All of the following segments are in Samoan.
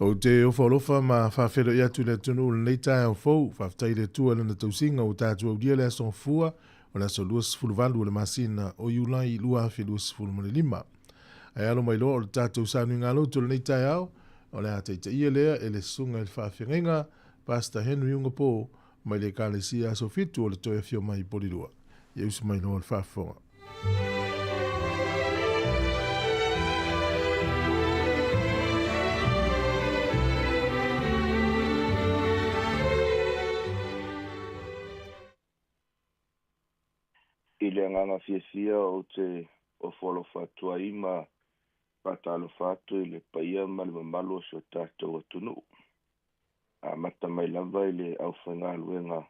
Ou te ofo alofa ma faafeiloai atu i le atunuu i lenei taeao fou. Faafetai i le Atua i Lana tausiga ua tatou aulia le aso Gafua, o le aso 28 o le masina o Iulai 2025. Ae alo mai loa o le tatou sauniga loto i lenei taeao, o le a taitaia lea e le Susuga i le Faafeagaiga, Pastor Henry Ugapo, mai le Ekalesia Aso Fitu o le Toe Afio Mai i Polilua. Ia usu mai loa le faafofoga. I le agaga fiafia ou te ofo alofa atu ai ma faatalofa atu i le paia ma le mamalu o si o tatou atunuu. Amata mai lava i le aufaigaluega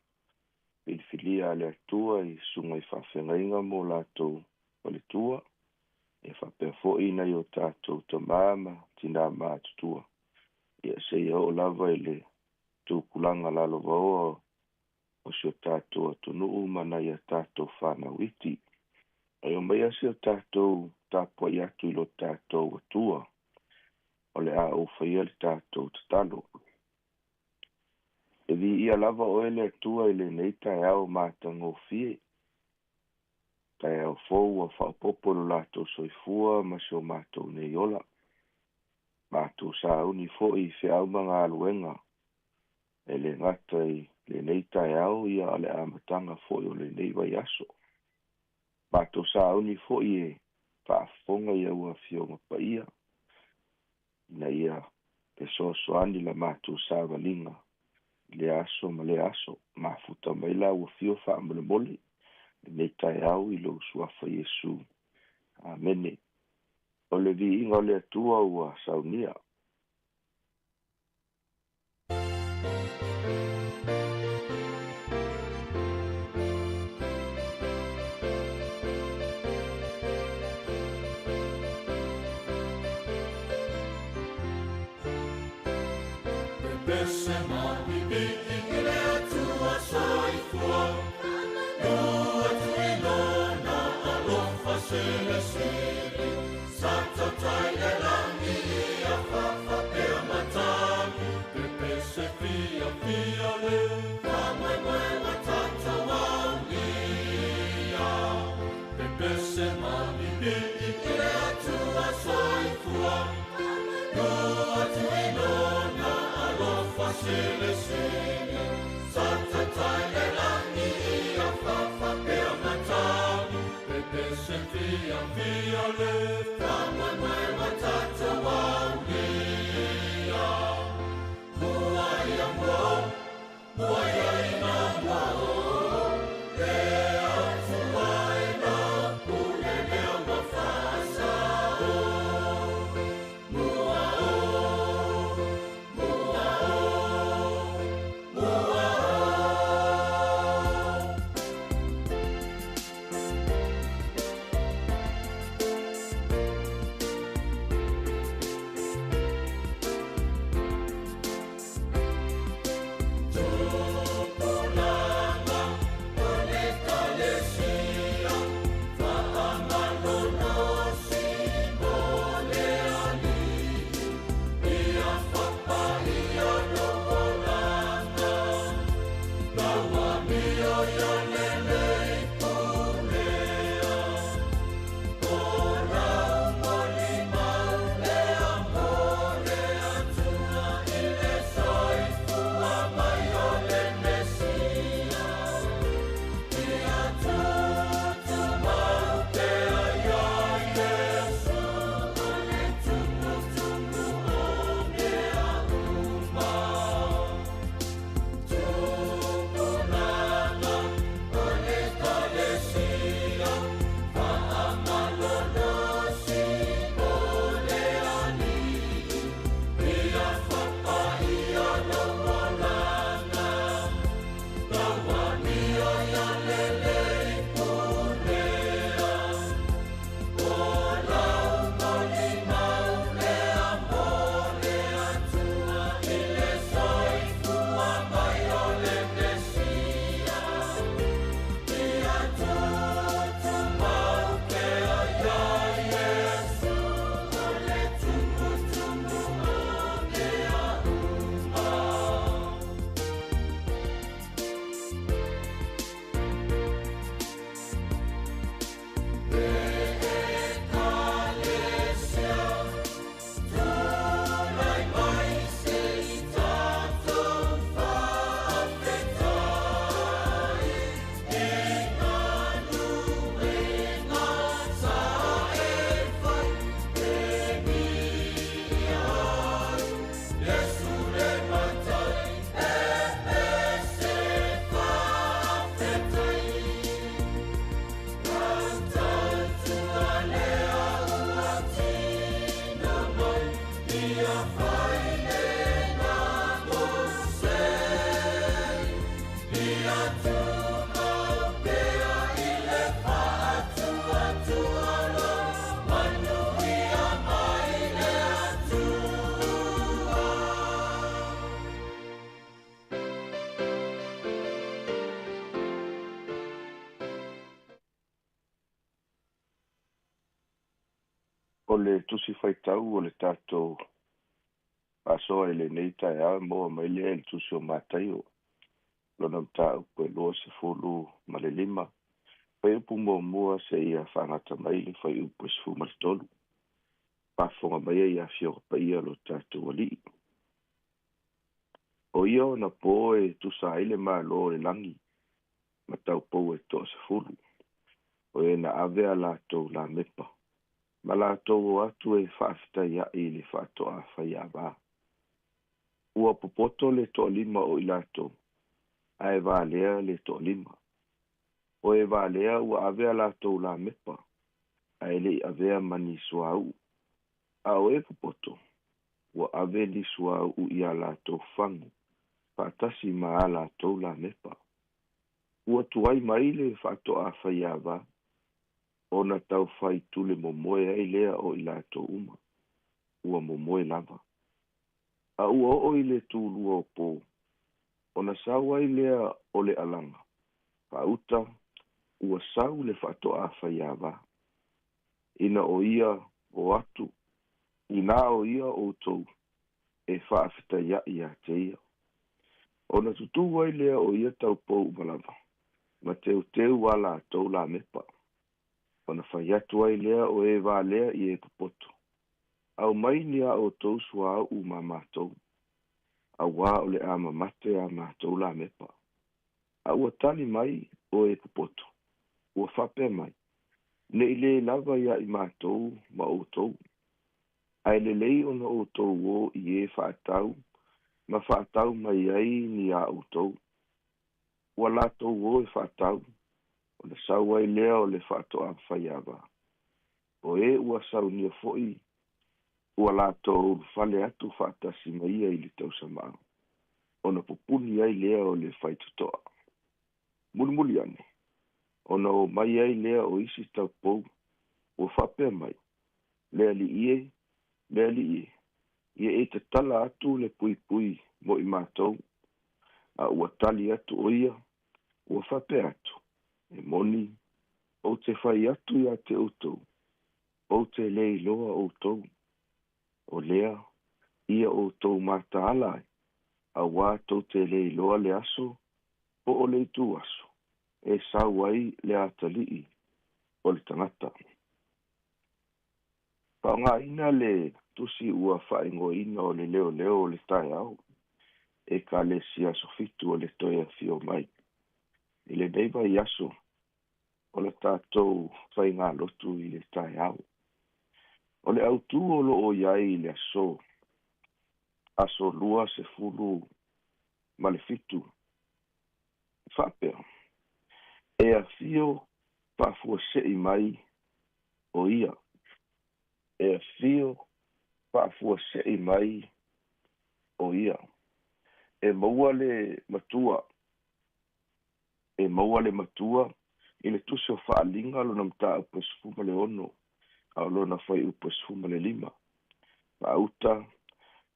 filifilia a le Atua i susuga i faafeagaiga ma o latou faletua, ia faapea foi nai o tatou tama ma tina matutua, ia seia oo lava i le tupulaga lalovaoa o si o tatou atunuu ma nai a tatou fanau iti. E omaia si o tatou tapuai atu i lo tatou Atua, o le a ou faia le tatou tatalo. E viia lava oe le Atua i lenei taeao matagofie, taeao fou ua faaopoopo i lo latou soifua ma si o matou nei ola. Matou sauni foi i feau ma galuega, e le gata i lenei taeao ia a o le amataga foi o lenei vaiaso. Matou sauni foi e faafofoga i au Afioga Paia, ina ia fesoasoani la matou savaliga i lea aso ma lea aso. Mafuta mai la ua fio faamolemole lenei taeao i lou suafa Iesu. Amene. O le viiga o le Atua ua saunia. le tusi faitau o le tatou faasoa i lenei taeao e maua mai lea i le tusi o Mataio lona mataupu e 25, fuaiupu 1 seia faagata mai le fuaiupu e 13. Faafofoga mai ai afioga paia o lo tatou Alii. O ia ona po e tusa ai le Malo o le lagi ma taupou e 10, o e na ave a latou lamepa ma latou o atu e faafetaiaʻi i le faatoa faiava. Ua popoto le 5 o i latou, ae valea le 5. O e valea ua ave a latou lamepa, ae leʻi avea ma ni suauu. A o e popoto, ua ave ni suauu ia latou fagu, faatasi ma a latou lamepa. Ua tuai mai le faatoa faiava, ona taufai tule momoe ai lea o i latou uma. Ua momoe lava. A ua oo i le tulua o po, ona sau ai lea o le alaga, faauta ua sau le faatoa faiava. Ina o ia o atu, ina o ia outou e faafetaiaʻi ia te ia. Ona tutū ai lea o ia taupou uma lava, ma teuteu a latou lamepa. Ona fai atu ai lea o e valea i e popoto, aumai ni a outou suauu ma matou, auā o le a mamate a matou lamepa. A ua tali mai o e popoto, ua faapea mai, neʻi lē lava ia i matou ma outou, ae lelei ona outou o i e faatau ma faatau mai ai ni a outou. Ua latou o e faatau, ona sau ai lea o le faatoa faiava. O e ua saunia foi, ua latou ulufale atu faatasi ma ia i le tausamao, ona pupuni ai lea o le faitotoa. Mulimuli ane, ona o mai ai lea o isi taupou, ua faapea mai, le alii e, le alii e, ia e tatala atu le puipui mo i matou. A ua tali atu o ia, ua faapea atu, e moni, ou te fai atu ia te outou, ou te le iloa outou. O lea, ia outou mataala ai, auā tou te le iloa le aso, po o le itu aso, e sau ai le atalii o le tagata. Faaaogaina le tusi ua faaigoaina o le leoleo o le taeao, Ekalesia Aso Fitu o le toe afio mai. I lenei vaiaso o le tatou faigalotu i le taeao. O le autū o loo i ai i le aso, aso 27, faapea, e afio faafuasei mai o ia. E afio faafuasei mai o ia. E maua le matua, e maua le matua i le tusi o Faaaliga lona mataupu e 16, a o lona fuaiupu e 15. Faauta,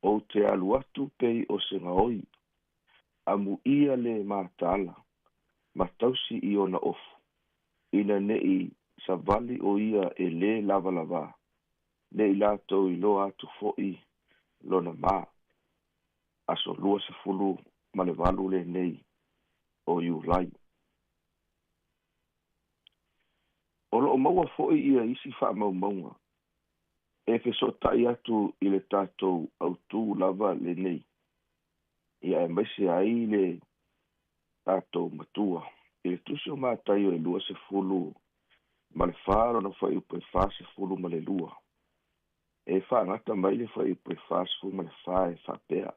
ou te alu atu pei o se gaoi, amuia le mataala, ma tausi i ona ofu, ina neʻi savali o ia e lē lavalavā, neʻi latou iloa atu foʻi lona mā. Aso 28 lenei o Iulai. O loo maua foʻi ia isi faamaumauga e fesootai atu i le tatou autū lava lenei, ia aemaise ai le tatou matua i le tusi o Mataio e 24 lona fuaiupu e 42. E faagata mai le fuaiupu e 44 e faapea,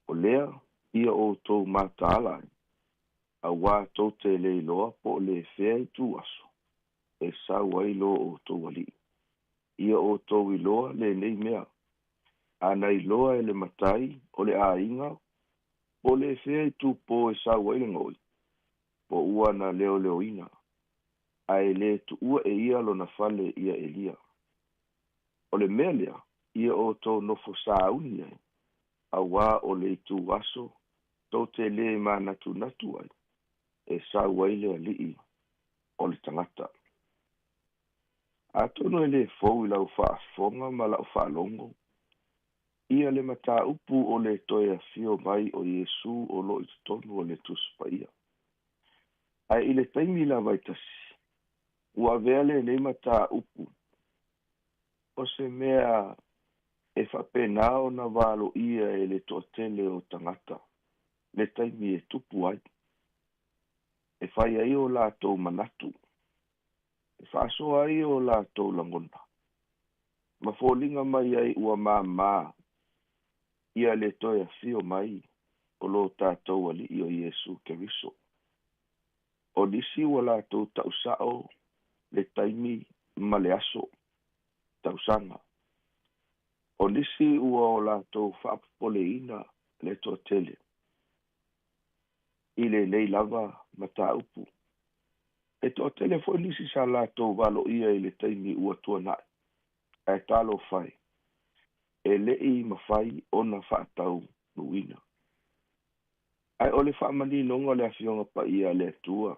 o lea ia outou mataala ai, auā tou te le iloa po o le fea itu aso e sau ai lo outou alii. Ia outou iloa lenei mea, ana iloa e le matai o le aiga po o le fea itu po e sau ai le gaoi, po ua na leoleoina, ae le tuua e ia lona fale ia elia. O le mea lea, ia outou nofo sauni ai, auā o le itu aso tou te lē manatunatu ai, e sau ai le alii o le tagata. Atonu e lē fou i lau faafofoga ma la'u faalogo ia le mataupu o le toe afio mai o Iesu o loo i totonu o le Tusi Paia. Ae i le taimi lava e tasi ua avea lenei mataupu o se mea e faapena ona valoia e le toatele o tagata le taimi e tupu ai, e fai ai o latou manatu, e faasoa ai o latou lagona, ma foliga mai ai ua māmā ia le toe afio mai o lo tatou Alii o Iesu Keriso. O nisi ua latou tausao le taimi ma le aso tausaga. O nisi ua o latou faapopoleina le toatele i lenei lava mataupu. E toatele foi nisi sa latou valoia i le taimi ua tuanai, ae talofa e, e le'i mafai ona faataunuuina. Ae o le faamaninoga o le Afioga Paia a le Atua,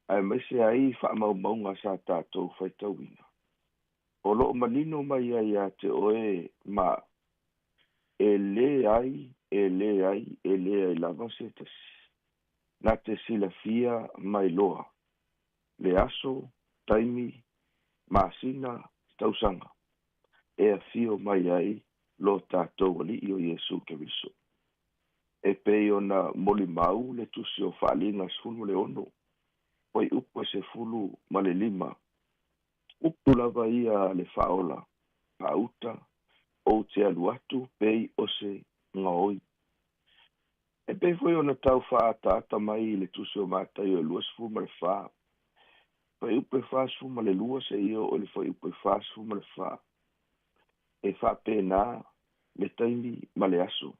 aemaise ai faamaumauga sa tatou faitauina, o loo manino mai ai ia te oe ma e leai, e leai, e leai lava se tasi na te silafia mai loa le aso, taimi, masina, tausaga e afio mai ai lo tatou Alii o Iesu Keriso. E pei ona molimau le Tusi o Faaaliga 16, fuaiupu e 15, upu lava ia le Faaola faauta, ou te alu atu pei o se gaoi. E pei foi ona tau faaataata mai i le Tusi o Mataio e 24, fuaiupu e 42 seia oo i le fuaiupu e 44, e faapena le taimi ma le aso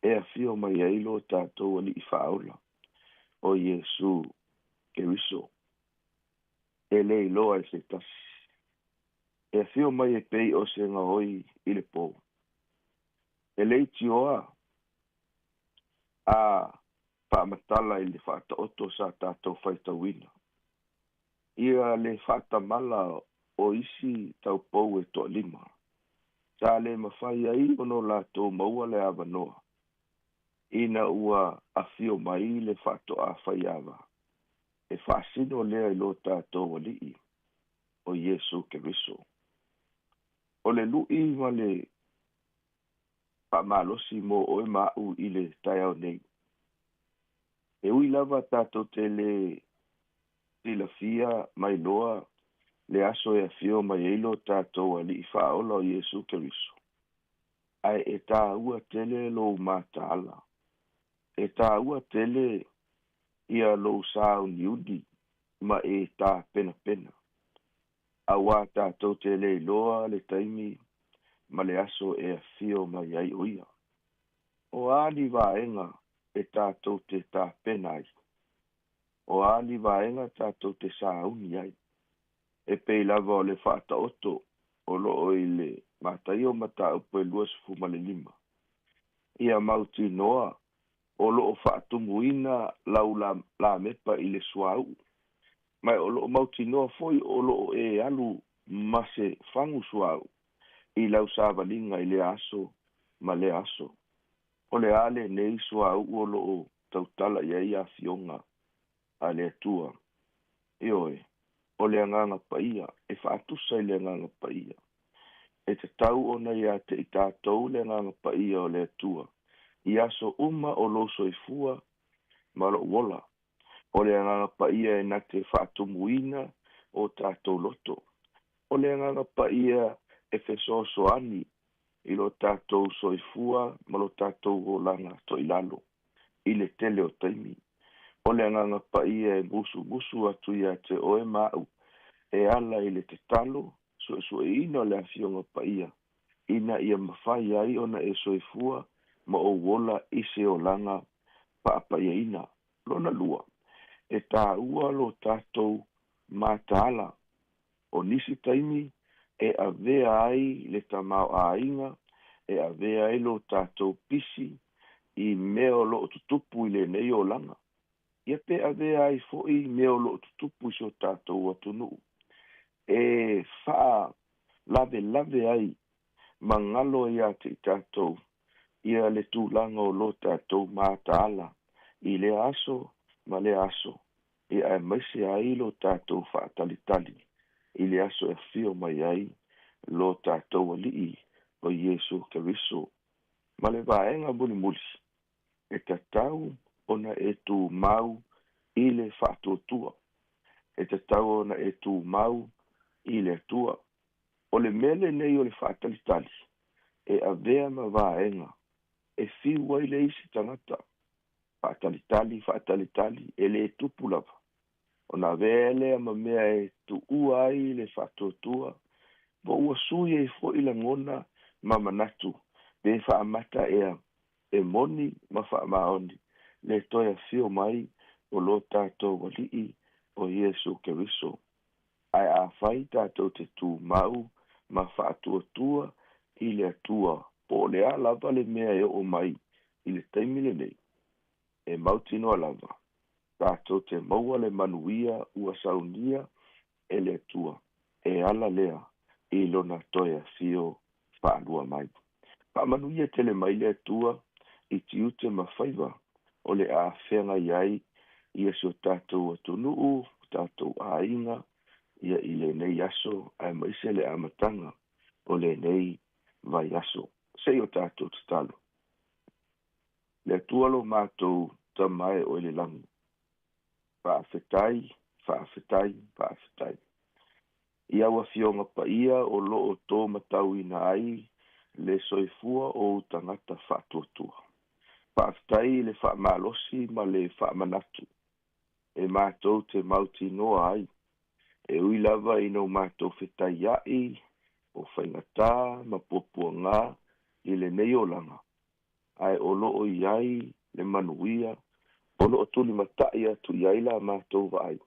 e afio mai ai lo tatou Alii Faaola o Iesu Keriso. E le iloa e se tasi. E afio mai e pei o se gaoi i le pō. E leitioa a faamatala i le faataoto sa tatou faitauina ia le faatamala o isi taupou e toalima sa le mafai ai ona o latou maua le avanoa ina ua afio mai le faatoa faiava e faasino lea i lo tatou Alii o Iesu Keriso. O le lu'i ma le faamalosi mo oe ma a'u i le taeao nei. E ui lava tatou te lē silafia mai loa le aso e afio mai ai lo tatou Alii Faaola o Iesu Keriso, ae e tāua tele lou mataala, e tāua tele ia lou sauniuni ma e tapenapena, auā tatou te le iloa le taimi ma le aso e afio mai ai o ia. O a ni vaega e tatou te tapena ai? O a ni vaega tatou te sauni ai? E pei lava o le faataoto o loo i le Mataio mataupu e 25. Ia mautinoa o loo faatumuina lau lamepa i le suauu, ma o loo mautinoa foi o loo e alu ma se fagu suauu i lau savaliga i lea aso ma lea aso. O le a lenei suauu o loo tautala i ai afioga a le Atua? Ioe, o le Agaga Paia, e faatusa i le Agaga Paia. E tatau ona ia te i tatou le Agaga Paia o le Atua i aso uma o lou soifua ma lou ola. O le Agaga Paia e na te faatumuina o tatou loto. O le Agaga Paia e fesoasoani i lo tatou soifua ma lo tatou olaga toilalo i le tele o taimi. O le Agaga Paia e musumusu atu ia te oe ma a'u e ala i le tatalo suesueina o le Afioga Paia, ina ia mafai ai ona e soifua ma ou ola i se olaga faapaiaina. Lona lua, e tāua lo tatou mataala. O nisi taimi e avea ai le tamaoaiga, e avea ai lo tatou pisi i mea o loo tutupu i lenei olaga, ia pe avea ai foi mea o loo tutupu i so tatou atunuu e faalavelave ai ma galo ai ia te i tatou ia le tulaga o lo tatou mataala i lea aso ma lea aso, ia aemaise ai lo tatou faatalitali i le aso e afio mai ai lo tatou Alii o Iesu Keriso. Ma le vaega mulimuli, e tatau ona e tumau i le faatuatua. E tatau ona e tumau i le Atua. O le mea lenei o le faatalitali, e avea ma vaega e fiu ai le isi tagata. Faatalitali, faatalitali, e le tupu lava. Ona avea lea ma mea e tuua ai le faatuatua, po ua sui ai foi lagona ma manatu, pe faamata ea e moni ma faamaoni le toe afio mai o lo tatou Alii o Iesu Keriso. Ae afai tatou te tumau ma faatuatua i le Atua, po o le a lava le mea e oo mai i le taimi lenei, e mautinoa lava tatou te maua le manuia ua saunia e le Atua, e ala lea i lona toe afio faalua mai. Faamanuia tele mai le Atua i tiute ma faiva o le a feagai ai ia si o tatou atunuu, tatou aiga, ia i lenei aso, aemaise le amataga o lenei vaiaso. Se i o tatou tatalo. Le Atua lo matou Tama e oe i le lagi, faafetai, faafetai, faafetai i au afioga paia o loo tō matauina ai le soifua o ou tagata faatuatua. Faafetai i le faamalosi ma le faamanatu e matou te mautinoa ai, e ui lava ina o matou fetaia'i o faigata ma puapuagā i lenei olaga, ae o loo i ai le manuia o loo tulimatai atu i ai la matou vaai,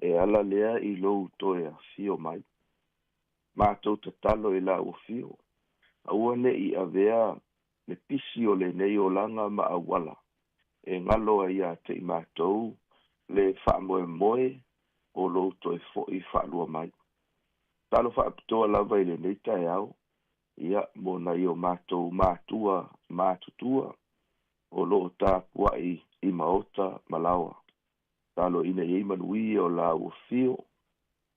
e ala lea i lou toe afio mai. Matou tatalo i lau afio, aua ne i avea le pisi o lenei olaga ma auala e galo ai ia te i matou le faamoemoe o lou toe foi faalua mai. Talo faapitoa lava i lenei taeao, ia, mo nai o matou matua matutua o loo tapuai i maota ma laoa. Talo ina ia i manuia o lau afio,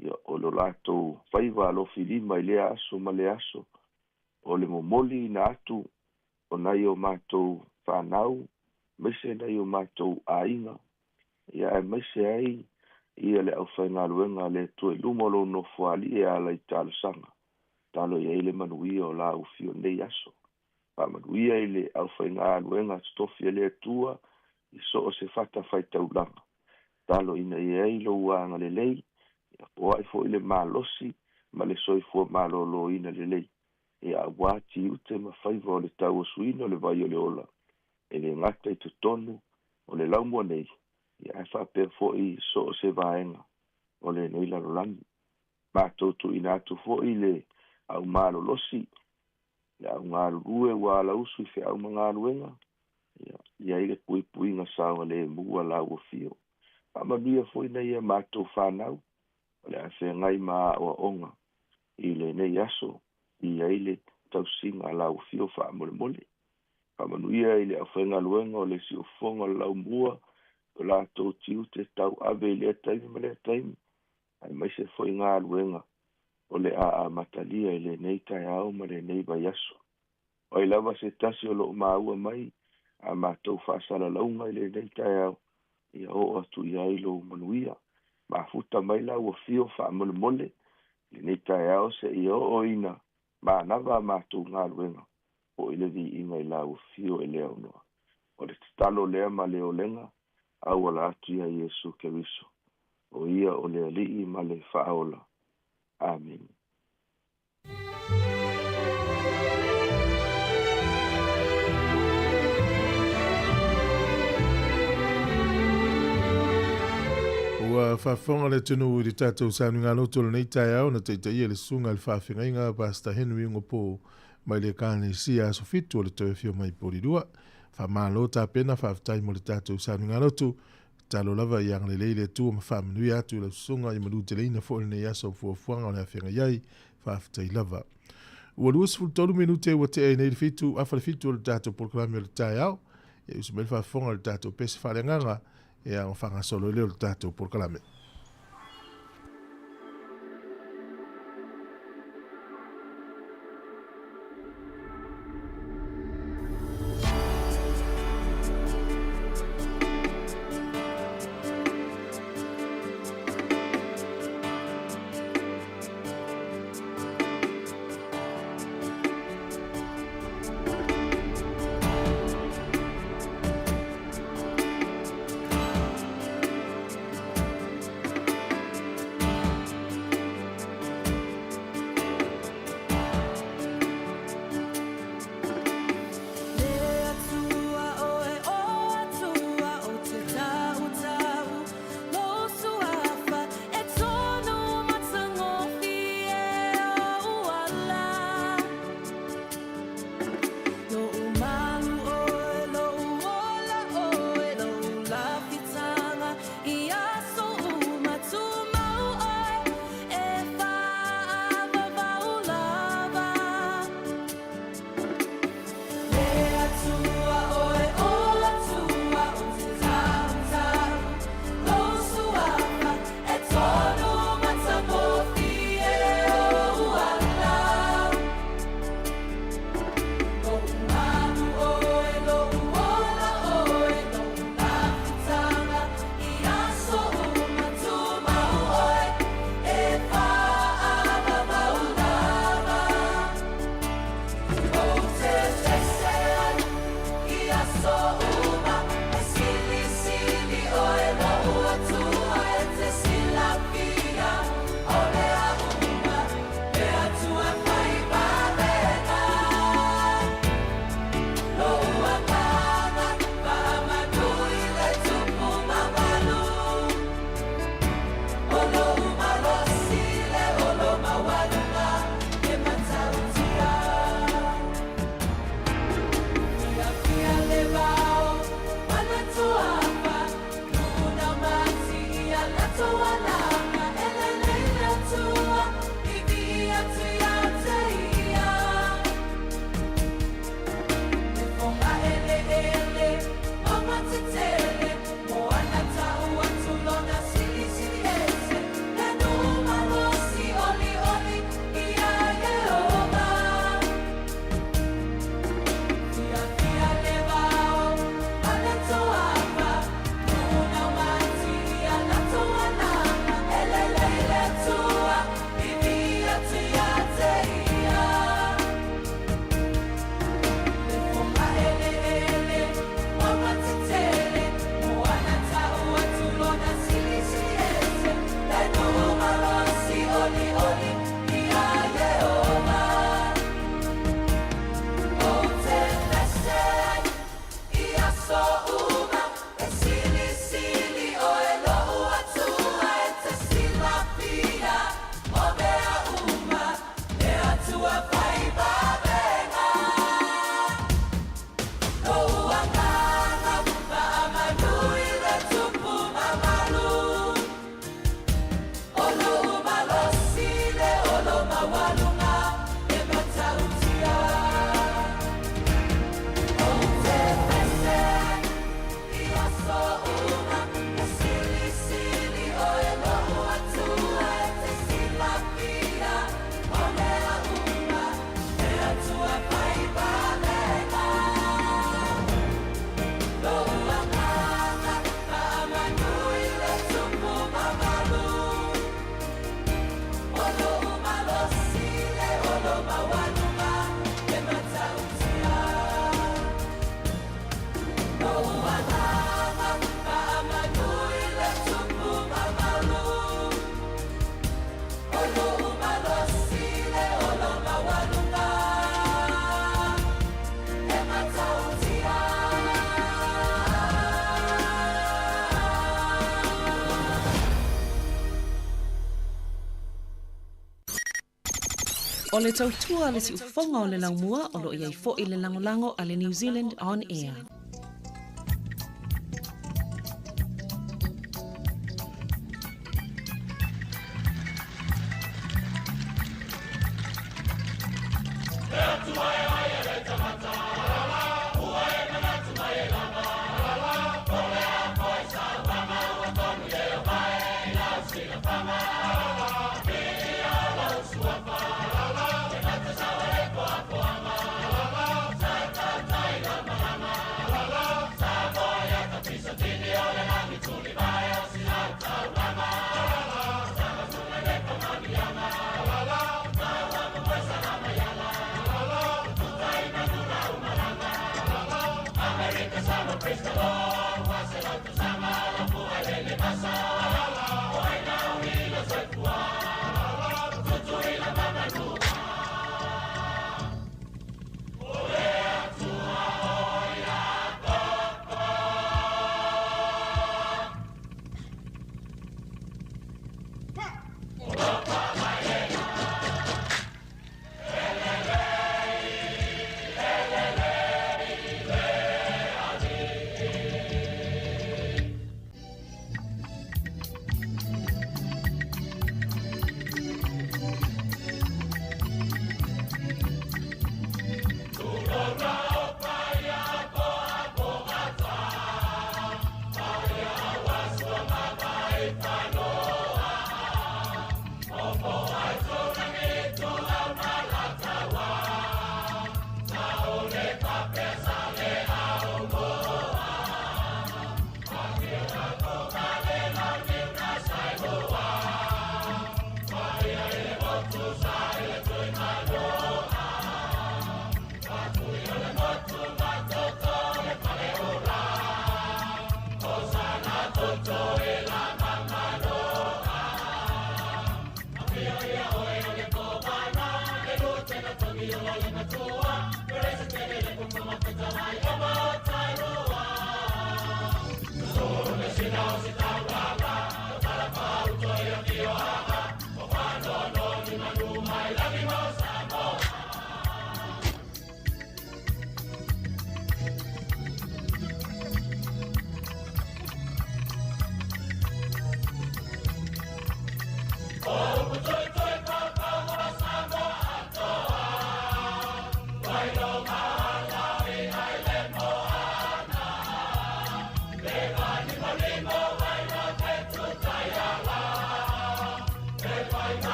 ia, o lo latou faiva alofilima i lea aso ma lea aso, o le momoli ina atu o nai o matou fanau, aemaise nai o matou aiga, ia aemaise ai ia le aufaigaluega a le Atua i luma o lou nofoalii e ala i talosaga. Talo i ai le manuia o lau afio nei aso. Faamanuia i le aufaigaluega totofi a le Atua i so o se fatafaitaulaga. Talo ina ia i ai lou agalelei, ia poai foi le malosi ma le soifua maloloina lelei, e aua tiute ma faiva o le tauasuina o le vai o le ola, e le gata i totonu o le laumua nei, ia ae faapea foi so o se vaega o lenei lalolagi. Matou tuuina atu foi le au malolosi, le au galulue ua alausu i feau ma galuega, ia i ai le puipuiga saogalemu a lau afio. Faamanuia foi nai a matou fanau o le a feagai ma aoaoga i lenei aso, i ai le tausiga a lau afio faamolemole. Faamanuia i le aufaigaluega o le siufofoga o le laumua, o latou tiute tauave i lea taimi ma lea taimi, aemaise foi galuega o le a amatalia i lenei taeao ma lenei vaiaso. O ai lava se tasi o loo maua mai a matou faasalalauga i lenei taeao, ia oo atu i ai lou manuia. Mafuta mai lau afio faamolemole lenei taeao seia oo ina manava a matou galuega, foi le viiga i lau afio e le aunoa. O le tatalo lea ma le olega auala atu ia Iesu Keriso, o ia o le Alii ma le Faaola. Amene. Ua faafofoga le atunuu i le tatou sauniga loto o lenei taeao na taitaia le susuga i le faafeagaiga Pastor Henry Ugopo mai le Ekalesia Aso Fitu o le Toe Afio Mai Polilua. Faamalo tapena, faafetai mo le tatou sauniga loto. Tatalo lava ia agalelei le Atua ma faamanuia atu i lau susuga ia manuteleina foi lenei aso o fuafuaga o le a feagai ai. Faafetai lava. Ua 23 minute ua tea ai nei le 7 afa le 7 o le tatou polokalame o le taeao. Ia usu mai le faafofoga i le tatou pese faaleagaga ia ona faagasolo ai lea o le tatou polokalame. O le tautua a le siufofoga o le laumua o lo o i ai foi le lagolago a le New Zealand On Air.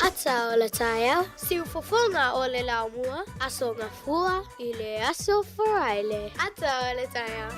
Ata o le taeao, siufofoga o le laumua, Aso Gafua i le Aso Faraile. Ata o le taeao.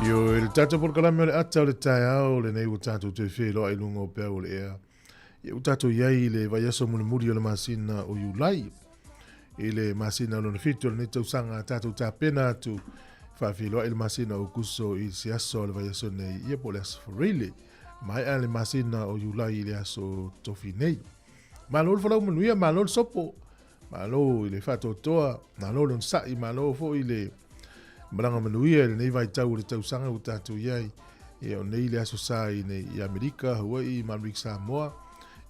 Ioe, le tatou polokalame o le ata o le taeao lenei ua tatou toe feiloai i luga o peau o le ea. Ia ua tatou i ai i le vaiaso mulimuli o le masina o Iulai. I le masina lona fitu o lenei tausaga tatou tapena atu Faafeiloai le masina o Aokuso i se aso o le vaiaso nei, ia po o le aso Faraile. Maea le masina o Iulai i le aso Tofi nei. Malo le folau manuia, malo le sopo, malo i le faatoatoa, malo le onosai, malo foi le malaga manuia i lenei vaitau o le tausaga ua tatou i ai. Ia o nei le aso sa i nei i Amerika, Hawaii, ma Amerika Samoa,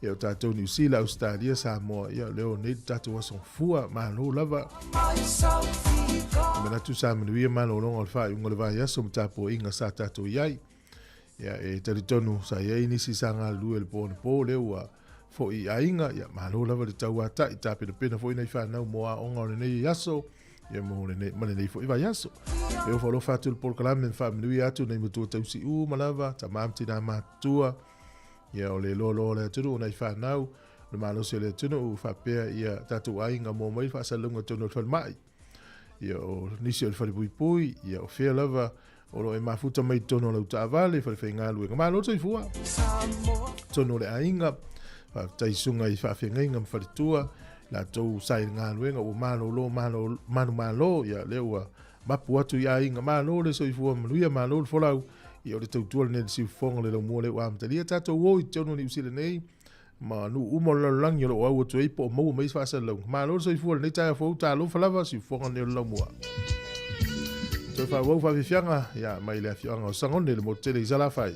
ia o tatou Niu Sila, Ausetalia, Samoa, ia lea o nei le tatou aso fua, malo lava. E manatu sa manuia malologa o le faaiuga o le vaiaso ma tapuaiga sa tatou i ai. Ia, e talitonu sa i ai nisi sa galulue i le po anapo, lea ua foi i aiga, ia, malo lava le tauatai, tapenapena foi nai fanau mo aoga o lenei aso, ia mo lenei, ma lenei foi vaiaso. E ofa alofa atu le polokalame ma faamanuia atu nei matua tausi uma lava, tama ma tina matutua, ia o le loaloa o le atunuu nai fanau, o le malosi o le atunuu, faapea ia tatou aiga mua mai le faasalalauga tonu o le falemai. Ia o nisi o le falepuipui, ia o fea lava o lo o e mafuta mai totonu o lau taavale, falefaigaluega. Malo le soifua. Totonu o le aiga, faafetai susuga i faafeagaiga ma faletua, latou sa i le galuega ua malolo malo manumalo, ia lea ua mapu atu i aiga. Malo le soifua manuia, malo le folau. Ia o le tautua lenei le siufofoga le laumua lea ua amatalia. Tatou o i totonu o Niu Sila nei, ma nuu uma o le lalolagi o lo o au atu ai po o maua mai se faasalalauga. Malo le soifua i lenei taeao fou, talofa lava, siufofoga lenei o le laumua. Toe faaauau faafiafiaga, ia, mai le afioaga o Sagone, le motu tele i Salafai.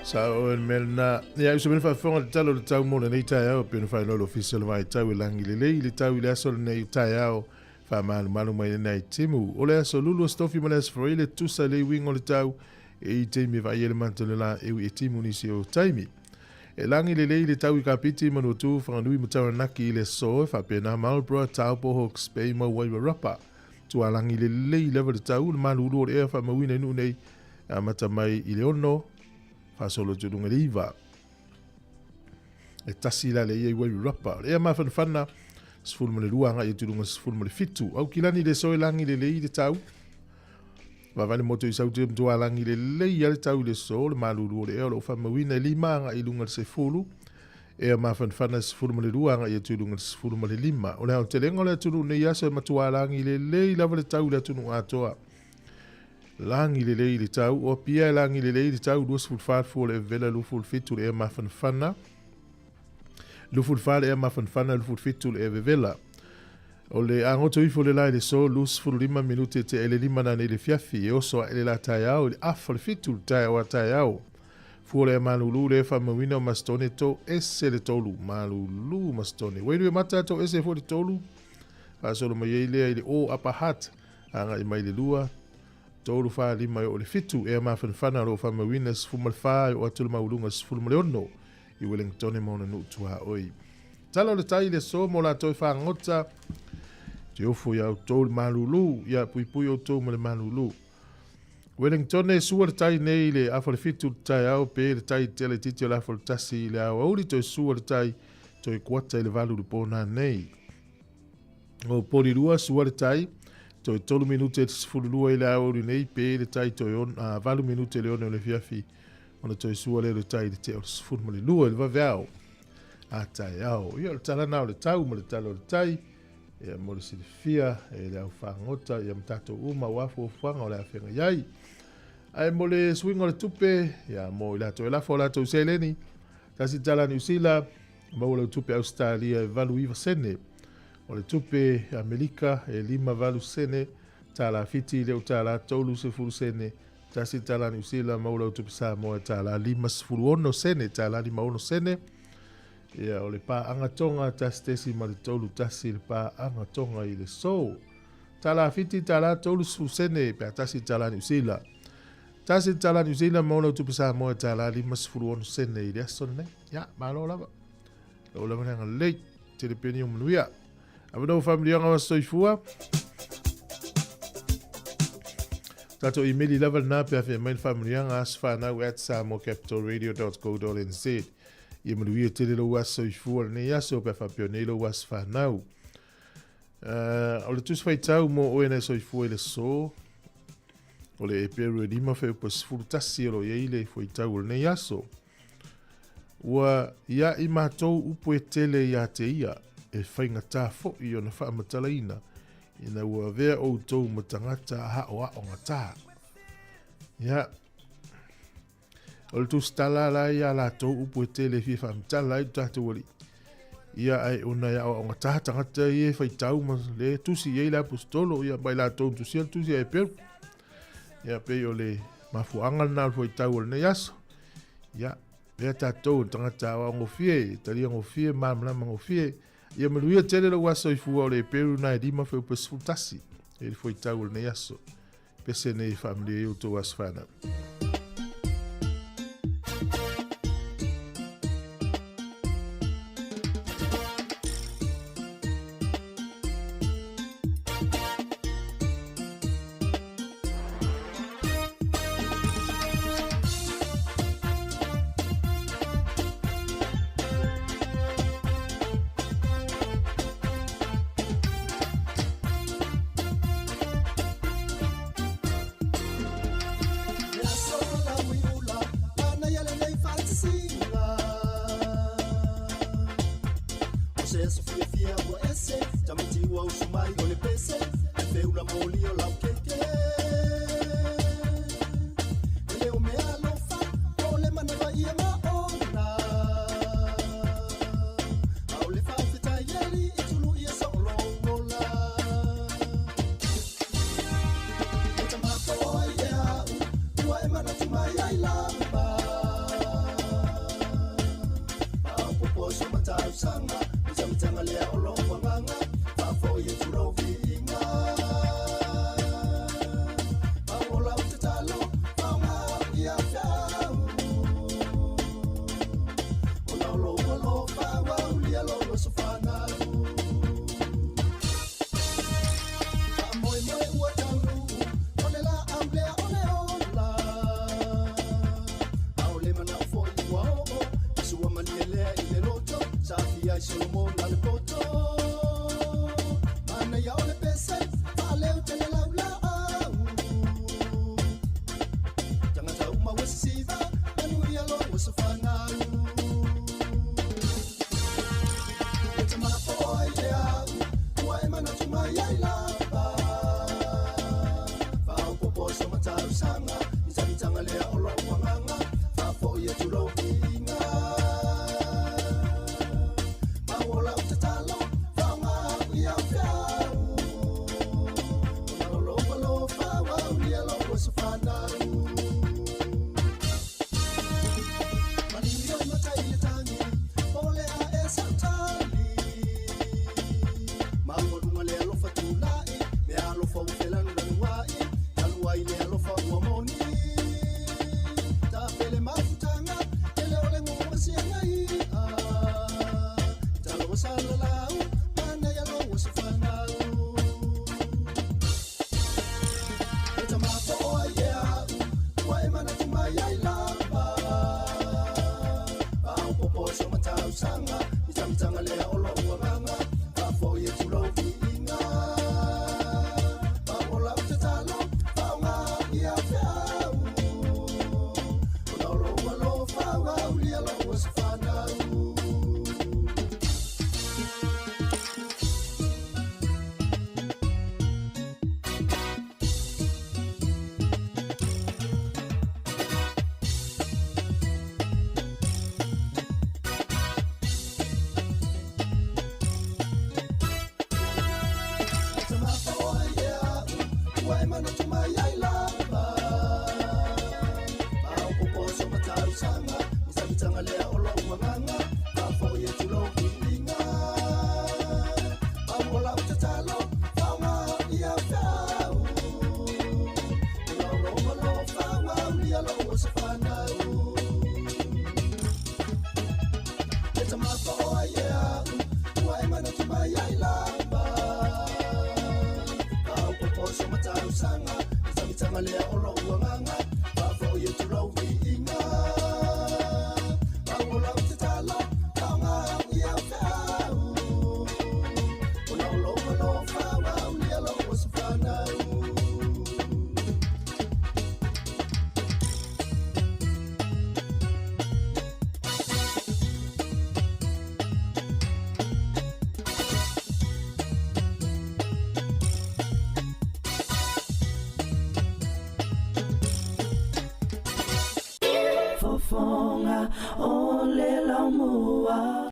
Sa o le mea lena. Ia, uso mea faafofoga le tala o le tau mo lenei taeao, pei ona faailoa le Ofisa o le Vaitau e lagi lelei le tau i le aso lenei taeao faamalumalu mai lenei timu. O le aso Lulu, Aso Tofi ma le aso Faraile, tusa le uiga o le tau e i taimi e vaai ai le mata o le la e ui e timu nisi o taimi. E lagi lelei le tau i Kapiti, Manuatu, Whanganui ma Taranaki i le aso, e faapena Marlborough, Taupo, Hawke's Bay ma Wairarapa. Tualagi lelei lava le tau, le malulu o le ea faamauina i nuu nei, amata mai i le 6, faasolo atu i luga i le 9. E tasi la le ia i Wairarapa. O le ea mafanafana, 12 agai atu i luga 17. Aukilani le soe lagi lelei le tau. Vaavaai le motu i Saute matua lagi lelei lava le tau i le aso, le malulu o le ea o lo o faamauina e 5 agai i luga le 10. Ea mafanafana 12 agai atu i luga le 15. O le aotelega o le atunuu nei aso e matua lagi lelei lava le tau i le atunuu atoa. Lagi lelei le tau, o Apia e lagi lelei le tau, 24 fua le vela 27 le ea mafanafana. 24 le ea mafanafana, 27 le ea vevela. O le agoto ifo le la i le so, 25 minute te ele lima na nei le fiafi, e oso a ele la taeao, i le afa le fitu le taeao a taeao. Fua le malulu le faamauina o Masitone to ese le tolu, malulu Masitone. Wailuimata to ese foi le tolu, faasolo mai ai lea i le o Upper Hutt, agai mai le 2, 3, 4, 5 e oo i le 7, ea mafanafana o lo o faamauina 14 e oo atu le maualuga 16 i Wellington ma ona nuu tuaoi. Tala o le tai i le aso mo latou e fagota, te ofo iā outou le malulu, ia puipui outou ma le malulu. Wellington e sua le tai nei i le afa o le 7 le taeao, pe le tai tele titi o le afa o le 1 i le aoauli, toe sua le tai, toe kuata i le 8 le pō nei. O Porirua, sua le tai, toe 3 minute e 12 i le aoauli nei, pe le tai toe 8 minute le 6 o le fiafi, ona toe sua lea o le tai i le tea o le 12 i le vaveao a taeao. Ia o le tala na o le tau ma le tala o le tai, ia mo le silafia e le au fagota, ia ma tatou uma aua fuafuaga o le afega i ai. Ae mo le suiga o le tupe, ia mo i latou e lafo o latou seleni, tasi tala Niu Sila, maua lau tupe Ausetalia e 89 sene. O le tupe Amerika e 58 sene, tala Fiti le o tala 30 sene, tasi tala Niu Sila, maua lau tupe Samoa e tala 56 sene, tala 56 sene. Ia o le pā'aga Toga 1.31 le pā'aga Toga i le aso. Tala Fiti tala 30 sene pe a tasi tala Niu Sila. Tasi tala Niu Sila maua lau tupe Samoa e tala 56 sene i le aso lenei. Ia, malo lava. Lau lava le agalelei. Tele peni o manuia. Avanoa faamanuiaga o aso soifua. Tatou imeli lava lena pe afea mai le faamanuiaga asofanau@samoacapitalradio.co.nz. Ia manuia tele lou aso soifua lenei aso pe a faapea nei lou aso fanau. O le tusi faitau mo oe na soifua i le aso, o le Eperu e 5 fuaiupu 11 o lo o i ai le fuaitau o lenei aso. Ua ia i matou upu e tele ia te ia, e faigata foi ona faamatalaina, ina ua avea outou ma tagata aoaogata. Ia, o le tusitala la ia latou upu e tele e fia faamatala ai lo tatou Alii. Ia, ai ona e aoaogata tagata ia e faitau ma le tusi i ai le aposetolo, ia mai latou tusia le tusi a Eperu. Ia, pei o le mafuaaga lena o le fuaitau o lenei aso. Ia, lea tatou le tagata aoaogofie, talia gofie, malamalama gofie. Ia manuia tele lou aso soifua o le Eperu na e 5 fuaiupu 11. E le fuaitau o lenei aso. Pese nei faamanuia i outou aso fanau. matausaga Mitangitanga lea o lou agaga Faafoi atu lou viiga Mau o lau tatalo Faoga au ia feau Ona o lou alofa Ua aulia lou aso fanau Faamoemoe ua taunuu O le laau lea o le ola Aole manao foi ua oo Na sua malie lea i le loto Sa afia ai Solomona le poto Manaia o le pese Faaleu tele laulaau Tagata uma ua sisiva Manuia lou aso fanau E tamapo ai le au Ua e manatu mai ai lava Faaopopo so matausaga Mitagitaga lea o lou agaga Faafoi atu lou viiga Mau o lau tatalo Faoga au ia feau Ona o lou alofa Ua aulia lou aso fanau Malio i matai le tagi Po le a e sautali Maualuga le alofa tulai Mea alofa ua felanulanuai Talu ai le alofa ua moni Tafele mafutaga Tele o le gogosiaga ia Talo ua salalau Manaia lou aso fanau E tamapo ai e au Ua e manatu mai ai lava Faaopopo so matausaga Mitagitaga lea o lou agaga Faafoi atu lou viiga Mau o lau tatalo Faoga au ia feau Ona o lou alofa Ua aulia lou aso fanau Tamapo ai e au Ua e manatu mai ai lava Faaopopo so matausaga Mitagitaga lea o lou agaga Faafoi atu lou viiga Mau o lau tatalo Faoga au ia feau Ona o lou alofa Ua aulia lou aso fanau E tamapo ai e au Ua e manatu mai ai lava Faaopopo so matausaga Mitagitaga lea o lou agaga Faafoi atu lou viiga Mau o lau tatalo Faoga au ia feau Ona o lou alofa Ua aulia lou aso fanau Fofoga o le Laumua.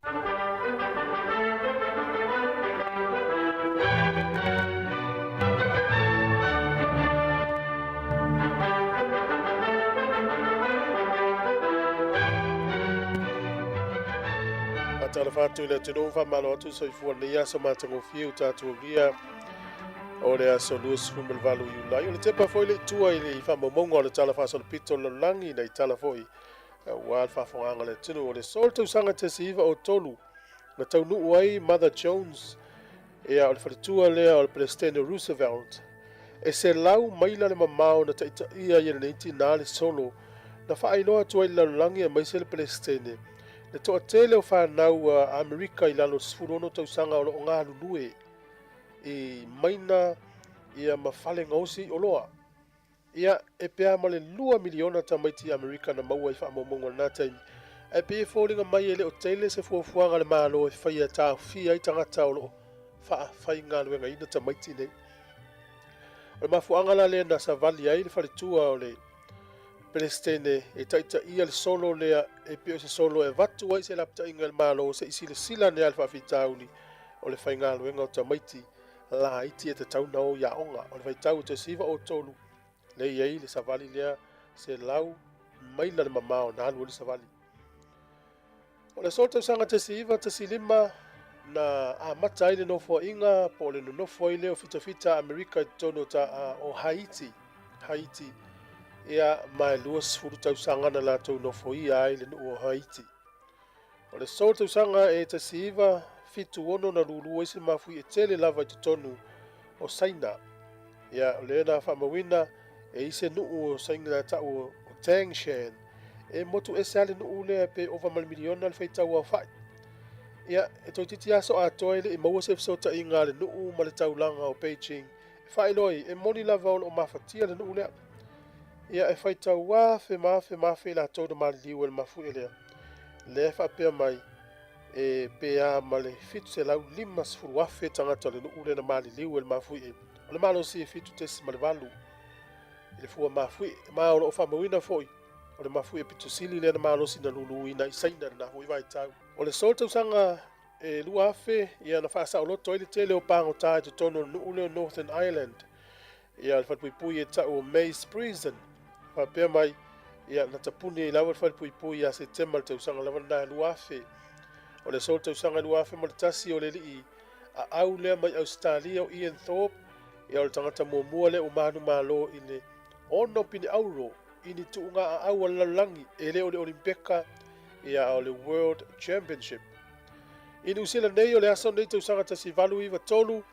Faatalofa atu i le atunuu, faamalo atu soifua lenei aso matagofie ua tatou aulia o le aso 28 Iulai. O le tepa foi le itua i le faamaumauga o le Tala Faasolopito o le Lalolagi nai tala foi aua le faafofogaaga a le atunuu. O le so o le tausaga 1903 na taunuu ai Mother Jones, ia o le faletua lea o le Peresetene Roosevelt. E 100 maila le mamao na taitaia ai e lenei tinā le solo na faailoa atu ai i le lalolagi aemaise le Peresetene le toatele o fanau a Amerika i lalo o le 16 tausaga o lo o galulue i maina ia ma fale gaosi oloa. Ia, e pe a ma le 2 miliona tamaiti Amerika na maua i faamaumauga o lena taimi. Ae pei e foliga mai e le o tele se fuafuaga a le Malo e faia e taofia ai tagata o lo o faafaigaluegaina tamaiti nei. O le mafuaaga la lea na savali ai le faletua o le Peresetene e taitaia le solo lea e pei o se solo e avatu ai se lapataiga i le Malo se i silasila ane lava i le faafitauli o le faigaluega o tamaiti laiti e tatau ona o i aoga. O le vaitau o te 1903 lea e i ai le savali lea 100 maila le mamao na alu ai le savali. O le aso tausaga 1915 na amata ai le nofoaiga po o le nonofo ai lea o fitafita a Amerika i totonu o Haiti. Haiti, ia ma e 20 tausaga na latou nofoia ai le nuu o Haiti. O le aso tausaga e 1976 na lulu ai se mafuie tele lava i totonu o Saina. Ia, o lea na faamauina e i se nuu o Saina na tau o Tangshan. E motu ese lava le nuu lea pe ova ma le miliona le faitau aofai. Ia, e toeitiiti aso atoa e le i maua se fesootaiga a le nuu ma le taulaga o Beijing e faailoa ai, e moni lava o lo o mafatia le nuu lea. Ia, e faitau afe ma afe ma afe i latou na maliliu e le mafuie lea. Lea e faapea mai e pe a ma le 750,000 tagata o le nuu lea na maliliu e le mafuie. O le malosi e 7.8 i le fua mafuie. Ma o lo o faamauina foi o le mafuie pito sili lea na malosi na luluina i Saina lena foi vaitau. O le aso tausaga e 2000, ia na faasaoloto ai le tele o pagota i totonu o le nuu lea o Northern Ireland. Ia, le falepuipui e tau o Maze Prison. Faapea mai, ia na tapuni ai lava le falepuipui ia Setema le tausaga lava lena e 2000. O le aso tausaga 2001 o le alii aau lea mai Ausetalia o Ian Thorpe, ia o le tagata muamua lea ua manumalo i le 6 pine auro i ni tuuga aau a le lalolagi, e le o le Olimpeka, ia o le World Championship. I Niu Sila nei o le aso nei tausaga 1893,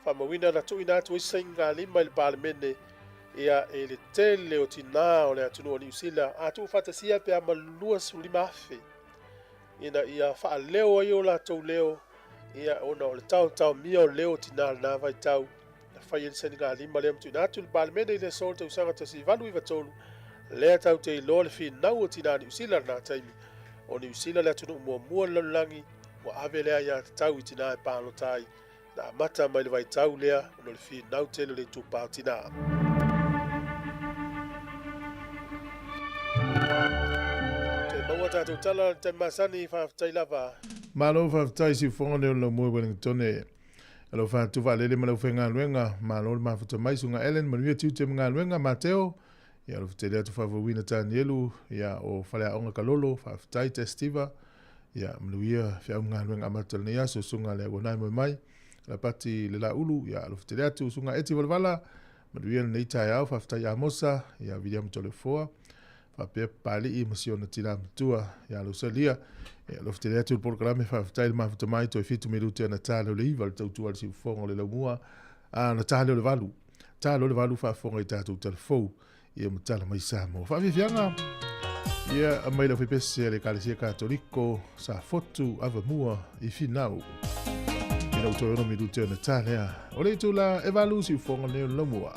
faamauina na tuuina atu ai sainigalima i le Palemene, ia e le tele o tinā o le atunuu o Niu Sila a tuufaatasia pe a ma 25,000 ina ia faaleo ai o latou leo, ia ona o le taotaomia o leo o tinā lena vaitau. Na fai ai le sainigalima lea ma tuuina atu i le Palemene i le aso o le tausaga 1893, lea tatou te iloa le finau o tinā Niu Sila lena taimi. O Niu Sila le atunuu muamua i le lalolagi ua ave le aiatatau i tinā e palota ai. Na amata mai le vaitau lea ona o le finau tele o le itupa o tinā. Toe maua tatou tala i le taimi masani, faafetai lava. Malo faafetai Siufogo nei o le laumua i Wellingtone. Alofa atu vaalele ma le aufaigaluega, malo le mafuta mai Susuga Ellen, manuia tiute ma galuega, Mateo, ia alofa tele atu faafouina Tanielu, ia o Faleaoga Kalolo, faafetai Testiva, ia manuia feau ma galuega amata o lenei aso, Susuga le Auanae moe mai, Lapati le Laulu, ia alofa tele atu Susuga Eti Valavala, manuia lenei taeao, faafetai Amosa, ia Viliamu Tolefoa, faapea Papalii ma si ona tina matua ia Losalia. E alofa tele atu le polokalame, faafetai le mafuta mai, toe 7 minute ona ta lea o le 9 le tautua a le siufofoga o le laumua, a na ta lea o le 8. Ta lea o le 8 faafofoga i tatou talafou ia ma tala mai Samoa. Faafiafiaga ia mai le aufaipese a le Ekalesia Katoliko sa fotu avamua i Finau. Ina ua toe 6 minute ona ta lea o le itula e 8 siufofoga nei o le laumua.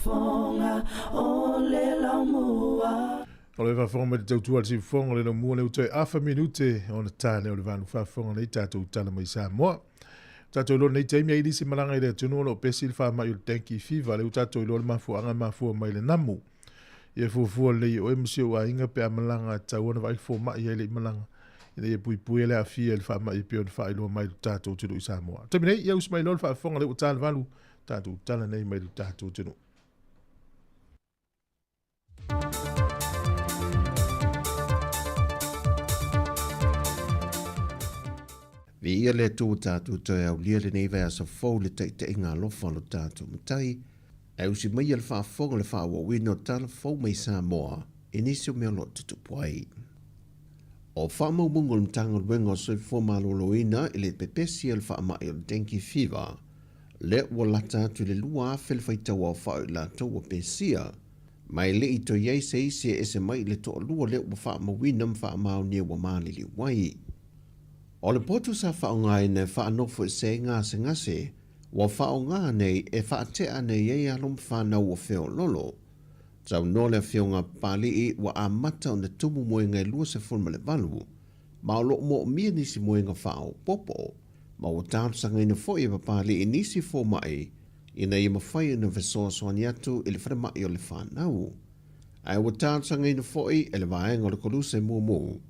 Siufofoga o le Laumua. O le faafofoga mai le tautua a le siufofoga o le laumua lea ua toe afa minute ona ta lea o le valu faafofoga nei tatou tala mai Samoa. Tatou iloa lenei taimi ai lisi malaga i le atunuu o lo o pesi le faamai o le dengue fever lea ua tatou iloa le mafuaaga e mafua mai le namu. Ia fuafua lelei e oe ma si ou aiga pe a malaga e tatau ona vaai le fomai ai le i malaga ina ia puipuia le aafia i le faamai e pei ona faailoa mai i lo tatou atunuu i Samoa. Taimi nei, ia usi mai loa le faafofoga lea ua ta le valu tatou tala nei mai lo tatou atunuu. Viia le Atua ua tatou toe aulia lenei vaiaso fou le taitaiga alofa o lo tatou Matai, ae usi maia le faafofoga le faaauauina o tala fou mai Samoa i nisi o mea o lo o tutupu ai. O faamaumauga o le Matagaluega o Soifua Maloloina i le pepesi o le faamai o le dengue fever, lea ua lata atu i le 2,000 le faitau aofai o i latou ua pesia, ma e le i toe i ai se isi e ese mai i le toalua lea ua faamauina ma faamaonia ua maliliu ai. O le potu sa faaaogaina e faanofo ese ai gasegase ua faaaoga nei e faatea nei ai alo ma fanau ua feoloolo. Saunoa le Afioga a Papalii ua amata ona tumu moega e 28 ma o lo o moomia nisi moega faaopoopo ma ua talosagaina foi e Papalii nisi fomai ina ia mafai ona fesoasoani atu i le falemai o le fanau. Ae ua talosagaina foi e le vaega o le Koluse mumu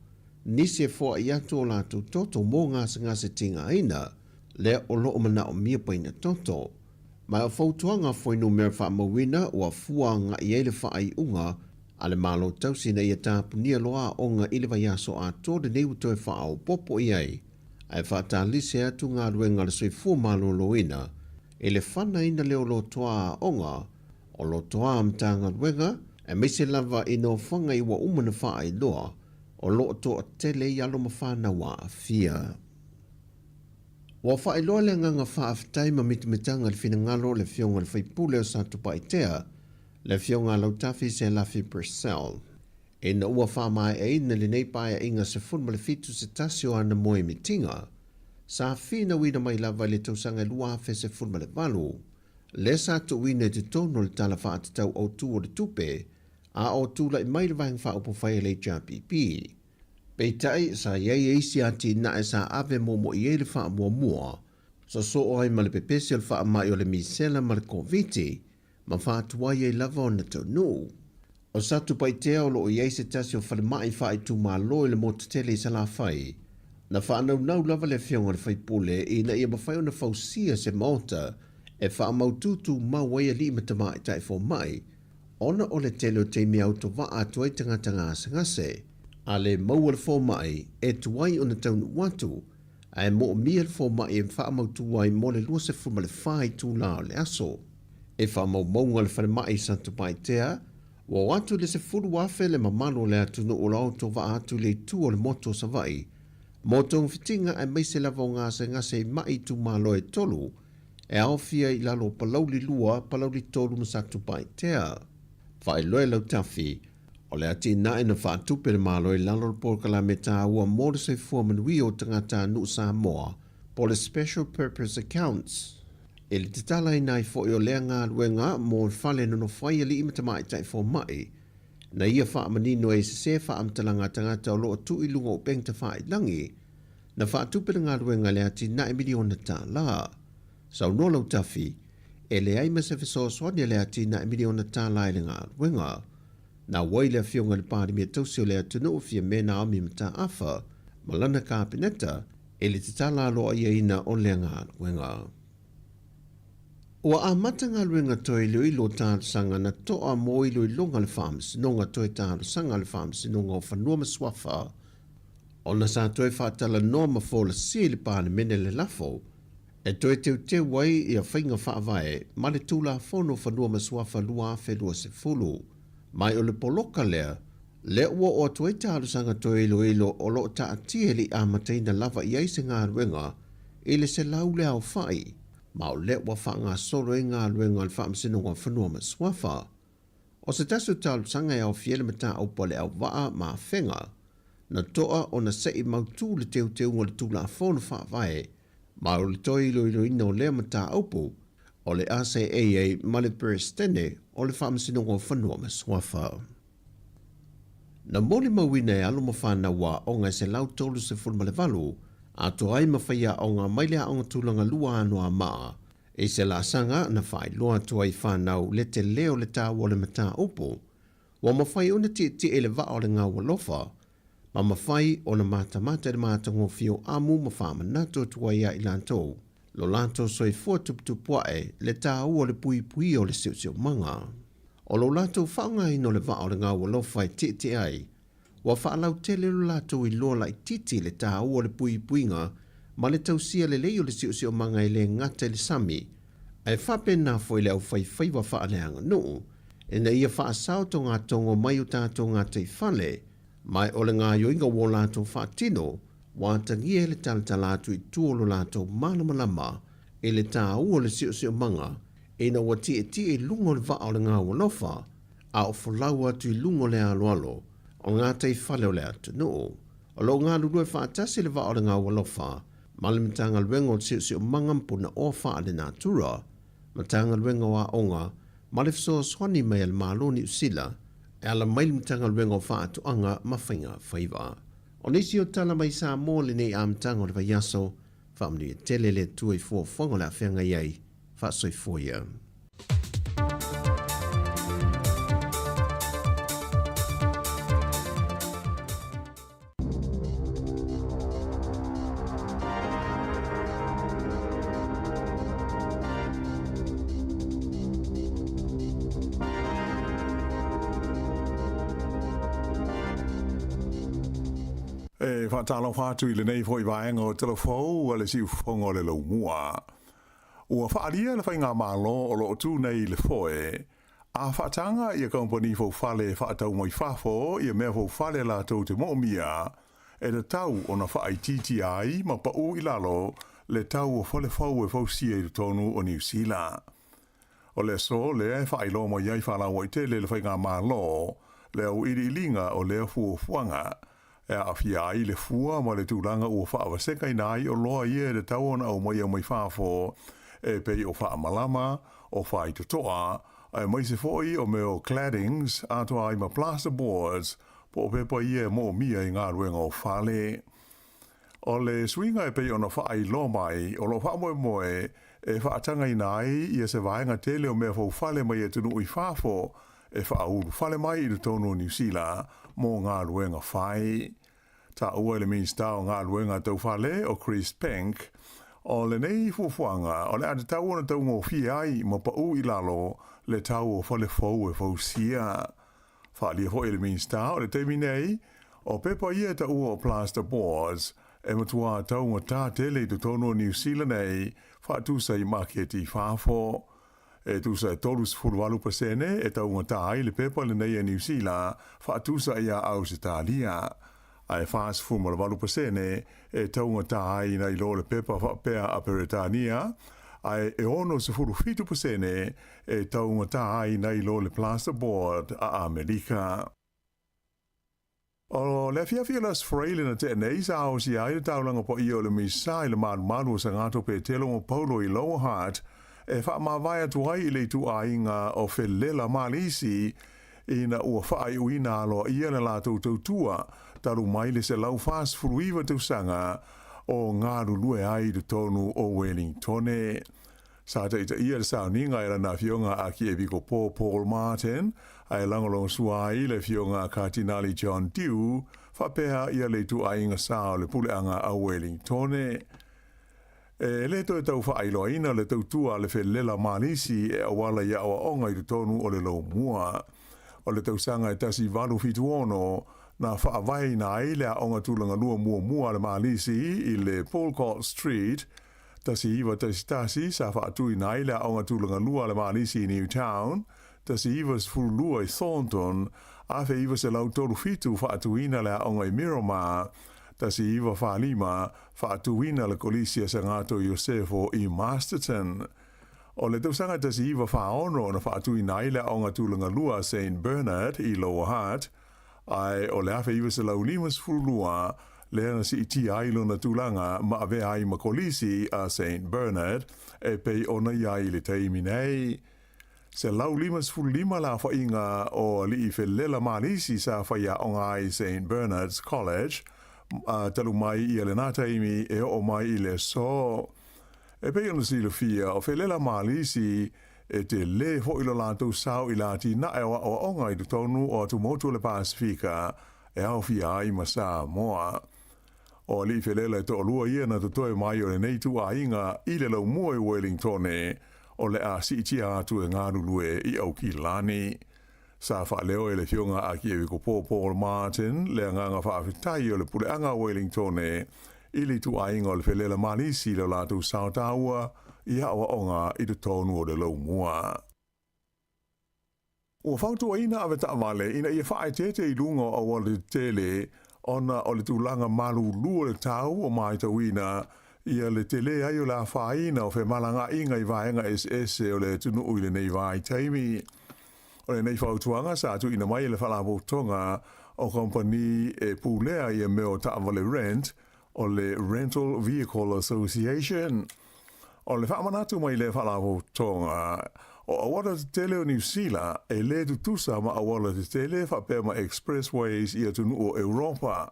nisi e foai atu o latou toto mo gasegase tigaina lea o lo o manaomia paina toto. Ma o fautuaga fuainumera faamauina ua fua agai ai le faaiuga a le Malo tausi ina ia tapunia loa aoga i le vaiaso atoa lenei ua toe faaopoopo i ai, ae faatalise atu galuega a le soifua maloloina i le fanaina lea o lotoa aoga, o lotoa a Matagaluega, aemaise lava i nofoaga i ua uma ona faailoa o lo o toatele ai alo ma fanau aafia. Ua faailoa le agaga faafetai ma mitamitaga i le finagalo o le Afioga i le Sui Usufono o Satupaitea, le Afioga a Lautafi Selafi Purcell, ina ua faamaeaina lenei paeaiga 17 se tasi o ana moemitiga, sa finauina mai lava i le tausaga e 2018, lea sa tuuina i totonu o le Tala Faatatau Autu o le Tupe a o tulai mai le Vaega Faaupufai a le HRPP. Peitai, sa i ai isi atinae sa ave muamua i ai le faamuamua, sosoo ai ma le pepesi o le faamai o le misela ma le Koviti, ma faatuai ai lava ona taunuu. O Satupaitea o lo o i ai se tasi o falemai faaitumalo i le motu tele i Salafai. Na faanaunau lava le afioga i le faipule ina ia mafai ona fausia se maota e faamautu tumau ai alii ma tamaitai fomai, ona o le tele o taimi e autovaa atu ai tagata gasegase, a le maua le fomai e tuai ona taunuu atu, ae moomia le fomai e faamautu ai mo le 24 itula o le aso. E faamaumauga le falemai i Satupaitea, ua o atu i le 10,000 le mamalu o le atunuu o lo o autovaa atu i le itu o le motu o Savaii mo togafitiga aemaise lava o gasegase i mai itumalo e tolu e aofia i lalo o Palauli 2, Palauli 3 ma Satupaitea. Faailoa e Lautafi, o le atinae na faatupe le Malo i lalo o le polokalame taua mo le soifua manuia o tagatanuu Samoa po o le Special Purpose Accounts. I le tatalaina ai foi o lea galuega mo le fale nonofo ai alii ma tamaitai fomai, na ia faamanino ai sese faamatalaga a tagata o lo o tuu i luga o upega tafailagi, na faatupe le galuega i le atinae miliona tala. Saunoa Lautafi, e leai ma se fesoasoani a le atinae miliona tala i le galuega. Na auai le Afioga i le Palemia tausi o le atunuu Fiame Naomi Mataafa ma lana Kapeneta i le tatala aloaiaina o lea galuega. Ua amata galuega toe iloilo talosaga na toa mo iloiloga le Faamasinoga toe talosaga a le Faamasinoga o Fanua ma Suafa ona sa toe faatalanoa ma folasia i le Palemene le lafo e toe teuteu ai ia faiga faavae ma le Tulafono Fanua ma Suafa 2020. Mai o le poloka lea, lea ua oo atu ai talosaga toe iloilo o lo o taatia e le i amataina lava i ai se galuega i le 100 le aofai, ma o lea ua faagasolo ai galuega a le Faamasinoga o Fanua ma Suafa. O se tasi o talosaga e aofia ai le mataupu a le auvaa ma Afega, na toa ona se i mautu le teuteuga o le Tulafono Faavae, ma o le toe iloiloina o lea mataupu. o le ACAA ma le Peresetene o le Faamasinoga o Fanua ma Suafa. Na molimauina e alo ma fanau aoga e 138 atoa ai ma faiaoga mai le Aoga Tulaga Lua Anoamaa i se laasaga na faailoa atu ai i fanau le tele o le taua o le mataupu ua mafai ona tietie i le vaa o le gaualofa ma mafai ona matamata i le matagofie o amu ma faamanatu atu ai ia i latou lo latou soifua tuputupuae le taua o le puipuia o le siosiomaga. O lo latou faaaogaina o le vaa o le gaualofa e tietie ai, ua faalautele lo latou iloa laitiiti i le taua o le puipuiga ma le tausia lelei o le siosiomaga e le gata i le sami, ae faapena foi le aufaifaiva faaleaganuu, ina ia faasao togatogo mai o tatou gataifale, ma o le gaoioiga ua o latou faatino, ua atagia ai le talatala atu i tua o lo latou malamalama i le taua o le siosiomaga ina ua tietie i luga o le vaa o le gaualofa, a o folau atu i luga o le aloalo o gataifale o le atunuu. O lo o galulue faatasi le vaa o le gaualofa ma le Matagaluega o le Siosiomaga ma Punaoa Faalenatura, Matagaluega o Aoga ma le fesoasoani mai a le Malo o Niu Sila e ala mai le Matagaluega o Faatoaga ma Faiga Faiva. O nisi o tala mai Samoa lenei amataga o le vaiaso, faamanuia tele le Atua i fuafuaga o le a feagai ai, faasoifua ia. E faatalofa atu i lenei foi vaega o Talafou a le Siufofoga o le Laumua. Ua faaalia le faigamalo o lo o tu nei i le foe, a faataga ia kamupani foufale e faatau mai fafo ia mea foufale latou te moomia, e tatau ona faaitiitia ai ma pau i lalo le tau o fale fou e fausia i totonu o Niu Sila. O le aso lea e faailoa mai ai faalauaitele le faigamalo le auiliiliga o lea fuafuaga, e aafia ai le fua ma le tulaga ua faavasekaina ai oloa ia e tatau ona aumaia mai fafo e pei o faamalama, o faitotoa, aemaise foi o mea o claddings atoa ai ma plasterboards po o pepa ia e moomia i galuega o fale. O le suiga e pei ona faailoa mai, o lo o faamoemoe e faatagaina ai ia se vaega tele o mea foufale mai atunuu i fafo e faaulufale mai i totonu o Niu Sila mo galuega fai. Taua e le Minisita o Galuega Tau Fale o Chris Penk, o lenei fuafuaga o le a tatau ona taugofie ai ma pau i lalo le tau o fale fou e fausia. Faaalia foi e le Minisita o le taimi nei, o pepa ia e taua o plasterboards e matuā taugata tele i totonu o Niu Sila nei faatusa i maketi i fafo. E tusa e 38% e taugata ai le pepa lenei a Niu Sila faatusa iā Ausetalia, ae 48% e taugata ai nai lo le pepa faapea a Peretania, ae e 67% e taugata ai nai lo le plasterboard a Amerika. O le afiafi o le Aso Faraile na tea nei sa aosia ai le taulaga paia o le Misa i le malumalu o Sagato Petelo ma Paulo i Lower Hutt e faamavae atu ai i le ituaiga o Felela Malisi ina ua faaiuina aloaia le latou tautua talu mai le 149 tausaga o galulue ai i totonu o Welingtone. Sa taitaia le sauniga e lana afioga a Arkiepikopo Paul Martin, ae lagolagosua ai le afioga a Katinali John Dew, faapea ia le ituaiga sa o le puleaga a Welingtone. E le toe tau faailoaina le tautua a le felela Malisi e auala i aoaoga i totonu o le Lomua. O le tausaga e 1876 na faavaeina ai le aoga tulagalua muamua a le Malisi i le Boulcott Street, 1911 sa faatuina ai le aoga tulagalua a le Malisi i Newtown, 1912 i Thornton, 1937 faatuina le aoga i Miramar, 1945 faatuina le Kolisi a Sagato Iosefo i Masterton. O le tausaga 1946 na faatuina ai le aoga tulagalua a Saint Bernard i Lower Hutt, ae o le 1952 lea na siitia ai lona tulaga ma avea ai ma Kolisi a Saint Bernard e pei ona i ai i le taimi nei. 155 le aofaiga o alii felela malisi sa faiaoga ai Saint Bernard's College talu mai ia lena taimi e oo mai i le aso. E pei ona silafia, o felela malisi e tele foi lo latou sao i le atinae o aoaoga i totonu o atumotu o le Pasefika e aofia ai ma Samoa. O alii felela e toalua ia na totoe mai o lenei ituaiga i le laumua i Wellingtone o le a siitia atu e galulue i Aukilani. Sa faaleo e le Afioga a Akievikopo Paul Martin le agaga faafetai o le puleaga a Wellingtone i le ituaiga o le felela malisi i lo latou sao taua i aoaoga i totonu o le laumua. Ua fautuaina avetaavale ina ia faaeteete i luga o auala tetele ona o le tulaga malulu o le tau o matauina ia le tele ai o le afaina o femalagaaiga i vaega eseese o le atunuu i lenei vaitaimi. O lenei fautuaga sa tuuina mai e le Faalapotopotoga o Kamupani e pulea ia mea o taavale rent o le Rental Vehicle Association. O le faamanatu mai lea faalapotopotoga, o auala tetele o Niu Sila e le tutusa ma auala tetele faapea ma expressways i atunuu o Europa,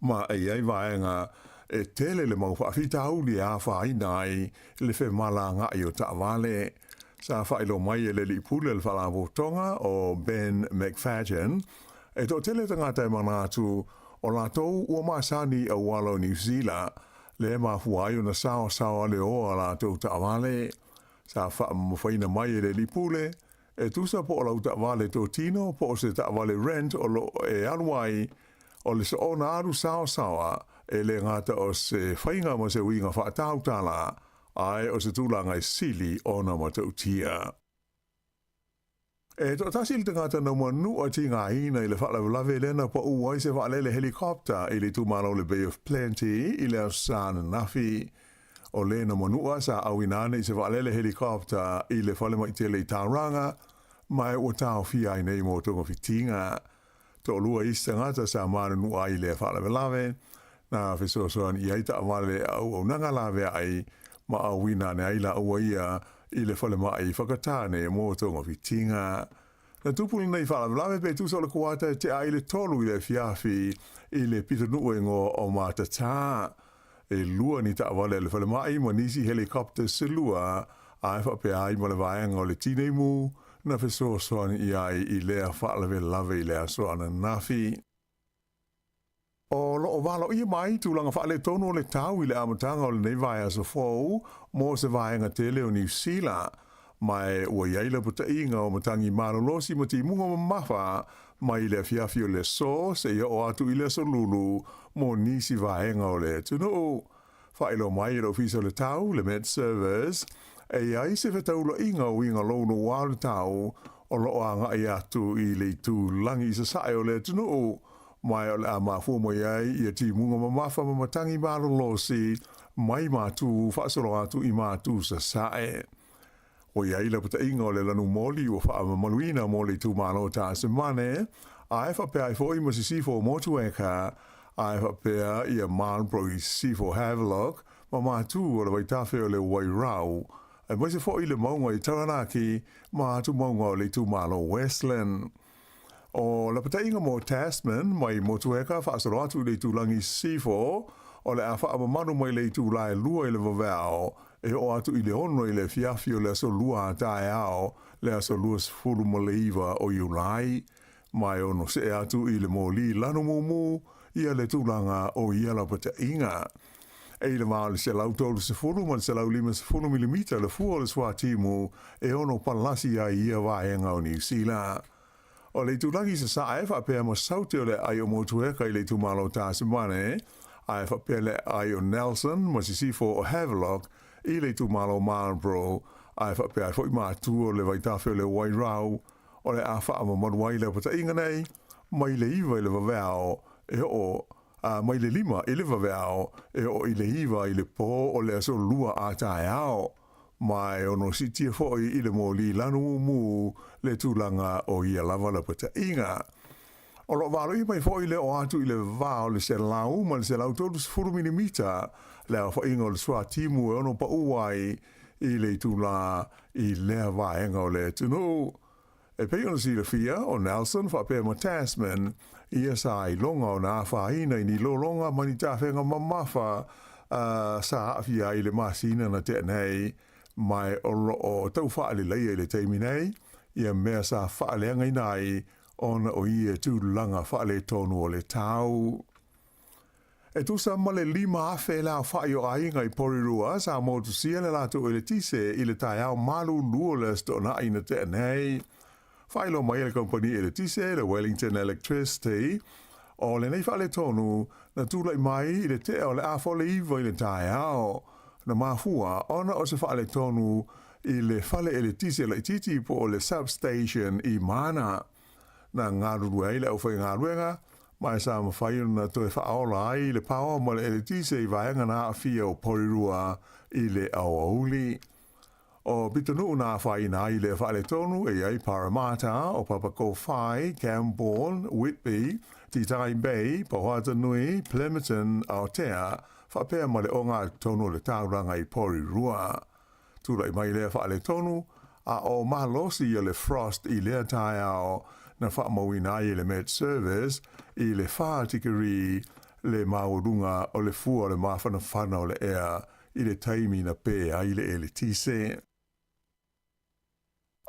ma e i ai vaega e tele le mau faafitauli e afaina ai le femalagaai o taavale. Sa faailoa mai e le alii pule o le faalapotopotoga o Ben McFadgen, e toatele tagata e manatu o latou ua masani i auala o Niu Sila, lea e mafua ai ona saosaoa le o a latou taavale. Sa faamamafaina mai e le alii pule, e tusa po o lau taavale totino po o se taavale rent o lo o e alu ai, o le soona alu saosaoa e le gata o se faiga ma se uiga faatautala, ae o se tulaga e sili ona matautia. E toatasi le tagata na manua tigaina i le faalavelave lea na pau ai se vaalele helicopter i le itumalo o le Bay of Plenty i le Aso Sa ananafi. O le na manua sa auina ane i se vaalele helicopter i le falemai tele i Tauranga, ma e ua taofia ai nei mo togafitiga. Toalua isi tagata sa manunua ai i lea faalavelave, na fesoasoani i ai taavale a auaunaga laveai ma auina ane ai laua ia i le falemai whakatane mo togafitiga. Na tupu lenei faalavelave pe tusa o le kuata e tea ai le 3 i le afiafi i le pitonuu e igoa o Matatā. E lua ni taavale a le falemai ma nisi helicopters se lua, ae faapea ai ma le vaega o le tinei mu na fesoasoani i ai i lea faalavelave i le aso ananafi. O lo o valoia mai tulaga faaletonu o le tau i le amataga o lenei vaiaso fou mo se vaega tele o Niu Sila, ma e ua i ai lapataiga o matagi malolosi ma timuga mamafa mai le afiafi o le aso seia oo atu i le aso Lulu mo nisi vaega o le atunuu. Faailoa mai e le Ofisa o le Tau, le Met Service, e i ai se fetaulaiga o uiga louloua o le tau o lo o agai atu i le itulagi i sasae o le atunuu, ma o le a mafua mai ai ia timuga mamafa ma matagi malolosi mai matu faasolo atu i matu sasae. Ua i ai lapataiga o le lanu moli ua faamamaluina mo le itumalo o Tasimane, ae faapea ai foi ma Sisifo o Motueka, ae faapea ia Marlborough i Sisifo Havelock ma matu o le vaitafe o le Wairau, aemaise foi le mauga i Taranaki ma atu mauga o le itumalo Westland. O lapataiga mo Tasman mai Motueka faasolo atu i le itulagi i Sisifo, o le a faamamalu mai le itula e 2 i le vaveao e oo atu i le 6 i le afiafi o le aso Lua a taeao le aso 29 o Iulai, ma e ono see atu i le moli lanu mumu ia le tulaga o ia lapataiga. E i le va o le 130 ma le 150 milimita le fua o le suatimu e ono palasi ai ia vaega o Niu Sila. O le itulagi sasae faapea ma saute o le aai o Motueka i le itumalo o Tasimane, ae faapea le aai o Nelson ma sisifo o Havelock i le itumalo o Marlborough, ae faapea ai foi matua o le vaitafe o le Wairau, o le a faamamalu ai le apataiga nei mai le 9 i le vaveao e oo a mai le 5 i le vaveao e oo i le 9 i le pō o le aso Lua a taeao, ma e ono siitia foi i le moli lanu mumu le tulaga o ia lava lapataiga. O lo o valoia mai foi le oo atu i le va o le 100 ma le 130 milimita le aofaiga o le suatimu e ono paʻu ai i le itulā i lea vaega o le atunuu. E pei ona silafia, o Nelson faapea ma Tasman ia sa iloga ona afaina i ni lologa ma ni tafega mamafa sa aafia ai i le masina na tea nei, ma o lo o tau faaleleia i le taimi nei ia mea sa faaleagaina ai ona o ia tulaga faaletonu o le tau. E tusa ma le 5,000 le aofai o aiga i Porirua sa motusia le latou eletise i le taeao malulu o le Aso Toonai na tea nei. Faailoa mai e le kamupani eletise, le Wellington Electricity, o lenei faaletonu na tulai mai i le tea o le 8:30 i le taeao, na mafua ona o se faaletonu i le fale eletise laitiiti po o le substation i Mana. Na galulue ai le aufaigaluega, ma e sa mafai ona toe faaola ai le paoa ma le eletise i vaega na aafia o Porirua i le aoauli. O pitonuu na afaina ai lea faaletonu e i ai Paremata, o Papakōwhai, Camborne, Whitby, Titahi Bay, Pauhātanui, Plimmerton, Aotea, faapea ma le ogatotonu o le taulaga i Porirua. Tulai mai lea faaletonu, a o malosi ia le frost i lea taeao na faamauina ai e le Met Service i le 4 tikeri le maualuga o le fua o le mafanafana o le ea i le taimi na pē ai le eletise.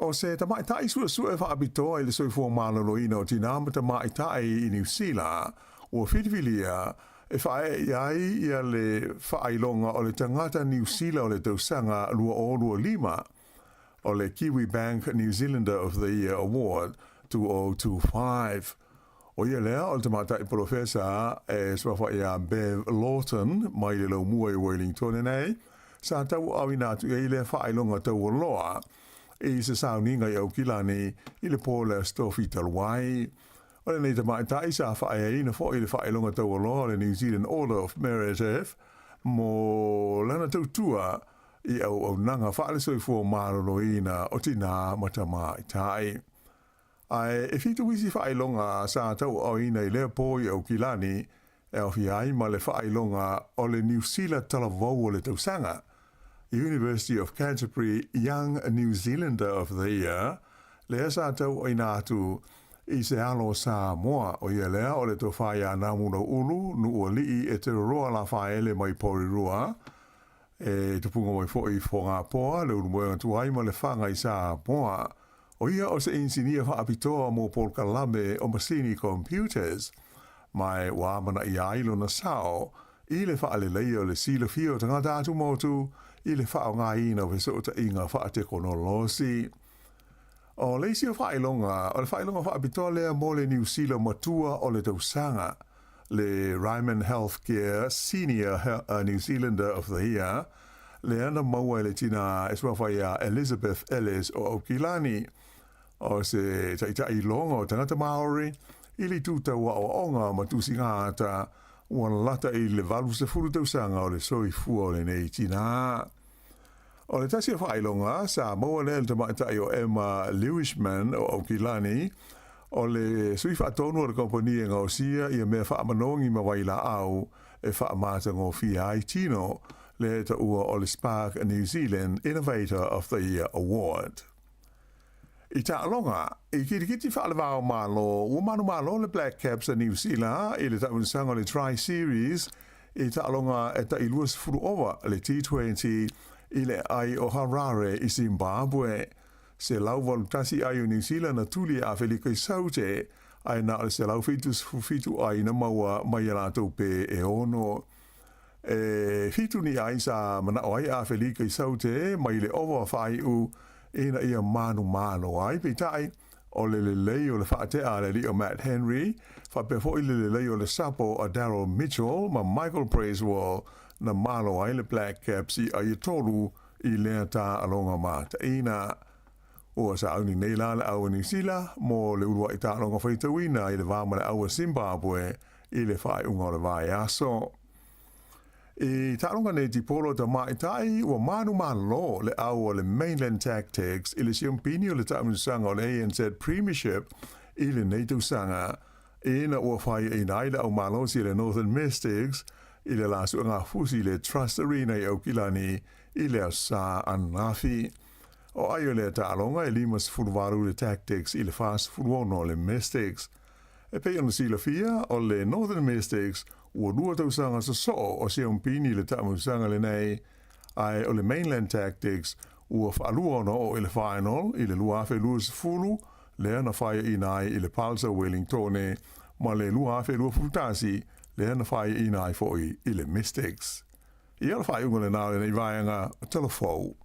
O se tamaitai suesue faapitoa i le soifua maloloina o tinā ma tamaitai i Niu Sila, ua filifilia e faaee i ai ia le faailoga o le tagata Niu Sila o le tausaga 2025, o le Kiwibank New Zealander of the Year Award 2025. ʻO ia lea o le tamaitai polofesa e suafa iā Bev Lawton mai le laumua i Wellingtone nei, sa tauaaoina atu i ai lea faailoga taualoa i se sauniga i Aukilani i le pō o le Aso Tofi talu ai. O lenei tamaitai sa faaeaina foi le faailoga taualoa o le New Zealand Order of Merit mo lana tautua i auaunaga faale-soifua maloloina o tinā ma tamaitai. Ae e fitu isi faailoga sa tauaaoina i lea pō i Aukilani e aofia ai ma le faailoga o le Niu Sila Talavou o le Tausaga, University of Canterbury Young New Zealander of the Year, lea sa tauaaoina atu i se alo o Samoa, ʻo ia lea o le Tofa iā Namulauʻulu Nuʻualii Eteroa Lafaele mai Porirua, e tupuga mai foi i Fogapoa, le Ulumoega Tuai ma Lefaga i Samoa. ʻO ia o se inisinia faapitoa mo polokalame o masini computers, ma e ua amanaia ai lona sao i le faaleleia o le silafia o tagata atumotu i le faaaogaina o fesootaiga faatekonolosi. ʻO le isi o faailoga, o le faailoga faapitoa lea mo le Niu Sila matua o le tausaga, le Ryman Healthcare Senior New Zealander of the Year, lea na maua e le tinā e suafa iā Elizabeth Ellis o Aukilani, o se taitai iloga o tagata Māori i le itu tau aoaoga ma tusiga ata, ua lata i le 80 tausaga o le soifua o lenei tinā. ʻO le tasi o faailoga sa maua lea e le tamaitai o Emma Lewishman o Aukilani, o le sui faatonu o le kamupani e gaosia ia mea faamanogi ma wailaau e faamatagofie ai tino, lea e taua o le Spark New Zealand Innovator of the Year Award. I taaloga, i kitikiti faalevao Malo, ua manumalo le Black Caps a Niu Sila i le taamilosaga o le Tri Series i taaloga e tai 20 ova le T20 i le aai o Harare i Zimbabwe. 181 ai o Niu Sila na tuli e Afelika i Saute, ae na o le 177 ai na maua mai iā latou pē e ono. E fitu ni ai sa manaʻo ai Afelika i Saute mai le ova faaiʻu ina ia manumalo ai. Peitai, o le lelei o le faatea a le alii o Matt Henry, faapea foi le lelei o le sapo a Daryl Mitchell ma Michael Bracewell na malo ai le Black Caps i ai e tolu i lea taaloga mataina. Ua sauni nei la le au a Niu Sila mo le uluaʻi taaloga faitauina i le va ma le au a Zimbabwe i le faaiuga o le vaiaso. I taaloga netipolo tamaitai, ua manumalo le au o le Mainland Tactics i le siompini o le taamilosaga o le ANZ Premiership i lenei tausaga. Ina ua faiaina ai le aumalosi e le Northern Mystics i le la suegafusi i le Trust Arena i Aukilani i le Aso Sa ananafi. O ai o lea taaloga e 58 le Tactix i le 46 le Mystics. E pei ona silafia, o le Northern Mystics ua lua tausaga sosoo o siompini i le taamausaga lenei, ae o le Mainland Tactics ua faalua ona oo i le final i le 2020 lea na faiaina ai i le Pulsar Wellingtone ma le 2021 lea na faiaina ai foi i le Mystics. Ia o le faaiuga lena o lenei vaega o Tala Fou.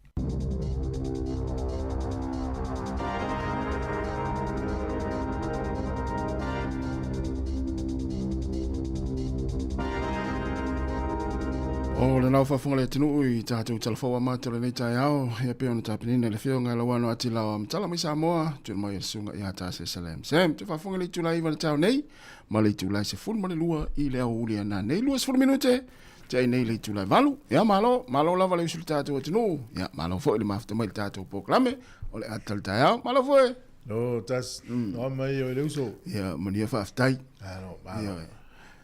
O le nao faafofoga le atunuu i tatou talafou amata o lenei taeao, ia pei ona tapenina le afioga i Lauano Atilao a Matala mai Samoa, tuuina mai e le susuga ia Tase Salem. Sam, te faafofoga i le itula 9 i le taeao nei, ma le itula 12 i le aoauli a nanei, 20 minute, te ai nei le itula e 8. Ia malo, malo lava le usu i le tatou atunuu, ia malo foi le mafuta mai i le tatou polokalame o le ata o le taeao. Malo foi. No, tas, no mai o le uso. Ia, manuia faafetai. Malo, malo. Ia.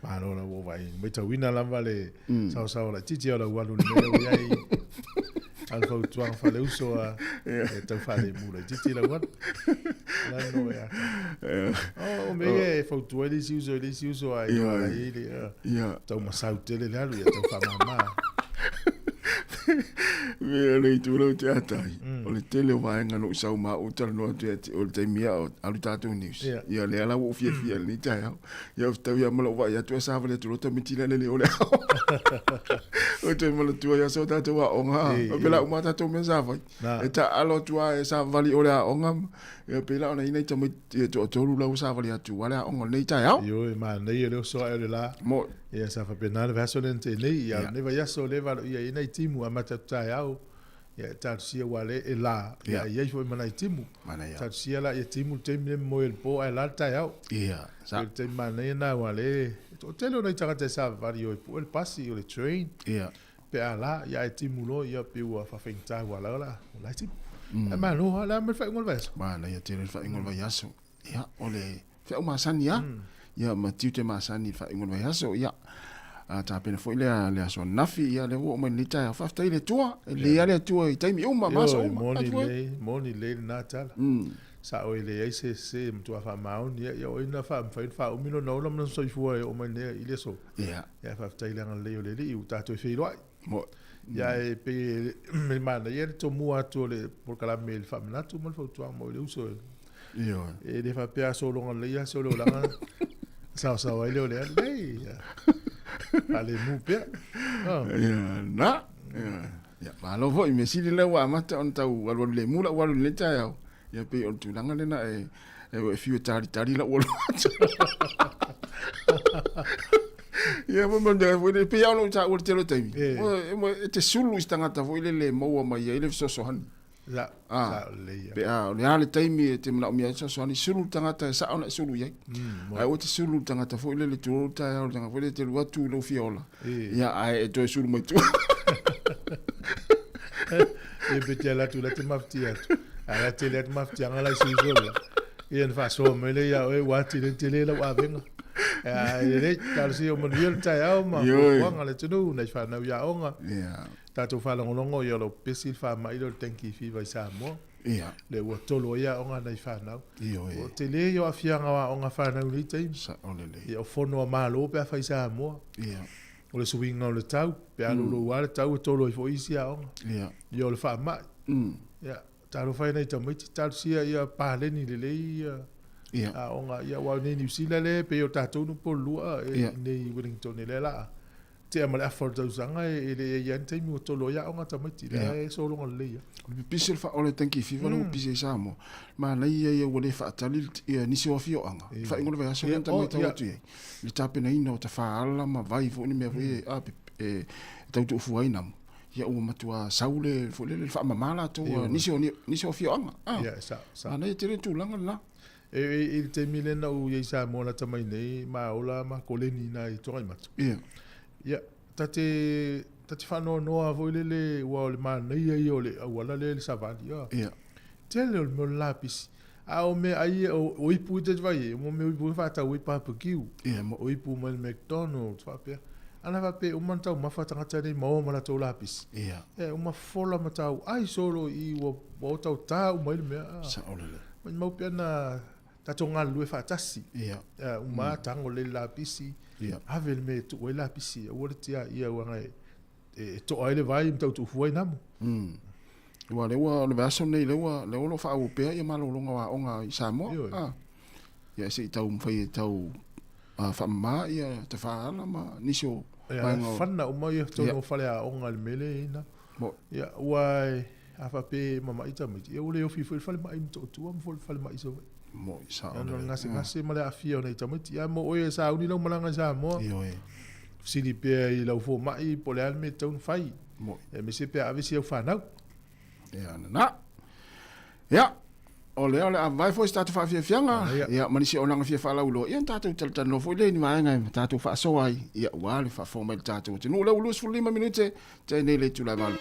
Malo la ua vai. Matauina lava le saosaoa laitiiti o lau alu i le mea ua i ai. A o le fautuaga faaleuso a e tau faalemu laitiiti lau alu. Lano e ata. O, o mea ia e fautua ai le isi uso i le isi uso a i ala i le tau masau tele le alu ia tau faamama. Me o le itu lau te atai. O le tele o vaega na ou sau ma ou talanoa atu ia te oe i le taimi a o alu tatou news. Ia lea la ua ou fiafia i lenei taeao. Ia ou fetau ia ma lou vaai atu e savali atu loa tamaiti la lele o le ao. O toe manatua ia so tatou aoga. O pela uma tatou mea sa fai. E taalo atu lava e savali o le aoga. Ia pela ona i nai tamaiti e toatolu la ua savali atu a le aoga o lenei taeao. Ioe, manaia le oso ae o le la. Mo. Ia sa faapena le vaiaso lea na tea nei. Ia lenei vaiaso lea e valoia ai nai timu amata atu taeao. Ia e talosia ua le e la, ia e i ai foi ma nai timu. Manaia. Talosia la ia timu le taimi lea e moe i le po ae la le taeao. Ia, sa. O le taimi manaia na aua le e toatele o nai tagata e savavali o e pue le pasi o le train. Ia. Pe a la, ia ae timu loa ia pei ua faafaigata ua la la, o la e timu. Ae malo lava, o le a mai le faaiuga o le vaiaso? Manaia tele le faaiuga o le vaiaso. Ia, o le feau masani lava, ia ma tiute masani i le faaiuga o le vaiaso. Ia, a tapena foi lea le aso ananafi, ia lea ua oo mai lenei taeao. Faafetai i le Atua, e lelei lava le Atua i taimi uma ma aso Ioe, uma. moni Atua e. lelei, moni lelei lena tala. Sao e leai se sese e matua faamaoni ia, ia o ai na faamafai ona faaumi lona ola ma lona soifua e oo mai nei i le aso. Ia. Ia faafetai i le agalelei o le Alii ua tatou feiloai. Mo. Ia e pei e manaia le tomua atu o le polokalame i le faamanatu ma le fautuaga mo le uso. Ioe. E le faapea a sologa lelei aso le olaga saosao ai lea o le alu. Nei, ia. Faalemu pea. Oh. Ia, na. Ia, ia, malo foi, mea sili lea ua amata ona tau alualu lemu lau alu i lenei taeao. Ia pei o le tulaga lena e, e, e fiu e talitali lau alu atu. Ia, mo mo mo e pei lava ona ou taua i le tele o taimi. E te sulu i se tagata foi lele e maua mai ai le fesoasoani. Sa, Ah, sa lelei ia. Pe a, o le a le taimi e te manaomia ai le fesoasoani, sulu le tagata e sao ona e sulu i ai. Mo. Ae aua te sulu le tagata foi lele tulou le taeao, le tagata foi lele e te alu atu i lou fia ola. E. Ia, ae e toe sulu mai tua. Ia pe te ala atu la te mafutia atu. A la tele atu mafutiaga la i si uso la. Ia na faasoa mai lea ia oe ua atili ai tele lau avega. Ae lelei, talosia o manuia le taeao ma Ioe. fuafuaga a le atunuu, nai fanau i aoga. Ia. Tatou faalogologo ia o lo o pepesi le faamai lea o le dengue fever i Samoa. Ia. Lea ua tolo ai aoga a nai fanau. Ioe. O tele ia o aafiaga o aoga a fanau i lenei taimi. Sao lelei. Ia o fono a Malo pe a fai i Samoa. Ia. O le suiga o le tau, pe a louloua le tau e tolo ai foi isi aoga. Ia. Ia o le faamai. Ia, talofa e nai tamaiti, talosia ia paleni lelei ia Ia. aoga. Ia aua nei Niu Sila lea e pei o tatou nuu polulua e Ia. i nei Wellington lea la a tea ma le afa o le tausaga e le i ai ni taimi ua tolo ai aoga tamaiti lea e sologa lelei lava. O le pipisi o le o le dengue fever lea ua pisi ai Samoa, manaia ia ua le faatali ia nisi o afioaga, le faaiuga o le vaiaso lea na ta matau atu i ai, i le tapenaina o tafaala ma vai foi ni mea foi e e tau tuufua ai namo, ia ua matua sau le foi lele le faamama latou nisi o nisi o afioaga. Ia, sao, sao. Manaia tele le tulaga lena. E i le taimi lea na ou i ai i Samoa lata mai nei, ma ola ma koleni i na i Togaimatu. Ia. Ia, ta te, ta te faanoanoa foi lele, aua o le manaia ia o le auala lea i le savali. Ia. Tele o le mea o le lapisi. A o mea ai o ipu i te vai e, mo mea o ipu e whātau i barbecue. Ia, mo. O ipu mai le McDonald's, whaapea. Ana whaapea, uma na taumafa tagata nei ma o ma latou lapisi. Ia. E, uma fola ma tau ai solo i ua, ua o tau tā uma i le mea. Ah. Sao lelei. Maumau pea na tatou galulue faatasi. Ia. Uma tago le lapisi. Ia. Ave le mea e tuu ai lapisi. Aua le tia ia uaga e, e toa ai le vai ma tautuufua ai namo. Ua lea ua o le vaiaso lenei lea ua lea ua lo faaauau pea ia malologa o aoga i Samoa. Ioe. Ah. Ia se i taumafai e tau faamama ia tafaala ma nisi o Ia, vaega o fana uma ia tonu Ia. o faleaoga i le mea lea e i ai namo. Mo. Ia, ua e, a faapea e mama'i tamaiti, ia ua le ofi foi i le falemai i Motootua ma foi le falemai i Savaii. Mo i sao Ia, ona o le lelei. gasegase ma le aafia o nai tamaiti. Ia, mo oe e sauni lau malaga i Samoa. Ioe. Fesili pea i lau fomai po o le a le mea e tatau ona fai. Mo. Aemaise pe a ave si au fanau. Ia lena. Ia, o lea o le a vavae foi se tatou faafiafiaga, Ia. ia, ma nisi auaunaga fia faalauiloa, ia ona tatou talatalanoa foi lea i ni vaega e tatou faasoa ai, ia, aua le faafofoga mai i le tatou atunuu. O lea ua 25 minute tae nei le itula e valu.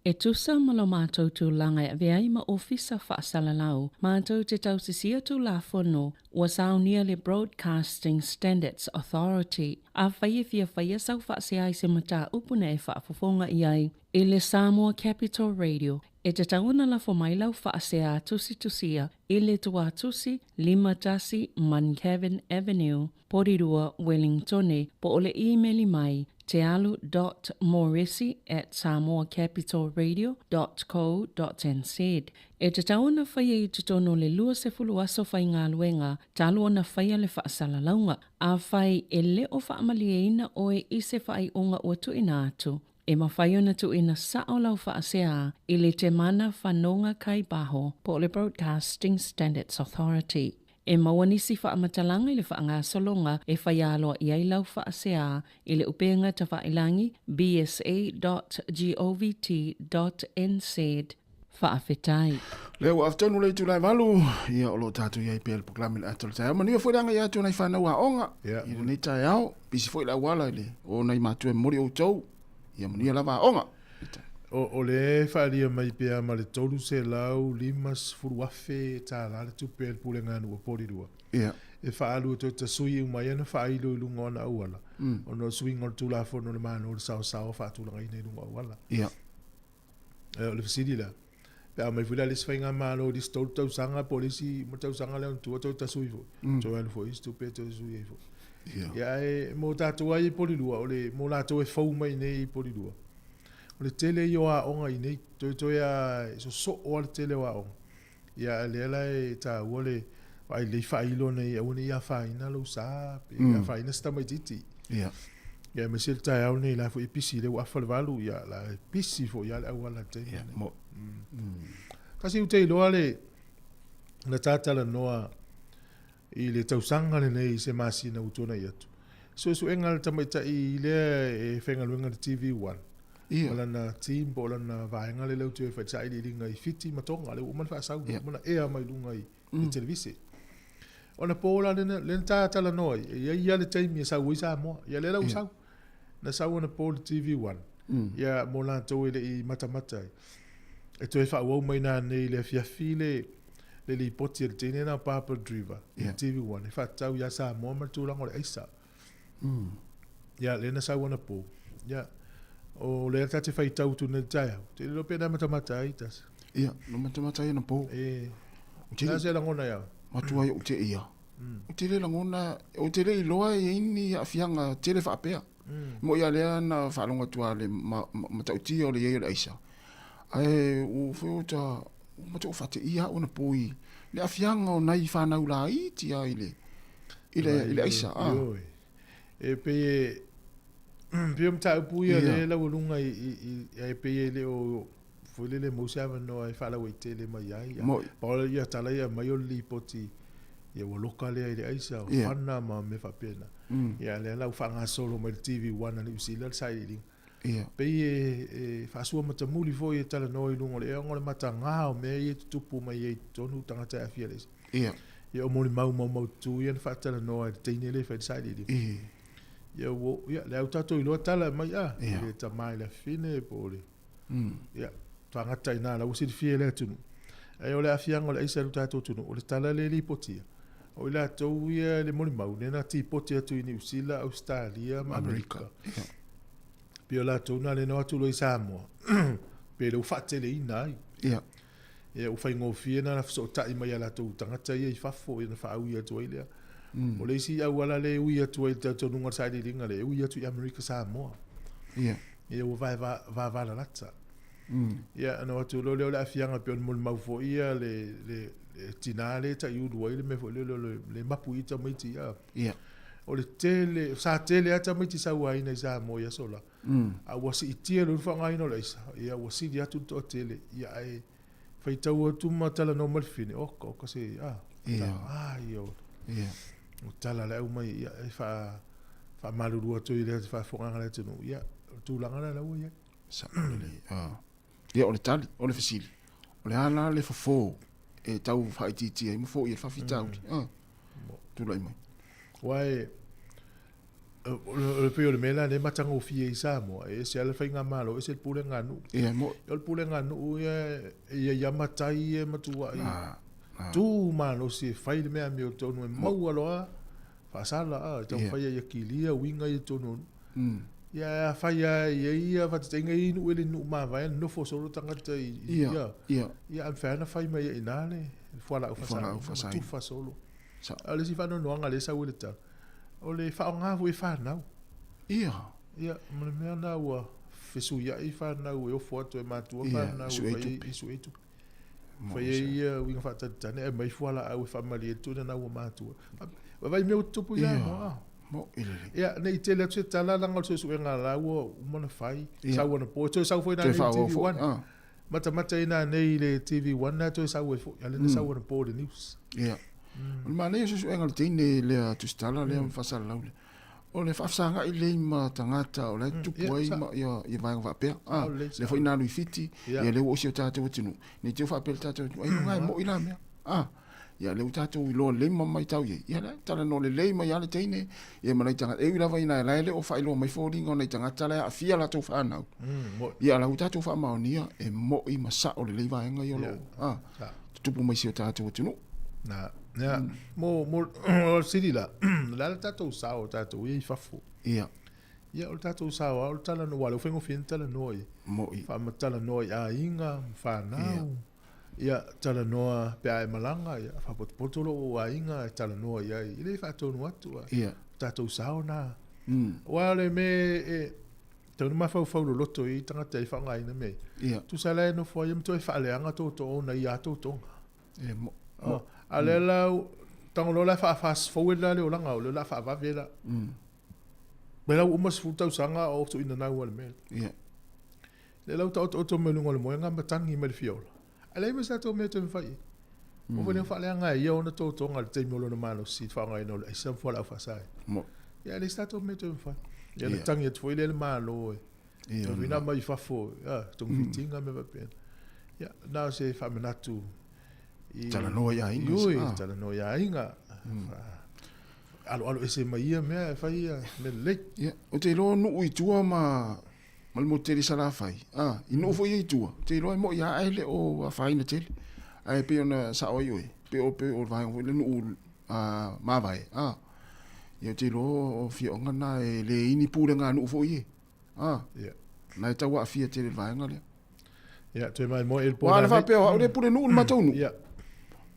E tusa ma lo matou tulaga e avea ai ma Ofisa Faasalalau, matou te tausisia Tulafono ua saunia le Broadcasting Standards Authority. Afai e fia faia sau faasea i se mataupu na e faafofoga i ai i le Samoa Capital Radio, e tatau ona lafo mai lau faasea tusitusia i le Tuatusi 51 Muncavin Avenue, Porirua, Wellingtone, po o le imeli mai tealu dot moresi at samoacapitalradio dot co dot nz. E tatau ona faia i totonu o le 20 aso faigaluega talu ona faia le faasalalauga. Afai e le o faamalieina oe i se faaiuga ua tuuina atu, e mafai ona tuuina sao lau faasea i le Temana Fanoga Kai Baho po o le Broadcasting Standards Authority. E maua nisi faamatalaga i le faagasologa e fai aloaia ai lau faasea i le upega tafailangi bsa.govt.nz. Faafetai. Lea ua afe tonu le itula e valu, ia o lo o tatou i ai pea i le polokalame le ata o le taeao. Manuia foi le agai atu o nai fanau aoga i lenei taeao. Pisi foi le auala i le o nai matua e momoli outou. Ia manuia lava aoga. O lea e faaalia mai pea ma le $350,000 le tupe a le Pulega a Nuu o Porirua e faaalu e toe tasui uma ai ana faailo i luga o ana auala ona o le suiga o le Tulafono a le Malo o le saosaoa faatulagaina i luga o auala. O le fesili la, pe a omai foi la le isi faigamalo i le isi 3 tausaga po o le isi tausaga lea ona tua toe tasui foi, toe alu foi isi tupe toe sui ai foi. Ia ae mo tatou lava ia i Porirua, o le mo latou e fou mai nei i Porirua, o le tele ia o aoga i inei, toetoe lava e sosoo lava le tele o aoga. Ia ae lea la e taua le vaai lelei faailo ina ia aua ne i afaina lou sa pe afaina se tamaitiiti. Ia. Ia aemaise le taeao lenei la foi e pisi lea ua afa le valu, ia la e pisi foi lava le auala i le taimi lenei. Mo. Tasi ou te iloa le na ta talanoa i le tausaga lenei i se masina ua tuanai atu. Suesuega a le tamaitai lea e faigaluega i le TV1. Ia. Ma lana team po o lana vaega lea ua toe fai sailiiliga i Fiti ma Tonga, lea ua uma ona faasau, ua uma ona ea mai luga i le televise. Ona po la lea na ta talanoa ai, e i ai lava le taimi e sau ai Samoa. Ia lea la ua sau. Na sau anapo i le TV1, ia mo latou e le i matamata ai. E toe faaauau mai nanei i le afiafi le le lipoti a le teine lena o Barbara Driver i le TV1 e faatatau ia Samoa ma le tulaga o le aisa. Ia, lea na sau anapo. Ia, o lea ta te faitau atu nei i le taeao. Ou te le iloa pe na matamata ai tasi. Ia, na matamata ai anapo. E, o le a se lagona ia oe? Matua ai ou te ia. Ou te le lagona, ou te le iloa e i ai ni aafiaga tele faapea. Moʻi a lea na faalogo atu lava i le matautia o le i ai o le aisa. Ae ua foi o ta, ua matuai faateia au anapo i le aafiaga o nai fanau laiti lava i le, i le, i le aisa. Ah. Ioe. E pei e, pei o mataupu ia lea e laualuga i, i, i, e pei e le o, foi lele maua se avanoa e faalauaitele mai ai. Moʻi. Pau lea ia tala ia aumai o le lipoti ia ua loka lea i le aisa o fana ma mea faapena. Ia lea la ua faagasolo mai le TV1 a Niu Sila le sailiiliga. Pei e faasua matamuli foi e talanoa i luga o le ea ona o le mataga o mea ia e tutupu mai ai i totonu tagata e aafia i le aisa. Ia o molimau maumaututu ia na faatalanoa e le teine lea e fai le sailiiliga. Ia ua, ia lea ua tatou iloa tala e aumai a, e le tama i le afafine po o le Ia, faagata i ina, la ua silafia e le atunuu. Ae o le aafiaga o le aisa i lo tatou atunuu, o le tala lea e lipotia, o i latou ia i le molimau, lea na tipoti atu i Niu Sila, Ausetalia ma Amerika. Pei o latou na lea na o atu loa i Samoa, pei lea ua faateleina ai. Ia, ua faigofie ona fesootai mai a latou tagata ia i fafo, ia ona faaui atu ai lea. O le isi auala lea e ui atu ai i le talitonuga o le sailiiliga lea, e ui atu i Amerika Samoa. Ia ua vae vavalalata. Ia ona o atu loa lea o le aafiaga pei ona molimau foi ia le le tina lea e taiulu ai le mea foi lele o le mapu i tamaiti ia. O le tele, sa tele lava tamaiti sauaina i Samoa i aso la. A ua siitia loa le faaaogaina o le aisa, ia ua sili atu le toatele, ia ae faitau atu ma talanoa ma le fine, oka oka se a. A ia o. O tala le aumai ia e faa faamalulu atu i le faafofogaaga a le atunuu, ia, o le tulaga lea la ua i ai. Sao lelei. Ah. Ia, o le tali, o le fesili, o le a la le fofo e tau faaitiitia ai ma foia le faafitauli? Ah. Tulai mai. Aua e, O le pei o le mea lea lea e matagofie i Samoa, e ese lava le faigamalo, ese le pulega a nuu. Ia, mo'i. O le pulega a nuu ia, e i ai matai ia e matuai tu malosi e fai le mea amiotonu e maua loa faasala, a, e taumafai ia kilia uiga ia i totonu o nuu. Ia ae afai lava e i ai ia faataitaiga e i ai nuu e le nuu mavae, nofo solo tagata i, ia, ia, ae mafai lava ona fai mai ai i ina le fualaau faasaina ma tufa solo. A o le isi faanoanoaga lea e sau ai le tala, o le faaaoga foi e fanau. Ia. Ia, ma le mea lena ua fesuiai fanau e ofo atu e matua fanau e sue tupe. Fai ai ia uiga faatalitali ae aumai fualaau e faamalie atu lena ua matua. Vaai mea ua tutupu i Samoa. Ia, ne i tele atu se tala leaga o le suesuega la ua uma ona fai, sau anapo, e toe sau foi nanei i le TV1. Matamata i nanei i le TV1 lea toe sau ai foi, a lea na sau anapo i le news. Ia. O le manaia o suesuega a le teine lea Tusitala lea ma faasalalau lea, o le faafesagai lelei ma tagata o la e tutupu ai ma ia ia vaega faapea. A, lea foi na alu i Fiti, ia lea ua oo i si o tatou atunuu, ne i te i ua faapea le tatou atunuu, ailoga e moi la mea. A, ia lea ua tatou iloa lelei ma matau i ai, ia lea e talanoa lelei mai lava le teine ia ma nai tagata, e ui lava ina la e le o faailoa mai foliga o nai tagata la e aafia latou fanau. Ia a la ua tatou faamaonia e moi ma sao lelei vaega ia o lo o a, tutupu mai i si o tatou atunuu. Na, ia, mo, mo, o le sili la, o le a le tatou sao o tatou ia i fafo? Ia. Ia, o le tatou sao lava o le talanoa, aua o lea ua faigofie ona talanoa i, Moi. Faatalanoa i aiga ma fanau. Ia, talanoa pe a e malaga, ia, faapotopoto lou aiga e talanoa i ai, e le faatonu atu, a o tatou sao na. Aua o le mea e tatau ona mafaufau loloto i ai tagata e faaaogaina mea ia. Tusa la e nofo ai ma toe faaleaga tootooga i a tootoga. E mo. A o lea la, tago loa la faa-fast forward la le olaga, o lea o le a faavave la. Mai la ua uma 10 tausaga o tuuinanau a le mea. Ia. Lea la ua taotooto mai luga o le moega ma tagi mai le fiola. Ae leai ma se tatou mea e toe mafai i ai. Ua foi lea faaleaga e ia ona tootoga i le taimi o lona malosi i le faaaogaina o le aisa ma fualaau faasaina. Ia ae leai se tatou mea e toe mafai. Ia ona tagi atu foi lea i le Malo e tofina mai i fafo, togafitiga ma mea faapena. Ia, na o se faamanatu i Talanoa i aiga. Ioe, talanoa i aiga. Aloalo ese mai ia mea e fai ia mea lelei. Ia, ou te iloa nuu i tua ma ma le motu tele i Salafai, a, i nuu foi ia i tua, ou te iloa e moi lava ae le o afaina tele. Ae pei ona sao ai oe, pei o pei o le vaega foi lea nuu a, mavae, a, ia ou te iloa o afioaga na e leai ni pulega a nuu foi ia, a, Ia. na e tau aafia tele i le vaega lea. Ia, toe maimoa i le po Aua a na faapea o au lea e pule nuu i le matou nuu, Ia.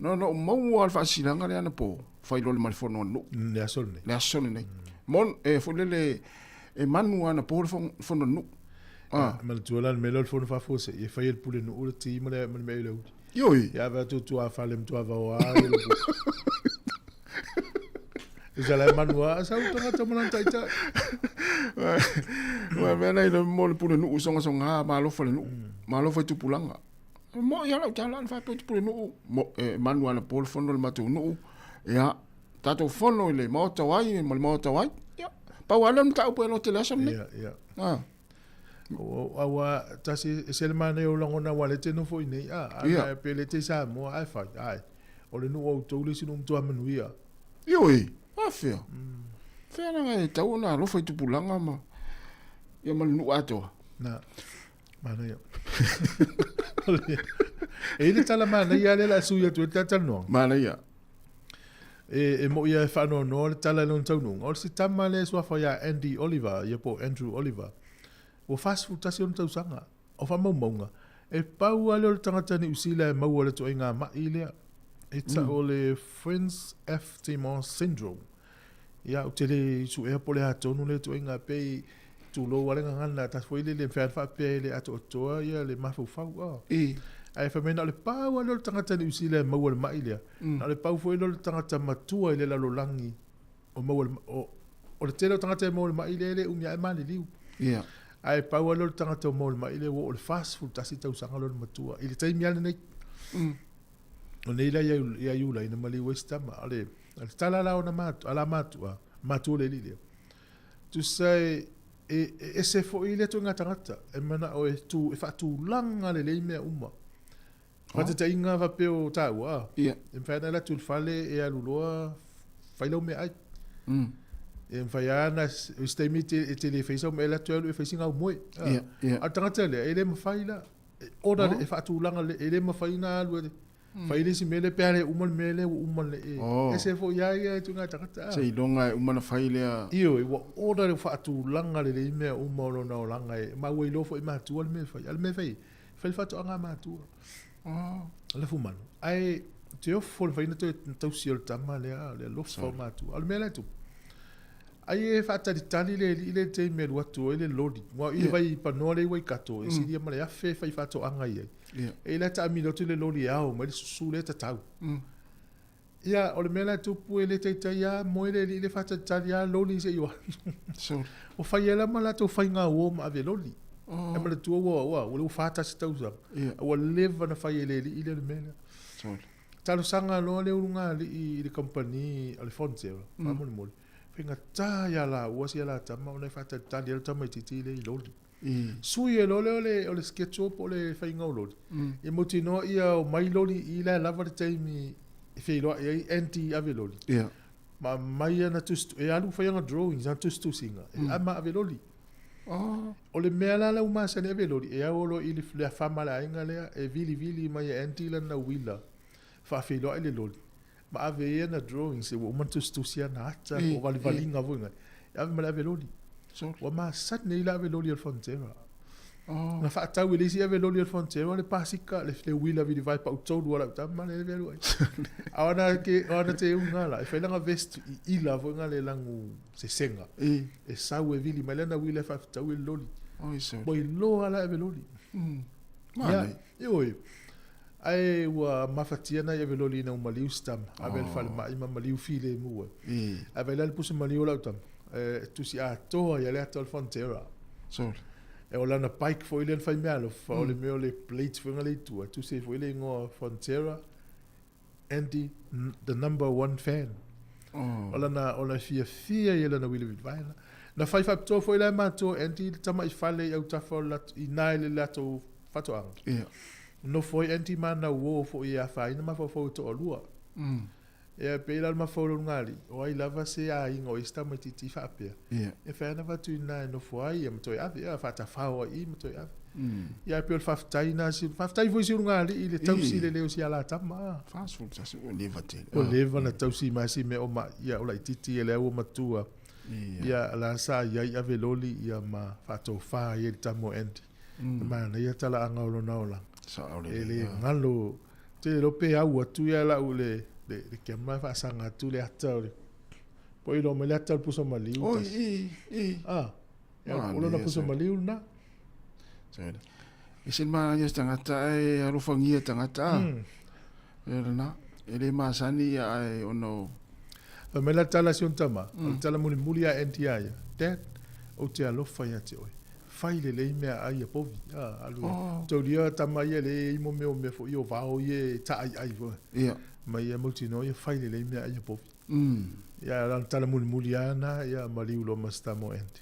na ona ou maua lava le faasilasilaga lea anapo, fai loa ma le fono a le nuu. Le aso lenei. Le aso lenei. Mon, e foi lele, e manu lava anapo le fono a le nuu. Ah. Manatua la le mea lea o le fono faafuasei, e fai e le pulenuu le ti ma le mea i le uli. Ioe. Ia ave atu tuafale ma tuavaoa ia le Tusa la e manu lava, sau tagata ma lana taitai. Ua mea nei le mo le pulenuu sogasoga ma alofa le nuu, ma alofa i tupulaga. E moi lava lau tala na faapea ou te pulenuu, mo, e manu anapo le fono a le matou nuu, ia, tatou fono i le maota o ai ma le maota o ai. Ia, pau lava lea o le mataupu e lote i le aso lenei. Ia, ia. Ah. Aua tasi e se le manaia o lagona aua lea e te nofo i inei a, a Ia. pe le te i Samoa ae fai, ae o le nuu o outou le isi nuu matua manuia. Ioe, afea. Fea la e tatau ona alofa i tupulaga ma ia ma le nuu atoa. Na, manaia. E i le tala manaia lea o le a sui atu ai le talatalanoaga. Manaia. E, e mo'i lava e faanoanoa le tala i lona taunuuga. O le si tama lea e suafa ia Andy Oliver, ia po o Andrew Oliver, ua 41 ona tausaga. O faamaumauga, e pau lava lea o le tagata Niu Sila e maua le ituaiga ma'i lea. E tau o le Frenz Eftimon Syndrome. Ia, ou te le suea po o le a tonu lea ituaiga, pei tulou lava le gagana, tasi foi lele e mafai lava ona faapea e le atoatoa ia le mafaufau. Oh. Ae fai mai na o le pau lava lea o le tagata Niu Sila e maua i le ma'i lea, na o le pau foi lea o le tagata matua i le lalolagi o maua le, o, o le tele o tagata e maua i le ma'i lea e le umi ae maliliu. Ae pau lava lea o le tagata o maua i le ma'i lea ua oo i le 41 tausaga lona matua i le taimi lava lenei. O nei la ia Iulai na maliu ai si tama. O le, o le tala la ona matu, a la matua, matua o le alii lea. Tusa e, e, e ese foi lea ituaiga tagata, e manao e, tu, e faatulaga lelei mea uma. Faataitaiga faapea o taua, Ia. e mafai ona alu atu i le fale e alu loa fai lau meaai. E mawhai lava na, o se taimi e te le whai sau me atu e alu e whai singa au moe. Ia, ia. A tangata lea, e le mawhai la. E ora le, e whaatulanga le, e le mawhai na alu e whai le si mele pe ale uma le mele ua uma le e. Oh. E se fo ia ia e tunga tangata. Se iloga e uma na fai lea. Io, e ua ora le whaatulanga le le mea uma o lona olanga e. Ma ua iloa foi matua le mea whai. A le mea whai, whai le whaatoanga matua. Oh. Le fumanu. Ai, te ofo le whaina toe tausi o le tama lea, le alofa o matua. A le mea la e tupu. Ai e whaatalitali le li le te me atu ai le loli. Wa i vai panoa le Waikato, e siria ma le afe whai whaatoanga i ai. E la ta amilo atu le loli e ao, mai le susu le tatau. Ia, o le mea la e tupu e le taitai a moe le li le whaatalitali a loli se iwa. Sorry. O whai e la ma latou whai ngā uo ma ave loli. Oh. E ma le tua ua ua, ua le ua whātasi tausaga. Ua leva na whai e le li i le mea lea. Sorry. Talosaga loa le uluga alii i le kamupani a le Fonterra, faamolemole, faigata ia laua sia la tama ona e faatalitali ai le tamaitiiti lea i loli. Sui ai loa lea o le, o le schedule po o le faiga o loli, ia mautinoa ia omai loli i la e lava le taimi e feiloai ai Andy ave loli. Ma aumai ana tusi, e alu fai ana drawings, ana tusitusiga, e ama ave loli. Oh. O le mea la lau masani ave loli, e ao loa i le, le afa ma le aiga lea, e vilivili mai e Andy lana uila, faafeiloai le loli, ma ave ai ana drawings, ua uma ona tusitusi ana ata, po o valivaliga foi nai, e ave ma le ave loli. Sorry. Ua masani ai le ave loli a le Fonterra. Oh. Na faatau e le isi ave loli a le Fonterra le pasika, le, le uila vilivae pautolu a lau tama le ave alu ai. A o ana ke, o ana teuga la, e fai lana vest i ila foi nga le lagu sesega. E sau e vili mai lana uila e faafetau e le loli. Oi, sorry. Ua iloa la ave loli. Ia, Manaia. ioe. Ae ua mafatia nai ave loli ina ua maliu si tama. Ave le falemai ma maliu filemu ai. Ae vaai la le pusa maliu o lau tama. E tusi atoa ia le ata o le Fonterra. Sorry. E o lana bike foi lea na fai meaalofa, o le mea o le plate foi nga le i tua, e tusi ai foi le igoa Fonterra, Andy, the number one fan. Oh. O lana, o lana fiafia ia lana uila vilivae la. Na fai faapitoa foi la e matou Andy le tama i fale i autafa o le latou, i na i le latou faatoaga. Nofo ai Andy ma ana uo foi e afaina mafaufau e toalua. Ia, e pei la o le mafaufau o le ulugalii, o ai lava se aiga o ai se tamaitiiti faapea, e fai ana avatu i ina e nofo ai ia ma toe ave, ia, faatafao ai i i ma toe ave. Ia, e pei o le faafetai lena a si, faafetai foi i si ulugalii i le tausi lelei o si alatama, a. 41, ua leva tele. Ua leva ona tausi mai si mea o ma, ia, o laitiiti ia lea ua matua. Ia, la sa i ai ave loli ia ma faatofa ai i le tama o Andy. E manaia talaaga o lona olaga. Sao lelei, E le galo, te iloa pe au atu ia lau le, le, le kiama e faasaga atu le ata o le, po o iloa mai le ata o le pusa maliu Oi, tasi. i, i. Ah, ia, o lona Manaia, pusa sa. maliu lena. Sorry. E se manaia se tagata ae alofagia tagata a. E lena. E le masani ia ae ona o. Fai mai la tala a si ona tama, o le tala mulimuli a Andy ia ia, Dad, ou te alofa ia te oe. Fai lelei mea ai ia povi. Ah, alu e. Oh. Taulia tama ia le i mo mea o mea foi o vao ia e taaiai foi. Ma ia mautinoa ia fai lelei mea ai ia povi. Ia la tala mulimuli a na ia maliu loa ma si tama o Andy.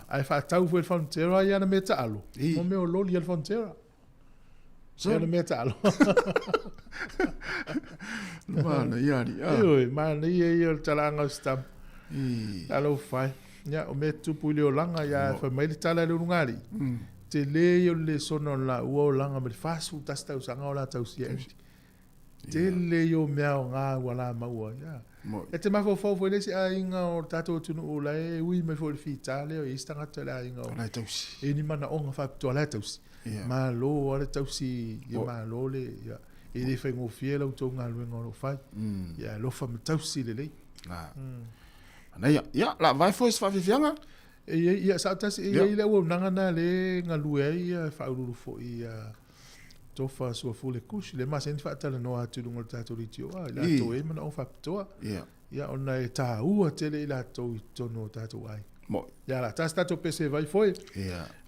Ae faatau foi le Fonterra ia ana mea taalo. Mo mea o loli a le Fonterra. Ia ana mea taalo. Manaia ali, ah. Ioe, manaia ia o le talaaga o si tama. Talofa e. Ia, o mea tupu i le olaga, ia fai mai le tala a le ulugalii. Tele ia o le lesona o le laua olaga ma le 41 tausaga o la tausia Andy. Tele ia o mea aoga ua la maua. Ia. E te mafaufau foi le isi aiga o le tatou atunuu la e ui mai foi i le fita lea o i ai se tagata i le aiga o La e tausi. E ni manaoga faapitoa la e tausi. Malo lava le tausi, ia malo le, ia, e le faigofie la outou galuega o lo o fai. Ia alofa ma tausi lelei. La. Manaia. Ia, la vae foi se faafiafiaga. E i ai, ia, sao tasi, e i ai le auaunaga na lea e galue ai ia faauluulu foi ia Tofa Suafu le Kush, le masani faatalanoa atu i luga o le tatou leitio, a, i latou e i ai manaoga faapitoa. Ia, ona e taua tele i latou i totonu o tatou aiga. Ia, la tasi tatou pese vai foi.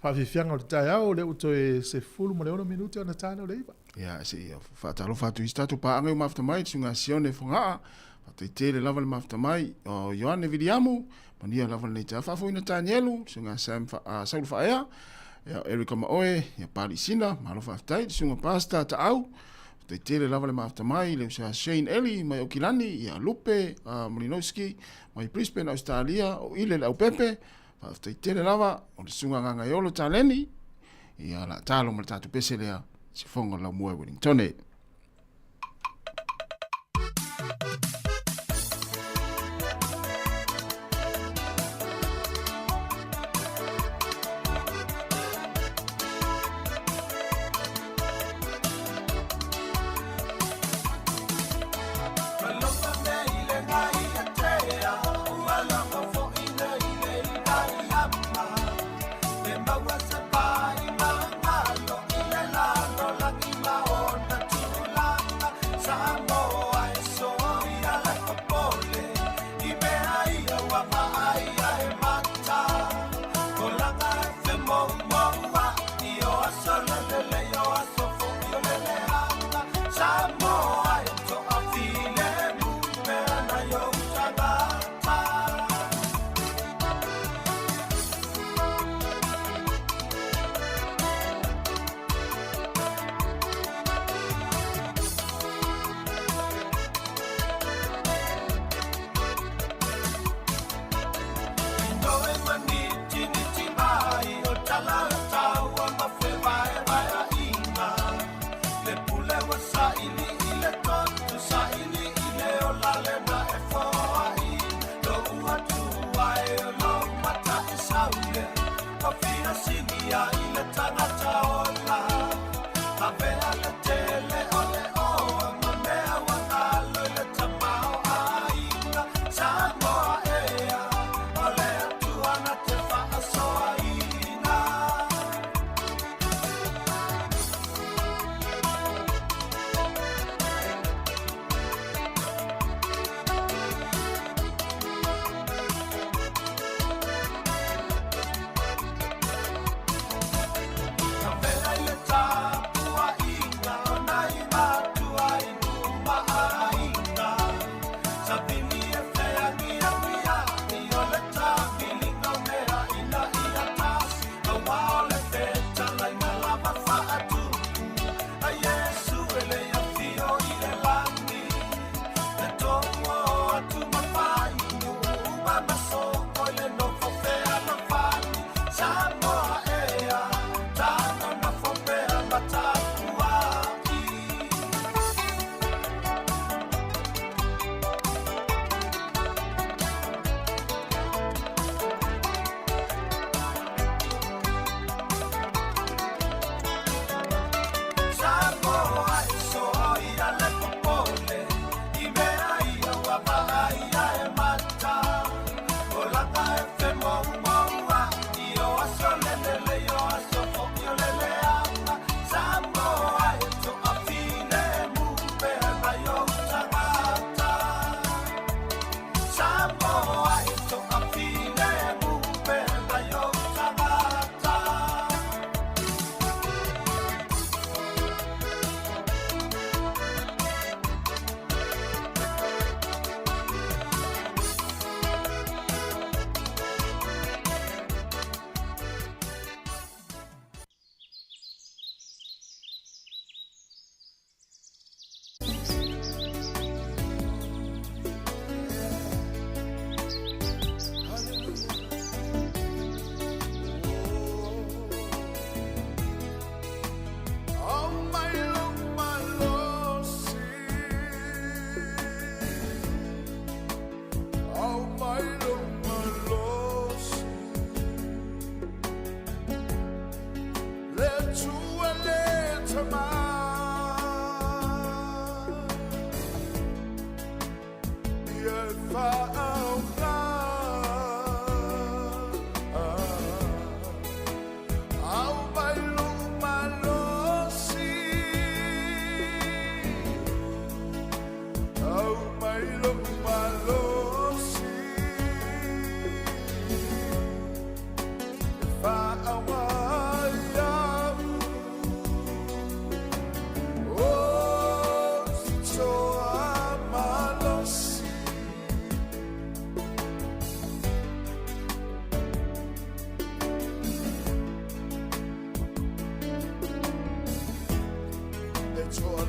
Faafiafiaga o le taeao, lea ua toe 16 minute ona ta lea o le 9. Ia, se i faatalofa atu i si tatou paaga i o mafuta mai, le susuga Sione Fogaa, faafetai tele lava le mafuta mai, o Ioane Viliamu, manuia lava lenei taeao. Faafofoina Tanielu, le susuga Sam Saulu Faaea, ia Erika Maoe, ia Pali Sina, malo faafetai, le susuga Pastor Taau, Faafetai tele lava le mafuta mai i le uso ia Shane Eli mai Aukilani, ia Lupe Malinowski mai Brisbane, Ausetalia, o Ile Leaupepe. Faafetai tele lava o le Susuga Gagaeolo Taleni. Ia la talo ma le tatou pese lea, Siufofoga o le Laumua i Wellingtone.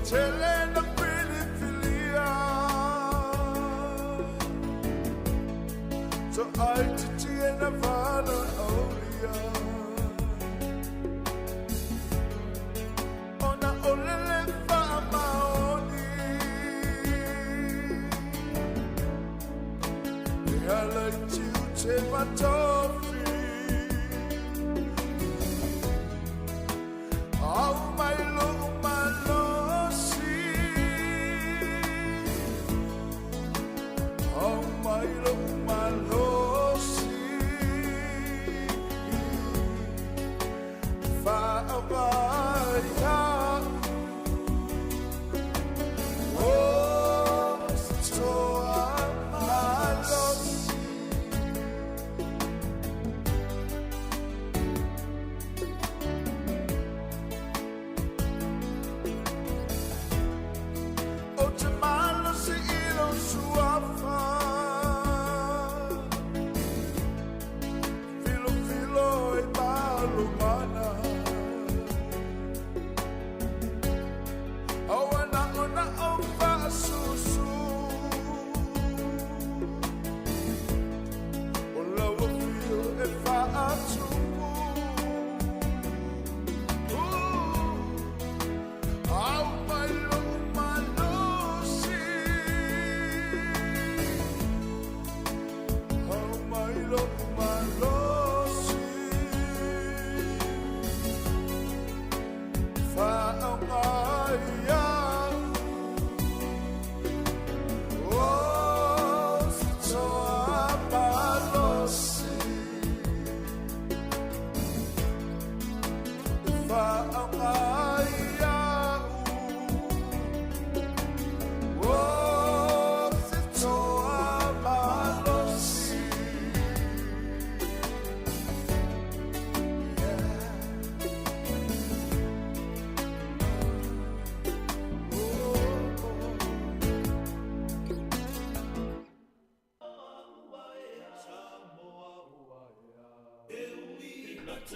tele na filifilia So ai titi e na vala aulia Ona olele wha maoni E ala i tiu te matofi Au mai lo malosi Au mai lo malosi Whaawai Oh, toa malosi O te malosi i lo suafa Filo filo e malo mana O ana ona o whaasusu O laua fio e whaatupu Au mai lo malosi Au mai lo malosi Whaangai au O se toa malosi Whaangai au O se toa malosi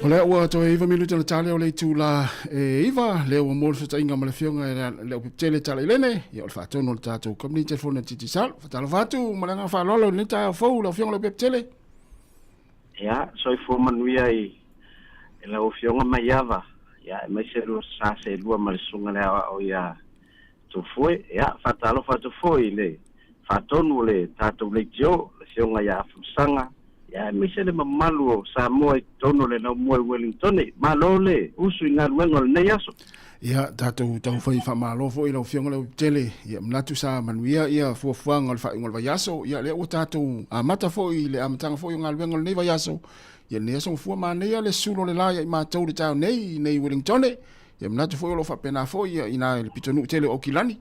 O lea ua toe 9 minuta na tale o le itula e 9, lea ua mo le fesootaiga ma le afioga i le Leaupepetele Tala Ilene, ia o le faatonu o le tatou kamupani telefoni a Digicel. Faatalofa atu ma le agaga faaaloalo i lenei taeao fou lau afioga Leaupepetele. Ia, soifua manuia i lau Afioga Maiava, ia, aemaise lua sa seelua ma le Susuga le Aoao ia Tufue. Ia, faatalofa atu foi i le faatonu o le tatou leitio, le Afioga ia Afamasaga, ia, aemaise le mamalu o Samoa i totonu o le laumua i Wellingtone. Malo le usu i galuega o lenei aso. Ia, tatou taumafai faamalo foi i lau Afioga Leaupepetele. Ia, manatu sa manuia ia fuafuaga o le faaiuga o le vaiaso. Ia, lea ua tatou amata foi i le amataga foi o galuega o lenei vaiaso. Ia, lenei aso gafua manaia le sulo o le la ia i matou i le taeao nei, nei i Wellingtone. Ia, manatu foi o lo o faapena foi ia i ina i le pitonuu tele o Aukilani.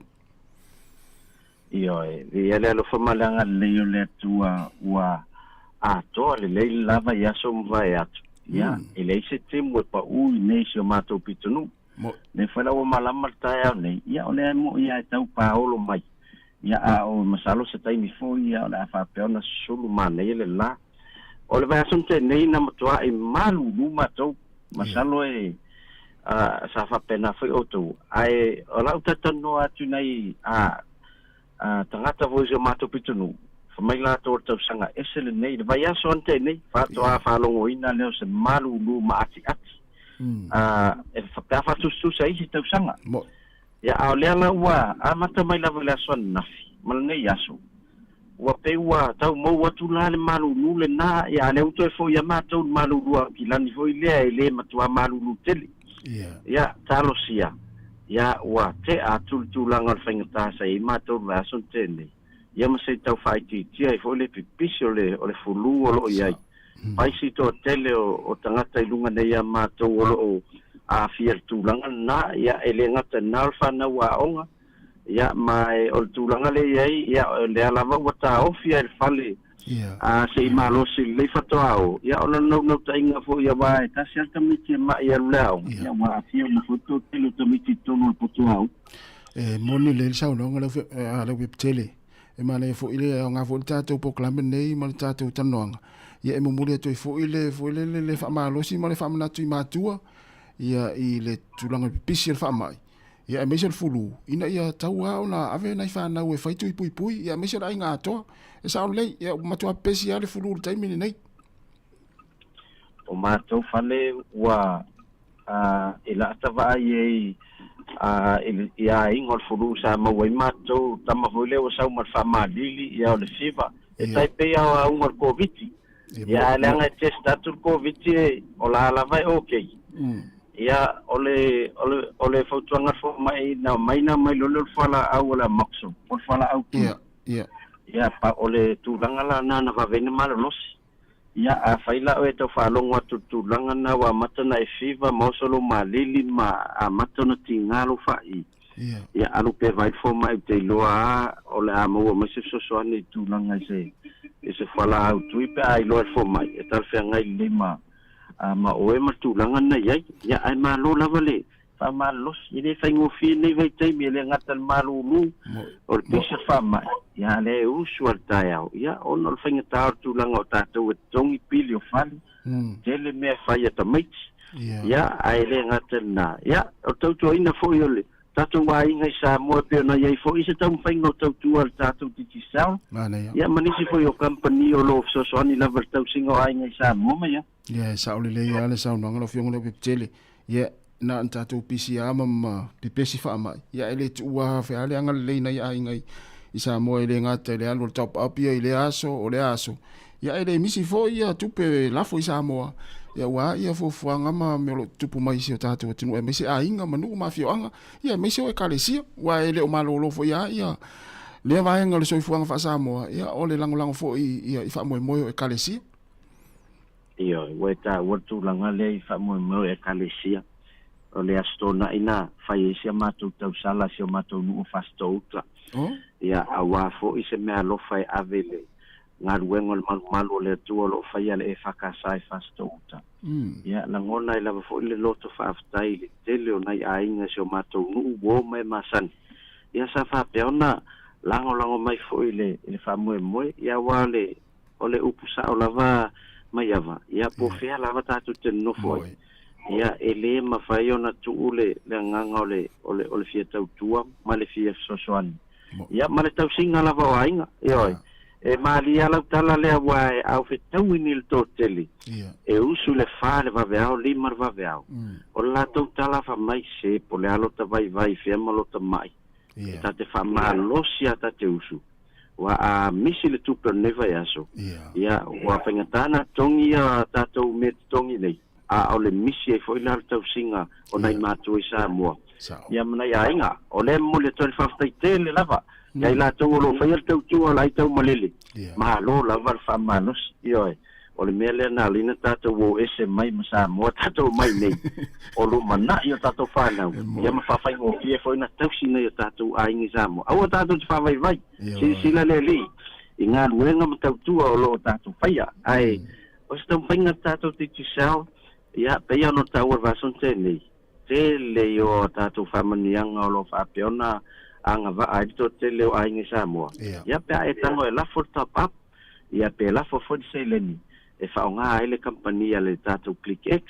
Ioe, viia le alofa ma le agalelei o le Atua ua atoa lelei le lava i aso ua mavae atu. Ia, e leai se temu e paʻu i nei si o matou pitonuu. Lea foi la ua malama le taeao nei, ia o lea e moʻi lava e tau paolo mai. Ia, a o masalo se taimi foi ia o le a faapea ona susulu manaia le la. O le vaiaso na tea nei na matuaʻi malulu matou, masalo e sa faapena foi outou. Ae o lau talatalanoa atu i nai tagata foi o si o matou pitonuu, fai mai latou o le tausaga ese lenei, le vaiaso na tea nei, faatoa faalogoina lea o se malulu maatiati pe a faatusatusa i isi tausaga. Ia, a o lea la ua amata mai lava i le aso ananafi ma lenei aso, ua pei ua tau mou atu la le malulu lena, ia, a lea ua toe foi ia matou i le malulu a Aukilani foi lea e le matua malulu tele. Ia, talosia, ia, ua tea atu le tulaga o le faigata sa i ai matou i le vaiaso na tea nei, ia ma se i tau faaitiitia ai foi le pipisi o le, o le fulu o lo o i ai. Fai si toatele o tagata i luga nei ia matou o lo o aafia i le tulaga lena, ia, e le gata i lena o le fanau aoga, ia, ma o le tulaga lea i ai, ia, o lea lava ua taofi lava i le fale, a se i malosi lelei faatoa o, ia, o le naunautaiga foi aua e tasi lava le tamaiti e mai e alu i le aoga, ia, ua aafia uma foi le toatele o tamaiti i totonu o le potuau. E moni lelei le saunoaga a Leaupepetele. E manaia foi le aoga foi le tatou polokalame lenei ma le tatou talanoaga, ia e momoli atu ai foi le foi le le faamalosi ma le faamanatu i matua ia i le tulaga pipisi o le faamai. Ia aemaise o le fulu, ina ia tau lava ona ave nai fanau e fai tui puipui, ia aemaise o le aiga atoa. E sao lelei, ia ua matua pepesi lava le fulu i le taimi lenei. O matou fale ua i lata vaai ai i aiga o le fulu sa maua ai matou tama foi lea ua sau ma le faamalili, ia o le fever. E tai pei lava o auga o le Koviti. Ia ae leaga e test atu le Koviti o la lava e okay. Ia o le o le o le fautuaga a le fomai na aumai na aumai loa lea o le fualaau o le amoxil po o le fualaau tui. Ia pa o le tulaga la na na vave ai na malolosi. Ia afai la oe e tau faalogo atu i le tulaga na ua amata ona e fever ma oso lou malili ma amata ona tiga lou fa'i, ia alu pea vaai le fomai ou te iloa a o le a maua mai se fesoasoani i tulaga i se i se fualaau tui pe a iloa e le fomai e talafeagai lelei ma ma oe ma le tulaga na i ai. Ia ae malo lava le faamalolosi, e le faigofie lenei vaitaimi, e le gata i le malulu o le pisa faamai, ia a lea e usu lava i le taeao, ia ona o le faigata o le tulaga o tatou e totogi pili o fale, tele mea e fai a tamaiti, ia ae le gata i lena, ia o le tautuaina foi o le tatou aiga i Samoa e pei ona i ai foi se taumafaiga o tautua a le tatou Digicel, ia ma nisi foi o kamupani o lo o fesoasoani lava i le tausiga o aiga i Samoa ma ia. Ia, e sao lelei lava le saunoaga lau Afioga Leaupepetele. Ia, na ona tatou pisi lava ma, ma pepesi faamai, ia ae le tuua lava fea le agalelei nai aiga i, i Samoa e le gata i le alu o le top up ia i lea aso, o lea aso. Ia ae le misi foi ia tupe lafo i Samoa, ia aua ia fuafuaga ma mea o lo o tutupu mai i si o tatou atunuu aemaise aiga ma nuu ma afioaga, ia aemaise o ekalesia, aua e le o malolo foi lava ia lea vaega o le soifuaga faa-Samoa, ia o le lagolago foi ia i faamoemoe o ekalesia. Ioe, ua e taua le tulaga lea i faamoemoe o Ekalesia. O le Aso Toonai na fai ai si a matou tausala i si o matou nuu o Fasitouta. Ia, aua foi se meaalofa e ave i le galuega o le malumalu o le Atua o lo o faia le EFKS i Fasitouta. Ia, lagona ai lava foi le loto faafetai i le tele o nai aiga i si o matou nuu ua o mai masani. Ia, sa faapea ona lagolago mai foi i le faamoemoe, ia aua o le O le upu sao lava Maiava, ia po o fea lava tatou te nonofo ai, ia e le mafai ona tuu le le agaga o le o le o le fia tautua ma le fia fesoasoani. Ia ma le tausiga lava o aiga, ioe. E malie lava lau tala lea aua e aufetaui ni le toatele, e usu i le fa le vaveao, lima le vaveao. O le latou tala fai mai, se po o le a lota vaivai i fea ma lota mai, e ta te faamalosi a ta te usu. Ua a misi le tupe o lenei vaiaso, ia ua faigata ona totogi ia tatou mea totogi nei, a o le misi ai foi la o le tausiga o nai matua i Samoa, ia ma nai aiga. O lea e momoli atu ai le faafetai tele lava ia i latou o lo o faia le tautua o le aitaumalele, malo lava le faamalosi. Ioe. O le mea lea na ala ai ona tatou o ese mai ma Samoa tatou mai nei, o lumanai o tatou fanau, ia ma faafaigofie foi ona tausi nai o tatou aiga i Samoa. Aua tatou te faavaivai, silasila le Alii i galuega ma tautua o lo o tatou faia. Ae o se taumafaiga a le tatou Digicel, ia, pei lava ona taua i le vaiaso na tea nei, tele i o tatou faamanuiaga o lo o faapea ona agavaa ai le toatele o aiga i Samoa. Ia, pe a e tago e lafo le top up, ia pe lafo foi le seleni e faaaoga ai le kamupani a le tatou ClickX,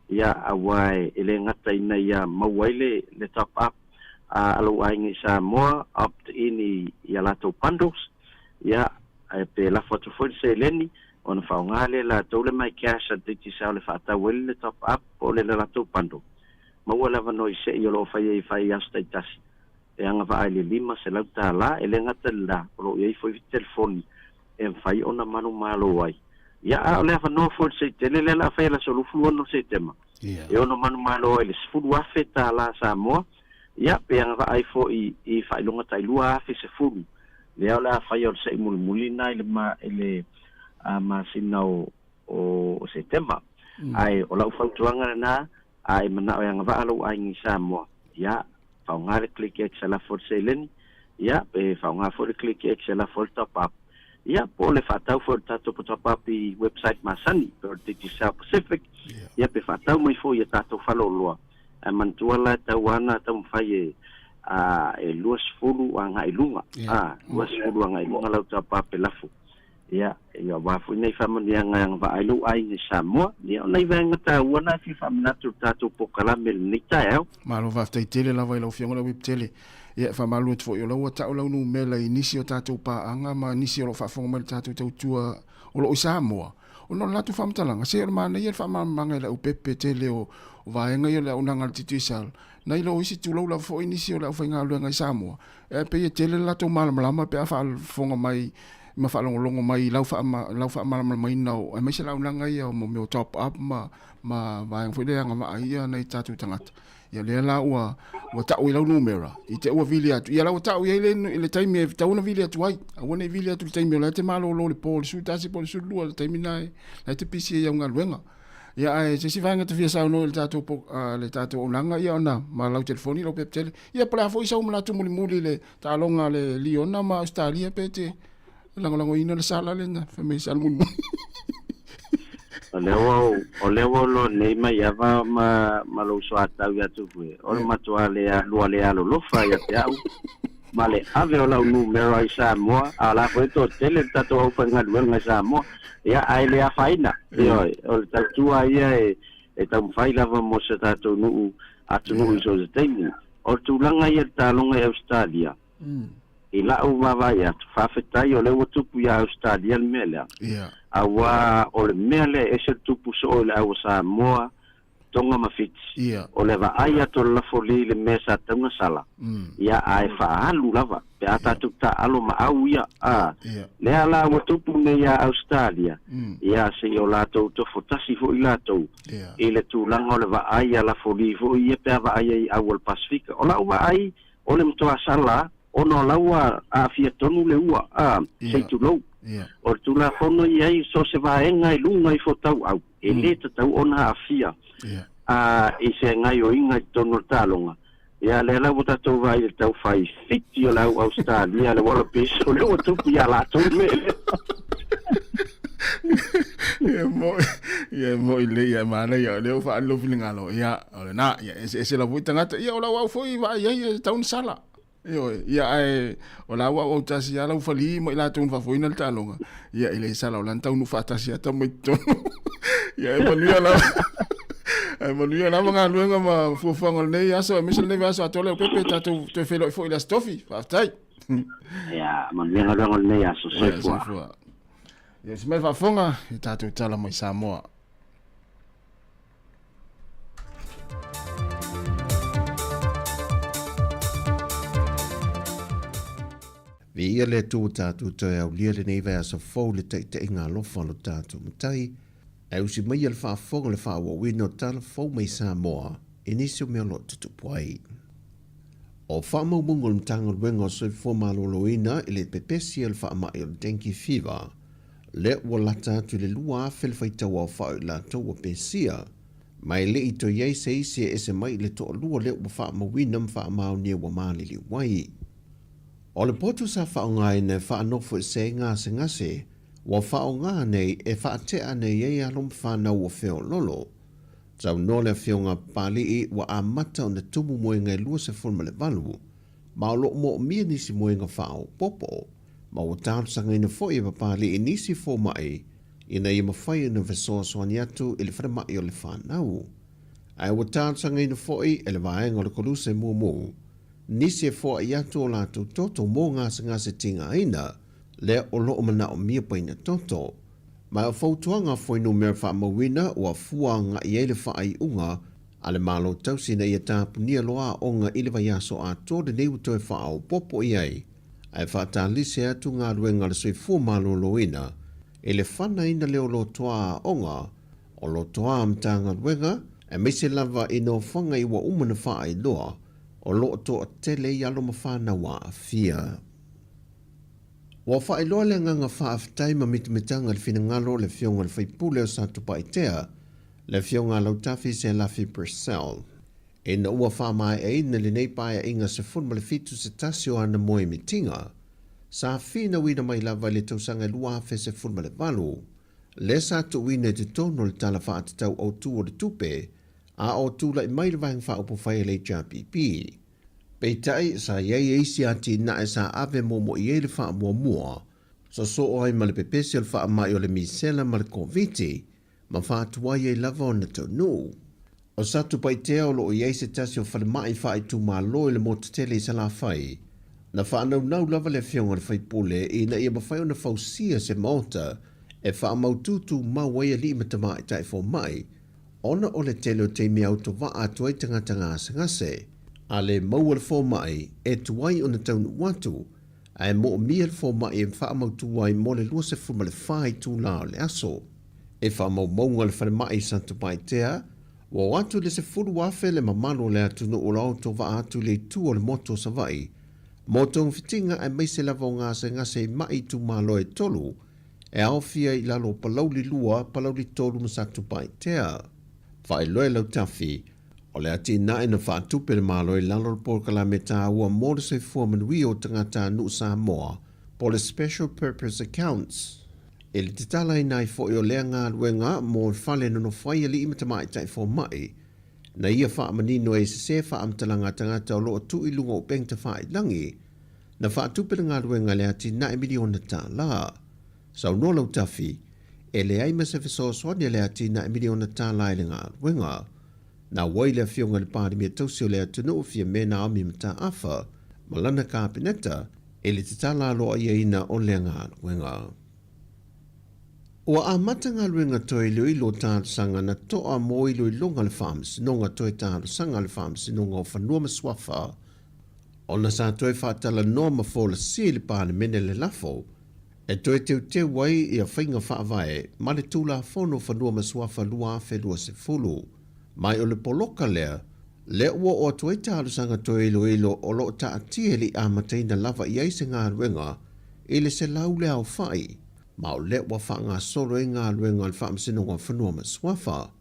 ia aua e le gata ina ia maua ai le le top up a lou aiga i Samoa, opt in i a latou bundles, ia ae pe lafo atu foi le seleni ona faaaoga lea e latou le MyCash a le Digicel e faatau ai le top up po o le latou bundle. Maua le avanoa i se'i o lo o fai ai i aso taitasi. E agavaa i le $500, e le gata i le la, o lo o i ai foi telefoni e mafai ona manumalo ai. Ia, a o le avanoa foi i le Seitele lea o le a fai i le aso 26 o Setema, e ono manumalo ai i le $10,000 Samoa, ia, pe agavaa ai foi i faailoga tai 2,010, lea o le a fai o le se'i mulimuli lena i le i le masina o Setema. Ae o lau fautuaga lena, A e manao e agavaa lou aiga i Samoa, ia, faaaoga le ClickX e lafo i le seleni, ia, pe faaaoga foi le ClickX e lafo ai le top up, ia, po o le faatau foi o le tatou top up i website masani, pe o le Digicel Pacific, ia, pe faatau mai foi i a tatou faleoloa. Ae manatua la e tatau lava ona taumafai e, a, e 20 agai i luga, a, 20 agai i luga lau top up e lafo. Ia, ia aua foi nei faamanuiaga e agavaa ai lou aiga i Samoa. Ia, o nai vaega taua na e fia faamanatu i le tatou polokalame i lenei taeao. Malo faafetai tele lava i lau Afioga Lauepitele. Ia, e faamalulu atu foi o la ua tau lau numera i nisi o tatou paaga ma nisi o lo o faafofoga mai i le tatou tautua o lo o i Samoa. Ona o le latou faamatalaga, se o le manaia le faamalamalamaga i le aupepe tele o vaega ia o le auaunaga a le Digicel, nai lo isi tulou lava foi nisi o le aufaigaluega i Samoa, ae pei e tele le latou malamalama pe a faafofoga mai ma faalogologo mai i lau faamalamalamaina o, aemaise le auaunaga ia o mea o top up ma vaega foi lea e agavaa ai ia nai tatou tagata. Ia lea la ua ua tau i lau numera, i te ua vili atu. Ia la ua tau i ai le, le taimi e tatau ona vili atu ai. Aua ne i vili atu i le taimi o la e te malolo i le po i le 11 po o le 12, le taimi na e, la e te pisi ai i au galuega. Ia ae se isi vaega e te fia saunoa i le tatou po, le tatou auaunaga, ia ona ma lau telefoni lau pepa tele. Ia po o le a foi sau manatu mulimuli i le taaloga a le Liona ma Ausetalia pe te lagolagoina le sala lena fai mai sala mulimuli. O lea ua ou, o lea ua ou loa nei mai ava ma, ma lou soatau ia Tupue. O le matua le lua le alolofa ia te au, ma le ave o lau numera i Samoa, a o la foi e toatele le tatou aufaigaluega i Samoa. Ia, ae le afaina. Ioe, o le tautua ia e, e taumafai lava mo se tatou nuu, atunuu i so o se taimi. O le tulaga ia i le taaloga i Ausetalia, I la'u vaavaai atu, faafetai o lea ua tupu iā Ausetalia le mea lea, auā o le mea lea e ese le tupu soo i le au a Samoa, Tonga ma Fiti, o le vaai atu o le lafoli i le mea sa tauna sala, ia ae faaalu lava pe a tatou taaalo ma au ia, a lea la ua tupu nei iā Ausetalia, ia se i o latou tofo tasi foi latou i le tulaga o le vaai a lafoli foi ia pe a vaai ai i au o le Pasefika. O la'u vaai, O le matoa sala ona o la ua aafia tonu le ua, a, sei tulou. O le Tulafono i ai so o se vaega i luga ifo tauau, e le tatau ona aafia, a, i se gaioiga i totonu o le taaloga. Ia, lea la ua tatou vaai i le tau fai fiti o le au Ausetalia, le Wallabies, o lea ua tupu ia latou le mea lea. Ia moi, ia moi le ia manaia, o lea ua faaali lou finagalo, ia, O lena, ia eseese lava foi tagata. Ia o lau au foi i vaai ai e tatau ona sala. Ioe, ia ae o lau au autasi lava lau falī ma i latou na faafoeina le taaloga. Ia e le sala o la na taunuu faatasi lava tama i totonu. Ia e manuia lava. Ae manuia lava galuega ma fuafuaga o lenei aso aemaise lenei vaiaso atoa lea o Pepe tatou toe feiloai foi i le Aso Tofi. Faafetai. Ia manuia galuega o lenei aso. Soifua. Soifua. Ia se mai faafofoga i tatou tala mai Samoa. Viia le Atua ua tatou toe aulia lenei vaiaso fou i le taitaiga alofa o lo tatou Matai, ae usi maia le faafofoga le faaauauina o tala fou mai Samoa i nisi o mea o lo o tutupu ai. O faamaumauga o le Matagaluega o Soifua Maloloina i le pepesi o le faamai o le dengue fever, lea ua lata atu i le 2,000 le faitau aofai o i latou ua pesia, ma e le i toe i ai se isi e ese mai i le toalua lea ua faamauina ma faamaonia ua maliliu ai. O le potu sa faaaogaina e faanofoesea ai gasegase, ua faaaoga nei e faatea nei ai alo ma fanau ua feoloolo. Saunoa le Afioga a Papalii ua amata ona tumu moega e 28, ma o lo o moomia nisi moega faaopoopo, ma ua talosagaina foi e Papalii nisi fomai ina ia mafai ona fesoasoani atu i le falemai o le fanau. Ae ua talosagaina foi e le vaega o le Koluse Mumu nisi e foai atu o latou toto mo gasegase tigaina lea o lo o manaomia paina toto. Ma o fautuaga fuainumera faamauina ua fua agai ai le faaiuga a le Malo Tausi ina ia tapunia loa aoga i le vaiaso atoa lenei ua toe faaopoopo i ai ae faatalise atu galuega a le soifua maloloina i le fanaina lea o lotoa aoga o lotoa Matagaluega aemaise lava i nofoaga i ua uma ona faailoa o lo o toatele i alo ma fanau aafia. Ua faailoa le agaga faafetai ma mitamitaga i le finagalo o le Afioga i le Faipule o Satupaitea, le Afioga a Lautafi Selafi Purcell, ina ua faamaeaina lenei paeaiga 17 se tasi o ana moemitiga, sa finauina mai lava i le tausaga 2018, lea sa tuuina i totonu o le Tala Faatatau Autu o le Tupe a o tulai mai le Vaega Faaupufai a le HRPP. Peitai, sa i ai isi atinae sa ave moomoi ai le faamuamua. Sosoo ai ma le pepesi o le faamai o le misela ma le Koviti ma faatuai ai lava ona taunuu. O Satupaitea o lo o i ai se tasi o falemai faaitumalo i le motu tele i Salafai. Na faanaunau lava le afioga i le faipule ina ia mafai ona fausia se maota e faamautu tumau ai alii ma tamaitai fomai ona o le tele o taimi e autovaa atu ai tagata gasegase. A le maua le fomai, e tuai ona taunuu atu, ae moomia le fomai e faamautu ai mo le 24 itula o le aso. E faamaumauga le falemai i Satupaitea, ua oo atu i le 10,000 le mamalu o le atunuu o lo o autovaa atu i le itu o le motu o Savaii mo togafitiga aemaise lava o gasegase i mai itumalo e tolu e aofia i lalo o Palauli 2, Palauli 3 ma Satupaitea. Faailoa e Lautafi, o le atinae na faatupe le Malo i lalo o le polokalame taua mo le soifua manuia o tagatanuu Samoa po o le Special Purpose Accounts. I le tatalaina ai foi o lea galuega mo le fale nonofo ai alii ma tamaitai fomai, na ia faamanino ai sese faamatalaga a tagata o lo o tuu i luga o upega tafailagi, na faatupe le galuega i le atinae miliona tala. Saunoa Lautafi, e leai ma se fesoasoani a le atinae miliona tala i le galuega. Na auai le Afioga i le Palemia tausi o le atunuu Fiame Naomi Mataafa ma lana Kapeneta i le tatala aloaiaina o lea galuega. Ua amata galuega toe iloilo talosaga na to'a mo iloiloga a le Faamasinoga toe talosaga a le Faamasinoga o Fanua ma Suafa ona sa toe faatalanoa ma folasia i le Palemene le lafo e toe teuteu ai ia faiga faavae ma le Tulafono o Fanua ma Suafa 2020. Mai o le poloka lea, lea ua oo atu ai talosaga toe iloilo o lo o taatia e le i amataina lava i ai se galuega i le 100 le aofai, ma o lea ua faagasolo ai galuega a le Faamasinoga o Fanua ma Suafa.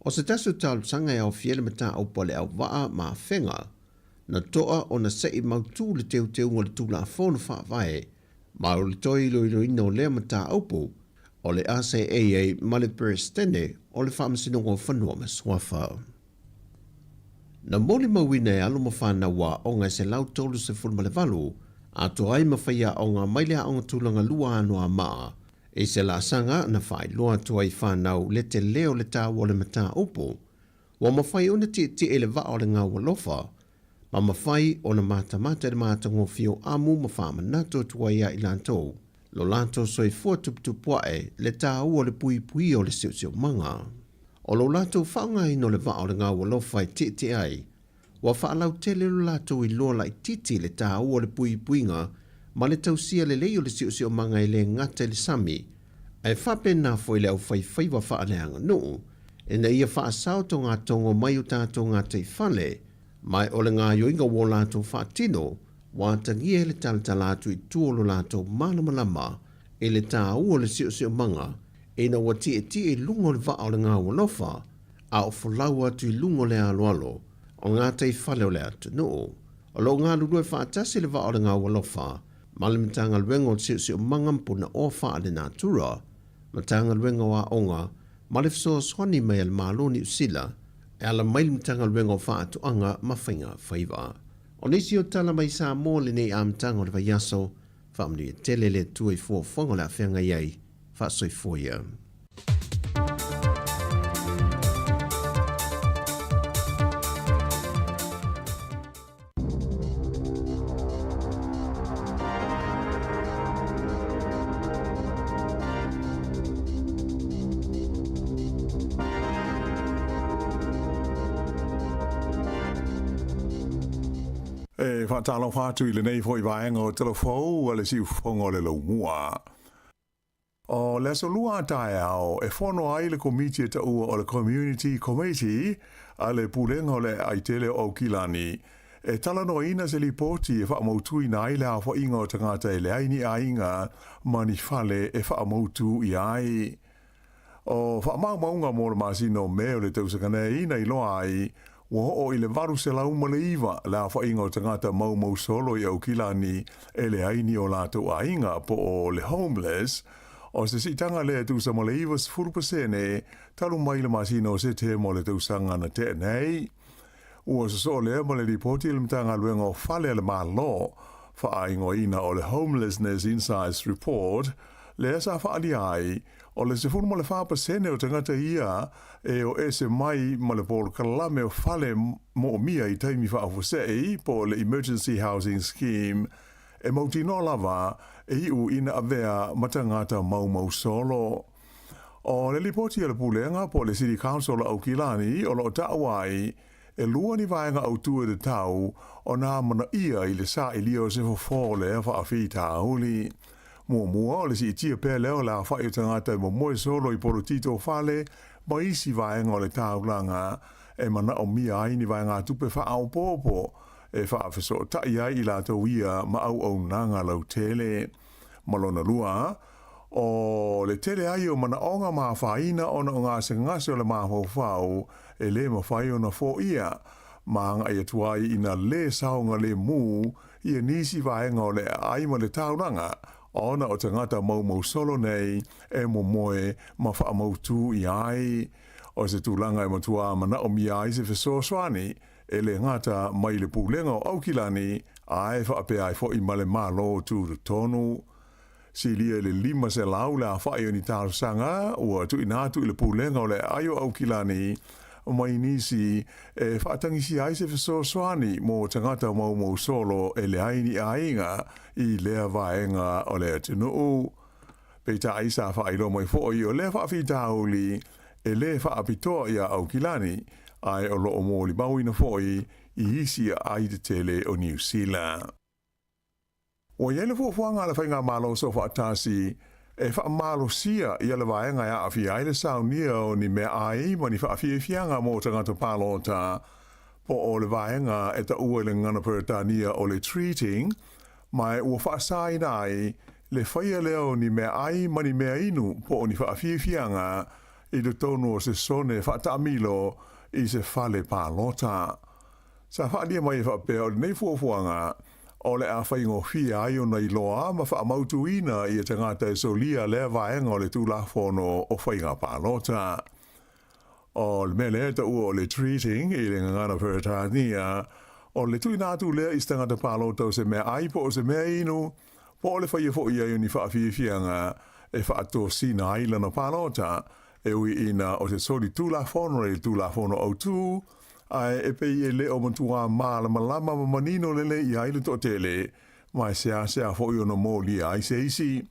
O se tasi o talosaga e aofia ai le mataupu a le auvaa ma Afega, na toa ona se i mautu le teuteuga o le Tulafono Faavae, ma o le toe iloiloina o lea mataupu o le ACAA ma le Peresetene o le Faamasinoga o Fanua ma Suafa. Na molimauina e alo ma fanau aoga e 138 atoa ai ma faiaoga mai le Aoga Tulaga Lua Anoamaa i se laasaga na faailoa atu ai i fanau le tele o le taua o le mataupu ua mafai ona tietie i le vaa o le gau alofa ma mafai ona matamata i le matagofie o amu ma faamanatu atu ai ia i latou lo latou soifua tuputupuae le taua o le puipuia o le siosiomaga. O lo latou faaaogaina o le vaa o le gau alofa e tietie ai, ua faalautele lo latou iloa laitiiti i le taua o le puipuiga ma le tausia lelei o le siosiomaga e le gata i le sami, ae faapena foi le aufaifaiva faaleaganuu, ina ia faasao togatogo mai o tatou gataifale, ma o le gaoioiga ua o latou faatino, ua atagia ai le talatala atu i tua o lo latou malamalama i le taua o le siosiomaga ina ua tietie i luga o le vaa o le gau alofa, a o folau atu i luga o le aloalo o gataifale o le atunuu. O lo o galulue faatasi le vaa o le gau alofa ma le Matagaluega o le Siosiomaga ma Punaoa Faalenatura, Matagaluega o Aoga ma le fesoasoani mai a le Malo o Niu Sila e ala mai le Matagaluega o Faatoaga ma Faiga Faiva. O nisi o tala mai Samoa lenei amataga o le vaiaso, faamanuia tele le Atua i fuafuaga o le a feagai ai, faasoifua ia. E faatalofa atu i lenei foi vaega o Telefou a le Siufofoga o le Laumua. O le aso lua a taeao e fono ai le komiti e taua o le Community Committee a le Pulega o le Aai Tele o Aukilani e talanoaina se lipoti e faamautuina ai le aofaiga o tagata e leai ni aiga ma ni fale e faamautu ia ai. O faamaumauga mo le masina o Me o le tausaga nei na iloa ai, ua oo i le 809 le aofaiga o tagata maumau solo i Aukilani e leai ni o latou aiga po o le homeless, o se siitaga lea e tusa ma le 90% talu mai le masina o Setema o le tausaga na tea nei. Ua sosoo lea ma le lipoti a le Matagaluega o Fale a le Malo Faaigoaina o le Homelessness Insights Report, lea sa faaalia ai, o le 14% o tagata ia e o ese mai ma le polokalame o fale moomia i taimi faafuasei po o le Emergency Housing Scheme e mautinoa lava e iu ina avea ma tagata maumau solo. O le lipoti a le Pulega po o le City Council o Aukilani o lo o taua ai, e lua ni vaega autū e tatau ona amanaia i le sailia o se fofo o lea faafitauli. Muamua, o le siitia pea lea o le aofai o tagata e momoe solo i polotito o fale ma isi vaega o le taulaga e manaomia ai ni vaegatupe faaopoopo e faafesootai ai i latou ia ma auaunaga lautele. Ma lona lua, o le tele ai o manaoga ma afaina ona o gasegase o le mafaufau e lē mafai ona foia, ma agai atu ai ina lē saogalemu ia nisi vaega o le aai ma le taulaga, ona o tagata maumau solo nei e momoe ma faamautū i ai. O se tulaga e matuā manaomia ai se fesoasoani, e lē gata mai le Pulega o Aukilani, ae faapea ai foʻi ma le Malo Tutotonu. Silia i le 500 le aofai o ni talosaga ua tuuina atu i le Pulega o le Aai o Aukilani mai nisi e faatagisia ai se fesoasoani mo tagata maumau solo e leai ni aiga i lea vaega o le atunuu. Peitai sa faailoa mai foi o lea faafitauli e lē faapitoa iā Aukilani, ae o lo o molimauina foi i isi aai tetele o Niu Sila. Ua i ai le fuafuaga a le Faigamalo Soofaatasi e faamalosia ia le vaega e aafia ai le saunia o ni meaai ma ni faafiafiaga mo tagata palota, po o le vaega e taua i le gagana Peretania o le treating, ma ua faasaina ai le faia lea o ni meaai ma ni meainu po o ni faafiafiaga i totonu o se sone faataamilo i se fale palota. Sa faaalia mai e faapea o lenei fuafuaga o le a faigofie ai ona iloa ma faamautuina ia tagata e solia lea vaega o le Tulafono o Faiga Palota. O le mea lea e taua o le treating i le gagana Peretania, o le tuuina atu lea i se tagata palota o se meaai po o se mea inu, po o le faia foi ai o ni faafiafiaga e faatosina ai lana palota, e ui ina o se soli tulafono i le Tulafono Autu, ae e pei e le o matuā malamalama ma manino lelei i ai le toatele, ma e seasea foi ona molia ai se isi.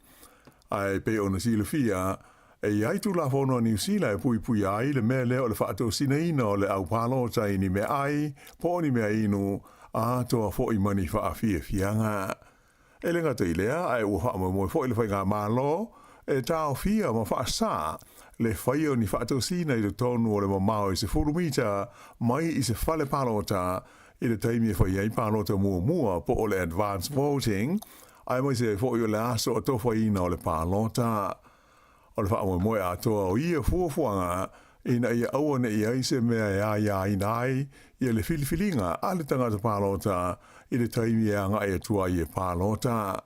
Ae pei ona silafia, e i ai Tulafono a Niu Sila e puipuia ai le mea lea o le faatosinaina o le au palota i ni meaai po o ni mea inu, atoa foi ma ni faafiafiaga. E le gata i lea, ae ua faamoemoe foi le Faigamalo e taofia ma faasā le faia o ni faatosina i totonu o le mamao e 10 mita mai i se fale palota i le taimi e fai ai palota muamua po o le advance voting, aemaise ai foi o le aso atofaina o le palota. O le faamoemoe atoa o ia fuafuaga ina ia aua ne i ai se mea e aiaina ai ia le filifiliga a le tagata palota i le taimi e agai atu ai e palota.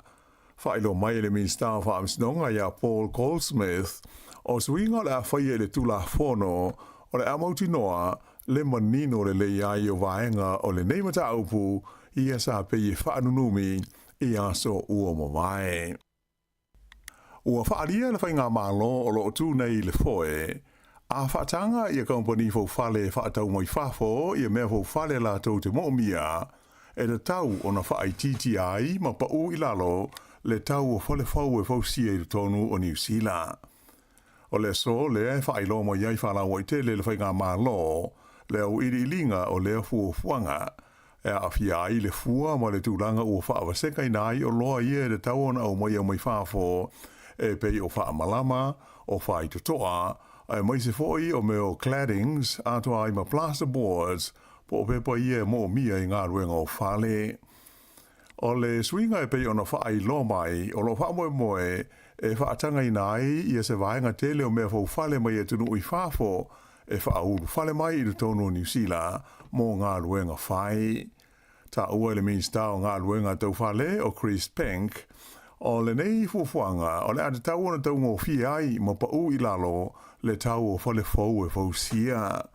Faailoa mai e le Minisita o Faamasinoga iā Paul Goldsmith, o suiga o le a faia i le Tulafono o le a mautinoa le manino lelei ai o vaega o lenei mataupu ia sa pei e faanunumi i aso ua mavae. Ua faaalia le Faigamalo o lo o tu nei i le foe, a faataga ia kamupani foufale e faatau mai fafo ia mea foufale latou te moomia, e tatau ona faaitiitia ai ma pau i lalo le tau o fale fou e fausia i totonu o Niu Sila. O le aso lea e faailoa mai ai faalauaitele le Faigamalo le auiliiliga o lea fuafuaga, e aafia ai le fua ma le tulaga ua faavasekaina ai oloa ia e tatau ona aumaia mai fafo, e pei o faamalama, o faitotoa, aemaise foi o mea o claddings atoa ai ma plasterboards, po o pepa ia e moomia i galuega o fale. O le suiga e pei ona faailoa mai, o lo o faamoemoe e faatagaina ai ia se vaega tele o mea foufale mai atunuu i fafo e faaulufale mai i totonu o Niu Sila mo galuega fai. Taua e le Minisita o Galuega Tau Fale o Chris Penk, o lenei fuafuaga o le a tatau ona taugofie ai ma pau i lalo le tau o fale fou e fausia.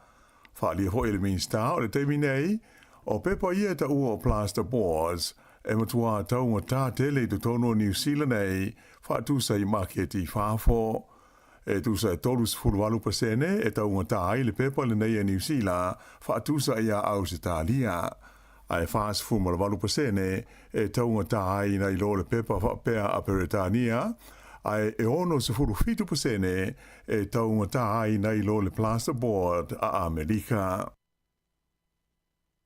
Faaalia foi e le Minisita o le taimi nei, o pepa ia e taua o plasterboards, e matuā taugatā tele i totonu o Niu Sila nei, faatusa i maketi i fafo. E tusa e 38% e taugatā ai le pepa lenei a Niu Sila faatusa iā Ausetalia, ae 48% e taugatā ai nai lo le pepa faapea a Peretania, ae e 67% e taugatā ai nai lo le plasterboard a Amerika.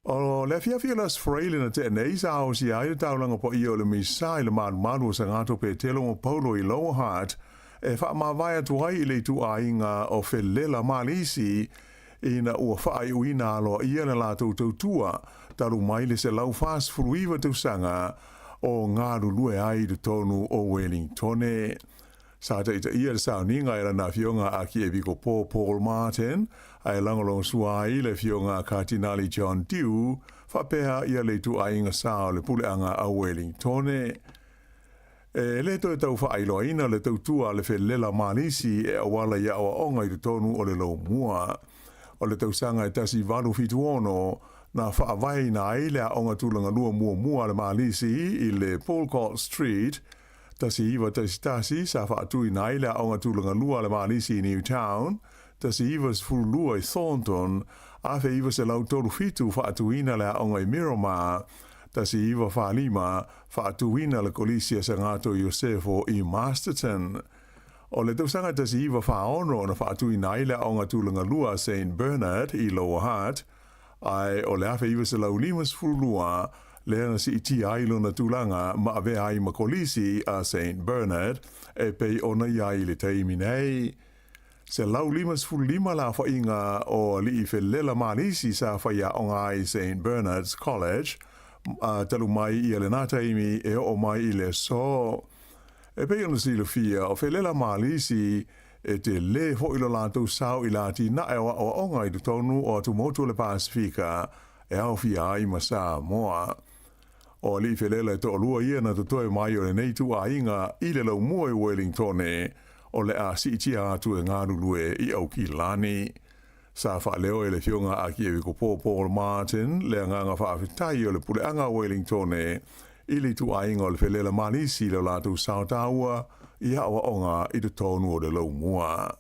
O le afiafi o le Aso Faraile na tea nei sa aosia ai le taulaga paia o le Misa i le malumalu o Sagato Petelo ma Paulo i Lower Hutt e faamavae atu ai i le ituaiga o Felela Malisi ina ua faaiuina aloaia le latou tautua talu mai le 149 tausaga o galulue ai i totonu o Welingtone. Sa taitaia le sauniga e lana afioga a Akiepikopo Paul Martin, ae lagolagosua ai le afioga a Katinali John Dew, faapea ia le ituaiga sa o le puleaga a Welingtone. E le toe tau faailoaina le tautua a le felela Malisi e auala i aoaoga i totonu o le Lomua. O le tausaga e 1876 na faavaeina ai le aoga tulagalua muamua a le Malisi i le Boulcott Street, 1911 sa faatuina ai le Aoga Tulagalua a le Malisi i Newtown, 1912 i Thornton, 1937 faatuina le aoga i Miramar, 1945 faatuina le Kolisi a Sagato Iosefo i Masterton. O le tausaga 1946 na faatuina ai le Aoga Tulagalua a Saint Bernard i Lower Hutt, Ae o le 1952 lea na siitia ai lona tulaga ma avea ai ma kolisi a Saint Bernard e pei ona i ai i le taimi nei. 155 le aofaiga o alii felela malisi sa faiaoga ai Saint Bernard's College talu mai ia lena taimi e oo mai i le aso. E pei ona silafia, o felela malisi E tele foi lo latou sao i le atinae o aoaoga i totonu o atumotu o le Pasefika e aofia ai ma Samoa. O alii felela e toalua ia na totoe mai o lenei ituaiga i le laumua i Wellingtone o le a siitia atu e galulue i Aukilani. Sa faaleo e le Afioga a Akiepikopo Paul Martin le agaga faafetai o le puleaga a Wellingtone i le ituaiga o le felela malisi i lo latou sao taua i aoaoga i totonu o le laumua.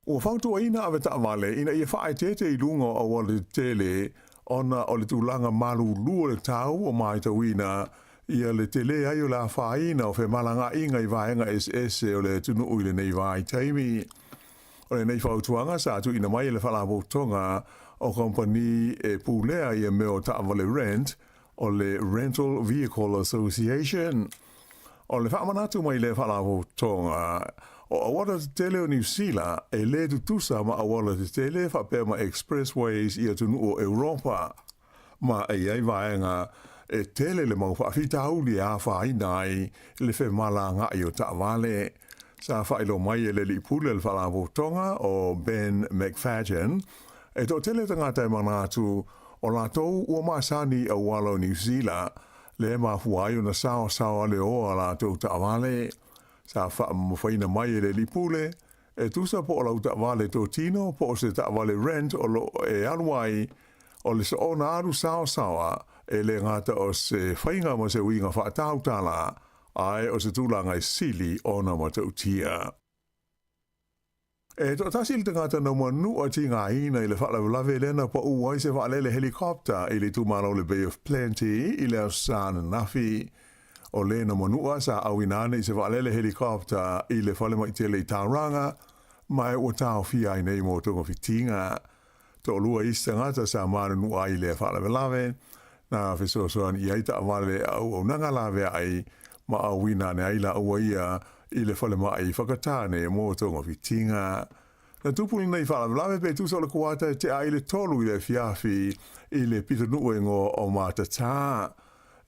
Ua fautuaina avetaavale ina ia faaeteete i luga o auala tetele ona o le tulaga malulu o le tau ua matauina ia le tele ai o le afaina o femalagaaiga i vaega eseese o le atunuu i lenei vaitaimi. O lenei fautuaga sa tuuina mai e le Faalapotopotoga o Kamupani e pulea ia mea o taavale rent, o le Rental Vehicle Association. O le faamanatu mai lea Faalapotopotoga, o auala tetele o Niu Sila e le tutusa ma auala tetele faapea ma expressways i atunuu o Europa, ma e i ai vaega e tele le mau faafitauli e afaina ai le femalagaai o taavale. Sa faailoa mai e le alii pule o le Faalapotopotoga o Ben McFadgen, e toatele tagata e manatu o latou ua masani i auala o Niu Sila, lea e mafua ai ona saosaoa leoa a latou taavale. Sa faamamafaina mai e le alii pule, e tusa po o lau taavale totino po o se taavale rent o lo o e alu ai, o le soona alu saosaoa e le gata o se faiga ma se uiga faatautala, ae o se tulaga e sili ona matautia. E toatasi le tagata na manua tigaina i le faalavelave lea na pau ai se vaalele helicopter i le itumalo o le Bay of Plenty i le Aso Sa ananafi. O le na manua sa auina ane i se vaalele helicopter i le falemai tele i Tauranga, ma e ua taofia ai nei mo togafitiga. Toalua isi tagata sa manunua ai i lea faalavelave, na fesoasoani i ai taavale a auaunaga laveai ma auina ane ai laua ia i le falemai whakatane mo togafitiga. Na tupu lenei faalavelave pe tusa o le kuata e tea ai le 3 i le afiafi i le pitonuu e igoa o Matatā.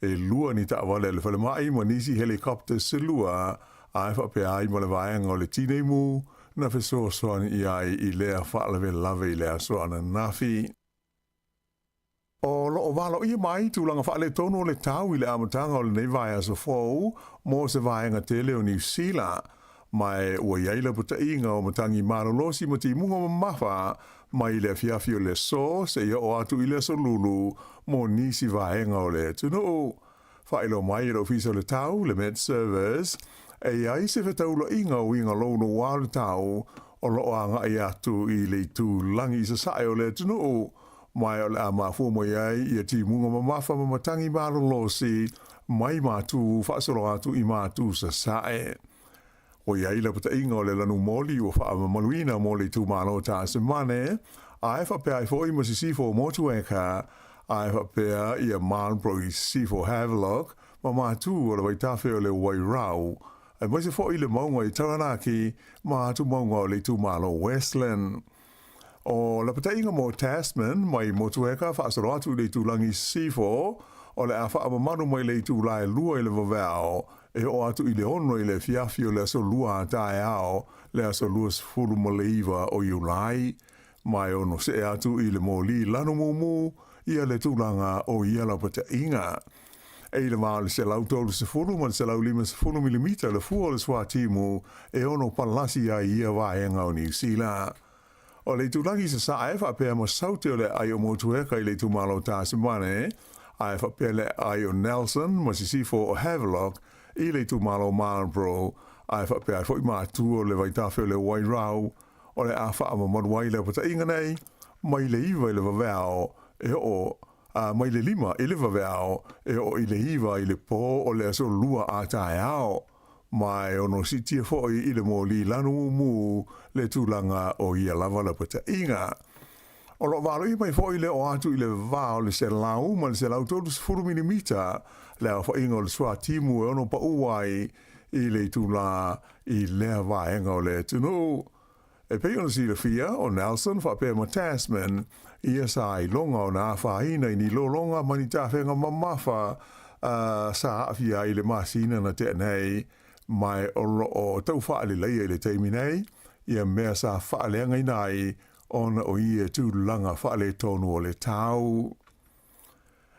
E lua ni taavale a le falemai ma nisi helicopters se lua, ae faapea ai ma le vaega o le Tineimu na fesoasoani i ai i lea faalavelave i le aso ananafi. O lo o valoia mai tulaga faaletonu o le tau i le amataga o lenei vaiaso fou mo se vaega tele o Niu Sila, ma e ua i ai lapataiga o matagi malolosi ma timuga mamafa. mai le afiafi o le aso seia oo atu i le aso Lulu mo nisi vaega o le atunuu. Faailoa mai e le Ofisa o le Tau, le Met Service, e i ai se fetaulaiga o uiga louloua o le tau o lo o agai atu i le itulagi i sasae o le atunuu, ma o le a mafua mai ai ia timuga mamafa ma matagi malolosi mai matu faasolo atu i matu sasae. Ua i ai lapataiga o le lanumoli ua faamamaluina mo le itumalo o Tasimane, ae faapea ai foi ma Sisifo o Motueka, ae faapea ia Marlborough i Sisifo Havelock ma matu o le vaitafe o le Wairau, aemaise foi le mauga i Taranaki ma atu mauga o le itumalo Westland. O lapataiga mo Tasman mai Motueka faasolo atu i le itulagi Sisifo, o le a faamamalu mai le itula e 2 i le vaveao e oo atu i le 6 i le afiafi o le aso Lua a taeao le aso 29 o Iulai, ma e ono see atu i le moli lanu mumu ia le tulaga o ia lapataiga. E i le va o le 130 ma le 150 milimita le fua o le suatimu e ono palasi ai ia vaega o Niu Sila. O le itulagi sasae faapea ma Saute o le aai o Motueka i le itumalo o Tasimane, ae faapea le aai o Nelson ma Sisifo o Havelock i le itumalo o Marlborough, ae faapea ai foi matua o le vaitafe o le Wairau, o le a faamamalu ai le apataiga nei mai le 9 i le vaveao e oo a mai le 5 i le vaveao e oo i le 9 i le po o le aso Lua a taeao. Ma e ono siitia foi i le moli lanu mumu le tulaga o ia lava lapataiga. O lo o valoia mai foi le oo atu i le va o le 100 ma le 130 milimita le aofaiga o le suatimu e ono pau ai i le itulā i lea vaega o le atunuu. E pei ona silafia, o Nelson faapea ma Tasman, ia sa iloga ona afaina i ni lologa ma ni tafega mamafa sa aafia ai i le masina na tea nei, ma o lo o tau faaleleia i le taimi nei ia mea sa faaleagaina ai ona o ia tulaga faaletonu o le tau.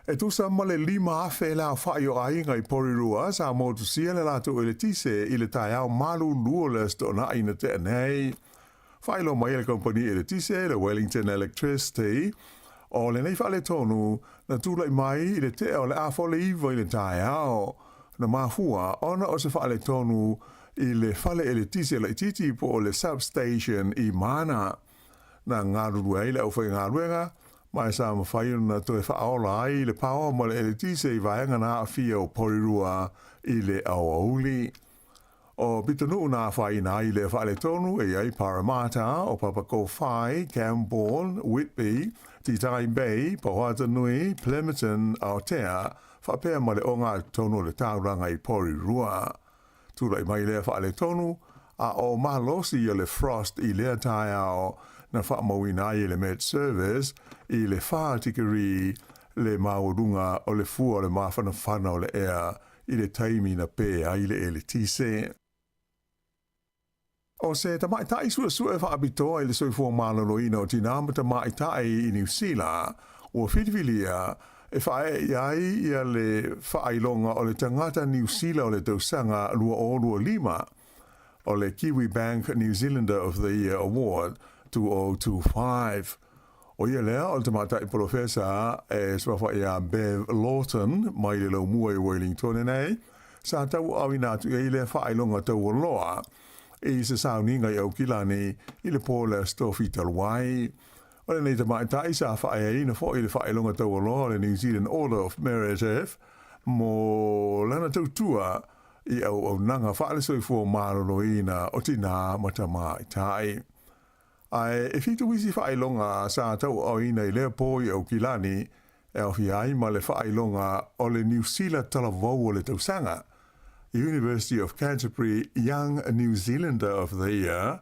E tusa ma le 5,000 le aofai o aiga i Porirua sa motusia le latou eletise i le taeao malulu o le Aso Toonai na tea nei. Faailoa mai e le kamupani eletise, le Wellington Electricity, o lenei faaletonu na tulai mai i le tea o le 8:30 i le taeao. Na mafua ona o se faaletonu i le fale eletise laitiiti po o le substation i Mana. Na galulue ai le aufaigaluega ma e sa mafai ona toe faaola ai le paoa ma le eletise i vaega na aafia o Porirua i le aoauli. O pitonuu na afaina ai lea faaletonu e i ai Paremata, o Papakōwhai, Camborne, Whitby, Titahi Bay, Pauatahanui, Plimmerton, Aotea, faapea ma le ogatotonu o le taulaga i Porirua. Tulai mai lea faaletonu, a o malosi ia le frost i lea taeao na faamauina ai e le Met Service i le 4 tikeri le maualuga o le fua o le mafanafana o le ea i le taimi na pē ai le eletise. O se tamaitai suesue faapitoa i le soifua maloloina o tinā ma tamaitai i Niu Sila, ua filifilia e faaee i ai ia le faailoga o le tagata Niu Sila o le tausaga 2025, o le Kiwibank New Zealander of the Year Award 2025. ʻO ia lea o le tamaitai polofesa e suafa iā Bev Lawton mai le Laumua i Wellingtone nei, sa tauaaoina atu i ai lea faailoga taualoa i se sauniga i Aukilani i le po o le Aso Tofi talu ai. O lenei tamaitai sa faaeaina foi le faailoga taualoa o le New Zealand Order of Merit mo lana tautua i auaunaga faale-soifua maloloina o tinā ma tamaitai. Ae e fitu isi faailoga sa tauaaoina i lea po i Aukilani e aofia ai ma le faailoga o le Niu Sila Talavou o le Tausaga, University of Canterbury Young New Zealander of the Year,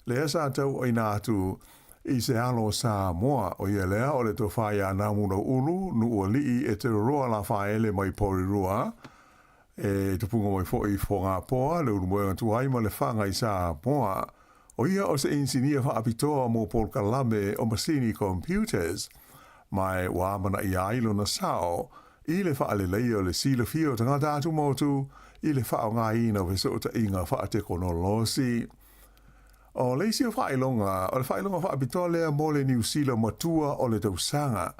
lea sa tauaaoina atu i se alo Samoa, ʻo ia lea o le Tofa iā Namulauʻulu Nuʻualii Eteroa Lafaele mai Porirua, e tupuga mai foi i Fogapoa, le Ulumoega Tuai ma Lefaga i Samoa. ʻO ia o se inisinia faapitoa mo polokalame o masini computers, ma e ua amanaia ai lona sao i le faaleleia o le silafia o tagata atumotu i le faaaogaina o fesootaiga faatekonolosi. O le isi o faailoga, o le faailoga faapitoa lea mo le Niu Sila Matua o le Tausaga,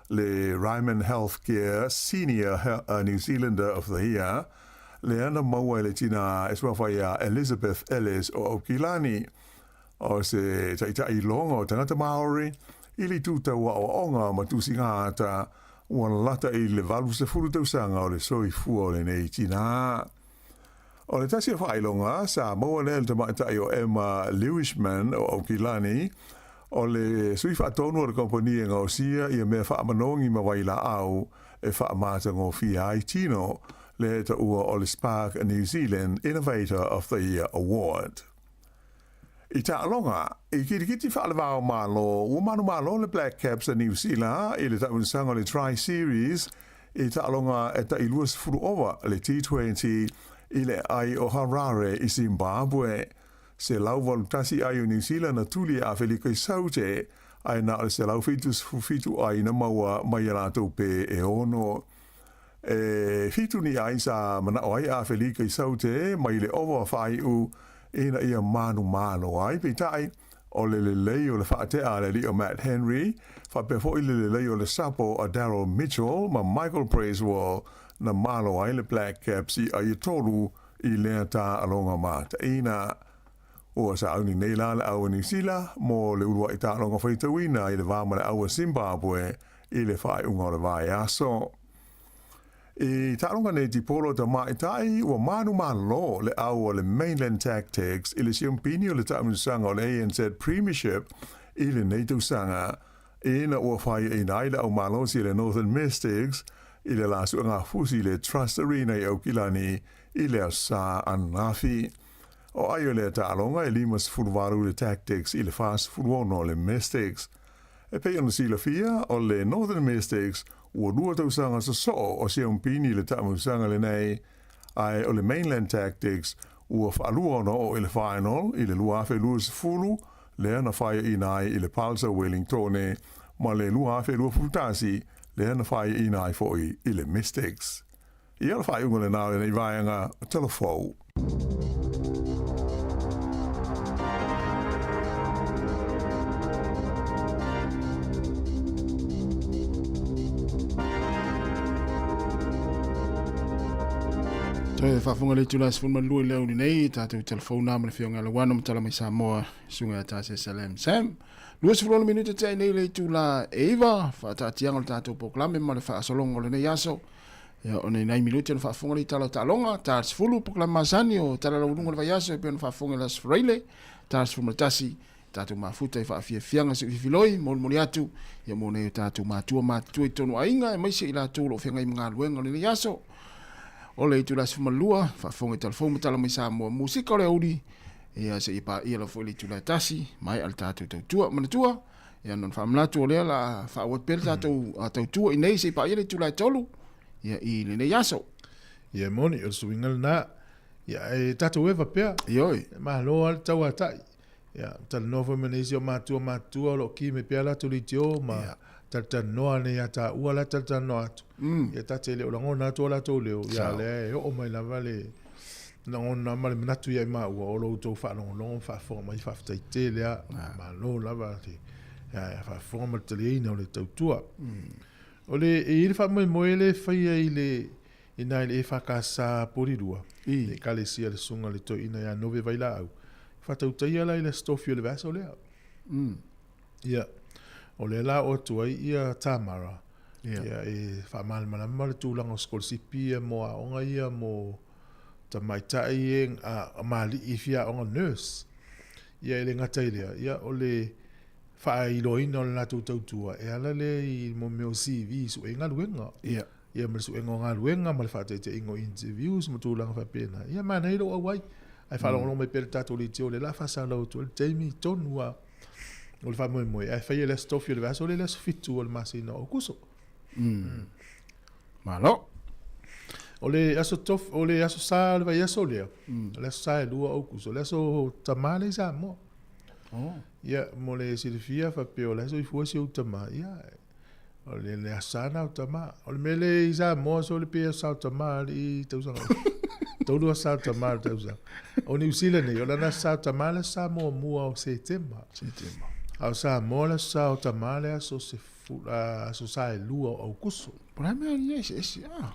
le Ryman Healthcare Senior New Zealander of the Year, lea na maua e le tina e suafa ia Elizabeth Ellis o Aukilani. O se taitai iloga o tagata Maori i le itu tau aoaoga ma tusiga ata, ua lata i le 80 tausaga o le soifua o lenei tina. O le tasi o faailoga sa maua lea e le tamaitai o Emma Lewishman o Aukilani, o le sui faatonu o le kamupani e gaosia ia mea faamanogi ma vailaau e faamatagofie ai tino, lea e taua o le Spark New Zealand Innovator of the Year Award. I taaloga, i kitikiti faalevao Malo, ua manumalo le Black Caps a Niu Sila i le taamilosaga o le Tri Series i taaloga e tai 20 ova le T20 i le aai o Harare i Zimbabwe. 181 ai o Niu Sila na tuli e Afelika i Saute, ae na o le 177 ai na maua mai a latou pē e ono. E fitu ni ai sa manao ai a Afelika i Saute mai le ova faaiu ina ia manumalo ai. Peitai, o le lelei o le faatea a le alii o Matt Henry, faapea foi le lelei o le sapo a Daryl Mitchell ma Michael Bracewell na malo ai le Black Caps i ai e tolu i lea taaloga mataina. Ua sauni nei la le au a Niu Sila mo le uluai taaloga faitauina i le va ma le au a Zimbabwe i le faaiuga o le vaiaso. I taaloga nei tipolo tamaitai, ua manumalo le au a le Mainland Tactics i le siampini o le taamilosaga o le ANZ Premiership i lenei tausaga, ina ua faiaina ai le au malosi a le Northern Mystics i le la suega fusi i le Trust Arena i Aukilani i le Aso Sa ananafi. O ai o lea taaloga e 58 le Tactics i le 46 le Mystics. E pei ona silafia, o le Northern Mystics ua lua tausaga sosoo o siampini i le taamilosaga lenei, ae o le Mainland Tactics ua faalua ona oo i le final i le 2020, lea na faiaina ai i le Palsa Wellingtone, ma le 2021, lea na faiaina ai foi i le Mystics. Ia, o le faaiuga lena o lenei vaega Tala Fou. Toe faafofoga le itula e 12 i le aoauli nei, tatou telefou na ma le Afioga ia Lauano Matala mai Samoa, Susuga ia Tase Salem Sam. 26 minute tea nei le itula e 9, faataatiaga o le tatou polokalame ma le faasologa o lenei aso. Ia, o nei nai minute ona faafofoga le itala o taaloga, ta 10 polokalame masani o Tala Laualuga o le Vaiaso e pei ona faafofoga i le Aso Faraile, ta 11, tatou mafuta i faafiafiaga se fifiloi, molimoli atu, ia mo nei o tatou matua matutua i totonu o aiga, aemaise i latou o lo o feagai ma galuega o lenei aso. O le itula 12, faafofoga i Tala Fou ma Tala Mai Samoa, musika o le aoauli, ia seia paia lava foi le itula e 1, maea le tatou tautua. Manatua, Ia na ona faamanatu o lea la faaauau pea le tatou tautua i nei se i paia le itula e 3 ia i lenei aso. Ia e moni, o le suiga lena. Ia e tatou eva pea. Ioe. E malo lava le tauatai. Ia, talanoa foi ma nisi o matua matutua o lo o ki mai pea latou leitio ma yeah. talatalanoa nei ia taua la talatalanoa atu. Ia ta te le o lagona atu o latou leo. Ia lea e oo mai lava le lagona ma le manatu ia i maua o lo outou faalogologo ma faafofoga mai, faafetai tele lava, malo lava le faafofoga ma le taliaina o le tautua. O le, e i ai le faamoemoe lea e faia i le, i ina i le EFKS Polilua, le Ekalesia a le Susuga i le Toeaina ia Nove Vailaau, e faatautaia la i le Aso Tofi o le vaiaso lea. Ia, o lea la o atu ai ia Tamara, ia e faamalamalama le tulaga o sikolasipi ia mo aoga ia mo tamaitai e ma alii e fia aoga nurse. Ia e le gata i lea, ia o le faailoaina o le latou tautua e ala lea i mo mea o CV sue galuega. Ia. Ia ma le suega o galuega ma le faataitaiga o interviews ma tulaga faapena. Ia manaia lou auai. Ae faalogologo mai pea le tatou leitio lea o le a faasalau atu ai le taimi tonu lava o le faamoemoe ae faia i le aso tofi o le vaiaso lea i le aso 7 o le masina o Aokuso. Malo. O le aso tofi, o le aso sa o le vaiaso lea, o le aso sa e 2 o Aokuso, o le aso tama lea i Samoa. Oh. Ia, mo le silafia faapea o la e soifua si ou tama, ia, o le, le aso sa na o tama. O le mea lea i Samoa, sole pe aso sa o tama alii tausaga. Tolu aso sa o tamā o le tausaga. O Niu Sila nei, o lana aso sa o tamā le aso sa muamua o Setema. Setema. A o Samoa le aso sa o tamā le aso aso sa e lua o Aukuso. Po o le a mea ia eseese, a?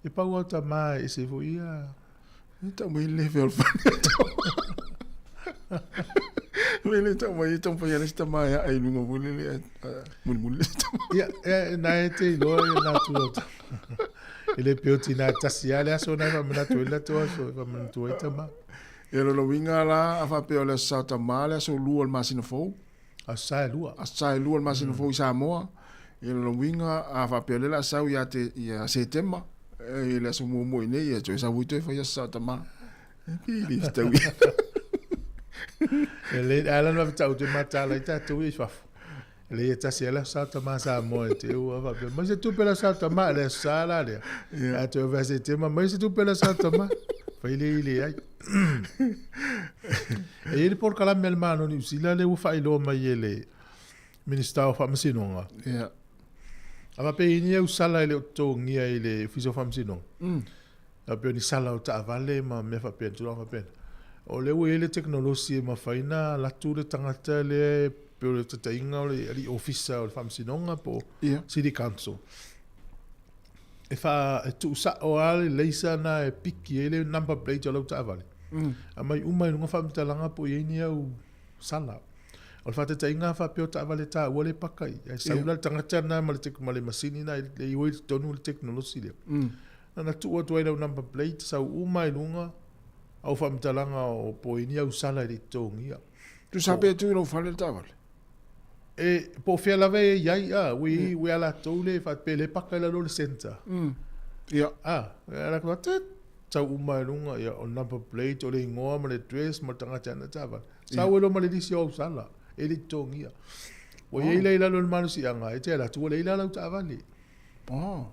E pau lava o tamā e ese foi ia. E tau mai le fea o le fale o tamā. Mea le tau mai e taumafai ai le isi tamā e ae i luga foi lele ae mulimuli le isi tamā. Ia, e, na e te iloa ia nā tula o tamā. E le pei o tinā e tasi lava le aso na e faamanatu ai le latou aso e faamanatu ai tamā. Ia lona uiga la, a faapea o le aso sa o tamā le aso lua o le masina fou. Aso sa e lua. Aso sa e lua o le masina fou i Samoa. Ia lona uiga, a faapea o lea o le a sau ia te, ia Setema, i le aso muamua i inei, ia toe sau foi toe fai aso sa o tamā. E pei e le fetaui. E le, a la na fetau te mataala i tatou ia i fafo. E le ia tasi ala sa tamā Samoa e te ua faapea, mai se tupe la sa tamā, le aso sa la lea. A toe vea Setema, mai se tupe la sa tamā. Fai le i le ai. E i ai le polokalame a le Malo o Niu Sila lea ua faailoa mai e le Minisita o Faamasinoga. A faapea i ni au sala e le o totogia i le Ofisa o Faamasinoga. A pei o ni sala o taavale ma mea faapena, tulaga faapena. O lea ua i ai le tekonolosi e mafai ona alu atu le tagata lea e pei o le taitaiga o le alii ofisa o le faamasinoga po o City Council. E faa, e tuusao lava le laser lena e piki ai le number plate o lau taavale. Aumai uma i luga faamatalaga po o i ai ni au sala. O le faataitaiga a faapea o taavale taua le paka i, ae sau la le tagata lena ma le, ma le masini lena e i o i totonu le tekonolosi lea. Na na tuu atu ai lau number plate, sau uma i luga au faamatalaga o po i ni au sala e le i totogia. Tusa pe tu i lou fale le taavale? E, po o fea lava e i ai, a, ua i, ua ia latou le faapea le paka i lalo o le centre. Ia. A, e ala atu, tit, sau uma i luga, ia, o le number plate, o le igoa ma le address ma le tagata e ana taavale. Sau ai loa ma le lisi o au sala, e le i totogia. Ua i ai la i lalo o le malosiaga, e te alu atu, ua leai la lau taavale. Oh.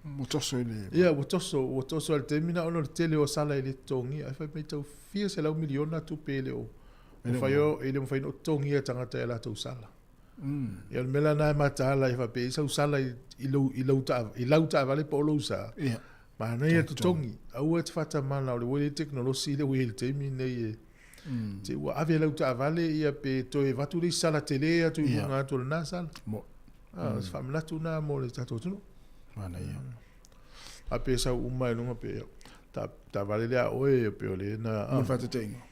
Ua toso i le... Ia, ua toso, ua toso i le taimi na ona o le tele o sala e le totogia. Ai fai mai tau fia 100 miliona tupe e le o mafai o, e le mafai ona totogia e tagata i a latou sala. Ia, o le mea la lena e mataala ai faapea i sau sala i, i lou, i lou taa, i lau taavale po o lou sa. Ia. Manaia totogi. Aua e te faatamala o le ua i ai le tekonolosi lea ua i ai i le taimi lenei e te ua ave lau taavale ia pe toe avatu le isi sala tele atu i luga atu o lena sala. Mo. Ah, se faamanatu lena mo le tatou atunuu. Manaia. A pe sau uma i luga pe ta taavale lea a oe pe o le na Mo le faataitaiga.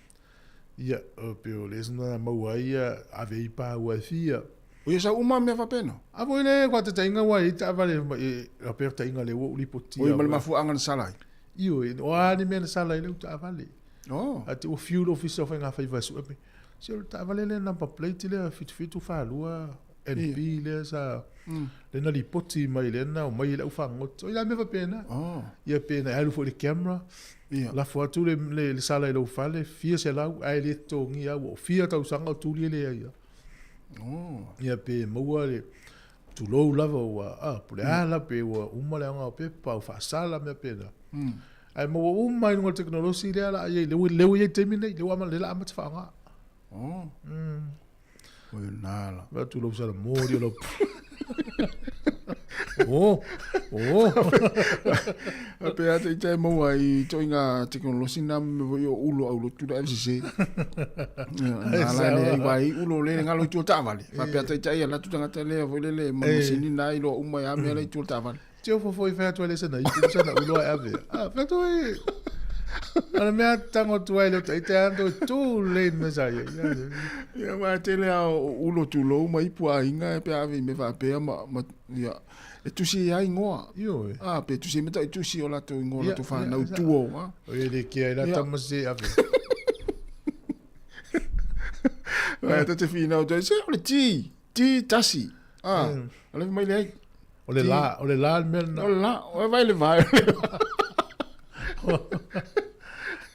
Ia, pe o le na maua ai ia ave i pāua e fia. O ia sau uma mea faapena? A foi le faataitaiga ua i ai taavale e a pe tainga le ua ou lipotia. Oi ma le mafuaaga na sala ai. Ioe, o a ni mea na sala ai lau taavale. Oh. A te ua fiu le ofisa o Faigafaiva e sue mai. Se o le taavale lea number plate lea 7742 NP lea sa lea na lipoti mai lea na omai ai le aufagota. O ia mea faapena. Oh. Ia pe na alu foi i le camera. Ia. Lafo atu le, le, le sala i lou fale, fia selau, ae le totogia ua o fia tausaga o tuli e leai ia. Oh. Ia pe maua le tulou lava ua, ah, po o le a la pe ua uma le aoga o pepa, o faasala mea pena. Ae maua uma i luga o le tekonolosi lea la i ai, lea ua lea ua i ai i le taimi lenei, lea ua lea la amata faaaoga. Oh. Oi na la. Vaai atu lou sala moli o lau Oh, oh. A pe a te ita e maua i ituaiga tekonolosi na me foi o ulo au lotu le avesese. Na la le ai vai ulo le ngalo i tua taavale. Faapea taitai ala atu tagata lea foi lele ma masini na iloa uma ia mea la i tua taavale. Te ofo foi fai atu ai le sana ipu sana ulo ai ave. Ah, fai atu ai. O le mea tango atu ai le ita ando tu le me sa ia. Ia ma tele a ulo tulou ma ipu aiga e pe ave i me faapea ma, ma ia e tusi ai ingoa. Ioe. Ah, pe tusi me tai tusi o latou ingoa Ia, latou whanau ia, tuo. Ah. O ia le kia i la Ia. tama se ave. Ai, ta te whinau toi, se o le ti, ti tasi. Ah, o le mai le ai. O le la, o le la le mea lena. O le la, o e vai le vai.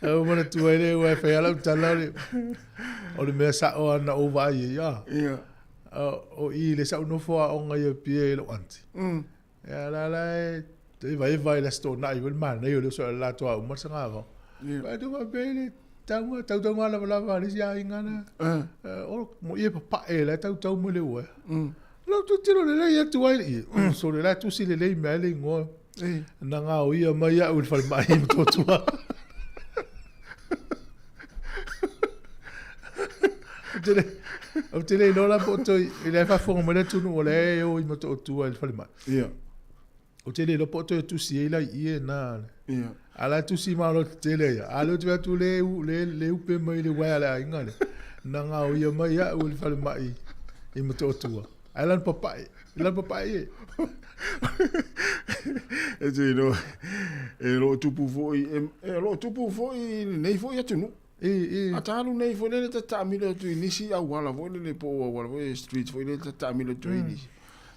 Au manatua ai le ua e fai a lau tala o le, o le mea sao lava na ou vaai ai, ah. Ia. O i le sa ou nofo aoga i Apia i lou aunty. Ia la la e evaeva i le Aso Toonai foi le manaia o le oso i le latou aoga ma le sagavao. Ae tu faapea i le tauga, tautauga lavalava a le isi aiga na. O mo ia papae la e tautau mai le uaea. Lau tilotilo lelei atu ai i, sole la e tusi lelei mai ai le igoa. Na gaoia mai au i le falemai i Motootua. Ou te le iloa la po o toe, i le faafofoga mai le atunuu o lea e o i Motootua i le falemai. Ia. Ou te le iloa po o toe tusi ai la i i na. Ia. A la tusi ma lo tele ia. A leo te atu le le le upe mai le uaea a le aiga le. Na gaoia mai au i le falemai i Motootua. Ae lana papae. Lana papae e. E te iloa, e lo o tupu foi, e lo o tupu foi i lenei foi atunuu. I, i. A ta alu nei foi lele ta taamilo atu i nisi auala foi lele po o auala foi street foi lele ta taamilo atu ai nisi.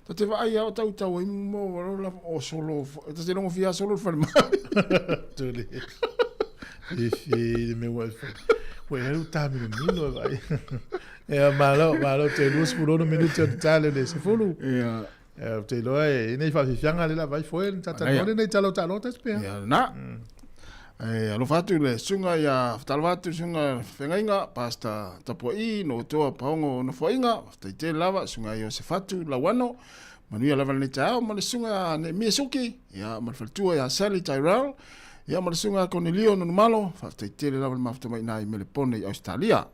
Ta te vaai lava o tautau ai mo la o solo, ta te logo fia solo le falemai. Tuli. Fifi le mea ua e fai. Ua e alu tāminomino e vaai. Ia, malo, malo, toe 26 minute o te tale le 10. Ia. Ia, ou te iloa e nei faafiafiaga le lava ai foe, ta talanoa lenei tala o taaloga tasi pea. Ia, lena. E alofa atu le susuga ia faatalofa atu le susuga Feagaiga, Pastor Tapua'i, Notoa Paogo o Nofoaiga, faafetai tele lava, susuga Iosefatu Lauano, manuia lava lenei taeao ma le susuga Neemia Suki, ia ma le faletua ia Sally Tyrell, ia ma le susuga Konelio Nonumalo, faafetai tele lava le mafuta mai i ina i Melepone i Ausetalia.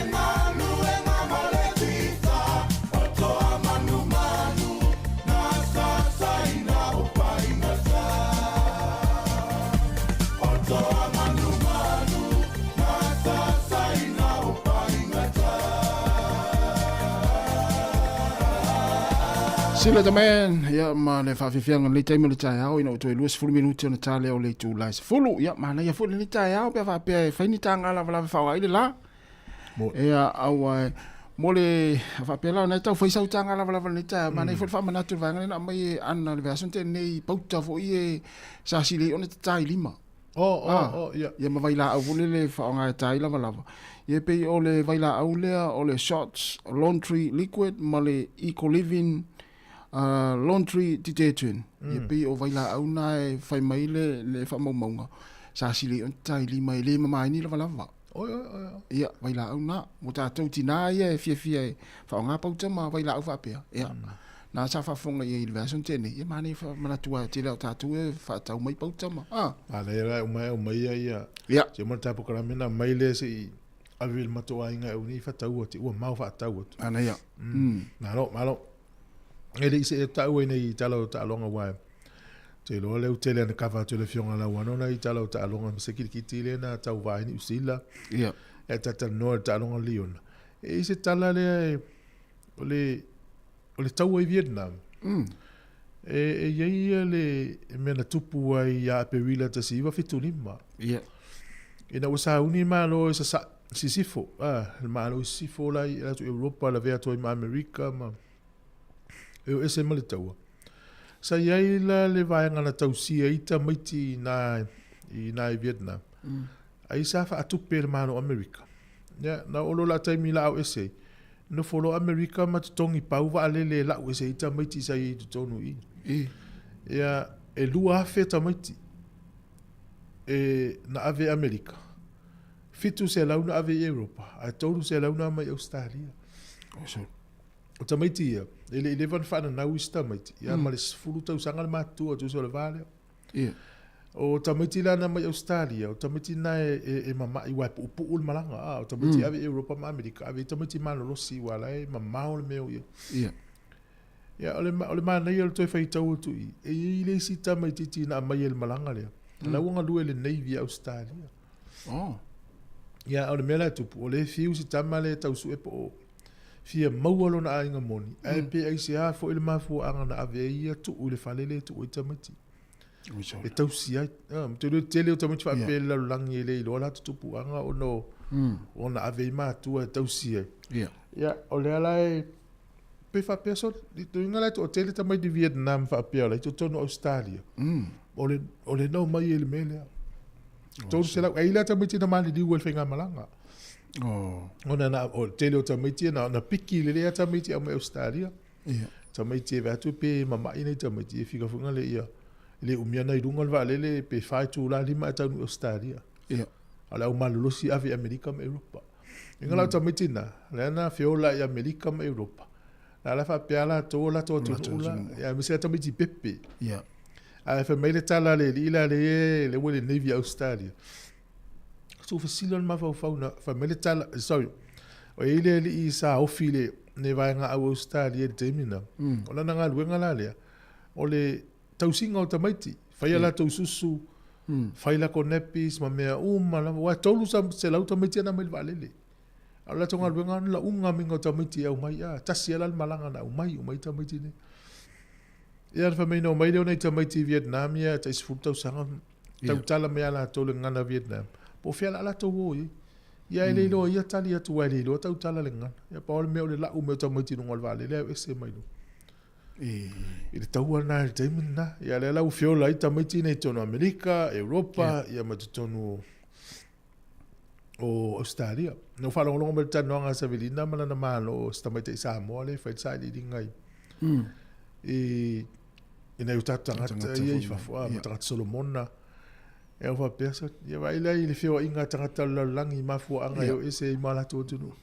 galuega ma le fita o toa manumanu na sasaina o paigata. O toa manumanu na sasaina o paigata. Sila the man, ia ma le faafiafiaga lenei taimi o le taeao ina ua toe 20 minute ona ta lea o le itula e 10. Ia manaia foi lenei taeao pe a faapea e fai ni taga lavalava e faaaoga ai le la. Ia aua e mo le a faapea la ona e tau fai sau taga lavalava lenei taeao, manaia foi le faamanatu i le vaega lea na aumai e Anna i le vaiaso na tea nei i pauta foi e sa sili ai ona tata i lima. Oh, oh, oh, ia. Ia ma vailaau foi lele e faaaoga e ta ai lavalava. Ia e pei o le vailaau lea o le Shots Laundry Liquid ma le Eco Living Laundry Detergent. Ia pei o vailaau na e fai mai le, le faamaumauga sa sili ai ona tata i lima e le mama ai ni lavalava. Oi, oi, oi, oi. Ia, vailaau na. Mo tatou tinā ia e fiafia e faaaoga pauta ma vailaau faapea. Ia. Na sa faafofoga i ai i le vaiaso na tea nei, ia manaia faamanatu aua e tele lava o tatou e faatau mai pauta ma, a. Manaia la e uma e aumai ia ia. Ia. Se uma le ta polokalame ona aumai lea se i ave i le matou aiga e au nei faatau atu, ua mao faatau atu. Manaia. Malo, malo. E le i see atu taua i nei tala o taaloga aua ou te iloa lea ua tele ina kava atu e le Afioga ia Lauano nai tala o taaloga ma se kilikiti lea na tauva ai Niu Sila. Ia. E talatalanoa i le taaloga Liona. E i ai se tala lea e, o le, o le taua i Vietnam, e, e i ai ia le mea na tupu ai ia Aperila 1975. Ia. Ina ua sauni le Malo e sasae sisifo, a, le Malo i sisifo la i atu i Europa lavea atu ai ma Amerika ma e o ese ma le taua. Sa i ai la le vaega na tausia ai tamaiti i na i na i Vietnam. Ai sa faatupe e le Malo o Amerika. Ia, na oo loa la taimi la au ese ai, nofo loa Amerika ma totogi pau vaalele e lau ese ai tamaiti sa i ai i totonu i i. Ia, e 2,000 tamaiti e na ave i Amerika, 700 na ave i Europa, ae 300 na aumai i Ausetalia. O tamaiti ia, e le i leva ona faananau isi tamaiti, ia ma le 10 tausaga le matutua tusa o le va lea. Ia. O tamaiti la na mai Ausetalia, o tamaiti na e, e, e mama'i aua e puupuu le malaga. A, o tamaiti ave i Europa ma Amerika, ave i tamaiti malolosi aua la e mamao le mea o i ai. Ia. Ia, o le, o le manaia o le toe faitau atu i i, e i ai le isi tamaitiiti na aumai e le malaga lea, mm. la ua galue i le Navy a Ausetalia. Oh. Ia, o le mea la e tupu, o lea e fiu si tama lea e tau sue po o fia maua lona aiga moni, ae pe aisea foi le mafuaaga na ave ai ia tuu i le fale lea e tuu ai tamaiti. E tausi ai. Ah, te iloa tele o tamaiti faapea i le lalolagi e le iloa latou tupuaga ona o ona ave ai matua e tausi ai. Ia. Ia, o lea la e pe faapea so tuiga la e toatele tamaiti Vietnam faapea o la e i totonu o Australia. O le o le nau mai e le mea lea. 300 ai la tamaiti na maliliu ai le faigamalaga. Oh. Ona na o le tele o tamaiti na na piki lelei lava tamaiti aumai Australia. Ia. Tamaiti e vaai atu pe mama'i nai tamaiti e fika foi le ia le umia na i luga o le vaalele pe 4 itula 5 ae taunuu i Australia. Ia. A o le au malolosi ave i Amerika ma Europa. Inga la o tamaiti na, lea na feola i Amerika ma Europa. Na la faapea latou o latou atunuu la, ia aemaise lava tamaiti pepe. Ia. Ae fai mai le tala a le alii la lea e ua i le Navy i Australia. Tuufesili o le mafaufau na fai mai le tala, sorry, o i ai le alii sa ofi i le, le vaega au Ausetalia i le taimi na, o lana galuega la lea, o le tausiga o tamaiti, fai a latou susu, fai lako nappies ma mea uma lava, aua e 300 tamaiti ana aumai i le vaalele. A o le latou galuega o le lauga maiga o tamaiti e aumai, a, tasi lava la le malaga na aumai uma ai tamaiti nei. Ia na fai mai na omai lea o nai tamaiti i Vietnam ia tai 10 tausaga tautala mai a latou le gagana Vietnam po o fea la latou o i ai. Ia e le iloa ia tali atu aua e le iloa tautala le gagana. Ia pau le mea o le lau mai o tamaiti i luga o le vaalele ae o ese mai luga. I le taua lena i le taimi lena. Ia lea la ua feola ai tamaiti nei i totonu o Amerika, Europa, ia ma totonu o Ausetalia. Na ou faalogologo mai i le talanoaga a Savelina ma lana malo o si tamaitai Samoa lea e fai le sailiiliga i, i, i nai o tatou tagata ia i fafo, a, ma tagata Solomona. E au faapea, so, ia vaai la i le feoaiga a tagata o le lalolagi i mafuaaga e o ese ai ma latou atunuu.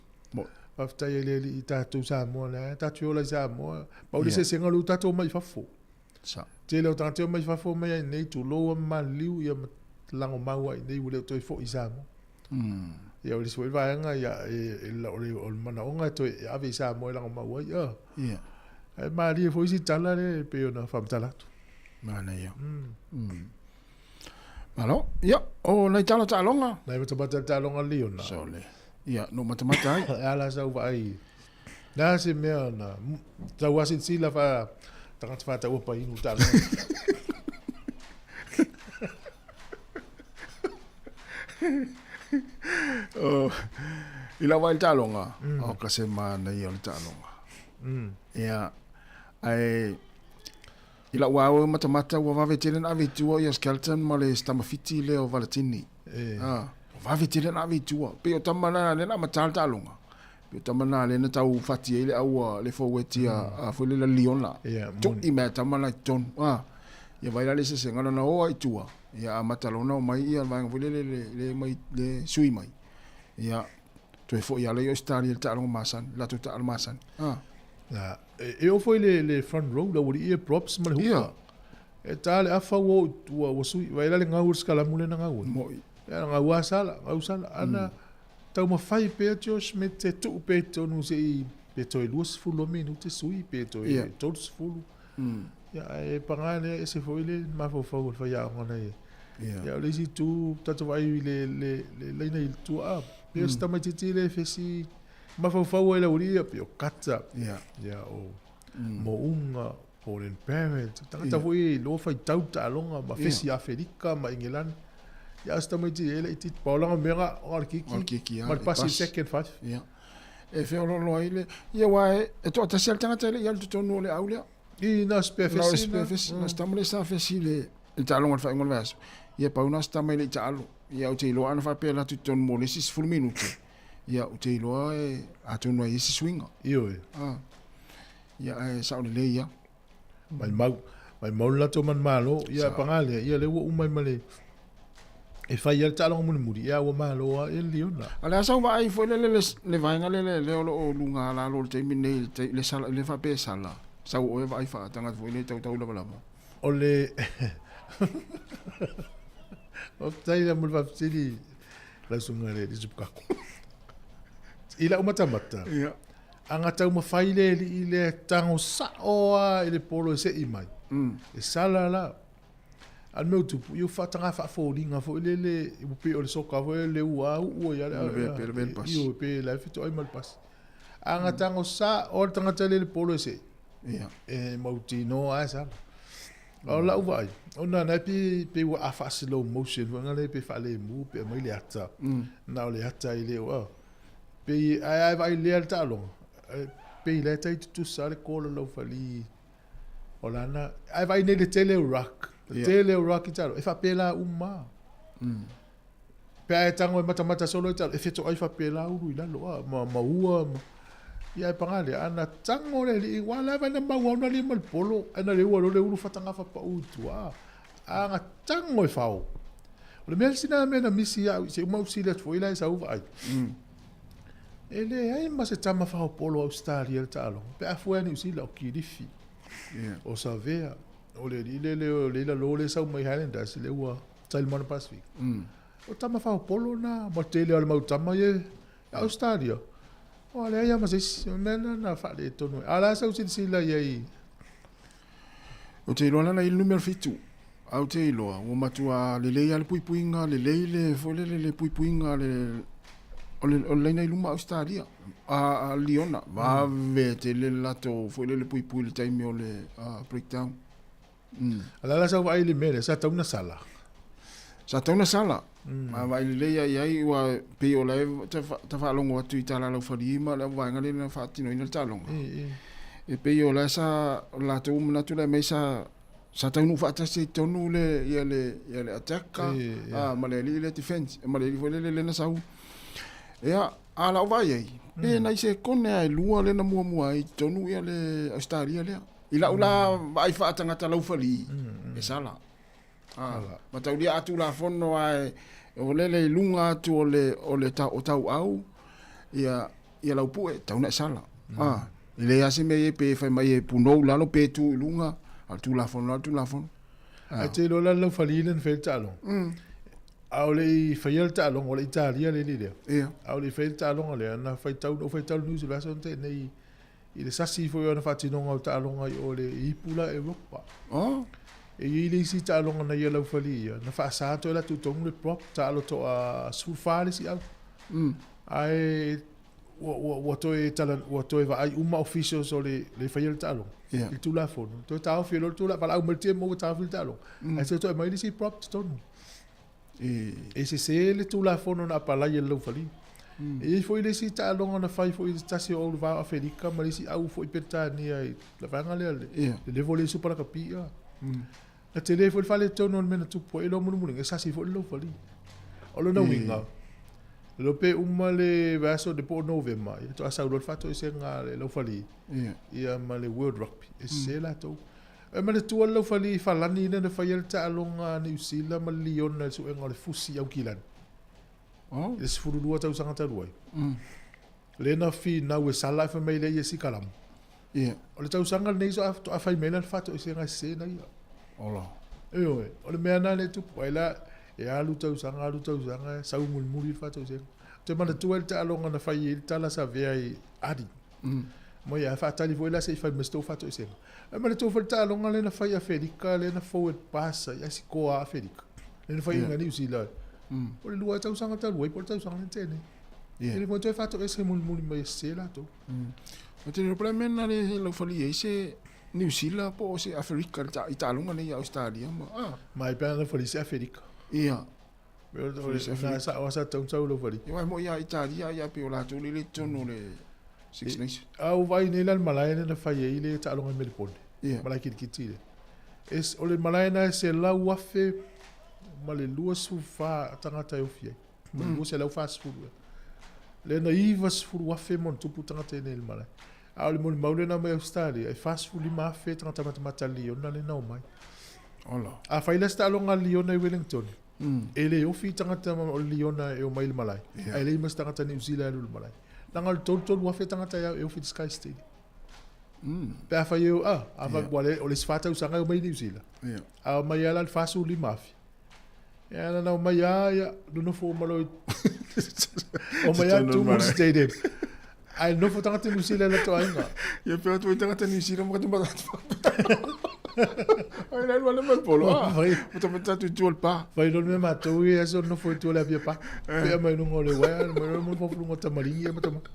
Faafetai ai le Alii i tatou Samoa, lea tatou te ola i Samoa. Pau le eseesega o lea ua tatou omai i fafo. Tele o tagata e omai fafo omai ai nei tulou a ma maliliu ia ma lagomau ai nei ua le o toe foi i Samoa. Ia, o le isi foi vaega, ia, e, e, o le, o le manaoga e toe ave i Samoa e lagomau ai, ia. Ia. Ae malie foi isi tala lea e pei ona faamatala atu. Manaia. Malo. Ia, o nai tala taaloga. Nai matamata le taaloga Liona. Sole. Ia, no matamata ai. E ala sau vaai. Na se mea na tau asilasila fa tagata faataua painu taaloga. Oh, i lau vaai i le taaloga, o ka se manaia o le taaloga. Ia, ae i lau au matamata ua vave tele na ave i tua ia Skelton ma le Stamafiti lea o Valetini. E. Ah, ua vave tele na ave i tua. Pei o tama na lea na amata le taaloga. Pei o tama na lea na tau fati ai le aua le forward ia a foi le la Liona. Ia, Tui mai tama na i totonu. Ah, ia vai la le sesega na o i tua. Ia amata loa ona omai ia le vaega foi lele le, le mai le sui mai. Ia toe foi ala i Australia le taaloga masani, le latou taalo masani. Ah. Na, e, e oo foi le, le front row la ua ia props ma le huka. Ia. E tā le afa ua, ua, ua sui, vai la le gau o le skalamu le na gau. Moi. Ia, gau a sala, gau sala. Ana, taumafai pea Josh me te tuu pea i totonu se i pe toe 20 o minute sui pe toe 30. Ia, ae paga lea ese foi le mafaufau o le faiaoga na ia. Ia, o le isi itu tatou vaai i le, le, le laina i tua a, pe o se tamaitiiti le fesi mafaufau ai le aualii ia, pe o Kata, ia, o Mo'unga, Beauden Barrett, tagata foi e iloa faitau taaloga ma fesi Aferika ma Ingelani. Ia, a o se tamaitiiti e laitiiti, pau lana mea na o le kiki ma le pasi second five. Ia. E feoloolo ai le, ia aua e toatasi lava le tagata e le i alu i totonu o le au lea. I na o se Na o se fesi, na o se tama lea sa fesi i le taaloga i le faaiuga o le vaiaso. Ia pau na o se tama e le i taalo. Ia ou te iloa ana faapea e alu atu i totonu mo le isi 10 minute, ia ou te iloa e atonu ai i ai se suiga. Ioe. Ah. Ia ae sao lelei ia. Maimau, maimau le latou manumalo, ia paga lea, ia lea ua uma ai ma le e fai ai le taaloga mulimuli, ia ua malo lava ia le liona. A o le a sau vaai foi lele le, le vaega lele lea o lo o luga lalo i le taimi nei, le, le sala, le faapea e sala, sau oe vaai faatagata foi lele tautau lavalava. O le Faafetai la mo le faafesili lau susuga i le Tupukaku. I lau matamata, Ia. Aga taumafai le alii lea e tago sao lava i le polo e sei mai. E sala la. A o le mea ua tupu, ia ua faataga faafoliga foi lele, ua pei o le soka foi lele ua uu ai lava le Pe lavea le pasi. Ioe, pe la e fetoai ma le pasi. Aga tago sao le tagata lea i le polo e sei. Ia. E mautinoa lava e sala. A o lau vaai, ona na e pei ua a faa-slow motion foi lea pe faalemu pe aumai le ata. Na o le ata i le ua. Pei ae ae vaai lea le taaloga, pei la e tai tutusa le kola lau fali o lana. Ae vaai nei le tele o ruck, le tele o ruck i taaloga, e faapela uma. Pe a e tago e matamata solo i taaloga, e fetoai faapela ulu i lalo a, ma, ma ua ma, ia e paga lea, ana tago le alii, ua lava ina mau au na lima le polo, ae na le ua loa le ulu fatanga fapau i tua. A na tago e fao. O le mea sina mea na misi ia au, se uma usili atu foi la e sau vaai. E leai ma se tama faaopolo Ausetalia i le taaloga, pe a fua ia Niu Sila, o Kilifi, o Savea, o le alii lele o le ila lo le sau mai Highlanders lea ua tai i le Moana Pasifika. O tama faaopolo na, ma le tele o le mau tama ia i Ausetalia. Ua leai lava ma se isi, o le mea lena na faaletonu ai. A o le a sau silasila i ai? Ou te iloa lana i le numera 7. Ae ou te iloa, ua matua lelei lava le puipuiga, lelei le foi lele le puipuiga le o le, o le laina i luma Ausetalia, a, a Liona, vave tele le latou foi lele puipui i le taimi o le breakdown. A o le a la sau vaai i le mea lea, sa tatau ona sala. Sa tatau ona sala. Ma vaai lelei lava i ai, ua pei o la e ta faalogo atu i Talalau Falima, le vaega lea na faatinoina le taaloga. E pei o la sa, o le latou manatu la e aumai sa, sa taunuu faatasi ai i totonu le, ia le, ia le attack a, ma le alii lea defense, ma le alii foi lele lea na sau. Ia, a lau vaai ai, pe nai sekone lava e lua lea na muamua ai i totonu ia le Ausetalia lea. I lau la vaai faatagata laufali, e sala. A, mataulia a Tulafono ae o lele i luga atu o le, o le ta, o tauau, ia, ia lau pue, tau na e sala. A, e leai lava se mea i ai pe fai mai e punou i lalo pe tu i luga, a o le Tulafono lava le Tulafono. Ae te iloa la le laufali lea na fai ai le taaloga. A o le i faia le taaloga, o le Italia le alii lea. Ia. A o le i faia le taaloga lea, na faitau, na ou faitau i le news i le vaiaso na tea nei, i le sasi foi o ana faatinoga o taaloga i o le ipu la Europa. Oh. E i ai le isi taaloga na ia laufali ia, na faasa atu ai latou tonu le prop, taalo toa 14 le isi au. Ae ua, ua, ua toe tala, ua toe vaai uma officials o le, le faia le taaloga. Yeah. I le Tulafono. Toe taofi e loa le tulaga, valaau mai le TMO ua taofi le taaloga. Ae toe toe mai le isi prop totonu. E sese le Tulafono na apalai e le laufali. E i ai foi le isi taaloga na fai foi i se tasi o au i le va o Aferika ma le isi au foi Peretania i le vaega lea, le level lea i Supa Lakapi. Na tele foi le faaletonu o le mea na tupu ai i loa mulimuliga, e sasi foi le laufali. O lona uiga, e le pe uma le vaiaso po o Novema, ia faatoa sau loa le faatoesega a le laufali ia ma le World Rugby, e sese latou. E manatua le laufali i Falani lea na faia le taaloga a Niu Sila ma le Liona i le suega o le fusi i Aukilani. Oh. I le 12 tausaga talu ai. Lea na finau e sala ae fai mai lea ia sikalamu. Yeah. O le tausaga lenei faatoa fai mai la le faatoesega e sese na ia. Ola. Ioe, o le mea na lea e tupu ai la, e alu tausaga, alu tausaga, sau mulimuli le faatoesega. Ou te manatua ai le taaloga na fai ai le tala savea i Adi. Mai ae faatali foi la se i fai mai se tou faatoesega. Ae manatua foi le taaloga lea na fai i Aferika, lea na forward pass ai, ai sikoa a Aferika. Lea na fai i Niu Sila. O le lua tausaga talu ai po o le tausaga lea na tea nei. E le foi toe faatoese mulimuli mai e sese latou. Ou te le iloa po o le a le mea na le laufali ai se Niu Sila po o se Aferika i taaloga nei a Ausetalia ma, ah. Mai pe ana laufali se Aferika. Ia. Na sa o sa tau sau laufali. Ia aua e moi lava Italia ia pei o latou lea e le i totonu o le Six Nations. A ua vaai nei la le malae lea na fai ai le taaloga i Melipone. Ia. Malae kitikiti lea. E, o le malae lena e 100,000 ma le 24 tagata e ofi ai. Ma le 240 ea. Lea na 90,000 ma ona tupu tagata i inei i le malae. A o le molimau lena mai Ausetalia, e 45,000 tagata matamata liona lea na omai. Ola. A fai la se taaloga a le liona i Wellington, e le ofi tagata o le liona e omai i le malae, ae leai ma se tagata Niu Sila e alu i le malae. Leaga o le 33,000 tagata e ofi i le Sky Stadium. Pe a fai e o, a, a fai, ua le, o le isi fa tausaga e omai i Niu Sila. A omai lava la le 45,000. Ia, na na omai lava, ia, nonofo uma loa i, omai lava tumu i le stadium. Ae nofo tagata Niu Sila i latou aiga. Ia pe atu ai tagata Niu Sila ma ka Ai la lua le mai polo. Ah. Fai. O ta tatu i tua le pa. Fai loa le mea matou ia aso nofo i tua le Apia Park. Pea mai luga o le uaea, mai loa mo fofuluga o tamaligi ia matamata.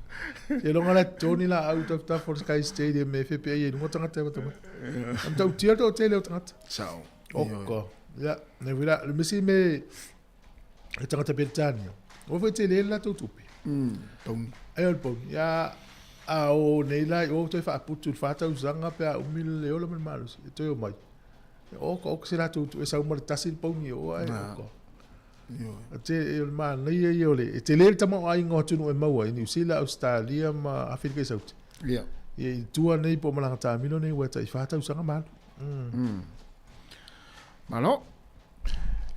Seiloga la totoni laau i tafatafa o le Sky Stadium e fepeai ai luga tagata ia matamata. E matautia le toatele o tagata. Sao. Oka. Ia, nei foi la, le misi me e tagata Peretania. Ua foi tele le latou tupe. Pauni. Ai o le pauni. Ia, a o nei la i o toe faaputu i le fa tausaga pe a umi le ola ma le malosi, e toe omai. Oka, oka se latou tu, e sau ma le tasi le pauni o ae, oka. Te, e o le manaia ia o le, e tele le tamaoaiga o atunuu e maua ai, Niu Sila, Ausetalia ma Aferika i Sauti. Ia. Ia i tua nei po o malaga taamilo nei ua tai fa tausaga ma alu. Malo.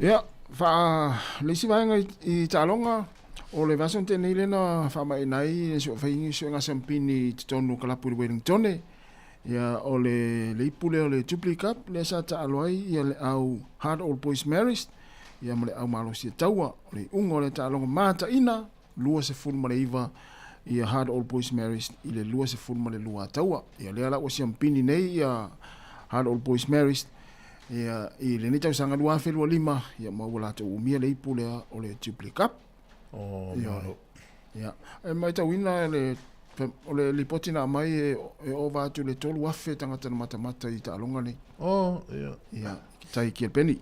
Ia, faa le isi vaega i, i taaloga, o le vaiaso na tea nei lea na faamaeaina ai le fai suega siampini i totonu o kalapu i le Wellingtone. Ia, o le, le ipu lea o le Jubilee Cup lea sa taalo ai ia le au Hard Old Boys Marist, ia ma le au malosi e taua. O le iuga o lea taaloga mataina, 29 ia Hard Old Boys Marist i le 22 a taua. Ia lea la ua siampini nei ia Hard Old Boys Marist ia i lenei tausaga 2025, ia ma ua latou umia le ipu lea o le Jubilee Cup. Oh, Ia. malo. Ia, e matauina le o le lipoti na aumai e, e ova atu i le 3,000 tagata na matamata i taaloga nei. Oh, ia. Ia, ki tai ki Elpeni.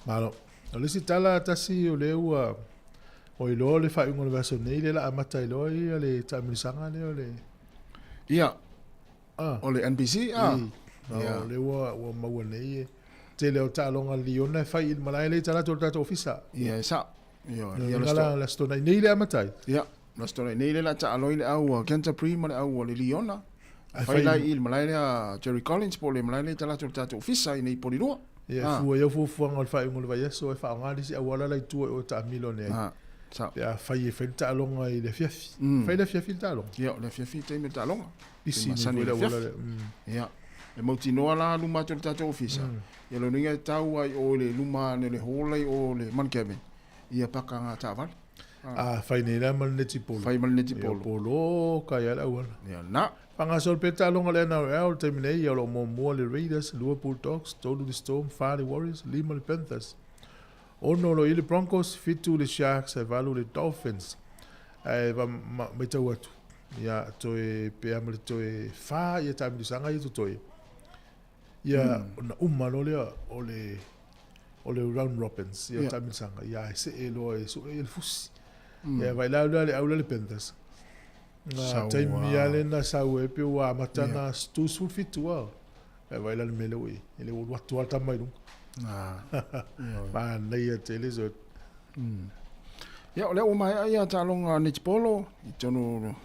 Malo. O le isi tala tasi o lea ua ua iloa le faaiuga o le vaiaso nei, lea la amata ai loa ia le taamilisaga lea o le Ia, ah. o le NPC, ah. Ia. O lea ua ua maua nei e tele o taaloga liona e fai i le malae lea i talaatu o le tatou ofisa. Ia, e sao. Ia, ia la la stona i nei le amata ai. Ia, la stona i nei le la taalo i le au a Canterbury ma le au a le Liona. Fai la i le malae lea Jerry Collins po o le malae lea i talaatu o le tatou ofisa i nei Polirua. Ia, e fua i au fuafuaga o le faaiuga o le vaiaso e faaaoga le isi auala la i tua i o e taamilo ane ai. Sao. Pe a fai e fai le taaloga i le afiafi. Fai i le afiafi le taaloga. Ia, o le afiafi le taimi o le taaloga. Pisi nei Masani foi i le le auala afiafi. lea. Ia, E mautinoa la luma atu o le tatou ofisa, ia lona uiga e tau lava i o i le luma ane o le hall la i o le Mount Gavin, ia paka ngā taavale. A fai nei la ma le netipolo. Fai ma le netipolo. Ia polo kai a le auala. Ia na. Faagasolo pea taaloga le NRL i le taimi nei, ia o lo o muamua le Raiders, 2 Bulldogs, 3 le Storm, 4 le Warriors, 5 le Panthers, 6 o lo o i ai le Broncos, 7 le Sharks ae 8 le Dolphins. Ae matau atu, ia toe pe a ma le toe 4 ia taamilisaga ia totoe, ia ona uma loa lea o le o le round robins ia taamilisaga, ia ae see loa e sue ia le fusi. Ia vaai la le au lea le Panthers. Nga taimi lava lena sau ai pe ua amata na 27 lava. Ae vaai la le mea lea ua i ai. E le ua alu atu lava le tama i luga. Manaia tele so. Ia, o lea ua maea ia taaloga netipolo i totonu o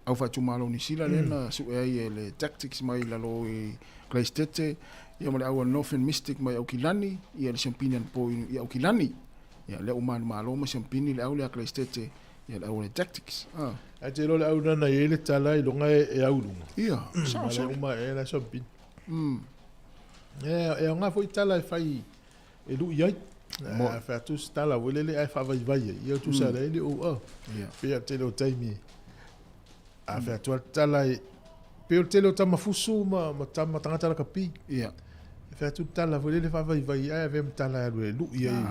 au faaitumalo o Niu Sila lea na sue ai e le Tactics mai lalo i Karaisitete, ia ma le au a Northern Mystic mai Aukilani, ia le siampini anapo i Aukilani. Ia, lea ua manumalo ma siampini le au lea a Karaisitete, ia le au a le Tactics. Ae te iloa le au lena na i ai le tala i luga e au i luga. Ia, sao, sao. Uma e la siampini. E aoga foi tala e fai e lui ai. A fai atu se tala foi lele ae faavaivai ai. Ia tusa lea le ou a. Pei o le tele o taimi a fai atu le tala e pei o le tele o tama fusu ma tama tagata lakapi. Ia. E fai atu le tala foi lele faavaivai ai ae avea ma tala e alu e lui ai.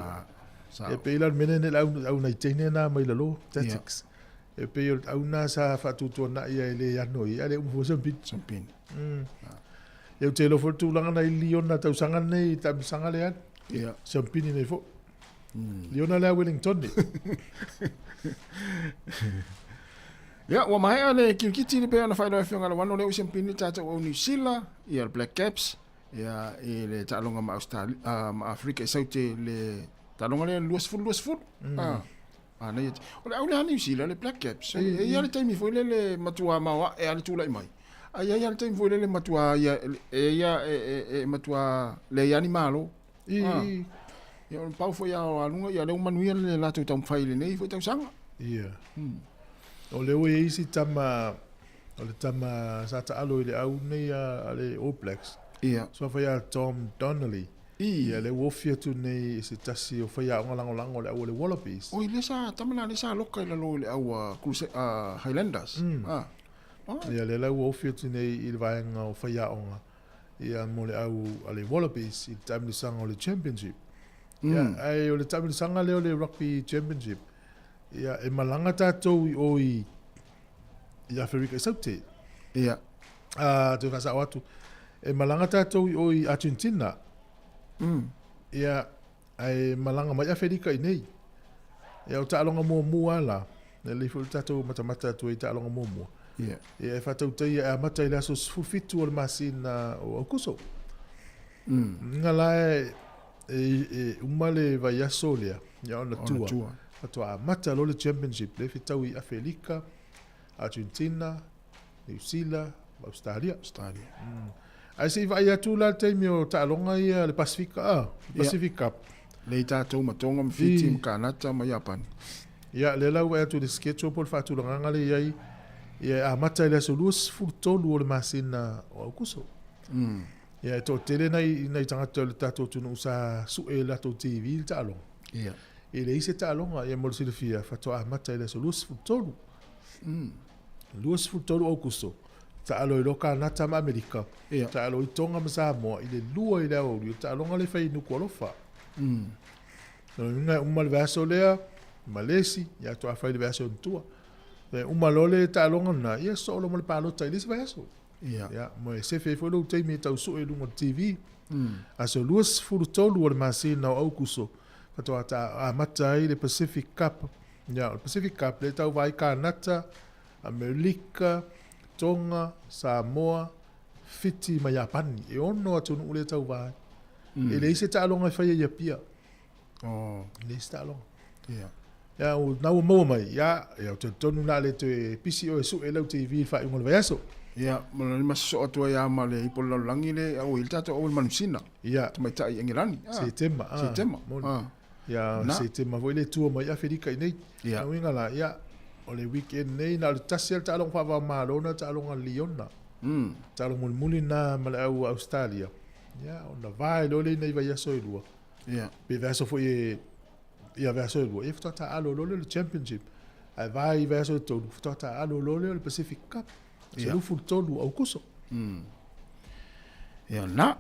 E pei la o le mea lea le au nai teine na mai lalo, tactics. E pei o le au na sa faatuatuanai ai e le ano i ai, ae le uma foi siampini. Siampini. Ia ou te iloa foi le tulaga na i Liona tausaga nei i taamilosaga lea alu. Ia. Siampini nei foi. Liona lea Wellington nei. Ia, ua maea le kirikiti le pei ona faailoa e Afioga Lawano lea ua siampini le tatou au Niu Sila, ia le Black Caps, ia i le taaloga ma Australia, ma Afrika i Saute le taaloga lea 20 20. Manaia te. O le au lea a Niu Sila, le Black Caps, e i ai le taimi foi lele matua maoae a le tulai mai. Ae i ai lava le taimi foi lele matua ia e ia e matua leai lava ni malo. I. Ia o le pau foi a o aluga, ia lea ua manuia le latou taumafai i lenei foi tausaga. Ia. O lea ua i ai isi tama, o le tama sa taalo i le au nei a le All Blacks. Ia. Suafa ia Tom Donnelly. Ia lea ua ofi atu nei i se tasi o faiaoga lagolago o le au a le Wallabies. Oi lea sa tama la lea sa loka i lalo i le au a a Highlanders. Ia lea la ua ofi atu nei i le vaega o faiaoga ia mo le au a le Wallabies i le taamilosaga o le Championship. Ia ae o le taamilosaga lea o le Rugby Championship, ia e malaga tatou i o i i Aferika i Saute. Ia. A, toe faasao atu, e malaga tatou i o i Argentina. Ia, ae malaga mai Aferika i nei. Ia, o taaloga muamua la, e lelei foi le tatou matamata atu ai i taaloga muamua. Ia. Ia, e faatautaia e amata i le aso 17 o le masina o Aukuso. Nga la e, e, e uma le vaiaso lea, ia ona tua. Faatoa amata loa le championship le fetau i Aferika, Argentina, Niu Sila ma Ausetalia. Australia. Ae se i vaai atu la le taimi o taaloga ia le Pasifika, ah, Pacific Cup. Lea i tatou ma Tonga ma Fiti ma Kanata ma Iapani. Ia, lea la ua vaai atu i le schedule po o le faatulagaga lea i ai, ia e amata i le aso 23 o le masina o Aukuso. Ia e toatele nai, nai tagata o le tatou atunuu sa sue i le latou TV le taaloga. Ia. E leai se taaloga, ia mo le silafia, faatoa amata i le aso 23. 23 Aukuso, taalo ai loa Kanata ma Amerika, taalo ai Tonga ma Samoa i le 2 i le aoauli o le taaloga lea e fai i Nukualofa. Lona uiga e uma le vaiaso lea, Malesi, ia faatoa fai le vaiaso i tua. E uma loa le taaloga lena, ia sosoo loa ma le palota i le isi vaiaso. Ia, mo e sefe ai foi lou taimi e tau sue i luga o le TV. Aso 23 o le masina o Aukuso, faatoa amata ai le Pacific Cup. Ia, o le Pacific Cup lea e tauva ai Kanata, Amerika, Tonga, Samoa, Fiti ma Iapani. E ono atunuu lea e tauva ai. E leai se taaloga e faia i Apia. E leai se taaloga. Ia, o na ua maua mai, ia, ia, ou te talitonu o le a le toe pisi oe e sue lau TV i le faaiuga o le vaiaso. Ia, ma le lima sosoo atu ai lava ma le ipu o le lalolagi le au i le tatou au i le manusina. Ia. Tamaitai i Engelani. Setema. Setema. Ia, Setema foi le tua mai Aferika i nei. Ia. Uiga la, ia, o le weekend nei, na o le tasi lava le taaloga faava-o-Malo, na o le taaloga a Liona. Taaloga mulimuli lena ma le au Australia, ia ona vae loa lea i nai vaiaso e lua. Pe vaiaso foi e ia vaiaso e lua, ia faatoa taaalo loa lea o le Championship. Ae vae i vaiaso e tolu, faatoa taaalo loa lea o le Pacific Cup. 13 o Aukuso. Ia na.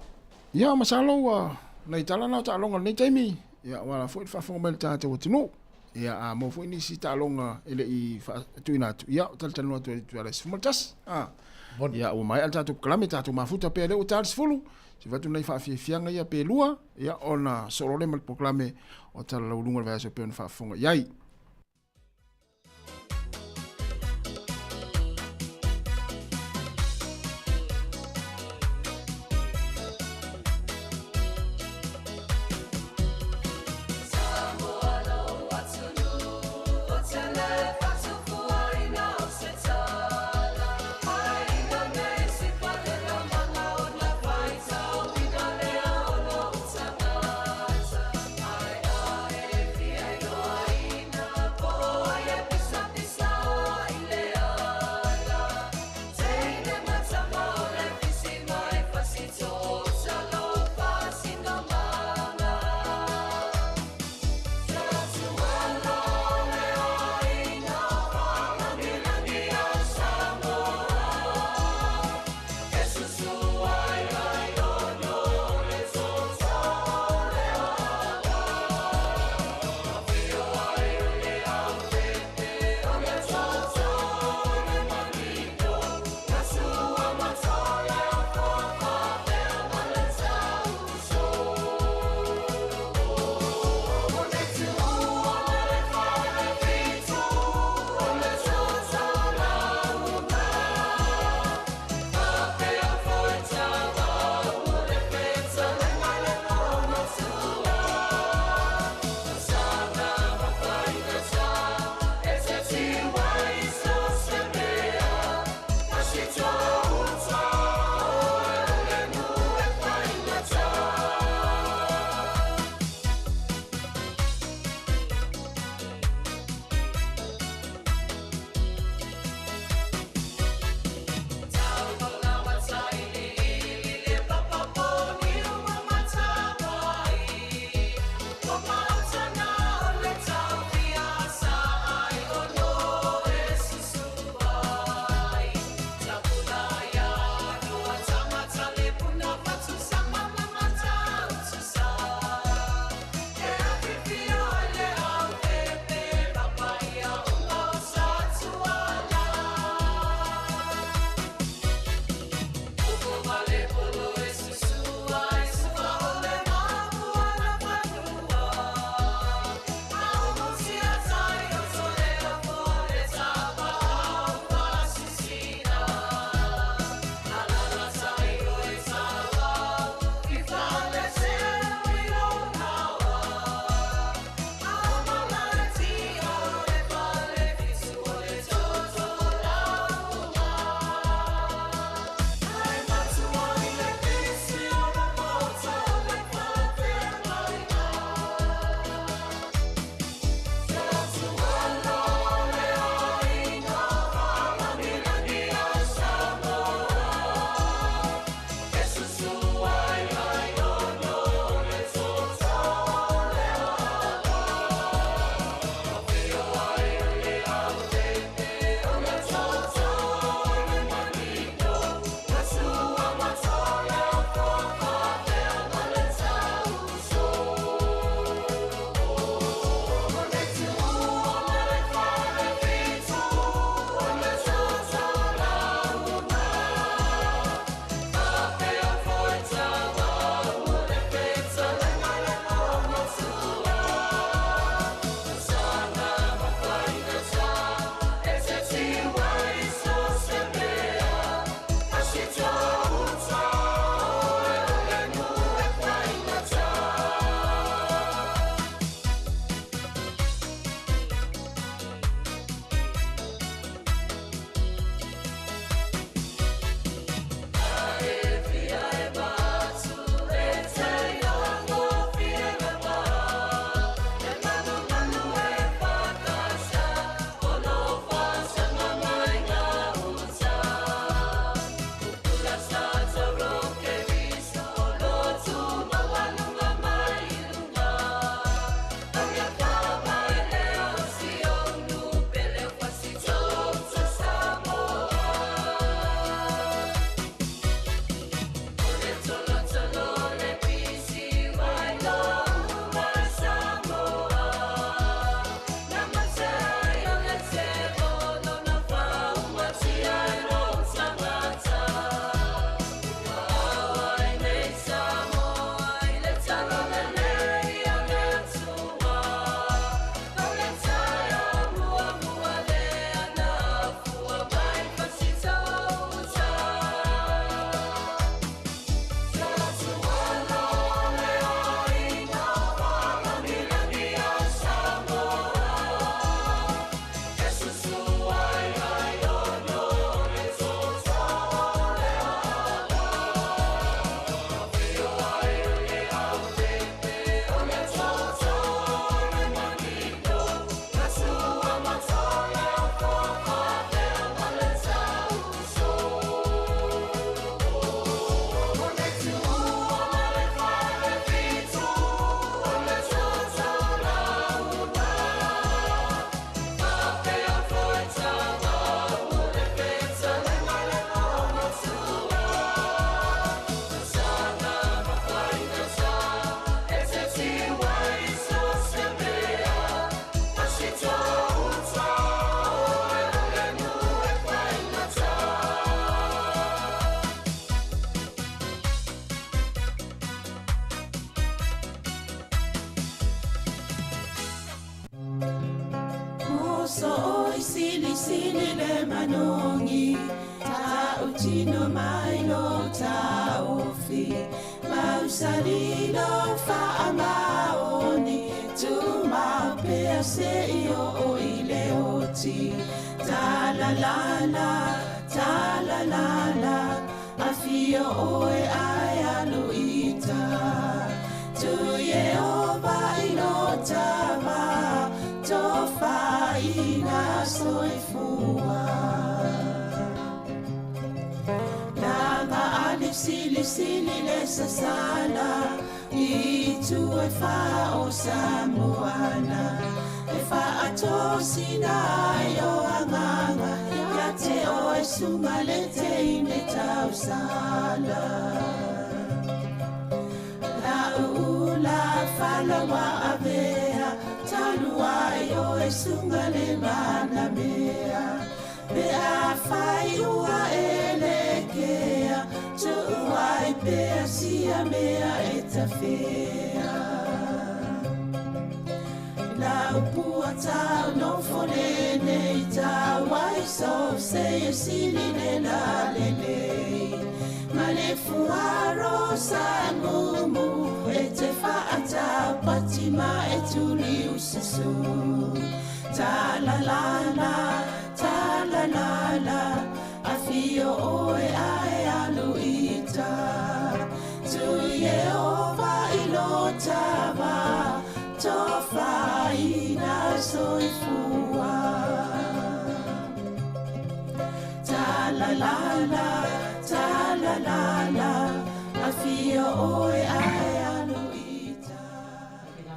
Ia masalo ua nai tala na o taaloga o lenei taimi. Ia aua la foi le faafofoga mai le tatou atunuu. Ia a maua foi nisi taaloga e le i tuuina atu, ia talatalanoa atu ai i le 11. Ia ua maea le tatou polokalame, tatou mafuta pea lea ua ta le 10. Se fatu nai faafiafiaga ia pe lua, ia ona solo lea ma le polokalame o Tala Laualuga o le vaiaso e pei ona faafofoga i ai. So oi sili sili le manogi Ta utino mai lo taofi Mausali lo faamaoni Tumau pea se i oo i le oti Ta la la la, ta la la la Afio oe ae alu ita Tu Yehova i lo tava Tofaina soifua Langa ali sili sili le sasala I tu e wha o Samoana E wha atosina ai o anganga Ia te o e sunga le te ine tausala La uula falawa avea Talu ai o e sunga le manamea Pe a whai ua e le kea Tu'u ai pea sia mea e tawhea La upua tau no fole nei tau ai so se e sili le la le le Ma le fuaro sa mumu e te whaata pati ma e tuli usasu Ta la la la, ta la la la Afio oe ae alu ita Tu Yehova i lo tava Tofaina soifua Ta la la la, ta la la la Afio oe ae alu ita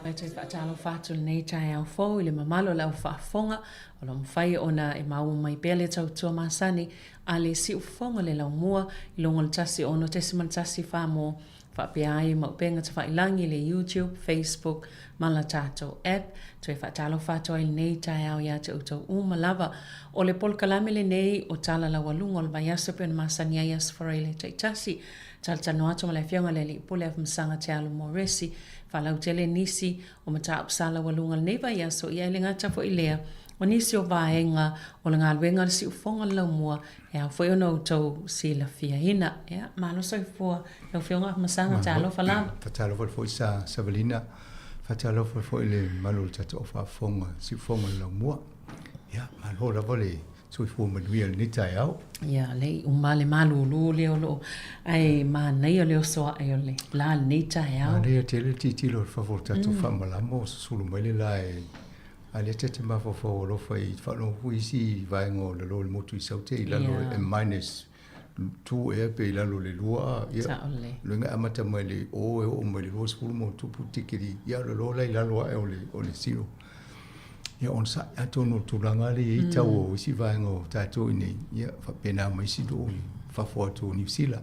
E toe faatalofa atu lenei taeao fou i le mamalo o le aufaafofoga o lo mafai ona e maua mai pea le tautua masani a le siufofoga le laumua i luga o le 1.1 fā mo faapea ai ma upega tafailagi i le YouTube, Facebook ma la tatou app. Toe faatalofa atu ai lenei taeao iā te outou uma lava. O le polokalame lenei o tala laualuga o le vaiaso pe ona masani ai Aso Faraile taitasi. Talatalanoa atu ma le afioga le Alii Pule Afamasaga Te Alo Moresi. Faalautele nisi o mataupu sa laualuga lenei vaiaso ia e le gata foi lea. O nisi o vaega o le galuega a le siufofoga o le laumua e ao foi ona outou silafiaina. Ia, malo soifua lau Afioga Afamasaga, talofa lava. Faatalofa foi sa Savalina, faatalofa foi le mamalu o le tatou faafofoga, siufofoga o le laumua. Ia, malo lava le soifua manuia i lenei taeao. Ia, le i uma le malūlū lea o loo ae manaia le oso ae o le la lenei taeao. Manaia tele le tilotilo i fafo o le tatou faamalama o susulu mai le la e a lea ta te mafaufau alofa i faalogo foi isi vaega o lalo o le motu i Saute i lalo e minus 2 ea pe i lalo o le 2 ia. Sao lelei. Loiga e amata mai le o e oo mai le 20 ma ona tupu tikeri ia o lalo la i lalo ae o le o le zero. Ia ona sa'i atonu o le tulaga lea e i ai tau o isi vaega o tatou i inei ia faapena ma isi nuu i fafo atu o Niu Sila.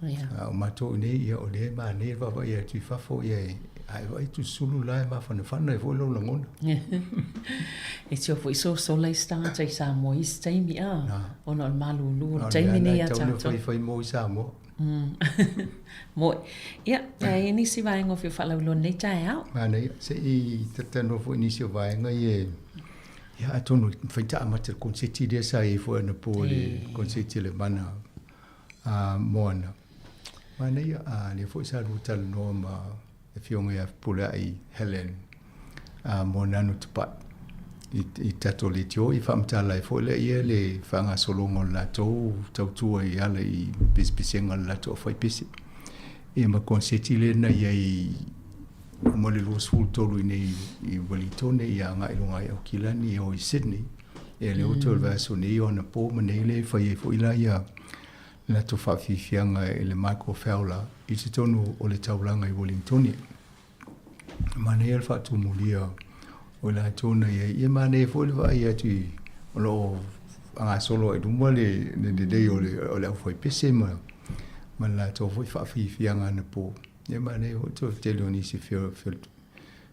Ia. A o matou i inei ia o lea e manaia le vaavaai atu i fafo ia e a e vaai tusulu la e mafanafana ai foi lou lagona. E tio foi sosola isi tagata i Samoa i isi taimi a, ona o le malūlū o le taimi nei iā tatou. A o le ala e tatau ona faifai mo i Samoa. Moe. Ia, e i nisi vaega o fia faalauiloa i lenei taeao. Manaia, se i talatalanoa foi i nisi o vaega ia e, ia atonu e mafai ta amata i le koneseti lea sa i ai foi anapo i le koneseti a le Mana Moana. Manaia, a lea foi sa lua talanoa ma le Afioga ia Fepuleai Helen Moananu Tapai i tatou leitio i faamatala ai foi lea ia le faagasologa o le latou tautua i ala i pesepesega o le latou aufaipese. Ia ma koneseti lea na i ai uma le 23 i inei i Uelintone ia agai i luga i Aukilani ia o i Sydney. Ia lea ua toe o le vaiaso nei o anapo ma nei lea e fai ai foi la ia latou faafiafiaga e le Michael Fowler i totonu o le taulaga i Wellingtone. Manaia le faatumulia o i latou na i ai. Ia manaia foi le vaai atu i o lo o faagasolo ai i luma le lelei o le o le aufaipese ma ma le latou foi faafiafiaga anapo. Ia manaia foi le toe tele o nisi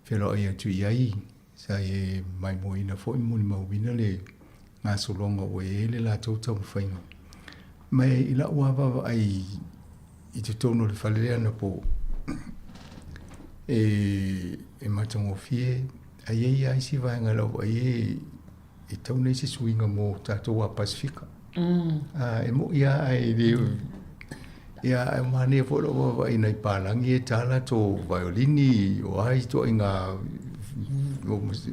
feloai atu i ai sa e maimoaina foi ma molimauina le gasologa ua i ai le latou taumafaiga. Ma i lau lava vaavaai i totonu o le fale lea anapo, e matagofie, ae i ai lava isi vaega i lau vaai e tau nei se suiga mo tatou a Pasifika. A e moʻi lava ae le ia ae manaia foi lou vaavaai i nai palagi e ta latou violini o a ituaiga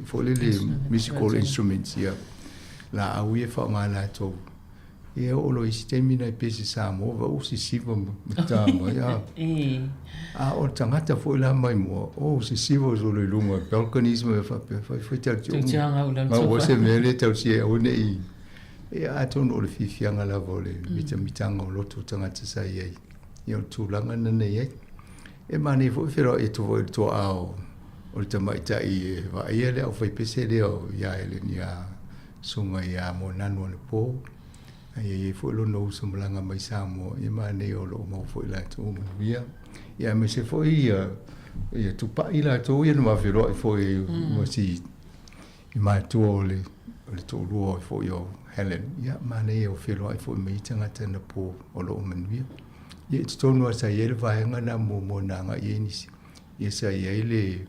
foi lele musical instruments ia laau ia e faaaoga e latou. Ia oo loa i isi taimi nai pese Samoa va ua sisiva ma ta mai a. A o le tagata foi la mai mua, o sisiva solo i luga balconies ma mea faapea, fai fai tau te ua se mea lea tau sia aua ne i ia atonu o le fiafiaga lava o le mitamitaga o loto o tagata sa i ai. Ia o le tulaga lena na i ai. E manaia foi feiloai atu foi i le tuaa o le tamaitai e vaaia le aufaipese lea o ia Helen ia Susuga ia Moananu anapo, a ia i ai foi lona uso malaga mai Samoa, ia manaia o lo o maua foi latou manuia. Ia aemaise foi ia, ia Tupai latou ia na ma feiloai foi ma si i matua o le, o le toalua foi o Helen. Ia manaia o feiloai foi ma ia tagata anapo o lo o manuia. Ia i totonu lava sa i ai le vaega na muamua na agai i ai nisi. Ia sa i ai le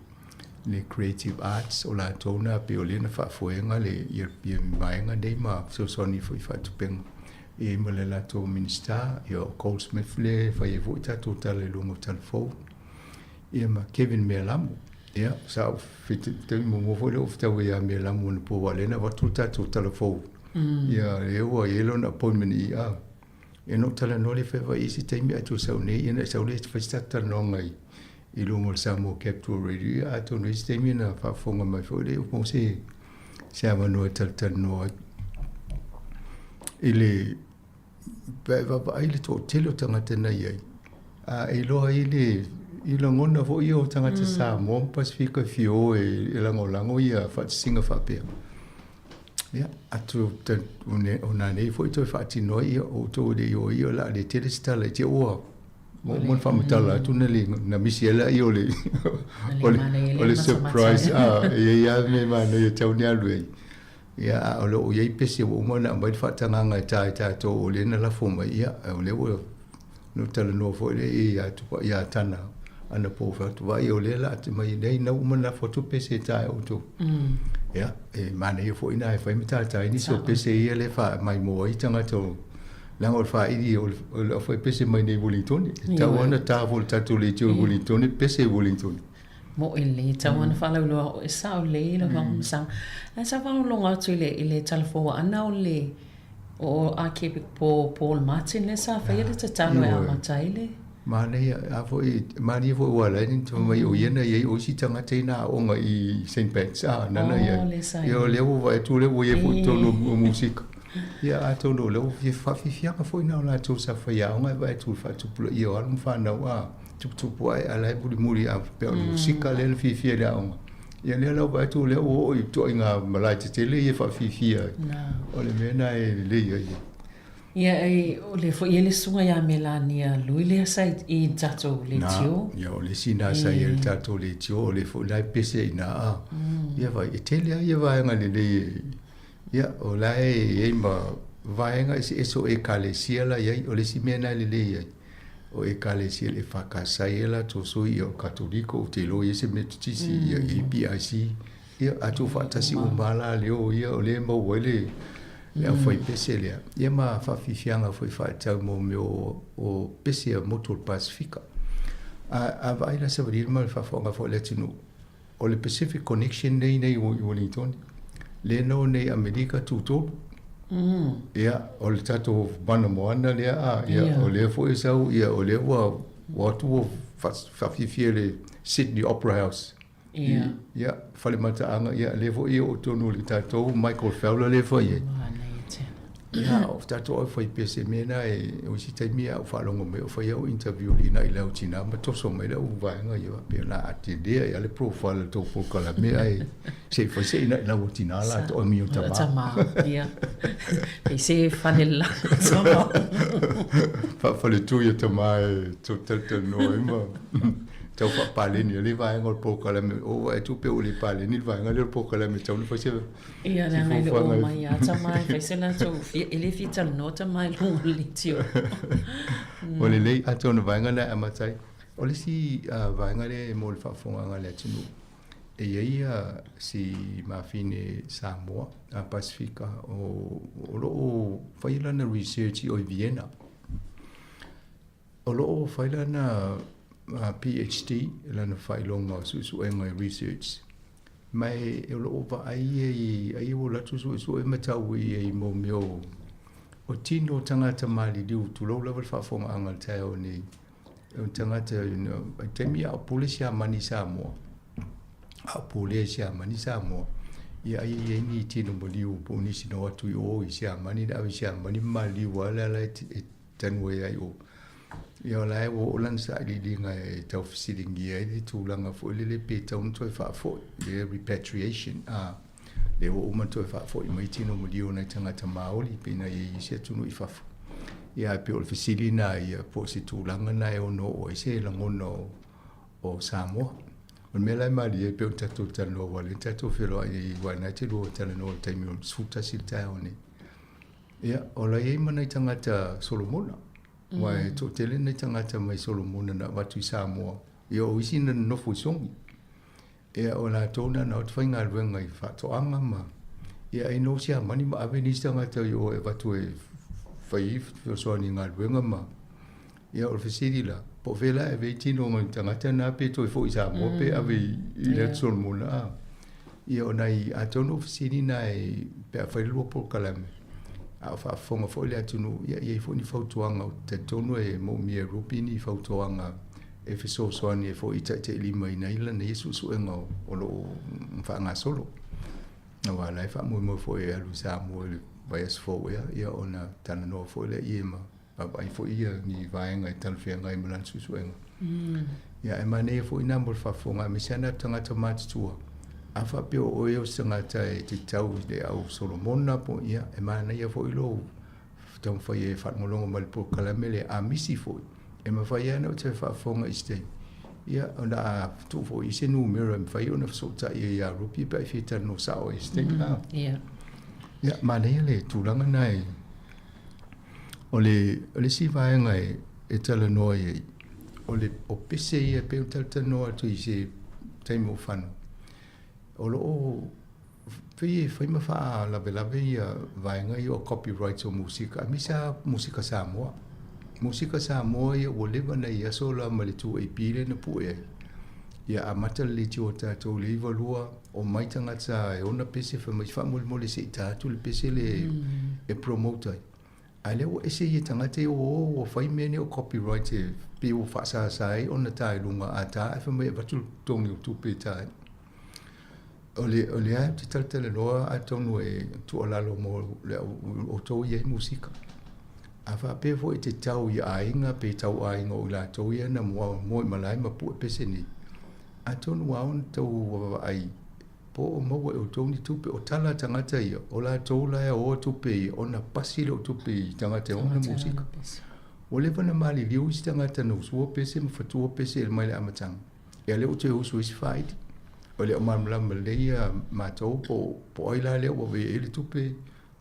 le Creative Arts o latou na pei o lea na faafoega le ia ia vaega nei ma fesoasoani foi i faatupega e i ai ma le latou Minisita ia o Goldsmith lea e fai ai foi tatou tala i luga o Talafou ia ma Kevin Mealamu ia sa ou taimi muamua foi lea ou fetau ai ia Mealamu anapo aua o lea na avatu le tatou Talafou ia lea ua i ai lona appointment i i Ia na ou talanoa lea fai vai i isi taimi ae tuu sau nei, ia na e sau lea e fai se tatou talanoaga i, i luga o le Samoa Capital Radio, ia atonu i isi taimi na faafofoga mai foi lea ua maua se, se avanoa e talatalanoa ai. I le, pe a e vaavaai le toatele o tagata na i ai, a e iloa ai le, i lagona foi ia o tagata Samoa ma Pasifika e fia o e, e lagolago ia faatasiga faapea. Ia, atu o nā nei foi toe faatino ai, ia, o outou e le i o ai, ia, o le a le tele se tala i te ua ua uma ona faamatala atu na le na misi ai lea o le o le o le surprise a e i ai lava mea manaia e tatau ona alu ai. Ia, a o lo o i ai pese ua uma ona aumai le faatagaga e ta e tatou o lea na lafo mai, ia, o lea ua Na ou talanoa foi lea ia ia Tana anapo fai atu, vaai o lea la a mai nei na uma na lafo atu pese e ta e outou. Ia, e manaia foi na e fai ma tātā ai nisi o pese ia lea e faamaimoa ai tagata o leaga o le faaili o le aufaipese mai nei i Wellingtone. E tatau lava ona ta foi i le tatou leitio i Wellingtone, pese i Wellingtone. Moʻi lelei, e tatau ona faalauiloa e sao lelei lau faamasala. Ae sa faalogologo atu i le i le talafoa ʻana o le o Archiepic po Paul Martin lea sa faia le tatalo e amata ai le. Manaia, a foi, manaia foi ua ala ai ni fai mai o ia na i ai o isi tagata ia na aoga i Saint Pat's, a, nana i ai. Oh, lea sa i ai. Ia o lea ua vaai atu lea ua i ai foi i totonu o musika. Ia atonu o lea ua fia faafiafiaga foi na o latou sa faiaoga e vaai atu i le faatupulaia o alo ma fanau, a. Tuputupu ae a la e mulimuli a faapea o le musika lea na fiafia i le aoga. Ia lea la ua vaai atu o lea ua oo i ituaiga malae tetele ia e faafiafia ai. O le mea lena e lelei ai. Ia e, o lea foi e le susuga ia Melania Lui lea sa i tatou leitio. Na, ia o le isi na sa i le tatou leitio, o lea foi la e pese i ina a. Ia vai, e tele lava ia vaega lelei e, ia o la e i ai ma vaega eseese o Ekalesia la i ai, o le isi mea lena e lelei ai. O Ekalesia le EFKS ia latou sui ia o Katoliko ou te iloa i ai se Metotisi ia i ai PIC ia a tuufaatasi uma lava la leo ia o lea e maua ai le le aufaipese lea ia ma faafiafiaga foi faatatau mo mea o pese a motu o le Pasefika. A a vaai la savali ma le faafofoga foi a le atunuu o le Pacific Connection nei nei i Wellington, lea na o nei Amerika tutolu. Ia, o le tatou mana moana lea, a, ia, o lea foi e sau, ia, o lea ua, ua atu ua faafiafia le Sydney Opera House. Ia. Ia, fale mataaga, ia, lea foi e oo tonu i le tatou Michael Fowler lea e fai ai. Ia, o tatou au fai pese mea na e, o isi taimi a ou faalogo mai o fai au interview i nai lau tina ma toso mai lau vaega ia faapea la a telea ia le profile o tou polokalame ae se i fai se i nai lau tina la to mi o tama. Tama, ia. Pei se fale la tama. Faafale tu ia tama e to talanoa ai ma tau faapaleni ai le vaega o le polokalame o vaai atu pe ua le paleni le vaega lea o le polokalame tau na fai se Ia, leaga e le o mai lava tama e fai se latou fia, e le fia talanoa tama i luga o le leitio. O lelei, atonu o vaega na e amata ai. O le isi vaega lea mo le faafofogaaga a le atunuu, E i ai ia si mafine Samoa a Pasifika o o lo o fai lana research i o i Vienna. O lo o fai lana PhD, lana faailoga o suesuega i research. Ma e o lo o vaai ia i ai ua alu atu suesue ma tau ia i mo mea o o tino o tagata maliliu, tulou lava le faafofogaaga i le taeao nei. O tagata, you know, i taimi a o pule Siamani i Samoa, a o pulea i Siamani Samoa, ia ai e i ai ni tino maliu po o nisi na o atu i o i Siamani na ave i Siamani ma maliliu lava le ala e tanu ai ai o. Ia o la e ua oo lana sailiiliga e tau fesiligia ai le tulaga foi lele pe tatau ona toe faafoi, le repatriation, a lea ua uma ona toe faafoi mai tino maliu o nai tagata Maoli pei ona i ai i isi atunuu i fafo. Ia ae pei o le fesili lena ia po o se tulaga lena e ono oo ai se lagona o, o Samoa. O le mea la e malie pei ona tatou talanoa aua o lea na tatou feiloai ai aua o lena e te lua talanoa i le taimi o le 11 i le taeao nei. Ia, o la e i ai ma nai tagata Solomona. Aua e toatele nai tagata mai Solomona na avatu i Samoa. Ia, o isi na nonofo i Sogi. Ia, o latou na na o atu faigaluega i faatoaga ma, ia, ai no Siamani ma ave nisi tagata i o e avatu e fai ai fesoasoani i galuega ma, ia, o le fesili la, po o fea la e ave ai tino o nai tagata na pe toe foi i Samoa pe ave i le atu Solomona, a. Ia, o nai, atonu o fesili na e, pe a fai le lua polokalame, a o faafofoga foi le atunuu, ia, e i ai foi ni fautuaga ou te talitonu e moomia e Ruby ni fautuaga e fesoasoani ai foi i taitailimaina ai lana ia suesuega o lo o faagasolo. Aua o la e faamoemoe foi e alu i Samoa i le vaiaso fou ea, ia ona talanoa foi lea ia ma vaavaai foi ia ni vaega e talafeagai ma lana suesuega. Ia ae manaia foi na mo le faafofoga aemaise lava na tagata matutua. A faapea o oe o se tagata e te tau i le au Solomona po ia, e manaia foi lou taumafai e faalogologo mai i le polokalame lea, a misi foi, e mafai lava ona ou toe faafofoga i se taimi, ia, ona a tuu foi i se numera e mafai ona fesootai ai ia Ruby pe a e fia talanoa sao ai i se taimi. Ia. Ia, manaia le tulaga lena e, o le, o le isi vaega e, e talanoa i ai, o le, o pese ia e pei ona talatalanoa atu i se taimi ua fano, o lo o Pei e fai ma faalavelave ia vaega ia o copyrights o musika, aemaise lava musika Samoa. Musika Samoa ia ua leva ona i aso la ma le 2AP lea na pue ai. Ia amata le leitioa a tatou i le 92, omai tagata e ona pese fai mai faamolemole se i ta atu le pese lea e promote ai. A lea ua ese ia tagata ia ua o ua fai mea nei o copyrights e pei ua faasasa ai ona ta i luga, a ta ae fai mai e avatu le totogi o tupe e ta ai. O le, o lea ou te talatalanoa atonu e tuualalo mo le outou e i ai musika. A faapea foi e te tau i aiga pe tau aiga o i latou ia na moe malae ma pue pese nei, atonu ua ao ona tou vaavaai po o maua e outou ni tupe. O tala a tagata ia, o latou la e aoa tupe ia ona pasi lea o tupe i tagata e ona musika. Ua leva ona maliliu isi tagata na usua pese ma fatua pese mai le amataga. Ia lea ua toe usu ai se faaili. O le o malamalama lelei ia matou po o ai la lea ua ave i ai le tupe,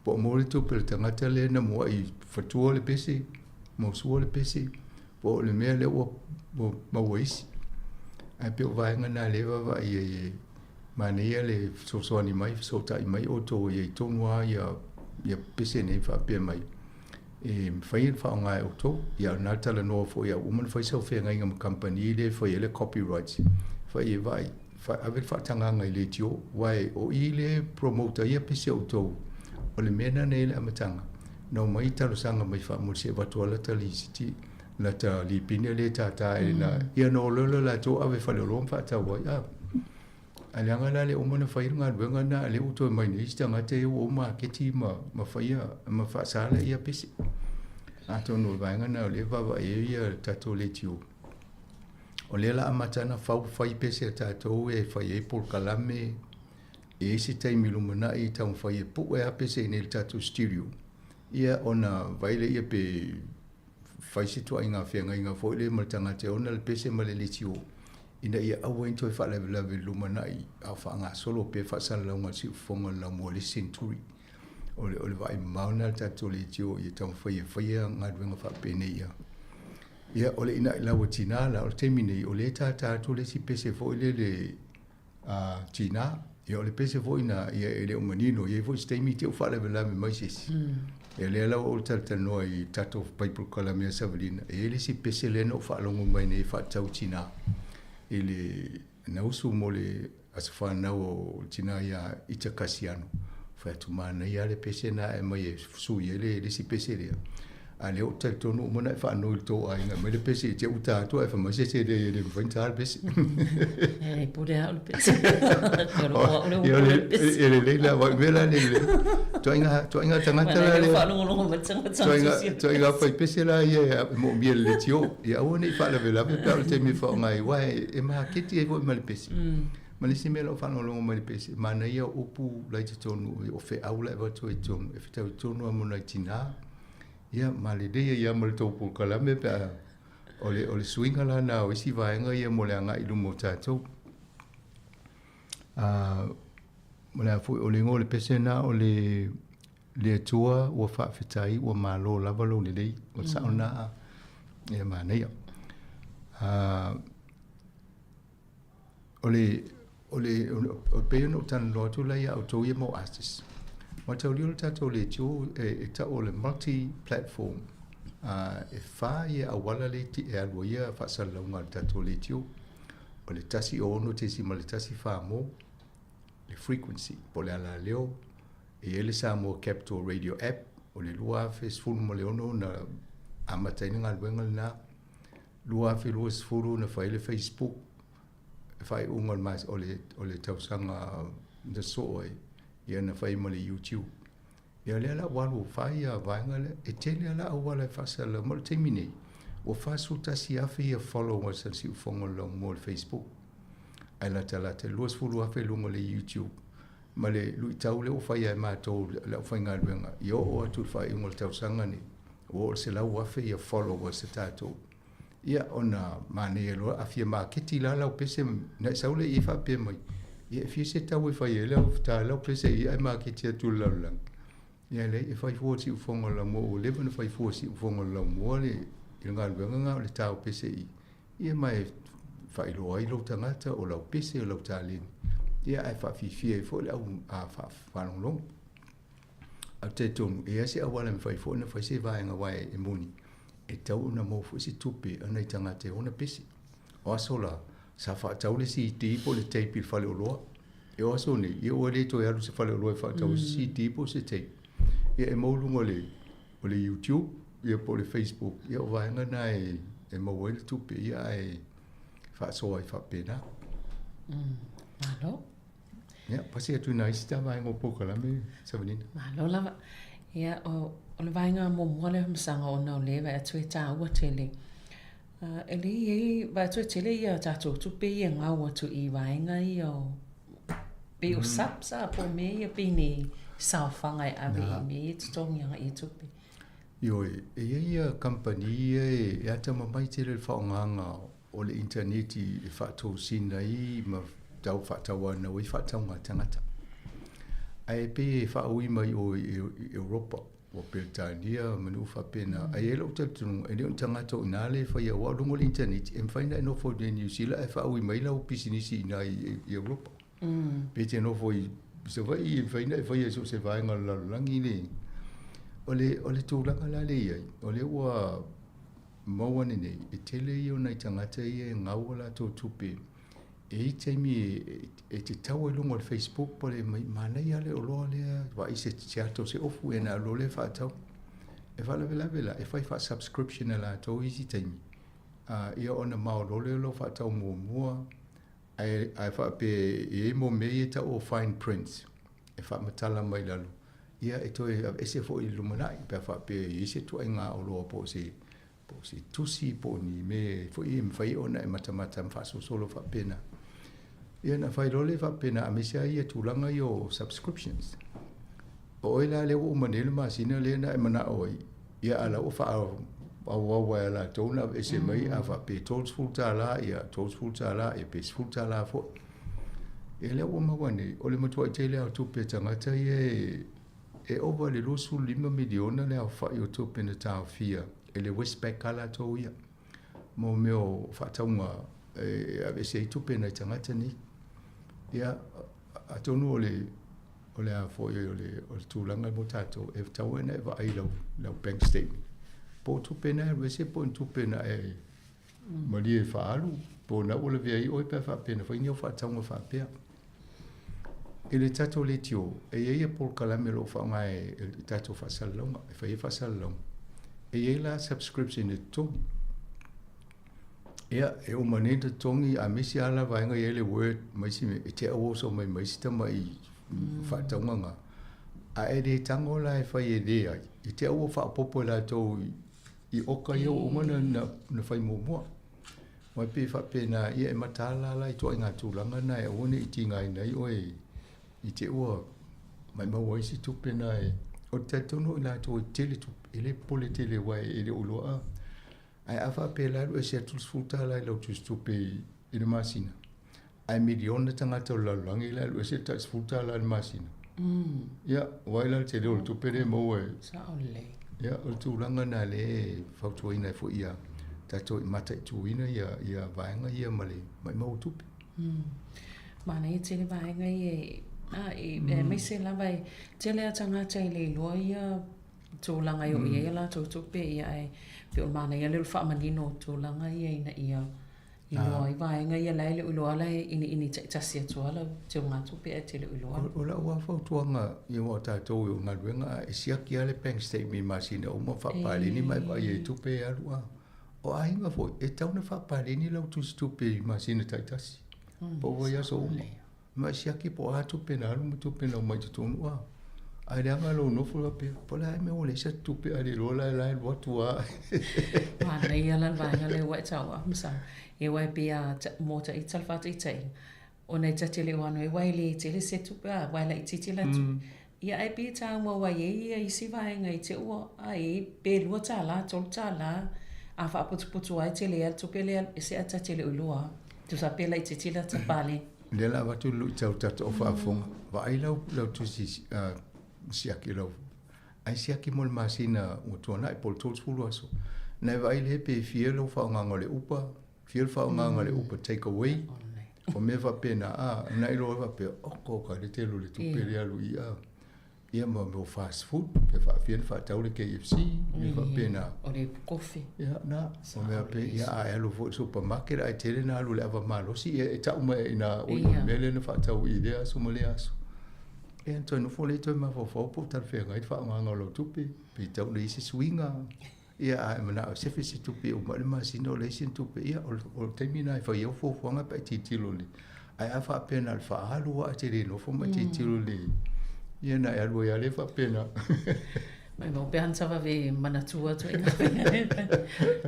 po o maua le tupe a le tagata lea na muai fatua le pese, mausua le pese, po o le mea lea ua maua isi. Ae pei o vaega na lea e vaavaai ai e manaia le fesoasoani mai, fesootai mai outou e i ai tonu lava ia pese nei faapea mai. E mafai ona faaaoga e outou. Ia o lena talanoa foi a ua uma ona fai sau feagaiga ma kamupani lea e fai ai le copyrights, fai e vaai, ave le faatagaga i leitio, aua o i lea e promote ai ia pese a outou. O le mea lena na i ai le amataga, na omai talosaga mai faamuli se i avatu lava lata lisiti, lata lipine lea e tata e na, ia ona o loa lea o latou ave i faleoloa ma faatau ai. A. Ae leaga la le uma ona fai le galuega lena, a lea ua toe mai nei isi tagata ia ua o maketi ma, ma faia ma faasala ia pese. Atonu o le vaega lena o lea e vaavaai ai ia le tatou leitio. O lea la amata ona fau fai pese a tatou e fai ai polokalame, e i ai se taimi lumanai e taumafai e pue lava pese i inei i le tatou studio, ia ona vaai lea pe fai se ituaiga feagaiga foi lea ma le tagata e ona le pese ma le leitio ina ia aua ai ne i toe faalavelave i le lumanai a o faagasolo pea faasalalauga a le siufofoga o le laumua i le isi century. O le, o le vaai mamao lena a le tatou leitio ia taumafai e faia galuega faapenei ia. Ia, o le ina'i lau a tina la, o le taimi nei, o lea e tātā atu le isi pese foi lele. Tinā. Ia o le pese foi na ia e le o manino, e i ai foi se taimi te u faalavelave mai se isi. Ia lea la ua ou talatalanoa i tatou pai polokalame a Savalina, e i ai le isi pese lea na ou faalogo mai nei e faatatau i tinā i le na usu mo le aso fanau o le tinā iā Ita Kasiano. Fai atu manaia lava le pese na e aumai e sui ai le isi pese lea. A lea ua ou talitonu uma ona e faanoi i le tou aiga e aumai le pese i te u ta atu ae fai mai se se leai e le mafai ona ta le pese. E pule au le pese. Ia o le lelei la vai mea la le tuaiga tuaiga tagata la le faalogologo mai tagata tuaiga tuaiga fai pese la ia e moomia le leitio. Ia aua ne i faalavelave pe a o le taimi e faaaoga ai aua e maketi ai foi ma le pese. Ma le isi mea o lo o faalogologo mai le pese, manaia o upu la i totonu o feau la e avatu ai i totonu e fetau tonu lava mo nai tinā. Ia, ma lelei ai lava ma le tou polokalame pe a o le, o le suiga la na o isi vaega ia mo le agai i luma o tatou. O le a foi, o le igoa o le pese lena o le Le Atua ua faafetai ua malo lava lou lelei, o le sao lena ia manaia. O le, o le, o pei ona ou talanoa atu la ia outou ia mau artists. Mataulia o le tatou leitio e, e tau o le multi platform. E fa ia auala le e alu ai ia faasalalauga a le tatou leitio. O le 106.1 mo le frequency, po o le alaleo, e i ai le Samoa Capital Radio App, o le 2016 na amata ai le galuega lena. 2020 na fai ai le Facebook, faaiuga o le mas, o le, o le tausaga na soo ai, ia na fai ma le YouTube. Ia lea la ua alu ua fai ia vaega lea, e tele lava la auala e faasalalau mai. O le taimi nei, ua 41,000 ia followers a le Siufofoga o le Laumua i le Facebook, ae latalata i le 20,000 i luga o le YouTube. Ma le luitau lea ua faia e matou le aufaigaluega, ia oo atu i le faaiuga o le tausaga nei, ua oo i le 100,000 ia followers a tatou. Ia ona manaia loa, a fia maketi la lau pese, ona e sau lea i ai faapea mai, ia e fia se tau e fai ai lau ta lau pese i ai maketi atu i le lalolagi. Ia leai, e fai fua i le siufofoga o le laumua, ua leva ona fai fua i le siufofoga o le laumua le, i le galuega lena o le ta o pese i. Ia ma e faailoa ai lou tagata, o lau pese, o lau taleni, ia ae faafiafia ai foi le au faalogologo. Ae ou te talitonu, e i ai se auala e mafai foi ona fai se vaega aua e moni, e tatau ona maua foi se tupe a nai tagata e ona pese. O aso la, sa faatau le CD po o le tape i le faleoloa. E o aso nei, ia ua le toe alu i se faleoloa e faatau se CD po o se tape. Ia e maua i luga o le, o le YouTube ia po o le Facebook, ia o vaega na e, e maua ai le tupe, ia ae faasoa ai faapena. Malo. Ia, pasi atu i nai isi ta vaega o polokalame, Savanina. Malo lava. Ia, o, o le vaega muamua lea o masaga ona o lea vaai atu e tāua tele. E le i ai, vaai atu e tele ia tatou tupe ia gau atu i vaega ia o, pei o subs a po o mea ia pei ni saofaga e ave i mea ia e totogi agai i tupe. Ioe, e i ai ia kamupani ia e atamamai tele i le faaaogaina o le initaneti e faatosina ai ma tau faatauanau ai faatauga a tagata. Ae pei e faaui mai o i Europa, o Peretania ma nuu faapena. Ae i ai lou talitonuga, e le o ni tagata o i ina lea e faia, aua o luga o le initaneti, e mafai ona e nofo i Niu Sila ae faaui mai lau pisinisi i ina i Europa. Pe e te nofo i Savaii, e mafai ona e faia i so o se vaega o le lalolagi le. O le, o le tulaga la lea e i ai, o lea ua maua ane nei, e tele ia o nai tagata ia e gau a latou tupe. E i ai taimi e te tau ai luga o le Facebook po o le manaia lava le oloa lea, vaai se ata o se ofu ona alu loa lea faatau. E faalavelave la, e fai faa-subscription e latou isi taimi, ia ona mao loa lea o lau faatau muamua, ae faapea e i ai mo mea ia e tau o fine prints e faamatala mai lalo, ia e toe aveese foi i le lumanai pe a faapea e i ai se ituaiga oloa po o se po o se tusi po o ni mea foi e mafai ona e matamata ma faasolosolo faapena. Ia ona fai loa lea faapena aemaise lava ia tulaga ia o subscriptions. O oe la lea ua uma nei le masina lea na e manao ai, ia a la ua faaauau ai e latou ona aveese mai a faapea e $30, ia $30, ia pe $10 foi. Ia lea ua maua nei, o le matuai tele lava o tupe a tagata ia e E ova i le 25 miliona le aofai o tupe na taofia e le Westpac a latou ia mo mea o faatauga e aveese ai tupe nai tagata nei. Ia, atonu o le o le a foi o le o le tulaga mo tatou e tatau ai ona e vaai i lau lau bank statement. Po o tupe na e alu ese po o ni tupe na e malie e faaalu po o na ua lavea ai oe pe a faapea na fai ni au faatauga faapea. I le tatou leitio, e i ai ia polokalame o lo o faaaoga e le tatou faasalalauga, e fai ai faasalalauga. E i ai la subscription e totogi. Ia, e uma nei ona totogi, aemaise lava la vaega e i ai le Word ma isi mea, e te auoso mai ma isi tamai faatauga na. A e le tago la e fai e le ai, i te ua faaopoopo e latou i oka ia ua uma ona fai muamua. Aua e pei e faapena, ia e mataala la i ituaiga tulaga na e aua ne i tigaina ai oe i te ua maumau ai isi tupe na e... O le talitonu o i latou e tele tupe, e le popole tele aua e le o iloa a. Ae a faapea la e alu ese atu le $10 i lau tusitupe i le masina, ae miliona tagata o le lalolagi la e alu ese le tai $10 i le masina. Ia, vaai la i le tele o le tupe lea e maua e... Sao lelei. Ia, o le tulaga lena lea e fautuaina ai foi ia tatou i mataituina ia, ia vaega ia ma le maumau o tupe. Manaia tele vaega ia e, a, e, aemaise lava e tele a tagata e le iloa ia tulaga e oo i ai a latou tupe, ia ae pei o le manaia lea o le faamanino o tulaga ia ina ia iloa ai vaega ia la e le o iloa la e iniini taitasi atu lava lau teugatupe ae te le o iloa. O lau lava fautuaga aua o tatou e o galuega a e siaki lava le bank statement i masina uma faapaleni ma e vaai ai i tupe e alu a. O aiga foi e tatau ona faapaleni lau tusitupe i masina taitasi po o vaiaso uma. Ma e siaki po o a tupe na alu ma tupe na omai i totonu a. Ae leaga lou nofo faapea, po o le a le mea ua leai se tupe ae le iloa la la e alu atu lava. Manaia la le vaega lea ua e taua Masao. Ia aua e pei a mo ita le faataitaiga, ona e ta te le o ano ai aua e le tele se tupe a, aua e laitiiti la tupe. Ia ae pei e taua aua e i ai ia isi vaega i te ua ai pe $2, $3 a faaputuputu ai tele ai le tupe lea e alu ese ae ta te le o iloa. Tusa pe laitiiti lata paleni. Lea la avatu le luitau tatou faafofoga, vaai lau lau tusi siaki lau ae siaki mo le masina ua tuanai po o le 30 aso. Na e vaai lea pe fia lau faaaogaga o le Uber, fia le faaaogaga o le Uber take away, o mea faapena a, na iloa ai faapea, oko ka le tele o le tupe lea alu i a. Ia ma mea o fast food, pe faafia ona faatau le KFC, mea faapena. O le kofi. Ia, na, o mea pe, ia a e alu foi i le supermarket ae tele na alu i le ava malosi, ia e tau mai i ina, oi, o le mea lea na faatau i lea aso ma lea aso. Ia ona toe nofo lea toe mafaufau po o talafeagai le faaaogaga o lau tupe, pe tau leai se suiga. Ia a e manao e sefe se tupe e uma ai le masina o leai se tupe, ia o le taimi lena e fai ai au fuafuaga pe a e tilotilo i le... Ae a faapea na o le faaalu lava e te le nofo ma e tilotilo i le... Ia ona e alu ai lava lea faapena. Maumau pe ana vave manatua atu ai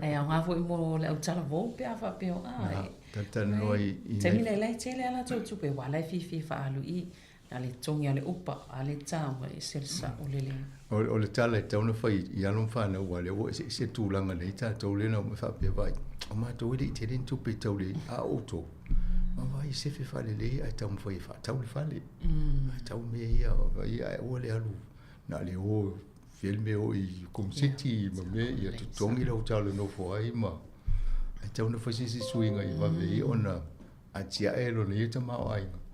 Ae aoga foi mo le autalavou pe a faapea o a. Talatalanoa i... Taimi nei la e tele a latou tupe aua la e fiafia e faaalu i Na le togi a le upa, a le taua e ese le sao lelei. O le tala e tatau ona fai i alo ma fanau aua o lea ua eseese le tulaga nei tatou lea na omai faapea vaai o matou e le i tele ni tupe i tau le a o outou ma vaai e sefe faalelei ae taumafai e faatau le fale ae tau mea ia vaai ae aua le alu na o le o fia le mea o i komuseti ma mea ia totogi lau talo e nofo ai ma ae tatau ona fai se isi suiga i vave ia ona atiae lona ia tamaoaiga.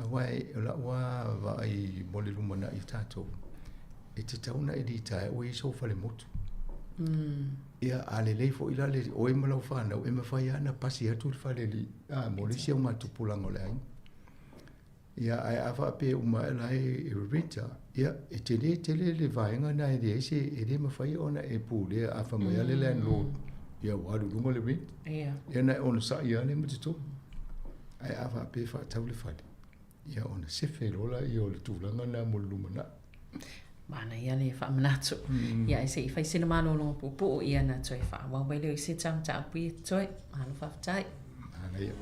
Aua o lau lava vaai mo le lumanai o tatou, e tatau ona e litaea ua i ai sou falemotu. Ia, a lelei foi la le oe ma lau fanau, e mafai lava ona pasi atu le fale a, mo le isi augatupulaga o le aiga. Ia, ae a faapea uma ae la e rent lava, ia, e tele tele le vaega lena e leai se, e le mafai ona e pulea a fai mai lava le landlord, ia ua alu i luga le rent. Ia, ona e onosai lava lea ma totogi. Ae a faapea e faatau le fale, ia ona sefe loa lea o le tulaga lena mo le lumanai. Manaia le faamanatu. Ia ae se i fai sina malologa puupuu ia ona toe faaauau ai lea i se mataupu ia totoe. Malo faafetai. Manaia.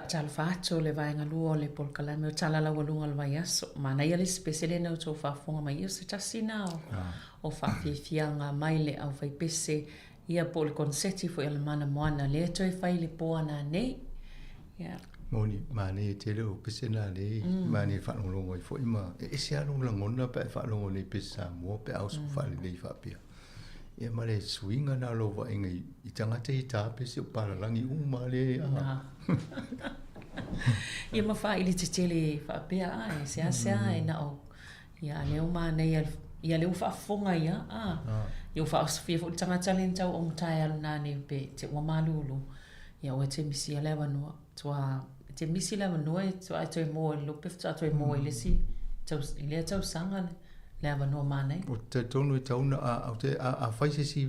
Faatalofa atu le vaega lua o le polokalame o Tala Laualuga o le Vaiaso. Manaia le isi pese lea na outou faafofoga mai ia o se tasi na o, o faafiafiaga mai le aufaipese ia po o le koneseti foi a le Mana Moana lea toe fai le po ana nei. Ia. Moni, manaia tele o pese na lea, mm. manaia faalogologo ai foi ma e ese lava lou lagona pe a e faalogo nei pese Samoa pe a oso mm. faalelei faapea. Ia ma le suiga na o lou vaaiga i tagata ia ta pese o palalagi uma le a. Ia ma faaili tetele faapea a e seasea mm. e na o ia a lea ua manaia ia lea ua faafofoga ia a ia ua faaosofia foi le tagata lea na tau augata e alu nanei pe te ua malulu ia ua te misi le avanoa tua te misi le avanoa e tua e toe moa i le lupe faatoa toe moa i le isi tau, i lea tausaga le, le avanoa manaia. Ou te talitonu e tatau ona a, ou te, a, a fai se isi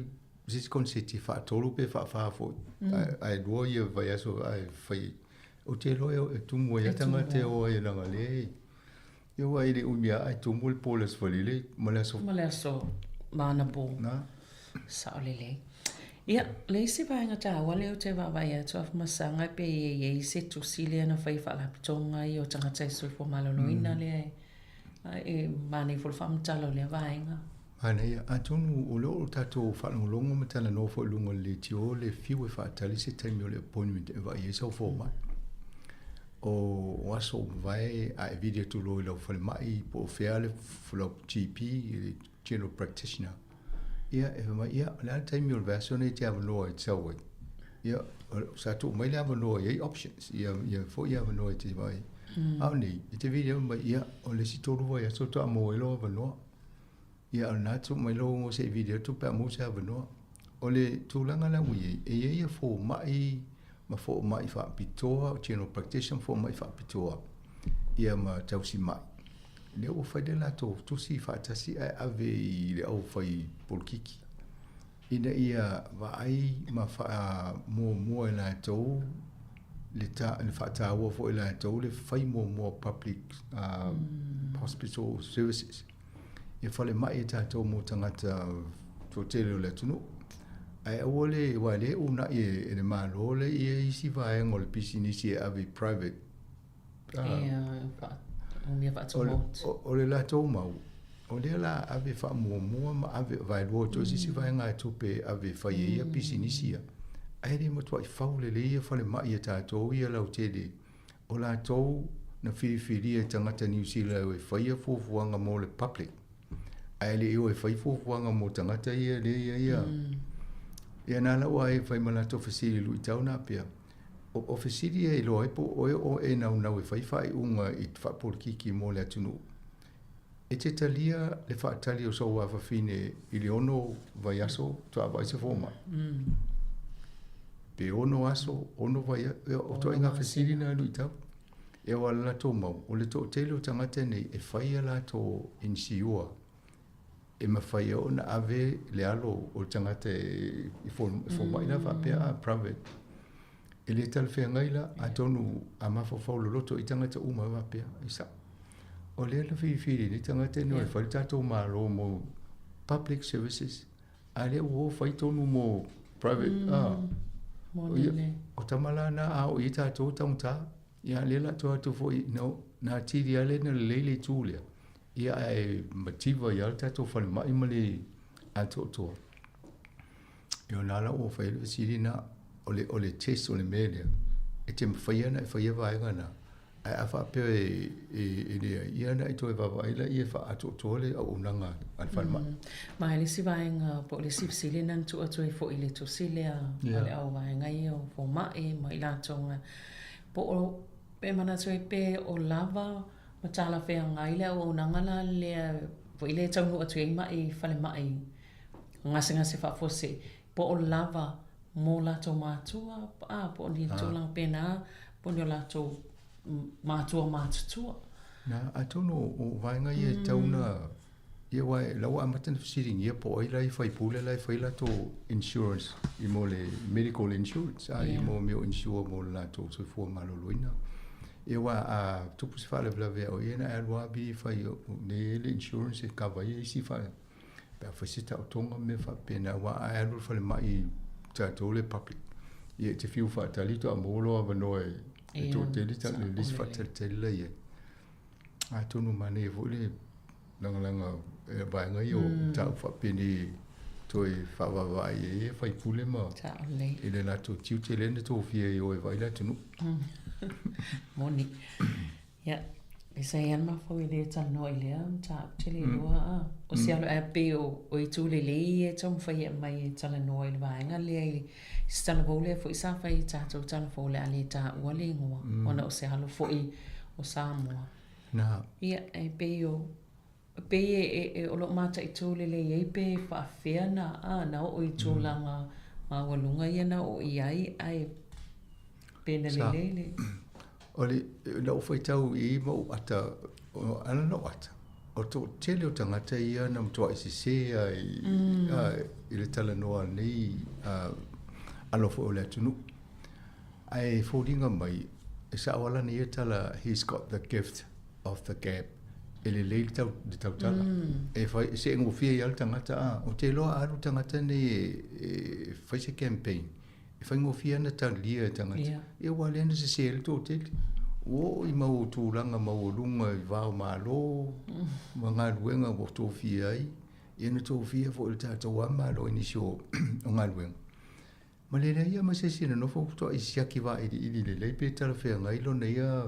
se isi koneseti faatolu pe faafā foi mm. ae, ae lua ia vaiaso ae fai ou te iloa e, e tumu ai a tagata e o ai leaga lea e ia aua e le umi lava ae tumu le po i le Aso Faraile ma le aso ma le aso ma anapo. Na. Sao lelei. Ia, le isi vaega taua lea ou te vaavaai atu Afamasaga pe e i ai se tusi lea na fai e Faalapotopotoga ia o Tagata e Soifua Maloloina mm. lea e, e manaia foi le faamatala o lea vaega. Manaia. Atonu o lea o tatou faalogologo ma talanoa foi i luga o le leitio le fiu e faatali se taimi o le appointment e vaai ai sau fomai. O, o aso ua mavae a e vili atu loa i lau falemai po o fea le lau GP, le general practitioner, ia e fai mai, ia, o le a le taimi o le vaiaso nei e te avanoa e te sau ai? Ia, sa tuu mai le avanoa e i ai options, ia, ia foi avanoa e te vaai. Mm. A o nei, e te vili mai, ia, o le isi tolu vaiaso faatoa maua ai lou avanoa. Ia, o lena tuu mai lou ngo se i vili atu pe a maua se avanoa. O le tulaga la ua i ai, e i ai ia fomai ma fomai faapitoa, general practitioner ma fomai faapitoa, ia ma tausimai. Lea ua fai le latou tusi faatasi ae ave i le aufai polokiki ina ia vaai ma faamuamua e latou le, ta, le faataua foi e latou le fai muamua public mm. hospital services ia falemai e tatou mo tagata toatele o le atunuu. Ae aua le, aua e le uunai e, e le Malo le ia isi vaega o le pisinisi e ave i private. O le latou mau, o lea la ave faamuamua ma ave vaelua atu ai se isi vaegatupe e ave e fai ai ia pisinisi ia. Ae le matuai fau lelei ia falemai a tatou ia lautele. O latou na filifilia e tagata Niu Sila e fai ia fuafuaga mo le public, ae le i o e fai fuafuaga mo tagata ia lea ia ia. Ia na ala ua e fai ma latou fesili luitau na pea. O, o fesili ia e iloa ai po o oe o e naunau e fai faaiuga i faapolikiki mo le atunuu. E te talia le faatali o sou afafine i le ono vaiaso faatoa vaai se fomai? Pe ono aso, ono vaiaso, o ituaiga fesili na e luitau. E aua le latou mau, o le toatele o tagata nei e fai a latou insure e mafai ai ona ave le alo o le tagata i fomai la faapea a private. E le talafeagai la, atonu a mafaufau loloto i tagata uma e faapea, e sao. O lea na filifili nei tagata nei e fai le tatou Malo mo public services, a lea ua o fai tonu mo private. Mm, ah. Mo lele. O tama la na a o i tatou taugata. Ia lea la toe atu foi, no, na atili lava lea na lelei le itu lea. Ia ae mativa ai lava le tatou falemai ma le atoatoa. Ia o lena la ua fai ai le fesili lena, o le, o le test o le mea lea, e te mafai lava ona e faia vaega na, ae a faapea e, e, e leai, ia ona e toe vaavaai laia e faaatoatoa le auaunaga a le falemai. Mm. Ma e le isi vaega po o le isi fesili lena na tuu atu ai foi i le tusi lea yeah. a le au vaega ia o fomai ma i latou po o pe manatu ai pe o lava ma talafeagai le auaunaga la lea foi lea e taunuu atu ai ma'i i falemai gasegase faafuasei po o lava mo latou matua a po o ni tulaga pēnā po o ni o latou matua matutua. Na, atonu o vaega ia e tatau ona Ia aua e la ua amata ona fesiligia po o ai la e faipule la e fai latou insurance i mo le medical insurance a i mo mea o insure mo le latou soifua maloloina. Ia aua a tupu se faalavelave ia o ia na e alu lava vi fai nei e le insurance e kava ai isi fa pe a fai se taotoga ma mea faapena aua a e alu i le falemai tatou le public ia e te fiu faatali faatoa maua lou avanoa e. Le toatele le isi faatalitali la i ai. Atonu manaia foi le lagalaga e vaega ia o mataupu faapenei toe faavaavaai ai e faipule ma i le latou tiute lea na tofia ai e o e vaai le atunuu. Moni. Ia, e sa i ai le mafaufau e le talanoa i lea mataupu tele loa a. O se alo ae pei o o itu lelei ia e taumafai e aumai e talanoa i le vaega lea i se talavou lea foi sa fai i tatou talavou o le a le taua le igoa ona o se alo foi o Samoa. Na. Ia, e pei o e pei e e o lo o mataitu lelei ai pe faafefea na a na oo i tulaga maualuga ia na oo i ai ae pe na lelei le. O le lau faitau i ma ou ata, o ala na ou ata, o le toatele o tagata ia na matuai sese lava i, i le talanoa a lenei alo foi o le atunuu. Ae foliga mai, e sao lava lana ia tala, he's got the gift of the gab, e lelei le tau, le tautala. E fai, e seegofie ai lava le tagata, a, ou te iloa a alu le tagata lenei e, e fai se campaign, e faigofie lava ona talia e tagata. Ia, aua o lea na sese ai le toatele. Ua oo i mau tulaga maualuga i va o Malo ma galuega ua tofia ai, ia na tofia foi e le tatou lava Malo i nisi o galuega. Ma le leai lava ma se isi na nofo faatoa siaki vailiili lelei pe talafeagai lona ia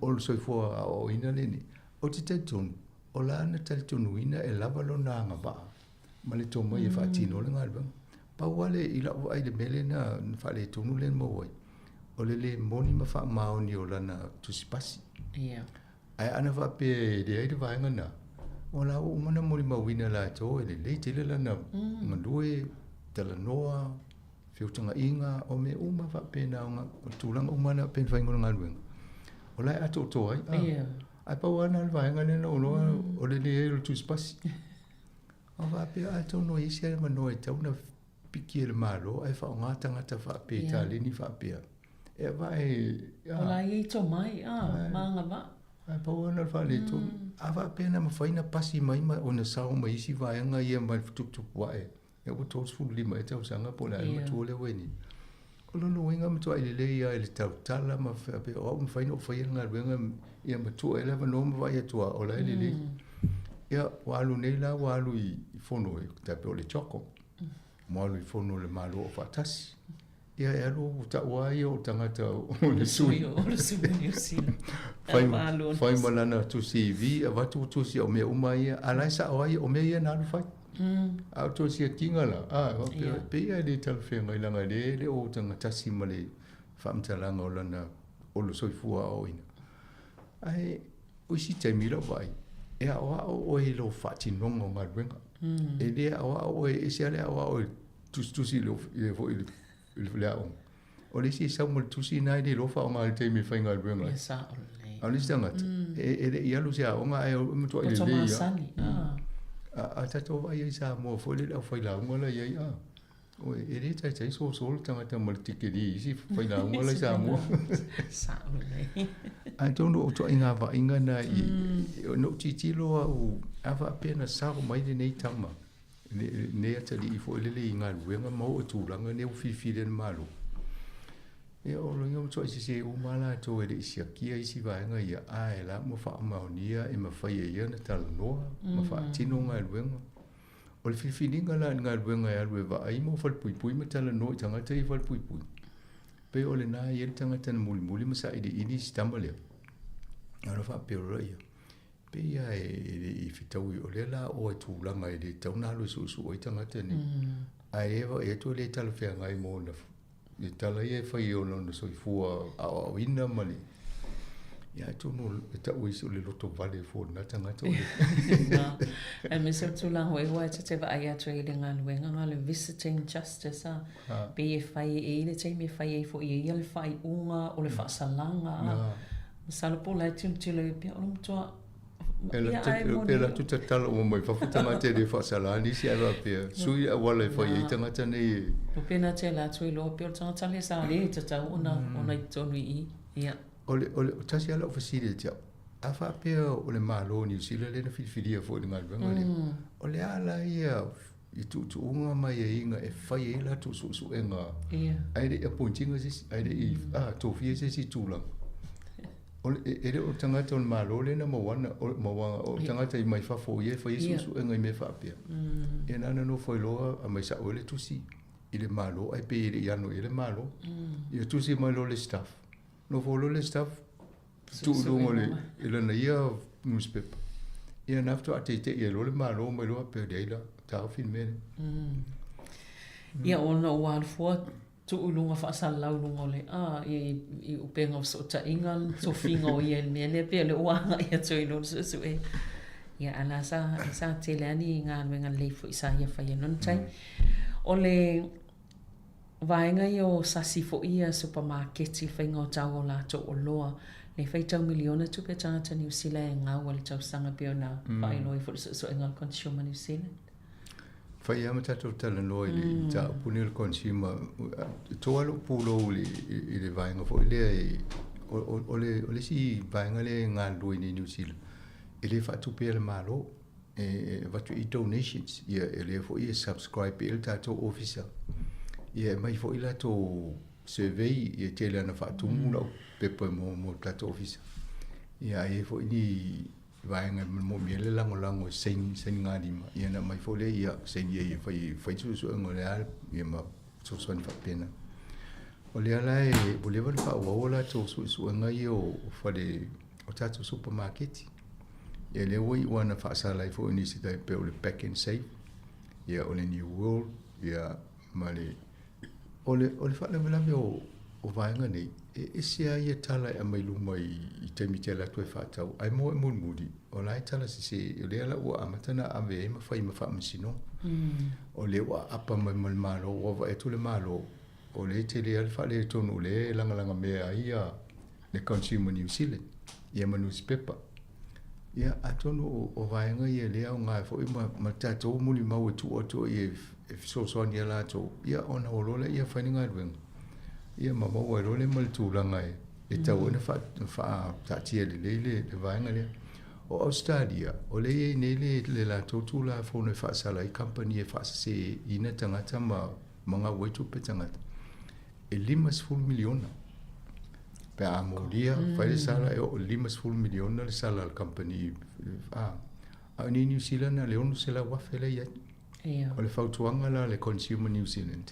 o le soifua aoaoina lenei. Ou te talitonu, o la na talitonuina e lava lona agavaa ma le tomai e faatino le galuega. Pau lava le, i lau vaai i le mea lea na faaletonu lea na maua ai, o le le moni ma faamaoni o lana tusipasi. Ae ana faapea e leai le vaega lena, o la ua uma ona molimauina e latou e lelei tele lana galue, talanoa, feutagaiga, o mea uma faapena, o tulaga uma na faapea i le faiga o le galuega, o la e atoatoa ai. Ae pau lava lena o le vaega lea na ou iloa o le leai o le tusipasi. O faapea atonu e i ai se avanoa e tatau ona piki e le Malo ae faaaoga tagata faapea i taleni faapea. E vae... O la e i ai tomai, a, ma agavaa. Ae pau lava lena o le faaletonu. A faapea na mafai ona pasi mai ma ona sao mai isi vaega ia mai le tuputupu ae, ia ua 35 ea tausaga po o le a le matua lea ua i ai nei. O lona uiga e matuai lelei lava i le tautala ma faapea o au e mafai ona ou faia le galuega ia matua ai le avanoa ma vaai atu lava o la e lelei. Ia ua alu nei la ua alu i fono e tai pei o le CHOGM, ua alu i fono o le Malo Aufaatasi. Ia e alu ua tau lava ia o le tagata o le sui. O le sui o Niu Sila. Fai, fai ma lana tusi CV, avatu tusi o mea uma ia, a la e sao ai o mea ia na alu fai. A o toe siakiga la, a, faapea, pei lava e le talafeagai leaga o lea e le o tagatasi ma le faamatalaga o lana o le soifua aoaoina. Ae o isi taimi i lau vaai, e aoao oe i lou faatinoga o galuega. E le aoao oe, e ese lava le aoao i le tusitusi i le foi i le aoga. O le isi e sau ma le tusi lena e le iloa faaaoga i le taimi e faigaluega ai. A o le isi tagata, e le i alu i se aoga ae matuai lelei lava. A tatou vaai ai i Samoa foi lea i le aufailauga la e i ai, a, oi, e le taitai soso le tagata ma le tikeri i isi failauga la i Samoa. Atonu o ituaiga vaaiga na i, na ou tilotilo au, a faapea na sao mai lenei tama, Lenei atalii foi lele i galuega ma oo i tulaga nei ua filifili ai le Malo. Ia o lona uiga matuai sese uma lava latou e le i siakia isi vaega ia, ae la ua faamaonia e mafai e ia ona talanoa ma faatino galuega. O le filifiliga la i le galuega e alu e vaai mo falepuipui ma talanoa i tagata ia i falepuipui, pei o lena e i ai le tagata na mulimuli ma sailiili si tama lea, ona faapea loa ia, Pei lava e le i fetaui, o lea la oe tulaga e le tatau ona alu e suesue ai tagata nei. Ae e vaai atu e le talafeagai mo ona, le tala ia e fai i lona soifua aoaoina ma le, ia atonu e tau ai o le lotovale fua o lena tagata o le. Na, aemaise o le tulaga foi aua e ta te vaai atu ai i le galuega na o le visiting justice a, pei e fai e i ai le taimi e fai ai foi e ia le faaiuga o le faasalaga a. Masalo po o la e tilotilo i pea o le matua ia ae moni. Pe alu atu tatalo uma mai fafo tagata e le faasala nisi ae faapea sui le auala e fai ai tagata nei e. O pena te ala atu iloa pea o le tagata lea sa le tatau ona ona i totonu i i. Ia. O le o le tasi lava lau fesili ia te au, a faapea o le Malo o Niu Sila lea na filifilia foi i le galuega lea, o le a la ia. i tuutuuga ma aiaiga e fai ai latou suesuega ae le i appoint ina se isi, ae le i tofia se isi tulaga. O le, e le o le tagata o le Malo lea na maua ana, o, maua, o le tagata i mai fafo o ia e fai ai suesuega i mea faapea. Ia na ona nofo ai loa aumai sao ai le tusi i le Malo ae pei e le i ano i ai le Malo. Ia tusi mai loa le staff. Nofo loa le staff tuu i luga o le, i lana ia newspaper. Ia na faatoa teitei ai loa le Malo mai loa faapea, leai la, taofi le mea lea. Ia ona ua alu fua tuu i luga faasalalau i luga o le a i, i upega o fesootaiga le tofiga o ia i le mea lea pei o lea ua agai atu ai loa le suesue. Ia a la sa, sa tele lava ni galuega lelei foi sa ia faia i lona taimi. O le vaega ia o sasi foi ia supamaketi, faiga o tau o latou oloa, le faitau miliona tupe a tagata Niu Sila e gau ai le tausaga pei ona faailoa ai foi le suesuega a le Consumer New Zealand. Fai lava ma tatou talanoa i le mataupu lenei o le consumer. E to lava lou pulou i le vaega foi lea, o le isi vaega lea e galulue nei i Niu Sila, e le faatupeina e le Malo. E avatu i donations, ia e lea foi e subscribe i ai le tatou ofisa. Ia e aumai foi latou survey, ia e tele lava ina faatumu lau pepa mo le tatou ofisa. Ia a i ai foi ni vaega e moomia ai le lagolago e saini, sainigalima, ia ona aumai foi lea, ia saini ai e fai, fai suesuega o le a, ia ma fesoasoani faapena. O lea la e, ua leva ona faaauau a latou suesuega ia o fale, o tatou supamaketi. Ia lea ua iu lava ina faasala ai foi nisi tai pei o le Pack and Save, ia o le New World, ia ma le o le o le faalavelave o o vaega nei, e ese lava ia tala e aumai luma i i taimi e te alu atu ai faatau, ae mo e mulimuli, o la e tala sese, o lea la ua amata ona ave ai ma fai ma faamasinoga. O lea ua aapa mai ma le Malo, ua vaai atu le Malo, o lea e tele lava le faaletonu o lea e lagalaga mea ai ia le Consumer New Zealand, ia ma nusipepa. Ia, atonu o, o vaega ia lea aoga foi ma, ma tatou mulimau e tuu atu ai e, e fesoasoani iā latou, ia ona o loa lea fai le galuega, ia ma maua ai loa lea ma le tulaga e, e tau ai ona faataatia lelei le, le vaega lea. O Ausetalia, o lea e i ai nei le, le latou Tulafono e faasala ai kamupani e faaseseina tagata ma, ma gau ai tupe tagata. E 50 miliona. Pe a molia, fai le sala e oo i le 50 miliona le sala a le kamupani. A, a o nei Niu Sila na o le 600,000 lea e i ai. O le fautuaga la a le Consumer New Zealand,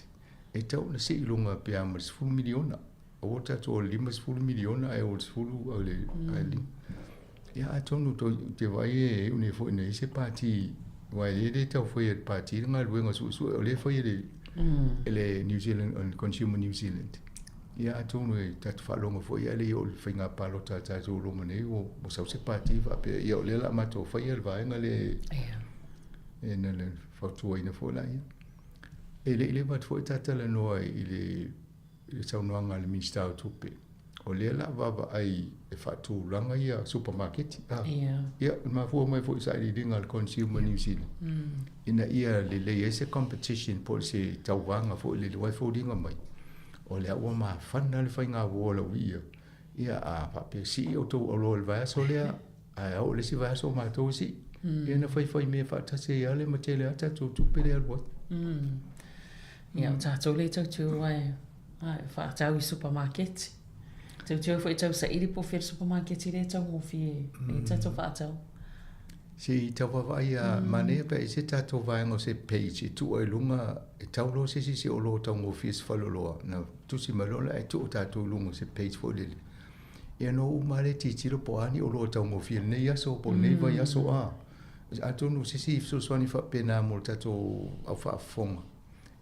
e tatau ona sii i luga pe a ma le 10 miliona. Aua tatou o le 50 miliona ae o le 10 o le ae lima. Ia atonu ou te vaai e iu nei foi nei se pati aua e le tau faia e le pati le galuega suesue o lea e fai e le e le New Zealand Consumer New Zealand. Ia atonu e tatou faalogo foi ae le i oo i le faiga palota a tatou i luma nei ua sau se pati faapea ia o lea o le a matou faia le vaega lea e na le fautuaina foi laia. E le i leva atu foi ta talanoa i le i le saunoaga a le Minisita o Tupe, o lea o le a vaavaai e faatulaga ia supamaketi. A, ia, e mafua mai foi i sailiiliga a le Consumer New Zealand, ina ia lelei ai se competition po o se tauvaga foi lele, aua e foliga mai, o lea ua mafana le faigauo a lau ia, ia a faapea sii outou oloa i le vaiaso lea, ae a oo i le isi vaiaso o matou e sii. Ia na faifai mea faatasi ai lava lea ma tele lava tatou tupe lea e alu ai. Ia, o tatou lea e tautua ai, faatau i supamaketi. Tautua foi e tausaili po o fea le supamaketi lea e taugofie ai tatou faatau. Se i tau vaavaai a manaia pe a i ai se tatou vaega o se page e tuu ai i luga e tau loa se isi se oloa taugofie se faleoloa ona tusi mai loa lea ae tuu tatou i luga o se page foi lele. Ia ona o uma lava lea e tilotilo po o a ni oloa taugofie i lenei aso po o lenei vaiaso a. Atonu o se isi fesoasoani faapena mo le tatou au faafofoga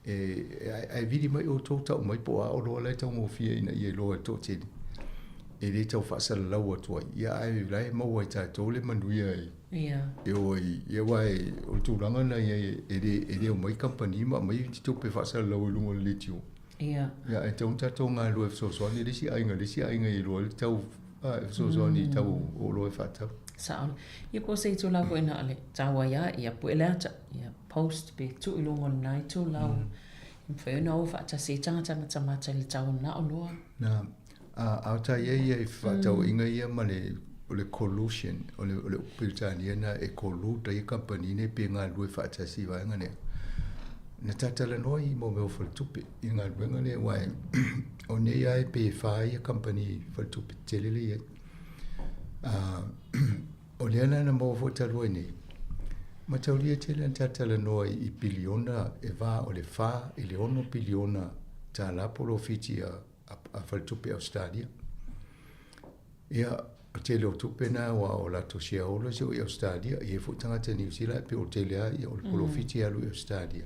ae vili mai outou tau mai po o a oloa la e taugofie ina ia iloa e le toatele e le tau faasalalau atu ai ia ae la e maua e tatou le manuia e e o ai ia aua o le tulaga lena e i ai e le omai kamupani ma aumai tupe faasalalau i luga o le leitio. Ia. Ia ae tatau ona tatou galulue e fesoasoani i le isi aiga i le isi aiga e iloa ai le tau e fesoasoani i tau o oloa e faatau. Sao. Ia po o se itulau foi na o le tau ai lava, ia pue le ata, ia post pe tuu i luga o lena itulau. E mafai ona o faatasi ai tagata matamata i le tau o lena oloa. Na, a o ta i ai ia i fefaatauaiga ia ma le o le collusion, o le upu Peretania lena e collude ai kamupani nei pe galulue faatasi i vaega nei. Na talatalanoa i mea o faletupe i le galuega lea aua o nei lava pe fa ia kamupani faletupe tetele lea e i ai. O lea la na maua foi talu ai nei, mataulia tele ona talatalanoa i piliona e va o le 4 i le 6 piliona tala polofiti a faletupe Ausetalia. Ia, o le tele o tupe na aua o latou shareholders e o i Ausetalia, e i ai foi tagata Niu Sila ae pei o le tele lava ia o le polofiti e alu i Ausetalia.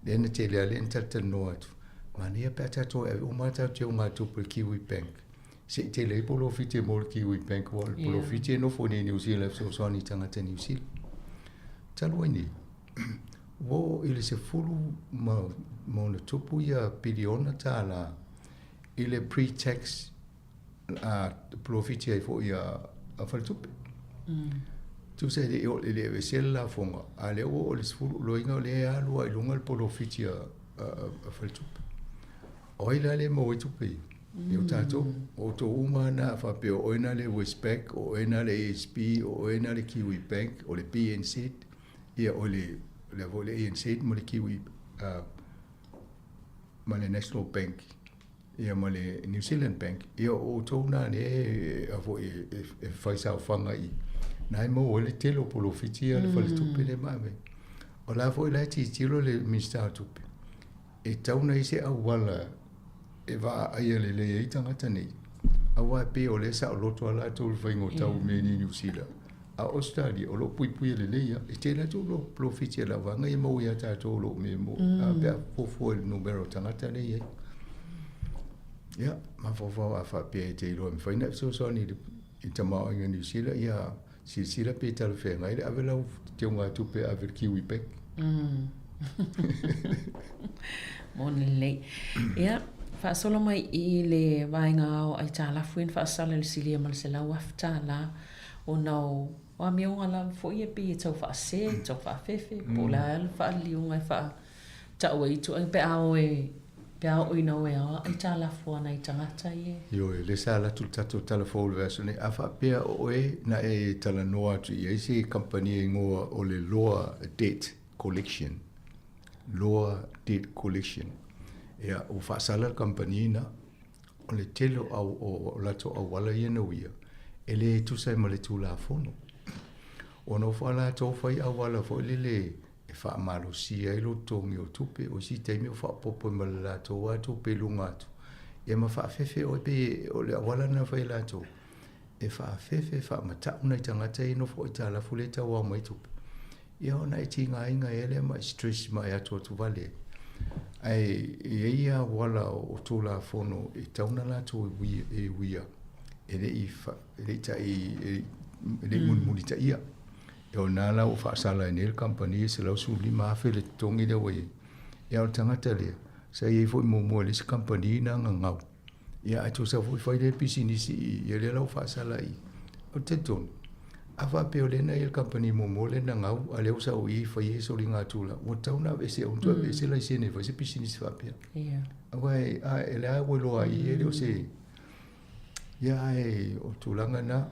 Lea na tele lava lea na talatalanoa atu, manaia pe a tatou ave uma a tatou teugatupe i le Kiwi Bank se i tele ai polofiti mo le Kiwi Bank aua o le polofiti e nofo i inei i Niu Sila e fesoasoani i tagata Niu Sila. Talu ai nei, ua oo i le 10 ma ona tupu ia piliona tālā i le pre-tax a polofiti ai foi a faletupe. Tusa e le i le aveesea le lafoga, a o lea ua oo i le 10, loiga o lea e alu lava i luga le polofiti a faletupe. O ai la lea e maua ai tupe ia? Ia o tatou. O outou uma lava na a faapea o oe na le Westpac, o oe na le ASB, o oe na le Kiwi Bank, o le BNZ, ia o le lea foi le ANZ ma le Kiwi ma le National Bank ia ma le New Zealand Bank, ia o outou na lea a foi e fai saofaga i na e maua ai le tele o polofiti ia a le faletupe lea ma ave. O la foi la e tilotilo le Minisita o Tupe, e tatau ona i ai se auala e vaaaia lelei ai tagata nei, aua e pei o lea e saoloto lava latou i le faiga o tau i mea nei i Niu Sila. A o Ausetalia, o lo o puipuia lelei lava. E tele atu lo polofiti a le auvaega ia e maua ia tatou o lo o mea mo, a pe a fuafua i le numera o tagata lea e i ai. Ia, mafaufau a faapea e te iloa e mafai ona e fesoasoani i le tamaoaiga o Niu Sila, ia silasila pe talafeagai le ave lau teugatupe e ave i le Kiwi Bank. Moni lelei. Ia, faasolo mai i le vaega ao aitalafu ia na faasala i le silia ma le $100,000 ona o amioga lava foi ia pei e tau faase, tau faafefe, po o le a le faaliliuga e faatau ai ituaiga pe a o e pe a oo ina o e ao aitalafu a nai tagata ia. Ioe, lea sa alu atu le tatou tala fou i le vaiaso nei, a faapea o oe na e talanoa atu i ai se kamupani e igoa o le Loa Debt Collection, Loa Debt Collection, ia, ua faasala le kamupani na, o le tele o, au, o latou auala ia na uia, e le tusa ai ma le Tulafono. Ua nofo lava latou fai auala foi lele e faamalosia ai lou totogi o tupe, o isi taimi o faaopoopo ai ma le latou lava tupe i luga atu, ia ma faafefe oe pei o le auala lena e fai e latou, e faafefe, e faamatau nai tagata ia e nofo aitalafu lea e tau ao mai tupe, ia ona e tigaina ai lea ma e stress ma e atuatu vale ai. Ae e i ai auala o Tulafono e tatau ona latou e uia, e le i, e le i tai, e le i mulimulitaia. E o na la ua faasala ai nei le kamupani e $115,000 le totogi lea ua i ai. Ia o le tagata lea, sa i ai foi muamua i le isi kamupani na gagau. Ia ae tusa foi fai lea pisinisi i i, ia lea la ua faasala i i. Ou te talitonu, a faapea o lea na i ai le kamupani muamua lea na gau, a lea ua sau i i fai ai soligatula, ua tatau ona aveese, ona toe aveese laisene e fai se pisinisi faapea. Aua e, a, e lea ua iloa ai i, e le o se, Ia ae o tulaga na,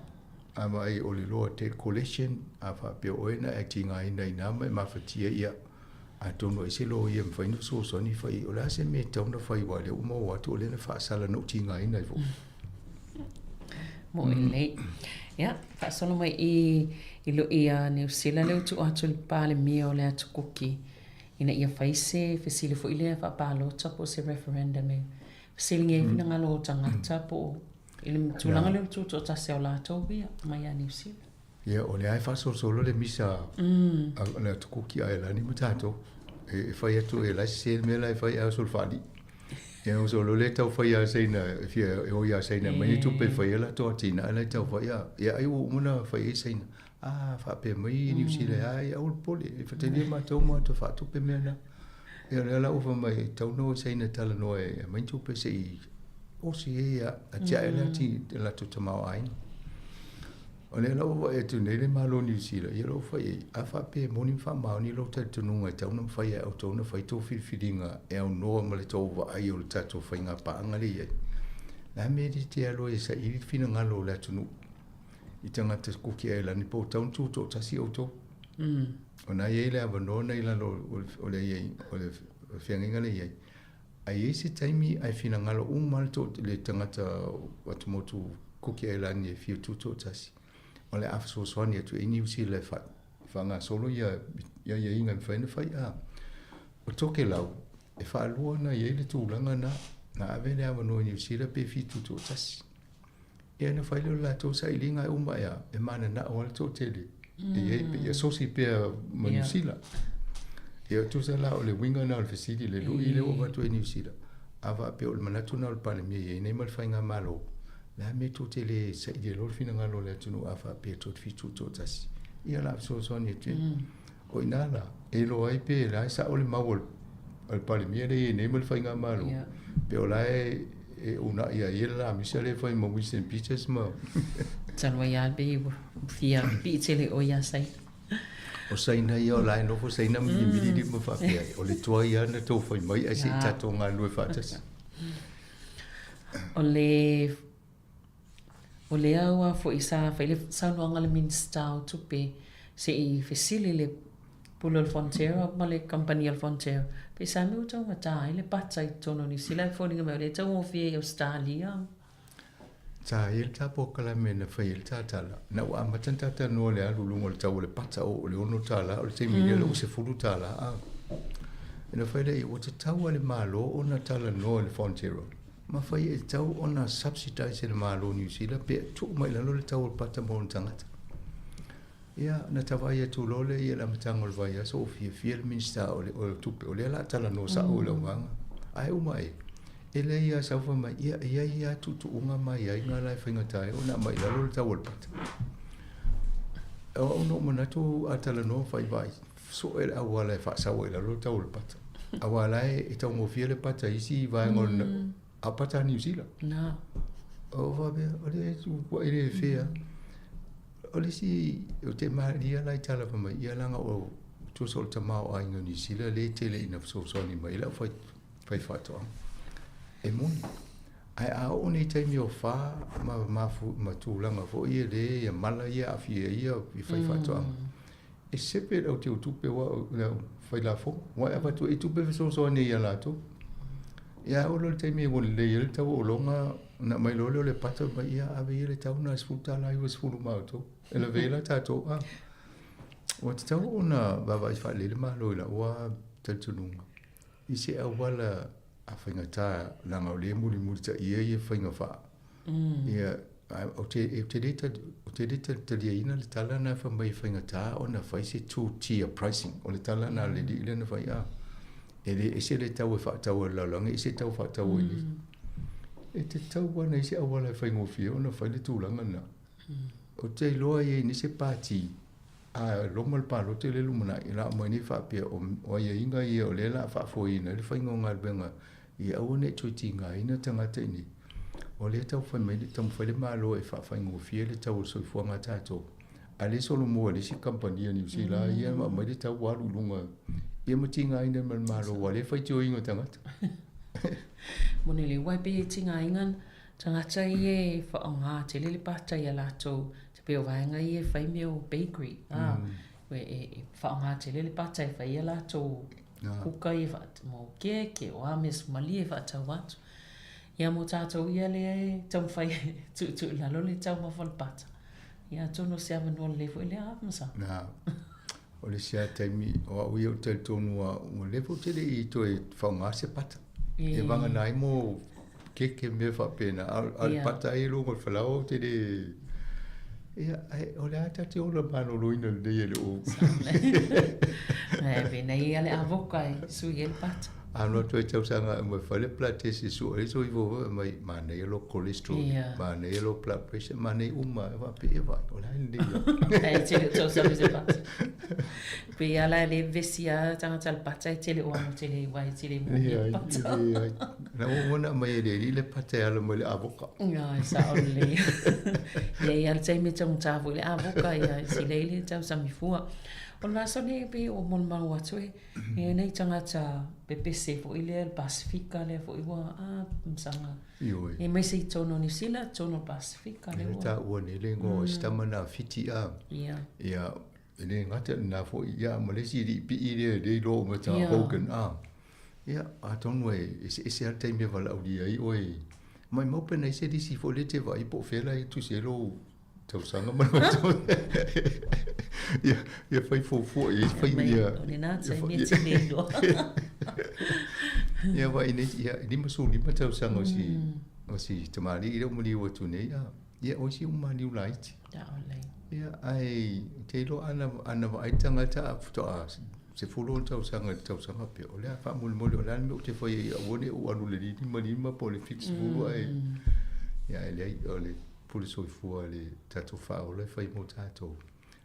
a vaai o le loa debt collection, a faapea o oe na e tigaina i na ma e mafatia, ia, atonu ai se loia e mafai ona fesoasoani fai, o le a se mea e tatau ona fai aua o lea ua maua atu o lea na faasala na ou tigaina ai foi. Moʻi lelei. Ia, faasolo mai i i loʻi a Niu Sila lea ua tuu atu i le Palemia o le Atu Kuki ina ia fai se fesili foi lea faapalota po o se referendum e Fesiligia ai finagalo o tagata po o i le tulaga lea o le tutoatasi o latou ia mai ia Niu Sila. Ia, o lea e faasolosolo le misa a le Atu Kuki Aelani ma tatou. E fai atu e la e sese le mea la e fai ae oso le faalii. Ia oso loa lea tau fai a Saina, e fia e o ia Saina mai ni tupe e fai ai latou atinae la e tau fai a. Ia ai ua uma ona fai ai Saina. A faapea mai Niu Sila, ai aua le popole, e fatalia matou ma matou faatupe mea na. Ia o lea la ua fai mai, e tatau ona o Saina e talanoa e aumai ni tupe se i osi ai a atiae le ati le latou tamaoaiga. O lea la ua vaai atu nei le Malo o Niu Sila, ia o la ua fai ai, a faapea e moni ma faamaoni lou talitonuga e tatau ona mafai e outou ona fai tou filifiliga e aunoa ma le tou vaai o le tatou faiga paaga lea e i ai, o le a le mea e le te alu ai e saili le finagalo o le atunuu i tagata Kuki Ailani po o tatau ona tutoatasi outou? Ona e i ai le avanoa na i lalo o le o le feagaiga lea e i ai. Ae i ai se taimi ae finagalo uma le le tagata o atumotu Kuki Ailani e fia tutoatasi, o le a fesoasoani atu ai Niu Sila e faagasolo ia aiaiga e mafai ona fai. A o Tokelau, e faalua ona i ai le tulaga na, na ave le avanoa i Niu Sila pe fia tutoatasi. Ia ona fai lea o le latou sailiga e uma ea, e mananao lava le toatele e i ai, ia sosi pea ma Niu Sila. Ia tusa la o le uiga lena o le fesili, le lui lea ua avatu ai Niu Sila, a faapea o le manatu lena o le Palemia e i ai nei ma le Faigamalo, le a mea tou te le saili ai loa le finagalo o le atunuu a faapea tou te fia tutoatasi, ia o le a fesoasoani atu ai. O i ina la, e iloa ai pe la e sao le mau a le Palemia lea e i ai nei ma le Faigamalo, pe o la e e uunai ai ia le lamisa lea e fai ma Winston Peters ma... Talu ai lava pei ua fia pipii tele oe ia Saina. O Saina ia o la e nofo Saina ma milimili lima faapea ai, o le tuai lava na tou fai mai ae se i tatou galulue faatasi. O le O lea ua foi sa fai le saunoaga a le Minisita o Tupe se i fesili le Pule o le Fonterra ma le Kamupani a le Fonterra pe sa mea ua taugata ai le pata i totonu o Niu Sila e foliga mai o lea e taugofie i Ausetalia. Sa i ai le ta polokalame na fai ai le tatala, na ua amata ona talanoa i le alu i luga o le tau o le pata o le $6 o le taimi nei o lea ua $10 a. Ona fai lea, ua tatau lava i le Malo ona talanoa i le Fonterra Ma fai e tatau ona subsidise e le Malo o Niu Sila pe tuu mai i lalo le tau o le pata mo ona tagata. Ia, na ta vaai atu loa lea i le amataga o le vaiaso ua fiafia le Minisita o le, o le Tupe, o lea o le a talanoa sao i lau vaega. Ae uma e, e leai lava sau fai mai, ia, e i ai lava tuutuuga ma aiaiga la e faigata ai ona aumai i lalo le tau o le pata. O au na ou manatu a talanoa vaivai, Soe le auala e faasau ai i lalo le tau o le pata. Aua la e taugofie le pata i isi vaega o le a pata a Niu Sila. Na. O faapea, o le ua i le fea. O le isi, o te malia la i tala fai mai, ia leaga o tusa o le tamaoaiga o Niu Sila lea e tele ina fesoasoani mai ai le au fai faatoaga. E moni. Ae a oo nei taimi o fa ma, ma, ma tulaga foi ia le ia mala ia aafia ai ia fai faatoaga. E sepe le au teutupe aua o le au fai lafoga, aua e avatu ai tupe fesoasoani ai ia latou. Ia oo loa i le taimi e ua lelei ai le tau o ologa, ona aumai loa lea o le pata fai mai, ia ave ia le tau lena e $10 90 ma outou. E lavea ai la tatou, a. Ua tatau ona vaavaai faalelei le Malo i lau lava talitonuga i se auala a faigata leaga o lea e mulimulitaia ia faiga faa Ia, ou te, ou te le, ou te le taliaina le tala na fai mai e faigata ona fai se two-tier pricing. O le tala na a le alii lea na fai, a, e le ese le tau e faatau ai i le lalolagi, ese le tau e faatau ai i inei. E tatau lava ona i ai se auala e faigofie ona fai le tulaga lena. Ou te iloa e i ai nei se pati a loma le palota i le lumanai, o le a aumai nei faapea o aiaiga ia o lea o le a faafoeina ai le faiga o galuega ia aua ne i toe tigaina tagata i inei. O lea e tau fai mai, taumafai le Malo e faafaigofie le tau o le soifuaga a tatou, a o lea e solomua e le isi kamupani a Niu Sila ia ma aumai le tau ua alu i luga ia ma tigaina ai ma le Malo aua o lea e faitioina tagata. Moni le uae pei e tigaina tagata ia e faaaoga tele le pata ia latou te pei o vaega ia e fai mea o bakery a e faaaoga tele le pata e fai ia latou kuka ia mo keke o a mea sumalie e faatau atu. Ia mo tatou ia lea e taumafai e tuutuu i lalo le taumafa o le pata, ia atonu o se avanoa lelei foi lea a Masa. Na, o le isi lava taimi, o au ia ou te talitonu lava, ua leva ou te le i toe faaaoga se pata. E vagana ai mo keke mea faapena, a o le pata ai i luga o le falaoa ou te le... Ia, ae o le a ta te ola maloloina lelei e le ou. Ae penei ia le avoka e sui ai le pata. A no toe tausaga e mai fai le blood test e sua ai soifua foi mai manaia lo cholesterol, manaia lo blood pressure, manaia uma e faapea e vai, o le a lenei ia. Ae tele o tausaga se pata. Pei a la e le vesi a tagata le pata e tele o ano tele wai tele mo ia pata. Na ua ona mai e le alii le pata e ala mai le avoka. Ia, e sao lelei. Ia, ia le taimi e taugata foi le avoka, ia, e silei le tausami fua. O le vaiaso nei pei ua molimau atu e, e nei tagata pepese foi lea, le Pasifika lea foi ua, a, masaga. Ioe. Aemaise i totonu o Niu Sila, totonu o le Pasifika lea ua. Lea taua nei le igoa o si tama na Fiti a. Ia. Ia. E le gata i lena foi, ia, ma le isi alii pii lea lea e iloa uma e Hogan, a. Ia, atonu e eseese lava le taimi e valaaulia ai oe. Maimau pe na i ai se lisi foi lea e te vaai po o fea la e tusi ai lou tausaga ma le Ia, ia fai fuafua i ai, fai ia. O lena taimi e te le iloa. Ia, vaai nei, ia, 55 tausaga o si, o si tamalii lea ua maliu atu nei, a. Ia, o isi uma maliu laiti. Ia, ae te iloa ana, ana vaai le tagata a faatoa 16 tausaga i le tausaga pea, o le a faamolemole, o le a le mea ou te faia ia aua ne i ou alu i le 55 po o le 70 ae, ia ae leai, o le pule soifua a le tatou Faaola e fai mo tatou.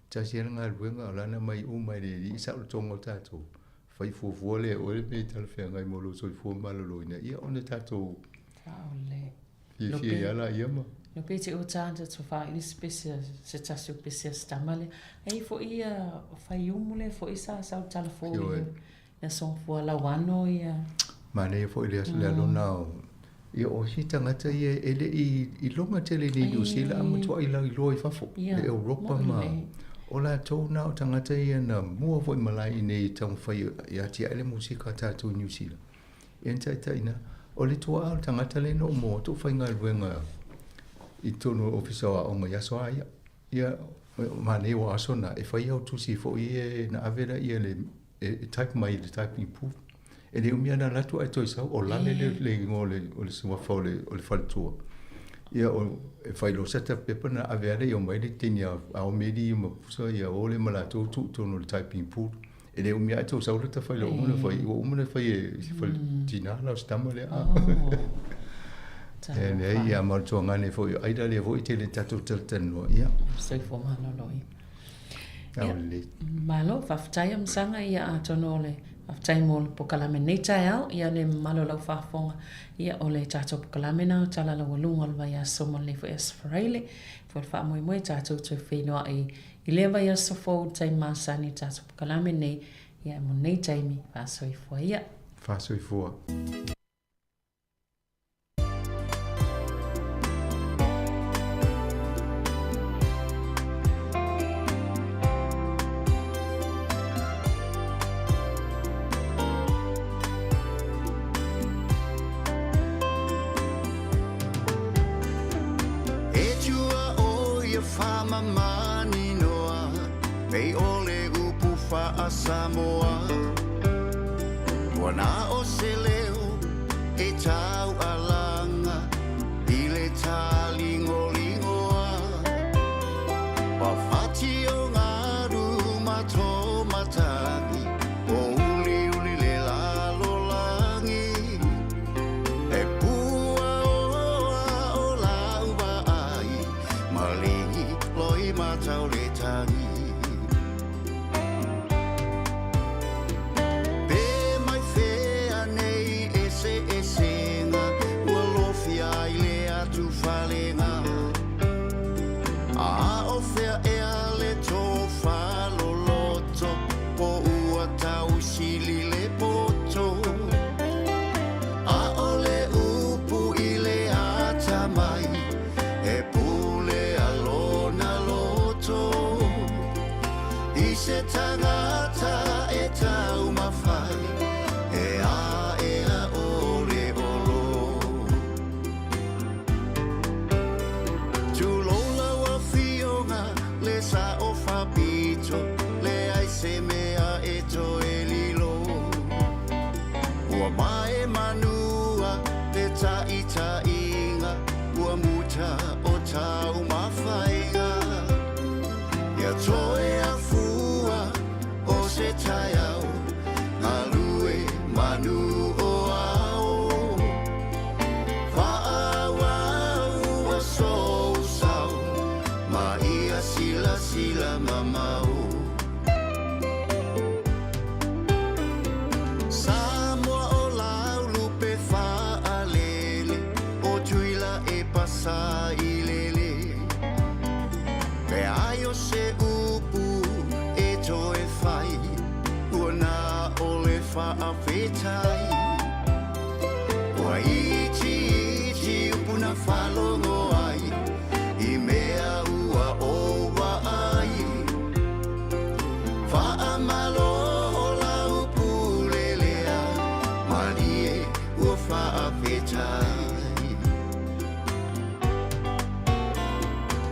Tasi lava le galuega, o la na aumai uma e le Alii saolotoga o tatou, fai fuafua lea e oe le mea e talafeagai mo lou soifua maloloina, ia ona tatou Faaole. Fiafia ia la ia ma. Lope te o tānta to wha i se pese se tasi o pese a stama le. Ei fo ia whai umu le fo isa sa o tala fo i ia song fua lauano ia. Manaia foi le aso le alona o ia o isi tagata ia e le i i loga tele i Niu Sila a matuai lauiloa i fafo le Europa ma o latou na o tagata ia na mua foi malae i nei e taumafai e atiae le musika a tatou i Niu Sila. Ia na taitai ina, o le tuaa o le tagata lea na ou maua atu o faigaluega i totonu o le Ofisa o Aoga i aso a ia. Ia, manaia ua aso na, e fai au tusi foi ia na ave laia le, e type mai i le typing booth. E le umi lava ona alu atu ae toe sau, o Lale le, le igoa o le, o le suafa o le, o le faletua. Ia, o, e fai loa se pepa na ave lava lea omai le teine a, a Omeli ma Pusa ia o lea ma latou tuu i totonu o le typing booth. E le umi ae tou sau lata fai ua uma ona fai, ua uma ona fai e si fale tina la o si tama lea. E leai, ia ma o le tuagane foi o Aida lea foi e tele tatou talatalanoa, ia. Soifua malolo ia. Ia, malo, faafetai Amasaga, ia atonu o le faafetai mo le pokalame nei taeao, ia le mamalu o lau faafofoga, ia o le tatou pokalame na o Tala Laualuga o le vaiaso mo lenei foi Aso Faraile, foi le faamoemoe tatou toe feiloai I lea vaiaso fou i le taimi masani i le tatou pokalame nei, ia mo nei taimi, faasoifua ia. Faasoifua. E tua o ia whamamaninoa Pei o le upu faa-Samoa Ua na o se leo e taualaga I le tāligolingoa Ua fati o galu ma tō matagi O uliuli le lalolagi E pua oa o lau vaai Maligi loi matau le tagi Pe mai fea nei eseesega Ua lofia ai le atufalega A o fea ea le tofa loloto Po ua tausili le poto ʻAʻole upu i le atamai E pule a lona loto I se tagata e taumafai E aʻea ʻole olo Tulou lau afioga le sao faapito Leai se mea e toe lilo Ua mae manua le taitaiga Ua muta o taumafaiga Ia toe afua o se taeao Galue manu o ao Faaauau a sou sao Ma ia silasila mamao Samoa o lau lupe faalele O Tuila e pasa i lele Leai o se upu e toe fai Ua na o le faafetai Ua itiiti upu na faalogo ai I mea ua ou vaai. Malie ua faafetai.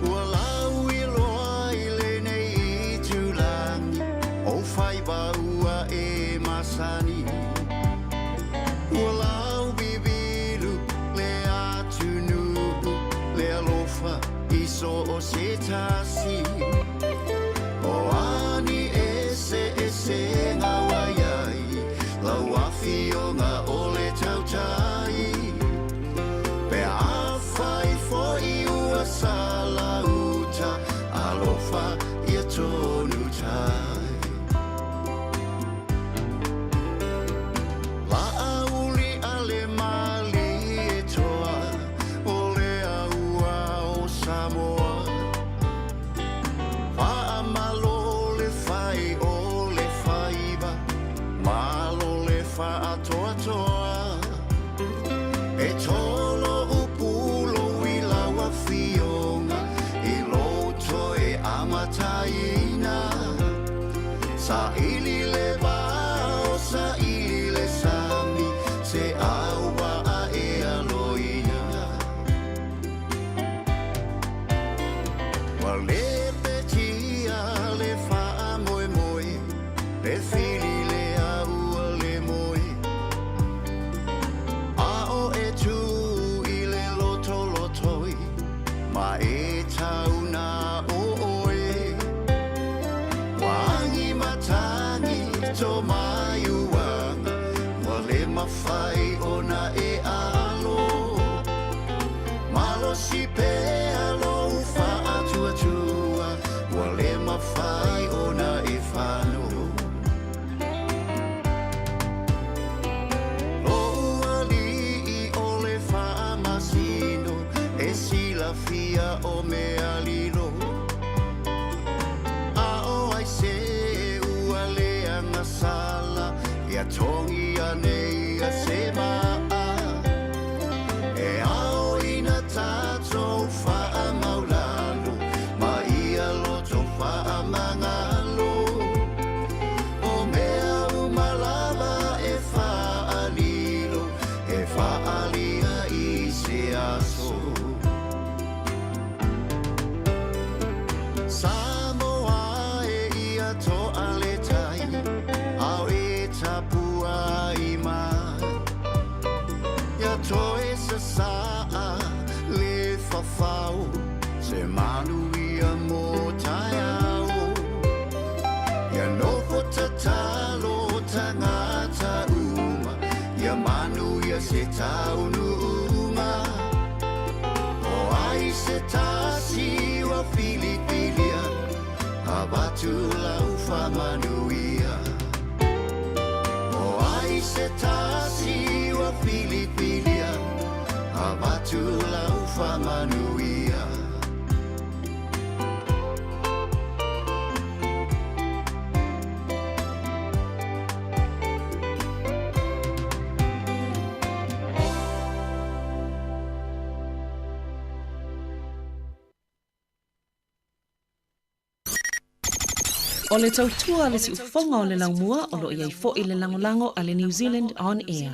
Ua lau iloa i lenei itulagi o faiva ua e masani. Ua lau bibilu le atunuu le alofa i so o se tasi. O ani ese ese ngā waiai, lau afioga o le tautai. Pe afai foi ua salauta, alofa ia tonu tai. La auli ale mali e toa, o le aua o Samoa. Faamalo le fai o le faiva, malo le faatoatoa. E tolo upulo i lau afioga, i loto e amataina. Sa ili le vao, sa ili le sami, se aua a e aloia. Ua le petia le faamoemoe, le fili le aua le moe. A o e tū i le lotolotoi, ma e tauna o oe. Wangi matangi tō mai uanga, ua le mafai ona e alo. Malo si pea lou faatuatua, ua le mafai ona e fano. Lou alii o le faamasino, e silafia o mea lilo. A o ai se ua leaga sala, ia togi ane ia se maa. E ao ina tatou faamaulalo, ma ia loto faamagalo. O mea uma lava e faalilo, e faalia i se aso. Samoa e ia toa le tai, ao e tapua i mai. Ia toe sasaa le fafao, se manu ia mo taeao. Ia nofo tatalo tagata uma, ia manu ia se taunuuga. O ai se tasi ua filifilia, avatu lau faamanuia. O ai se tasi ua filifilia, avatu lau faamanuia. O le tautua a le siufofoga o le laumua o lo o i ai foi le lagolago a le New Zealand On Air.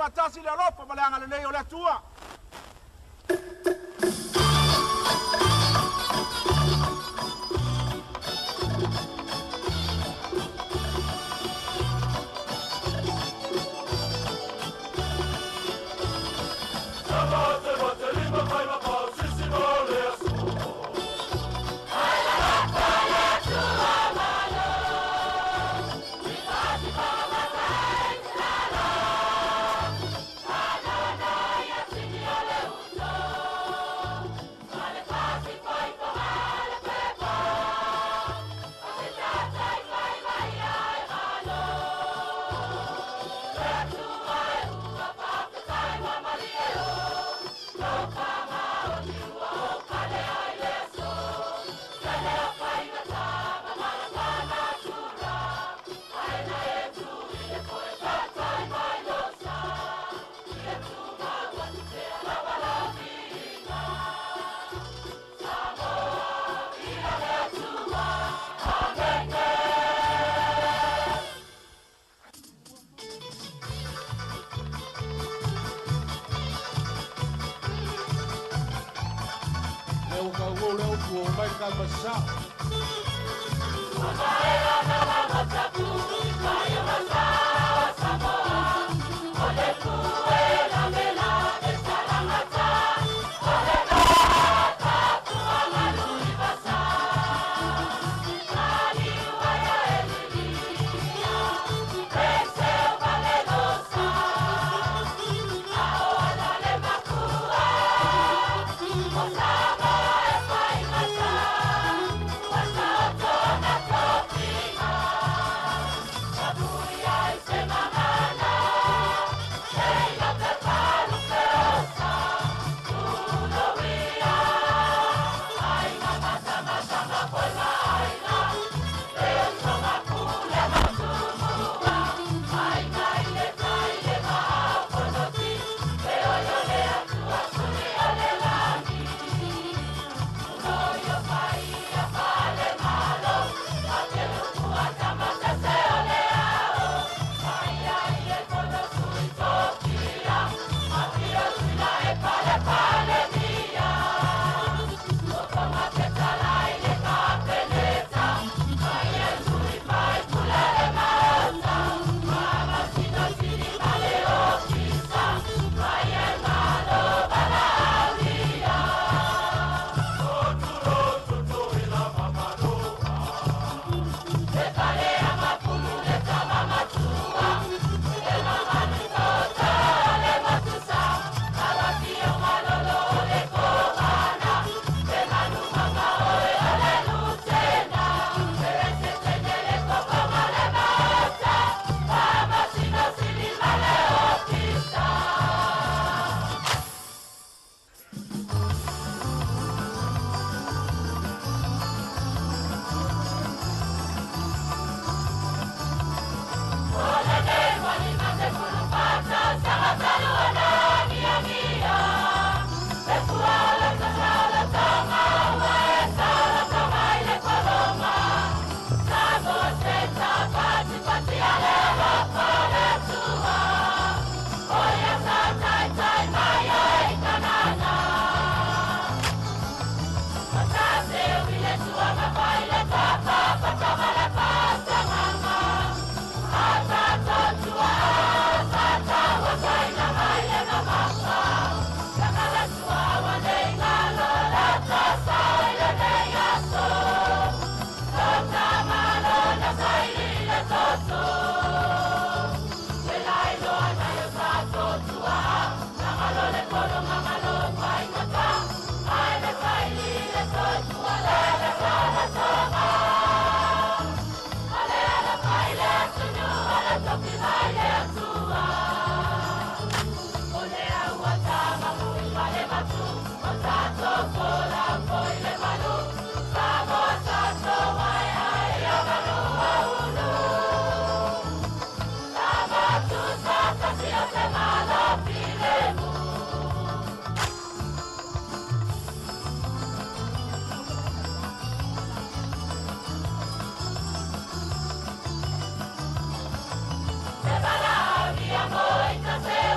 faatasi le alofa ma le agalelei o le Atua.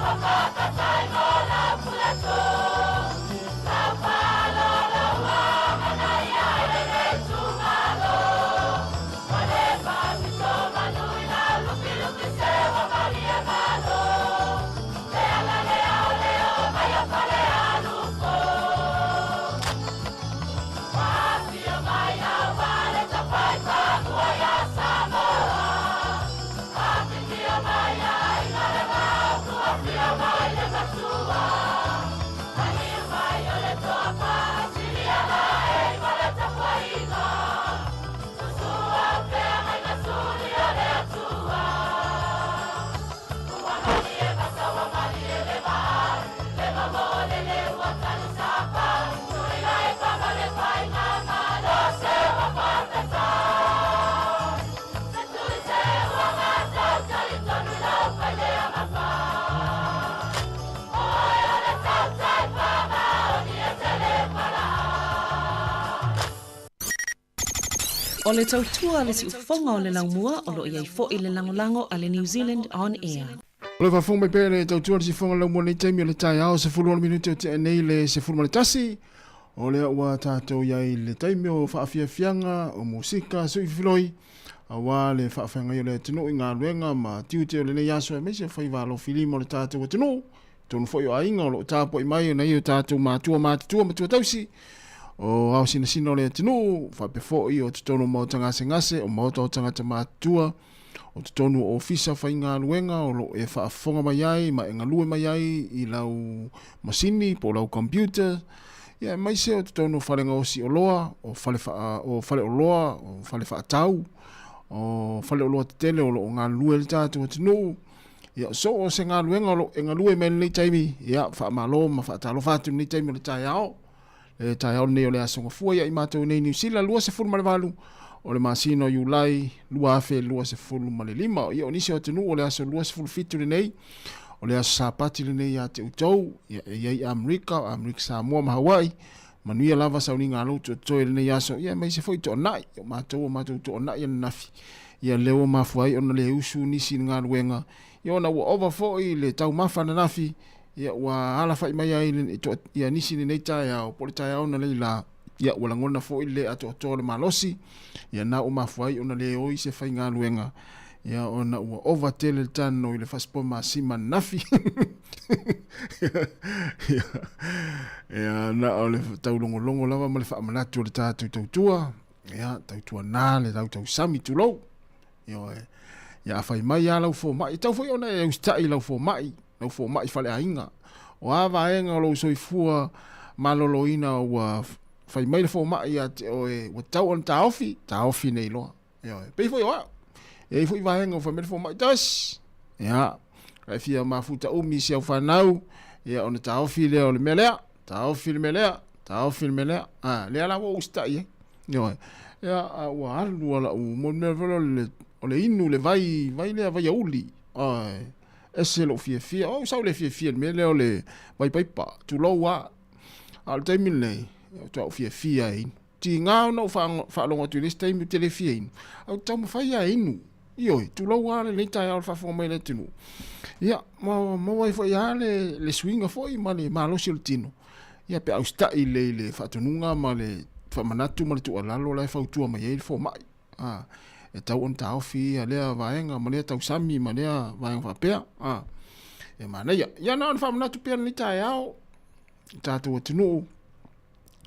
Mo O le tautua a le siufofoga o le laumua o lo o i ai foi le lagolago a le New Zealand On Air. O le faafofoga mai pea le tautua a le siufofoga o le laumua i lenei taimi o le taeao, 16 minute o tea nei le 11. O lea ua tatou i ai i le taimi o faafiafiaga, o musika, sui fifiloi, aua le faafeagai o le atunuu i galuega ma tiute o lenei aso aemaise o faiva alofilima o le tatou atunuu. Tonu foi o aiga o lo o tapuai mai o nai o tatou matua matutua matua tausi, o ao sinasina o le atunuu, faapea foi o totonu o maota gasegase, o maota o tagata matutua, o totonu o ofisa faigaluega o lo o e faafofoga mai ai ma e galue mai ai i lau masini po o lau computer, ia aemaise o totonu o fale gaosi oloa, o fale faa, o fale oloa, o fale faatau, o fale oloa tetele o lo o galulue ai le tatou atunuu. Ia, so o se galuega o lo o e galue mai lenei taimi, ia, faamalo ma faatalofa atu i lenei taimi o le taeao. Le taeao lenei o le Aso Gafua ia i matou nei Niu Sila 28 o le masina o Iulai 2025. Ia, o nisi o atunuu o le aso 27 lenei, o le aso Sapati lenei ia te outou, ia, e i ai Amerika, Amerika Samoa ma Hawaii, manuia lava sauniga a lou toetoe i lenei aso, ia aemaise foi toanai, o matou o matou toanai ananafi, ia lea ua mafua ai ona le usu nisi i le galuega, ia ona ua ova foi le taumafa ananafi, ia ua alafai mai ai le, ia nisi i lenei taeao, po o le taeao na leila, ia ua lagona foi le le atoatoa o le malosi, ia na ua mafua ai ona le o i se faigaluega, ia ona ua ova tele le tano i le fasipoa masima ananafi. ia, ia na o le taulogologo lava ma le faamanatu o le tatou tautua, ia tautua na le lau tausami tulou. Ioe. Ia a fai mai lava lau fomai, e tau foi ona e usitai i lau fomai, lau fomai faleaiga. O a vaega o lou soifua maloloina ua fai mai le fomai ia te oe ua tatau ona taofi, taofi nei loa. Ioe. Pei foi o au. E i ai foi vaega ua fai mai le fomai, tasi. Ia, a e fia mafuta umi i si au fanau, ia ona taofi lea o le mea lea, taofi le mea lea, taofi le mea lea. A, lea la ua ou usitai ai. Ioe. Ia, a ua alu a lau, mo le mea foi lea o le, o le inu, le vai, vai lea, vai auli. Oi, ese lou fiafia. O, sa ou le fiafia i le mea lea o le vai paipa, tulou lava. A o le taimi lenei, ia, faatoa ou fiafia e inu. Tiga ona ou faalogo atu i le isi taimi ou te le fia inu, ae ou te taumafai lava e inu. Ioe, tulou lava lenei taeao i le faafofoga mai a le atunuu. Ia, ma maua ai foi lava le, le suiga foi ma le malosi o le tino. Ia, pe a usitai lelei i le faatonuga ma le faamanatu ma le tuualalo la e fautua mai ai le fomai. A, e tau ona taofi ia lea vaega ma lea tausami ma lea vaega faapea. A, e manaia. Ia, na ona faamanatu pea lenei taeao i tatou atunuu.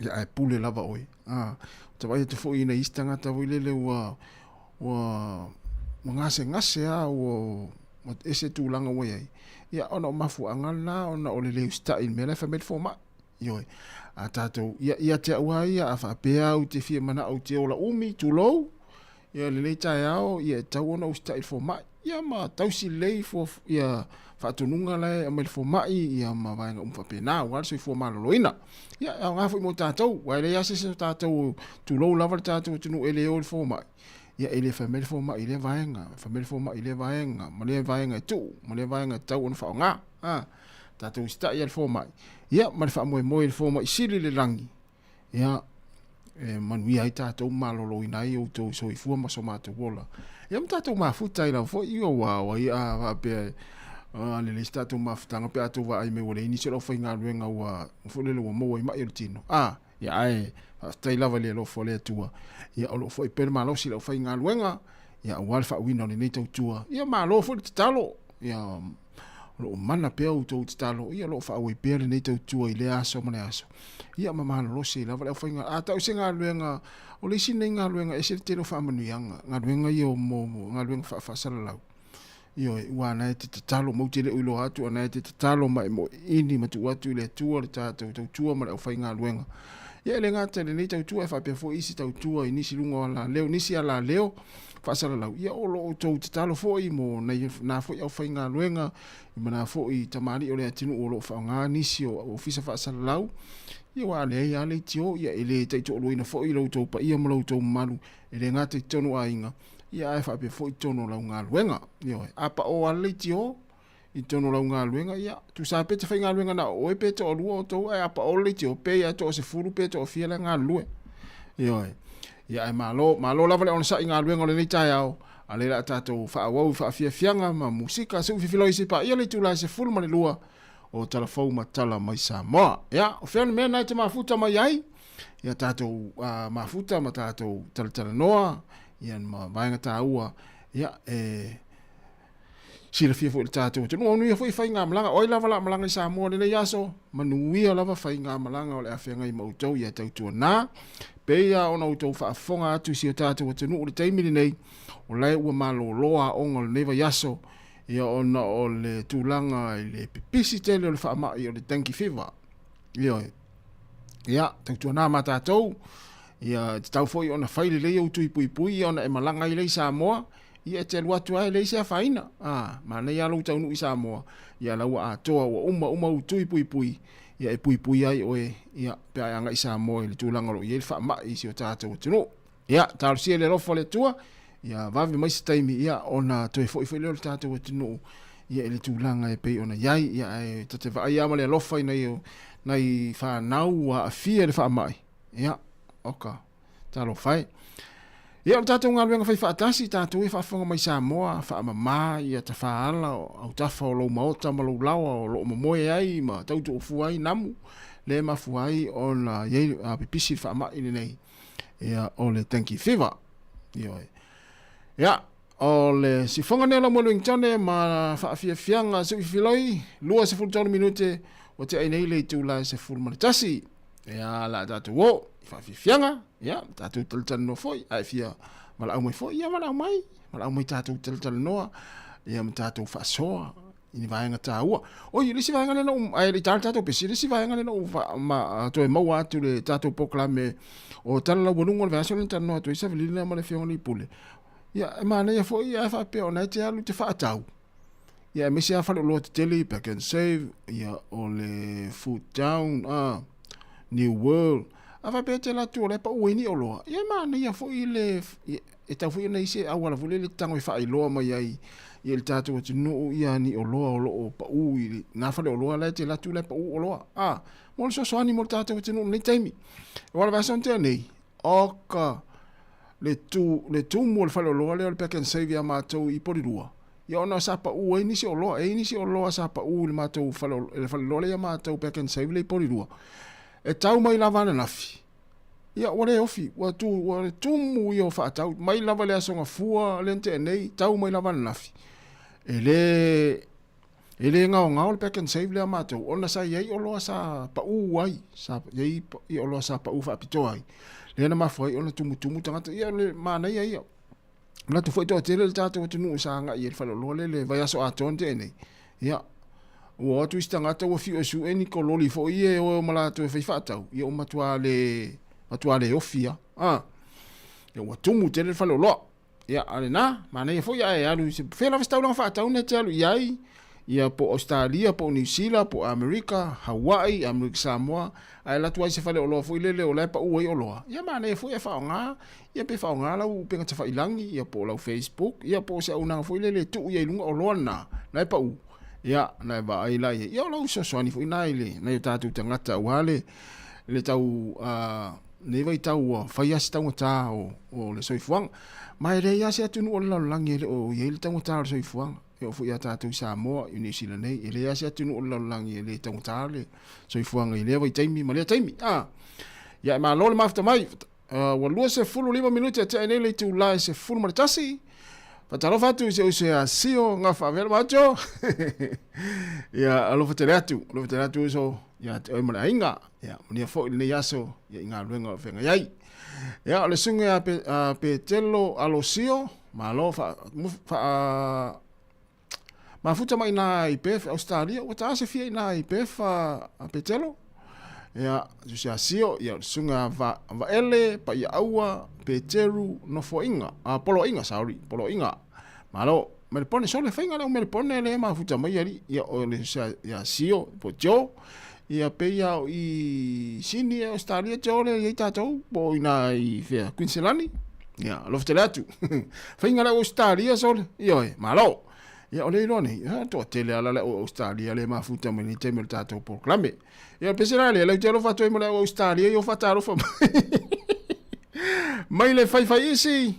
Ia, ae pule lava oe. A, ou te vaai atu foi i nai isi tagata foi lele ua, ua, ua gasegase lava, ua, ua ese tulaga ua i ai. Ia, ona o mafuaaga lena ona o le le usitai i le mea la e fai mai le fomai. Ioe. A tatou, ia, ia te au lava ia, a faapea au te fia manao ou te ola umi, tulou, ia lenei taeao, ia e tatau ona usitai i le fomai. Ia ma tausi lelei fua, ia faatonuga la e aumai le fomai, ia ma vaega uma faapena, aua le soifua maloloina. Ia, e aoga foi mo tatou, aua e leai lava se isi o tatou, tulou lava le tatou atunuu e le o i le fomai, ia e le fai mai le fomai i lea vaega, fai mai le fomai i lea vaega, ma lea vaega e tuu, ma lea vaega e tatau ona faaaoga. A, tatou usitai i le fomai, ia ma le faamoemoe i le fomai sili i le lagi, ia, e manuia ai tatou ma maloloina ai outou soifua ma so matou ola. Ia ma tatou mafuta ai lava foi, ia ua o ai a faapea a lelei se tatou mafutaga pe a tou vaai mai ua leai nisi o le aufaigaluega ua foi lele ua maua i mai o le tino. A, ia ae faafetai lava i le alofa o le Atua. Ia o lo o foi pea le malosi i le aufaigaluega, ia aua le faauiina o lenei tautua. Ia malo foi le tatalo. Ia o lo o mana pea outou tatalo, ia o lo o faaauau pea lenei tautua i lea aso ma le aso. Ia ma malolosi ai lava le aufaiga. A tau se galuega, o le isi lenei galuega e ese le tele o faamanuiaga, galuega ia mo galuega faafaasalalau. Ioe, ua na e te tatalo, matou te le o iloa atu, a na e te tatalo ma e moeini ma tuu atu i le Atua le tatou tautua ma le aufaigaluega. Ia e le gata i lenei tautua, e faapea foi isi tautua i nisi luga o alaleo, nisi alaleo faasalalau, ia o lo o outou tatalo foi mo nai na foi aufaigaluega ma na foi tamalii o le atunuu o lo o faaaoga nisi o ofisa faasalalau, ia aua a leai lava leitio, ia e le taitoaluaina foi lo outou paia ma lo outou mamalu, e le gata i totonu o aiga, ia ae faapea foi i totonu o lau galuega. Ioe, a pao lava le leitio i totonu o lau galuega, ia, tusa pe te faigaluega na o oe pe toalua outou, ae a pao le leitio, pe ia toasefulu pe toafia la e galulue. Ioe. Ia ae malo, malo lava le onosai i galuega o lenei taeao, a lea o le a tatou faaauau i faafiafiaga ma musika se i fifiloi se i paia le itula e 12 o Tala Fou ma Tala mai Samoa. Ia, o fea le mea lena e te mafuta mai ai? Ia tatou mafuta ma tatou talatalanoa, ia ma vaega taua, ia e silafia foi i le tatou atunuu. Manuia foi faigamalaga. O ai lava la malaga i Samoa i lenei aso, manuia lava faigamalaga o le a feagai ma outou ia tautuana. Pei lava ona outou faafofoga atu i si o tatou atunuu i le taimi lenei, o la e ua malolo aoga o lenei vaiaso, ia ona o le tulaga i le pipisi tele o le faamai o le dengue fever. Ioe. Ia, tautuana ma tatou, ia tatau foi ona fai lelei ou tui puipui ia ona e malaga ai lea i Samoa, ia e te alu atu lava e leai se afaina. A, manaia lava lou taunuu i Samoa, ia la ua atoa, ua uma uma ou tui puipui, ia e puipui ai oe, ia, pe a e agai i Samoa i le tulaga o lo o i ai le faamai i si o tatou atunuu. Ia, talosia i le alofa o le Atua, ia vave mai se taimi, ia, ona toe foi foi lea o le tatou atunuu, ia, i le tulaga e pei ona i ai, ia, ae ta te vaai lava ma le alofa i nai, nai fanau ua aafia i le faamai, ia, oka. Talofa e. Ia, o le tatou galuega fai faatasi, tatou e faafofoga mai Samoa, faamama ia tafaala o autafa o lou maota ma lou laoa o lo o momoe ai ma tau tuufua ai namu, lea e mafua ai ona i ai a pipisi le faamai lenei, ia, o le dengue fever. Ioe. Ia, o le sifoga nei o lau Wellington ma faafiafiaga suifiloi, 23 minute, ua tea ai nei le itula e 11. Ia, la tatou o i faafiafiaga, ia, tatou talatalanoa foi, a e fia valaau mai foi, ia valaau mai, valaau mai tatou talatalanoa, ia ma tatou faasoa i ni vaega taua. Oi, le isi vaega lea na ou, ae le i ta le tatou pesi, le isi vaega lea na ou ma, toe maua atu le tatou polokalame o Tala Laualuga o le vaiaso lea na talanoa atu ai Savalina ma le Afioga i le Pule. Ia, e manaia foi ae faapea o na e te alu e te faatau. Ia, aemaise lava faleoloa tetele ia, Pack and Save, ia, o le Food Town, New World. A faapea e te alu atu o la e pau ai ni oloa, ia e manaia foi le, e tatau foi ona i ai se auala foi lele e tago e faailoa mai ai i le tatou atunuu ia ni oloa o lo o pau i na faleoloa la e te alu atu la e pau oloa. A, mo le fesoasoani mo le tatou atunuu i lenei taimi. Aua o le vaiaso na tea nei, Oka, le tu, le tumu o le faleoloa lea o le Pack and Save ia matou i Polilua, ia ona sa pau ai nisi oloa, e i ai nisi oloa sa pau i le matou fale, le faleoloa lea ia matou Pack and Save lea i Polilua, e tau mai lava ananafi, ia ua le ofi, ua tu, ua tumu ia o faatau, mai lava i le Aso Gafua lea na tea nei, tau mai lava ananafi. E le, E le gaogao le pack and save lea a matou, ona sa i ai oloa sa pau ai, sa i ai oloa sa pau faapitoa ai, lea na mafua ai ona tumutumu tagata. Ia o le manaia ia. Manatu foi toatele le tatou atunuu sa agai i le faleoloa lea le vaiaso atoa na tea nei. Ia, ua o atu isi tagata ua fiu e sue ni kololi foi ia e o ma latou e fai faatau, ia ua matua le, matua le ofi lava. Ah, ia ua tumu tele le faleoloa. Ia, a lena, manaia foi ae alu i se, fea lava se taulaga faatau na e te alu i ai, ia po o Ausetalia, po o Niu Sila, po o Amerika, Hawaii, Amerika Samoa, ae alu atu ai i se faleoloa foi lele o la e pau ai oloa, ia manaia foi ae faaaoga, ia pe faaaoga lau upega tafailangi, ia po o lau Facebook, ia po o se auaunaga foi lele e tuu i ai i luga oloa na, na e pau, ia, na e vaai la i ai. Ia o lau fesoasoani foi na i le, nai o tatou tagata aua le, le tau, lenei vaitau ua fai lava se taugata o le soifuaga. Ma e leai lava se atunuu o le lalolagi e le o i ai le taugata o le soifuaga. E oo foi ia tatou i Samoa, i Niu Sila nei, e leai lava se atunuu o le lalolagi e le taugata le soifuaga i lea vaitaimi ma lea taimi. Ia e malo le mafuta mai. Ua 25 minute e tea ai nei le itula e 11. Faatalofa atu i si ou uso ia Sio Gafaavela Macho. Ia alofa tele atu, alofa tele atu uso ia te oe ma le aiga. Ia manuia foi lenei aso ia i galuega o feagai ai. Ia o le susuga ia Pe, Petelo Alosio, malo fa, fa mafuta mai ina i Perth, Australia, ua ta se fia ina i Perth a Petelo. Ia, susuga ia Sio, ia o le susuga va, Vaele, Paiaaua, Peteru, Nofoaiga, a Poloaiga, sorry, Poloaiga. Malo, Melepone, sole faiga le au Melepone le mafuta mai alii. Ia, o le susuga ia Sio, po Joe, ia pei a o i Sini, Australia, Joe le i ai tatou, po o ina i fea, Queensland. Ia, alofa tele atu. Faiga le au Australia, sole, ioe, malo. Ia, o le iloa nei, ia, toatele ala le au Australia le mafuta mai nei taimi o le tatou polokalame. Ia, pese la lea, lau te alofa atu ai mo le au Australia, ia o faatalofa mai. Mai le faifai isi.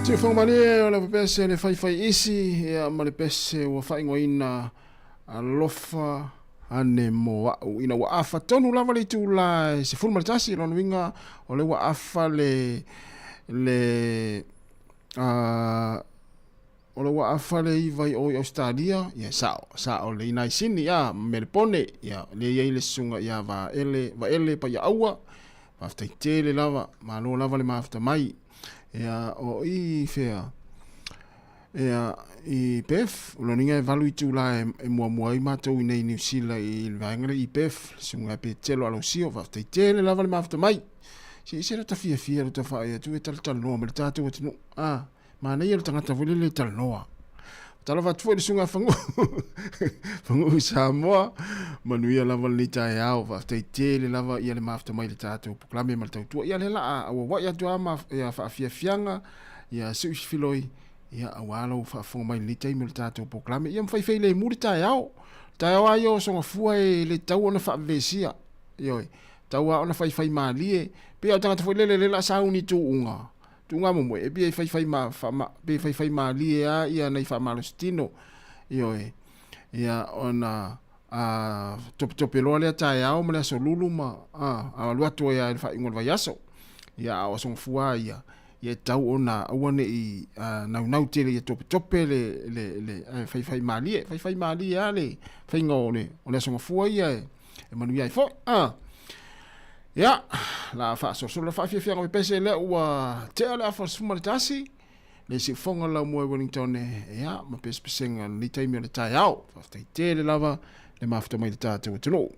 Siufoga malie o le pese le faifai isi ia ma le pese ua faaigoaina alofa ane mo a'u ina ua afa tonu lava le itulā e 11. Lona uiga o le ua afa le le o le ua afa le iva i o i Australia ia sa'o sa'o le inai sini ia Melepone ia le iai le susuga ia Vaele Vaele Paiaaua faafetai tele lava malo lava le mafuta mai ia o i fea ia i Perth o lona uiga e 8 itulā e muamua ai matou i nei Niu Sila i le vaega lea i Perth le susuga ia Petelo Alosio faafetai tele lava le mafuta mai se ese lota fiafia lota faai atu e talatalanoa ma le tatou atunuu a Manaia le tagata foi lele e talanoa. Talofa atu foi i le susuga a Fagu'u. Fagu'u Samoa, manuia lava lenei taeao. Faafetai tele lava ia le mafuta mai i le tatou polokalame ma le tautua. Ia lea la a auauai atu lava ma ia faafiafiaga, ia siusifiloi, ia aua lou faafofoga mai i lenei taimi o le tatou polokalame. Ia ma faifeilemu le taeao. Le taeao lava ia o Sogafua e le tatau ona faavevesi. Ioe, tatau lava ona faifaimalie. Pei lava o le tagata foi lele lea o le a sauni i tuuga. Tuuga momoe, e pei e faifai ma, faama, pei e faifai malie lava ia nai faamalositino. Ioe. Ia ona a topetope loa lea taeao ma le aso lulu ma a alu atu ai lava i le faaiuga o le vaiaso. Ia a o aso gafua ia, ia e tatau ona aua ne i naunau tele ia topetope le, le, le, ae faifai malie, faifai malie lava le faiga o le, o le aso gafua ia e, e manuia ai foi. A. Ia, la faasolosolo le faafiafiaga pepese lea ua tea le afa o le 11, le siufofoga o le laumua i Wellington, ia, ma pesepesega i lenei taimi o le taeao. Faafetai tele lava le mafuta mai i le tatou atunuu.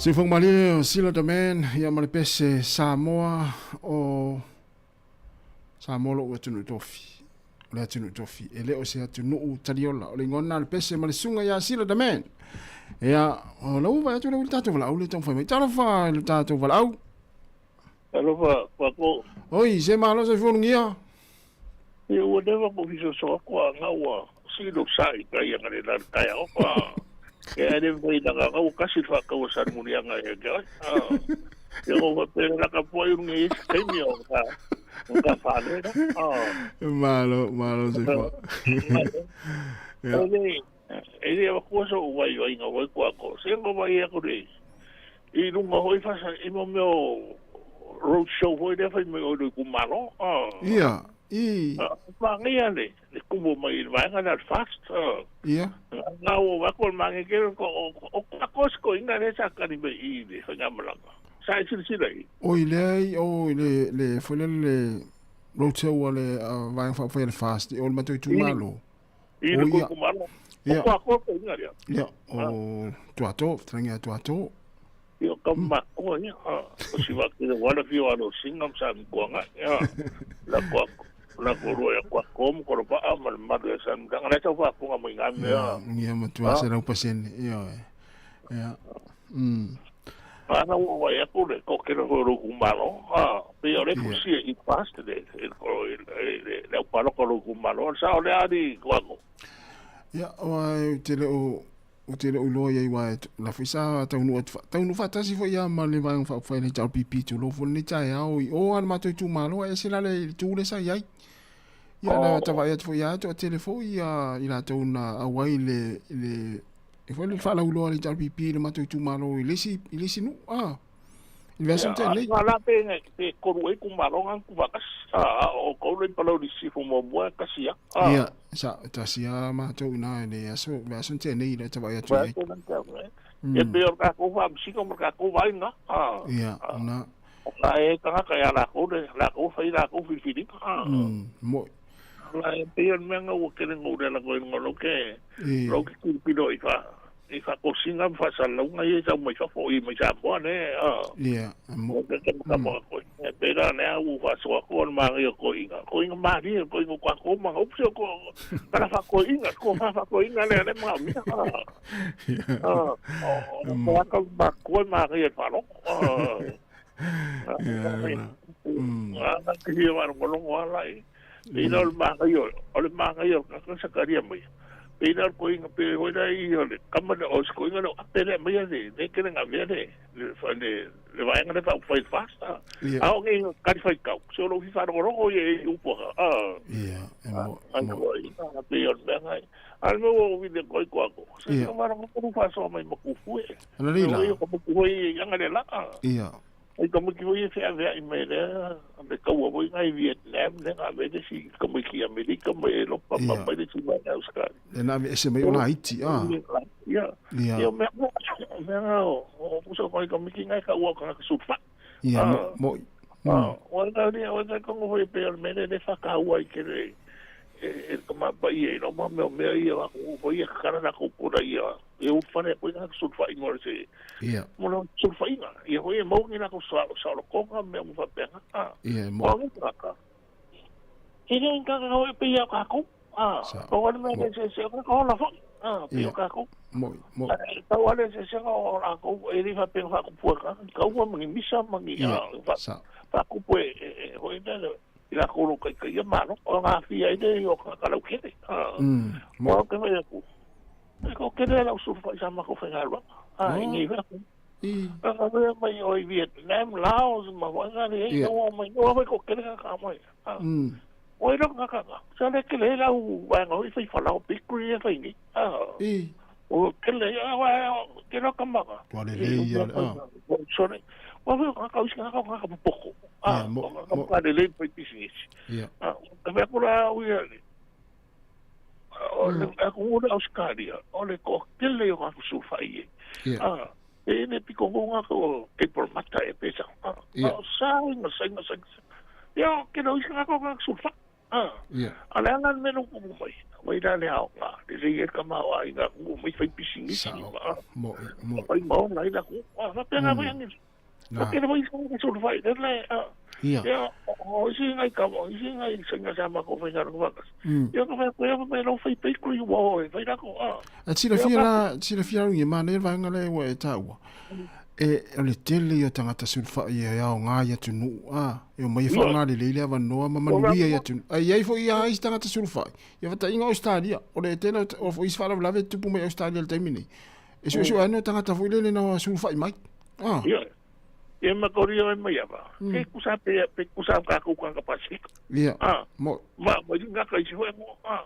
Siufoga malie o Sila the Man ia ma le pese Samoa o Samoa lo'u atunuu tofi. O le atunuu tofi e le o se atunuu taliola. O le igoa lena o le pese ma le susuga ia Sila the Man. Ia, o lau vaai atu lau i le tatou valaau lea e taumafai mai. Talofa i le tatou valaau. Talofa, Paco. Oi, se malo soifua lugia. Ia ua leva ko fisoso aku a nga ua silo sa i kai anga le lan kai o pa. E ai le mai na nga ua kasi fa ka ua san muni anga e ke oi. Ia o fa pere la ka pua i runge i se mi o ka o ka fa le na. Malo, malo soifua. Ia. E le wa kua so wai wai nga wai kua ko. Se ngo mai aku le. I runga hoi fasa i mo meo road show hoi le fai mai o le kumalo. Ia, i. Mangia le, le kumu mai i le vaega le fast. Ia. Ngā o wako le mange kere ko o ko ko inga le sa kani mai i le whainga malanga. Sa i sila sila i. O i le ai, o i le le foi le le road show a le vaega whaafai le fast o le matou itumalo. I le ko kumalo. O ko ko ko inga lea. Ia, o tuato, trangia tuato. Ia ka makoa ia. O si wa ki wala fi wa lo singa sa mkuanga. Ia. La ko la ko ro ya kwa ko mo ko pa ama ma le sa nga na tau fa ko mo nga me. Ia matua se rau pasene. Ia. Ia. Ana o wa ya ko le ko ke ro ro kumalo. Ah, pe o le ko si i fast le le le pa lo ko ro kumalo sa o le ani ko ko. Ia o ai te le o o te le o iloa iai wa la foi sa taunuu atu taunuu faatasi foi ia ma le vaega faaupufai le HRPP tulou foi lenei taeao i o a le matou itumalo ae ese la le itu lea sa i ai. Ia na tavaai atu foi ia toatele foi ia i latou na auai le le e foi le faalauiloa a le HRPP i le matou itumalo i le isi i le isi nuu a i le aso tea nei. Ia la pe pe kolu ai kumalo ngan ku vakas a o ko le palau di sifu mo mo kasi ya. Ia sa tasi a matou ina le aso le aso tea nei le tavaai atu ai. Ia pe o ka ko fa msiko mo ka ko vai na. Ia na La e tangata ia la ko le la ko fai la ko filifili. Mo La e pe o mea ua kele ngau le la ko ingo lo ke lo ke pilo i fa i fa ko singa fa sa launga i sa mai fa fo i mai sa mo ne Ia mo ke ke ka mo ko e pe ra ne au fa so ko ma ri ko inga ko inga ma ri ko inga ko ko ma o ko kala fa ko inga ko fa fa ko inga le le ma mi ah o ko ka ma ko ma ri fa lo Ia na ki wa ro lo ala i ina o le magai o le magai o ka sakaria mai ina ko inga pe ho ina i o le kama le o ko inga no apele mai le ne ke nga me le le le vai nga le fa fai fast a o ngi ka fai kau so lo fi fa ro ro ye u po a ia mo mo ina pe o me ngai al mo o vi de koi ko ko se ma ro ko fa so mai mo ku fu e ana le la ko mo ku i nga le la ia ai ka mo ki e fea vea i mai lea le kaua foi ngai Vietnam le nga me le si ka mo ki Amerika mo e lopa pa mai le si mai Australia. E na ese mai o la iti a. Ia. Ia me me nga o puso ko ka mo ki ngai ka ua ka sufa. Ia mo O na le o na ko mo pe o me le fa ka ua i ke le e ka ma pa i no ma me me ia ko ko ia kara na ko ko ia e u fare ko ina sulfa i mo se ia mo no sulfa ina ia ho e mo ina ko sa sa lo ko ka me mo fa pe ha ia mo ka ka e le ka ka o pe ia ka ko a ko wa me se se ko ko la fo a pe ka ko mo mo ka wa le se se ko la ko e ri fa pe fa ko pu ka ka wa mo misa mo ni ia sa fa ko pu e ho ina i la ko ka ka ia malo o nga fia i o ka ka lo kere mo ka me ku ko kere la sulfa i sa ma ko whenga rua. A i ngi wha. I. Ka mea mai o i Vietnam, Laos, ma wanga le e o mai o wai ko kere ka mai. O i ronga ka ka. Sa le kere la u wanga i whai whalau pikuri e whai ni. I. O kere a wa kere ka maka. Wa le le ia a. Sorry. Wa wai ka usi ka ka poko. Ia mo mo ka le le pai business. Ia. Ka mea kura u ia o le ko ora Australia o le ko kele o ka sulfa i e. E ne piko ngonga ko ke por mata e pesa. O sa nga sa nga sa. Ia ke no isanga ko ka sulfa. Ia. Ala nga me no ko mai. Mai la le aoga, lelei ai le tamaoaiga ua mai fai pisinisi ma Mo'i, mo'i. fai ma ola ai le atunuu. Faapena foi Aneli. Na. Tele foi isi ka sulufai le le Ia. Ia, o isi ngai ka o isi ngai sainga sa ma ko fai ngā waka. Ia ka fai koe mai lau fai bakery ua o e fai lako. A silafia la, silafia au i manaia le vaega lea ua e taua. E, o le tele ia o tagata sulufai e aoga i atunuu, a, e omai e faaaoga lelei le avanoa ma manuia i atunuu. Ae i ai foi lava isi tagata sulufai, ia fataina Ausetalia, o le tele o isi faalavelave e tupu mai Ausetalia i le taimi nei. E suesue ane o tagata foi lele na sulufai mai. A. Ia, ia ma kori o e mai ava. Ke kusa pe pe kusa ka ku ka ka pasika. Ia. Ah. Mo. Ma ma nga ka isi foi mo. Ah.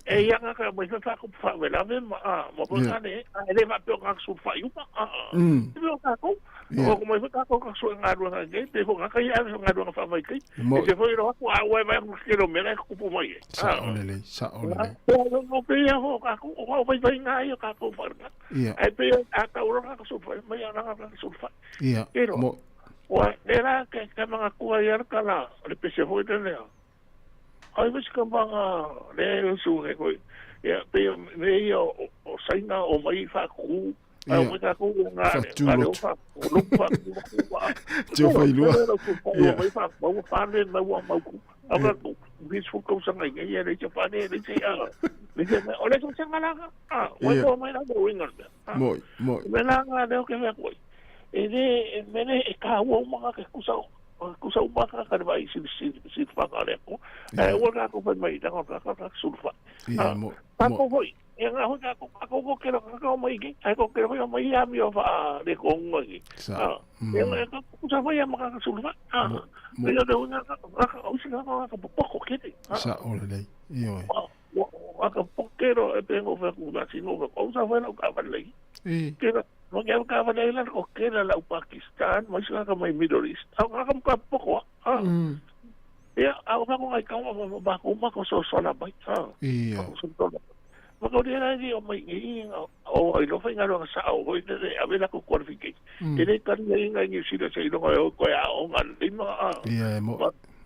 E ia nga ka mai fa ku fa ve la ve ma ah ma pa ka ne. A le va pe ka su fa yu ma. Ah. Pe ka ku. O ko mai fa ka ku ka su nga ru nga ke pe nga ka ia nga ru nga fa mai ke. E se foi ro ku a we vai ku ke ro me la ku pu mai. Sa o le lei, sa o le lei. O pe ia ho ka ku o vai vai nga ia ka ku fa nga. Ia. Ai pe a ka ro ka su fa mai a nga ka su fa. Ia. Pero, Mo. Ua, le la ke ke mga kua ia ka la, le pese foi le lea. Ai visi ka mga le su he koi. Ia, pe me ia o o saina o mai fa ku. Ai o mai ka ku nga Fa nga le o tūlotu. fa ku lu fa ku ku wa. Tio fai lua. Ia. O mai fa mau fa le mau wa mau ku. Au ka ku vis fu kau sanga ia le che fa ne le che a. Le che o le che sanga la. Ah, o Ia. ko mai la mo inga. Moi, moi. Me la nga leo ke mea koe. E le, e mele e ka ua umanga ke kusa, kusa umanga ka vai si si si whaka le ko. E ua ka ko mai da ka ka ka sulfa. Ia, mo. Ka ko foi. E nga hoi ka ko ka ko ke ka ka mai ki. Ai ko ke foi mai ia mi o fa le ko ngai. Sa. E nga ka kusa foi ma ka sulfa. Ah. Mo. E le nga ka ka o si ka ka ko ko ke te. Sa o le lei. Ia oi. Wa ka pokero e pengo fa ku na sino ko usa foi la ka va lei. E. Ke no ke ka va lei la ko ke la la Pakistan, mai sa ka mai Middle East. Au ka ka poko. Ah. Ia au ka ko ngai ka ma ba ko ma ko so so la mai. Ah. Ia. So so la. Ma ko le ni o mai ngi o ai lo fa nga lo sa o hoi le a ve la ko qualification. E le ka ni ngai ni si le se lo ko ko ya o nga le ma. Ia, mo.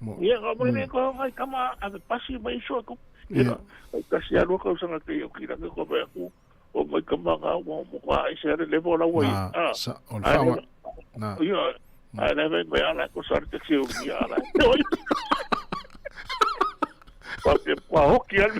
Mo. Ia ka mai le ko ngai ka ma a pasi mai so ko. Ia. Ai ka si alu ka usanga ke o kira ke ko ba ku o mai ka manga o mo ka ai se le vola oi. Na, sa o le whawa. Na. Ia. Ai le ve mai ala ko sa te si o ia ala. Pa pe pa hoki al.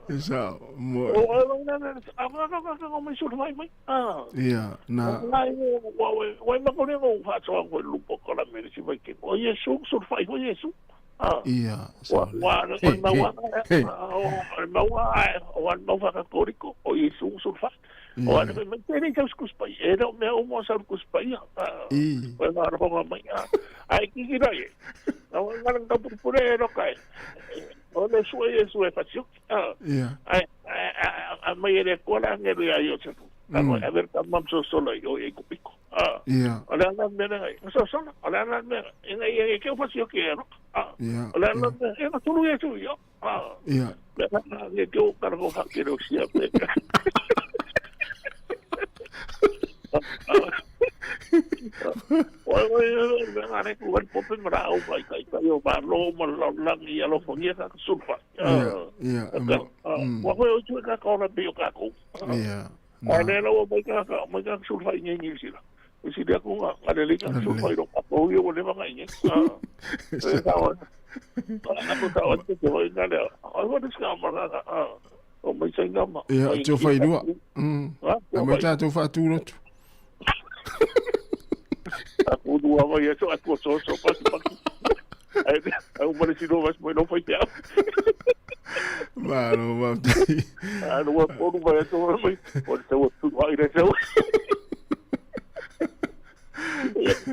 E sa, mo. O ai na a ka ka ka mai sur mai mai. Ah. Ia, na. Ngai wa wa ma ko ne o fa so ko lupo ko la me si vai ke. O Yesu sur fai o Yesu. Ah. Ia, sa Wa o le. wa Hey, o ma wa hey, hey. o ma wa o ma wa ka koriko o Yesu sur fai. O ana me tere ka skus pai. E no me o mo sa kus pai. I. O na ro ma mai. Ai ki ki rai. Na wa ngara ka pure ro kai. O le su Yesu e facio. Ah. Ia. Ai a mai ele kola ngere ai o se. A ver ka mam so solo yo e kupiko. Ah. Ia. O le ala mea ngai. So solo. O le ala mea. Ina ia e ke facio ke ro. Ah. Ia. O le ala mea. E na tulu e tu yo. Ah. Ia. Me na nge ke o kara ko fakere o sia pe. Oi oi me ngare ku wan pope mra au mai kai kai o ba lo ma lo lang ia lo fongia ka sulfa. Ia, ia. Mo. Wa hoi o tu ka ko na bi o ka ko. Ia. Ai le lo mai ka ka mai ka sulfa i ngi ngi sila. O si dia ku nga ngare le ka sulfa i ro ka po yo le nga ngi. Ah. E ka o. Na ko ta o te te hoi ngare. Ai wa ka ma ka. Ah. O mai sai nga ma. Ia, tio fai lua. A mai tātou whaatūrotu. Aku dua mai eso aku so so pasi pasi. Ai au mare si no vas mai no fai te au. Malo, waftai. A no wa poru mai to mai. O te o tu ai re seu.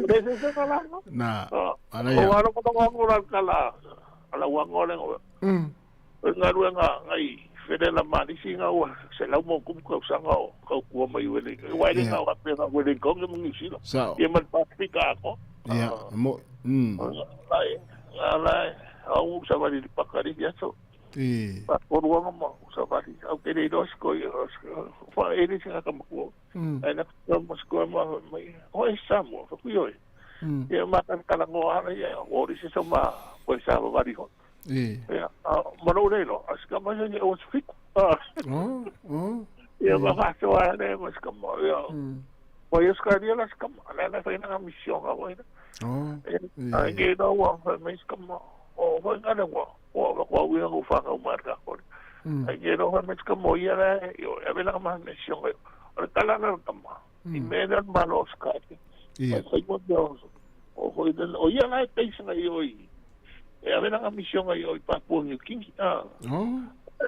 Re se se kala. Na, ala O ia. aro ko ngo ra kala. Ala wa ngo le ngo. Nga ru nga ngai fere la mani si nga wa se la mo kum ko sanga o ko ku mai wele. Wa le nga wa pe nga wele ko ngi ngi sila. Sa. Ye man pasifika ko. Ia, mo. Lai, lai, au sa vali pakari ya so. E. Pa korua ma sa vali. Au ke le dos ko fa ere sa ka mo. Ai na ko mo sko ma mai. O e sa mo fa ku yo. Ia ma kala ngoa ia o ri se ma ko sa va ri ho. Ia ma lo le lo aska ma ia o fiku. Oh oh. Ia ma fa so a ne ma ska ma ia. Po ia ska ri la ska ma la la fa na mission ga wa. Oh. Ai ke no wa fa me ska ma o fa ga le wa o wa wa wi fa ga ma ka ko. Ai ke no fa me ska mo ia la io e la ma mission o le kala na ka ma. I me na ma lo ska. Ia. Fa mo o hoi den o ia lai peisa ngai oi. E ave na mission ngai oi Papua New Guinea. Ah. Oh.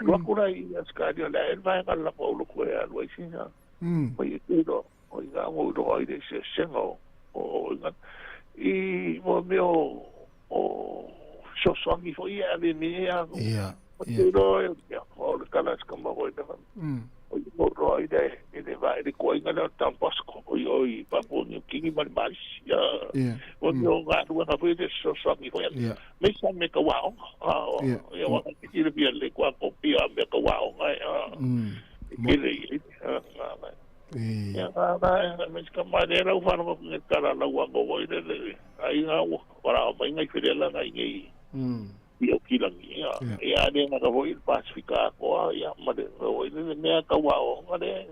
Lua kura i askari o la e vai ka la ko lo ko e alu ai sina. Oi e ro oi ga mo ro ai de se sengo o i mo me o so so ngi fo ia ave me a. Ia. Ia. Ro ia o le kala ska mo oi na. Oi mo ro ai de e de vai de ko inga na tampasko oi oi Papua New Guinea ma Malaysia. Ia. O no ga ru ga foi de so so ngi fo ia. Me sa me ka wa o. Ia wa ki ti le le kwa ko pia me ka wa o ngai. Ke le ia ga me ska ma de ra fa no ngi kala la wa go oi le ai ga wa ra mai ngai fe la ngai ngi. Ia ki langi ia. Ia de na ka voi Pasifika ko ia ma de oi le mea ka wa o nga de.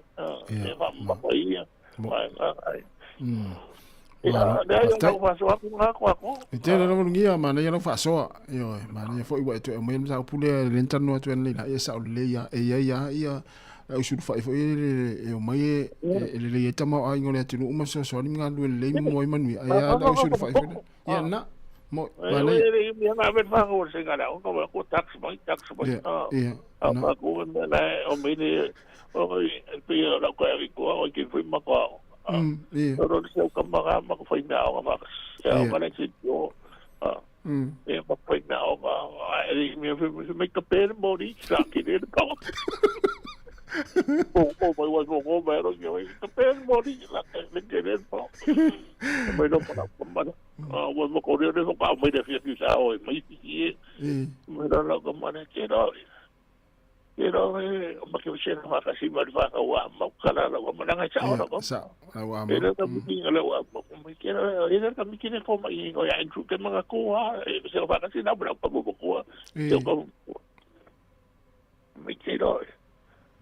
E va ma ko ia. Ai. Ia de ai ko fa so ku nga ko ko. E te le longo ngia ma na ia fa so. Io ma na fo i wa to mo sa pule le ntano atu le la ia sa le ia e ia ia ia au su fa fo e e o mai e le le tama ai ngole atu no uma so so ni nga lu le mo i manui ai ia au su fa fo. Ia na mo ma le ia na ver fa ko se gara o ko tax mai tax mai. Ia. A ko na o me le o pe la ko ai ko o ke foi ma ko. Ia. Ro se ka ma ma ko foi na o ma. Ia ma le se o. E ma foi na o ma ai me me ka per mori sa ki le ko. O o mai wa go ma ro yo ka per mori la le ke le po. Mai no pa ma. Ah, wa mo ko re ko ka mai de fi fi sa o mai fi. Mai ra la ko ma ne ke ro. Ke ro e ma ke se na ka si ma fa ka wa ma ka la wa ma na sa o ko. Sa la wa ma. E ka mi la wa ma ke ro e ka mi ke ko ma i ko ya en ke ma ko ha e se fa ka si na bra pa mo ko. Se ko mi ke ro.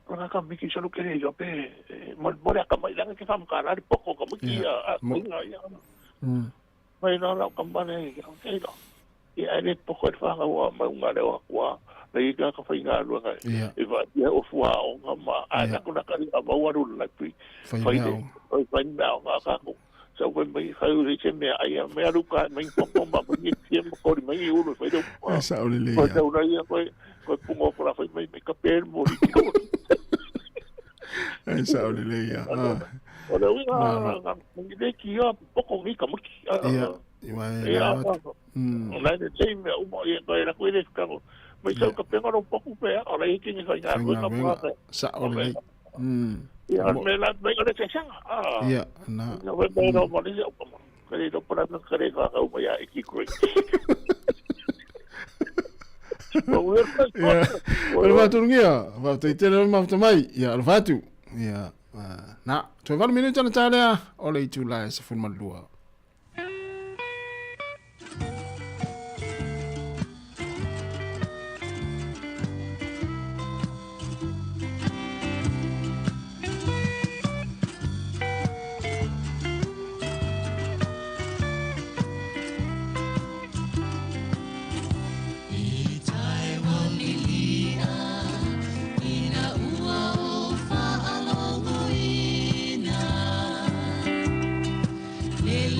Ko ka mi ke solo ke yo pe mo mo ka mai la ke fa ka la poco ka mi ki a ya. Mai na la ka ma ne ke ro. Ia e poco e fa wa ma unga le wa wa le ka ka fa inga lu ngai. E va ia o fua o nga ma a na ko na ka ma wa ru la pi. Fa i fa na nga ka ko. So when me fa u se me ai me aru ka me po po ma me ti mo ko me u lo fa do. Sa o le le. Ko ta una ia ko ko pungo ko la fa me ka per mo ri ko. Ai sa o le le ia. O le uiga ngi le ki ia poko ngi ka mo ki. Ia. Ia. Na le te me o mo ia ko era ko ile ka ko. Mai sa ka penga ro poku pe o le ki ni fa inga ko ka pa. Sa o le. Ia me la me le se sa. Ia na. No me no mo le o mo. Kare do para no kare ka o mo ia ki ko. Ia. O le fatu ngia, fa te te le ma mai. Ia le fatu. Ia. Na, toe 8 minuta na talea o le itu la se fun malua. Le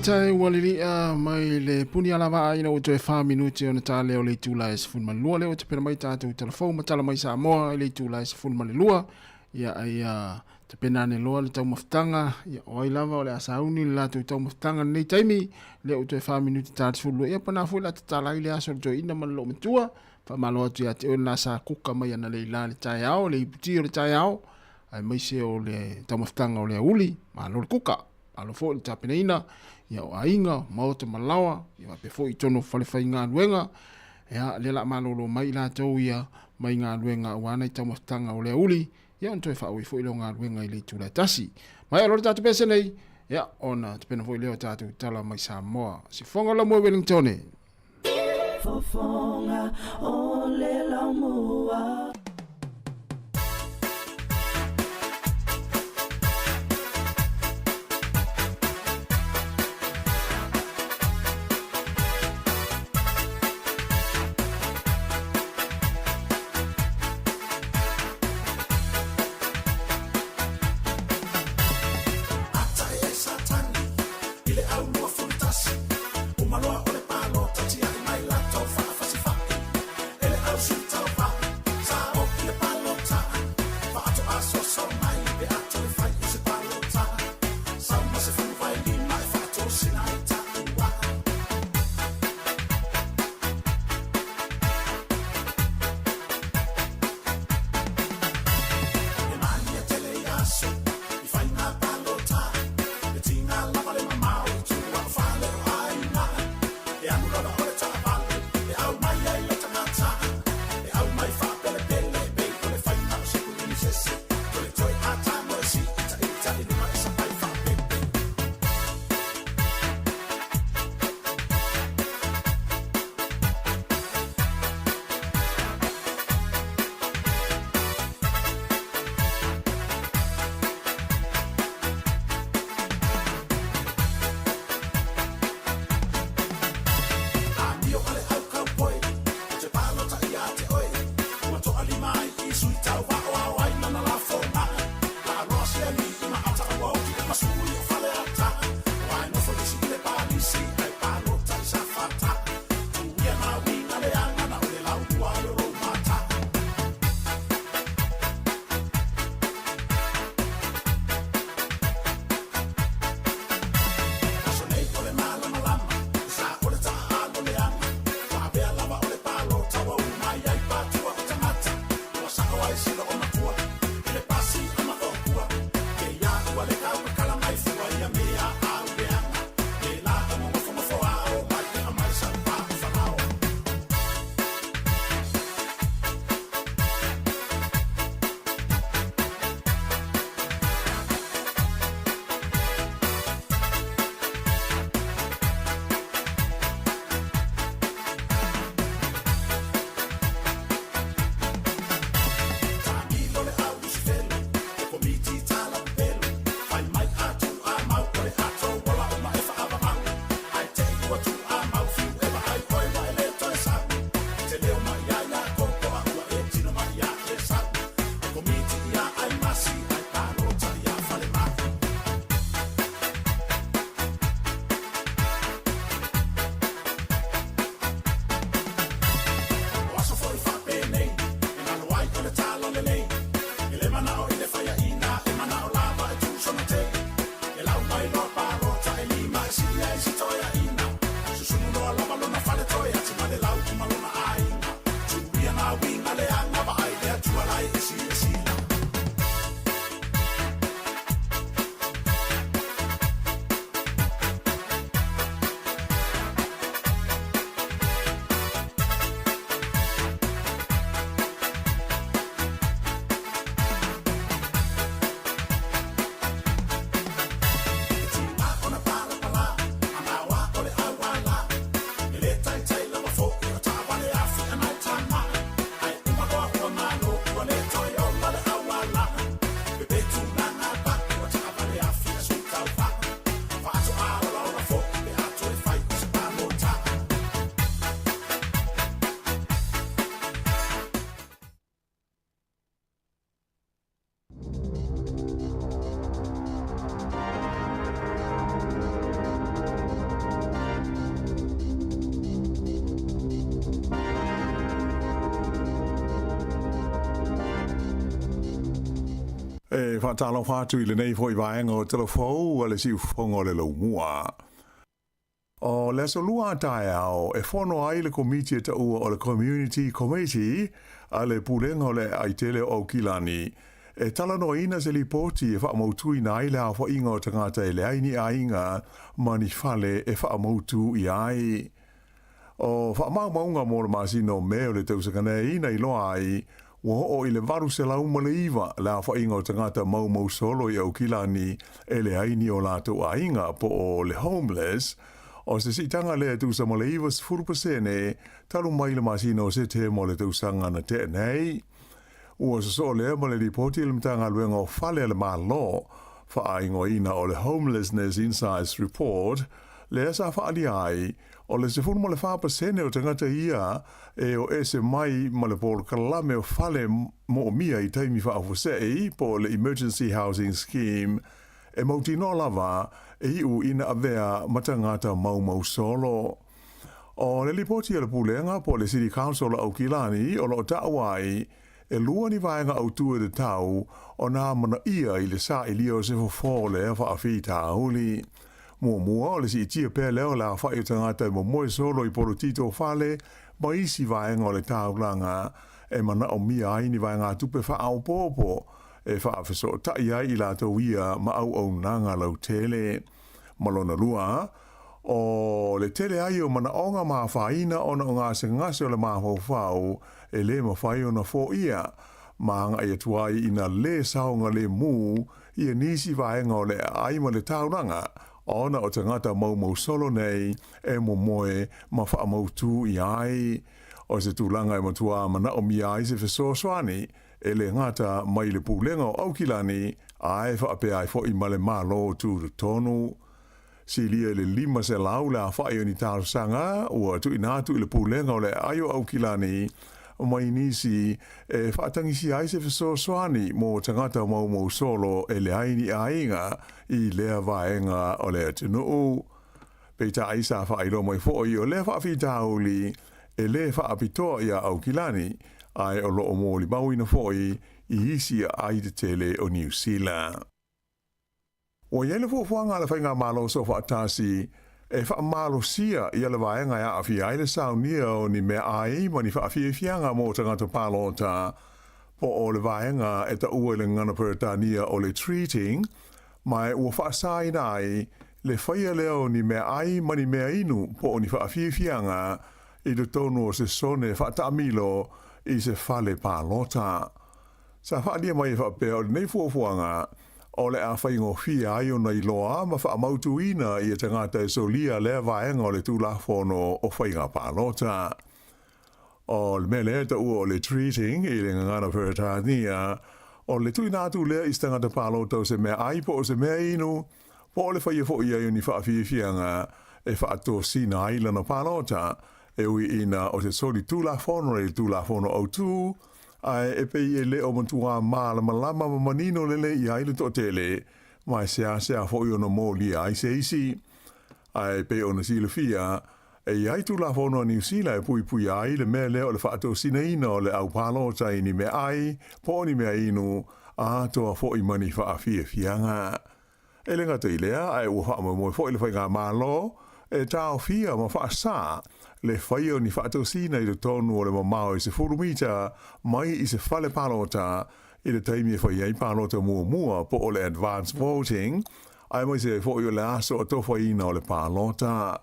Faafetai ua lili'a mai le puni alavaa ina ua toe 4 minuti ona ta lea o le itula e 12 lea ua tapena mai tatou talafou ma tala mai Samoa i le itula e 12. Ia ai tapena ane loa le taumafataga. Ia o ai lava o le a sauni le latou taumafataga i lenei taimi lea ua toe 4 minuti ta le 12. Ia pana foi la tatala ai le aso o le toeaina ma le loomatua. Faamalo atu ia te oe lena sa kuka mai analeila le taeao, le iputi o le taeao, aemaise o le taumafataga o le auli. Malo le kuka. Malo foi le tapenaina ia o aiga, maota ma laoa, ia faapea foi i totonu o falefaigaluega. Ia, lea la malolo mai i latou ia mai galuega aua nai taumafataga o le auli, ia ona toe faaauau foi lea o galuega i le itula e tasi. Maea loa le tatou pese nei, ia ona tapena foi lea o tatou tala mai Samoa. Sifoga o le Laumua Wellingtone. Fofoga o le Laumua. E faatalofa atu i lenei foi vaega o Talafou a le Siufofoga o le Laumua. O le aso lua a taeao e fono ai le komiti e taua o le Community Committee a le Pulega o le Aai Tele o Aukilani e talanoaina se lipoti e faamautuina ai le aofaiga o tagata e leai ni aiga ma ni fale e faamautu i ai. O faamaumauga mo le masina o Me o le tausaga nei na iloa ai, ua oo i le 809 le aofaiga o tagata maumau solo i Aukilani e leai ni o latou aiga po o le homeless, o se siitaga lea e tusa ma le 90% talu mai le masina o Setema o le tausaga na tea nei. Ua sosoo lea ma le lipoti a le Matagaluega o Fale a le Malo, faaigoaina o le Homelessness Insights Report, lea sa faaalia ai, o le 14% o tagata ia e o ese mai ma le polokalame o fale moomia i taimi faafuasei po o le Emergency Housing Scheme, e mautinoa lava e iu ina avea ma tagata maumau solo. O le lipoti a le Pulega po o le City Council o Aukilani o lo o taua ai, e lua ni vaega autū e tatau ona amanaia i le sailia o se fofo o lea faafitauli. Muamua, o le siitia pea lea o le aofai o tagata e momoe solo i polotito o fale ma isi vaega o le taulaga e manaomia ai ni vaegatupe faaopoopo e faafesootai ai i latou ia ma auaunaga lautele. Ma lona lua, o le tele ai o manaoga ma afaina ona o gasegase o le mafaufau e lē mafai ona foia, ma agai atu ai ina lē saogalemu ia nisi vaega o le aai ma le taulaga ona o tagata maumau solo nei e momoe ma faamautū i ai. O se tulaga e matuā manaomia ai se fesoasoani e lē gata mai le Pulega o Aukilani ae faapea ai foʻi ma le Malo Tutotonu. Silia i le 500 le aofai o ni talosaga ua tuuina atu i le Pulega o le Aai o Aukilani mai nisi e faatagisia ai se fesoasoani mo tagata maumau solo e leai ni aiga i lea vaega o le atunuu. Peitai sa faailoa mai foʻi o lea faafitauli e lē faapitoa iā Aukilani, ae o lo o molimauina foʻi i isi aai tetele o Niu Sila. Ua i ai le fuafuaga a le Faigamalo Soofaatasi e faamalosia ia le vaega e aafia ai le saunia o ni meaai ma ni faafiafiaga mo tagata palota, po o le vaega e taua i le gagana Peretania o le treating, ma ua faasaina ai le faia lea o ni meaai ma ni meainu po o ni faafiafiaga i totonu o se sone faataamilo i se fale palota. Sa faaalia mai e faapea o lenei fuafuaga o le a faigofie ai ona iloa ma faamautuina ia tagata e solia lea vaega o le Tulafono o Faiga Palota. O le mea lea e taua o le treating i le gagana Peretania, o le tuuina atu lea i se tagata palota o se meaai po o se meainu, po o le faia foi ai o ni faafiafiaga e faatosina ai lana palota, e ui ina o se soli tulafono i le Tulafono Autu, ae e pei e le o matuā malamalama ma manino lelei i ai le toatele, ma e seasea foi ona molia ai se isi. Ae pei ona silafia, e i ai Tulafono a Niu Sila e puipuia ai le mea lea o le faatosinaina o le au palota i ni meaai po o ni meainu, atoa foi ma ni faafiafiaga. E le gata i lea, ae ua faamoemoe foi le Faigamalo e taofia ma faasā le faia o ni faatosina i totonu o le mamao e 10 mita mai i se fale palota i le taimi e fai ai palota muamua po o le advance voting, aemaise ai foi o le aso atofaina o le palota.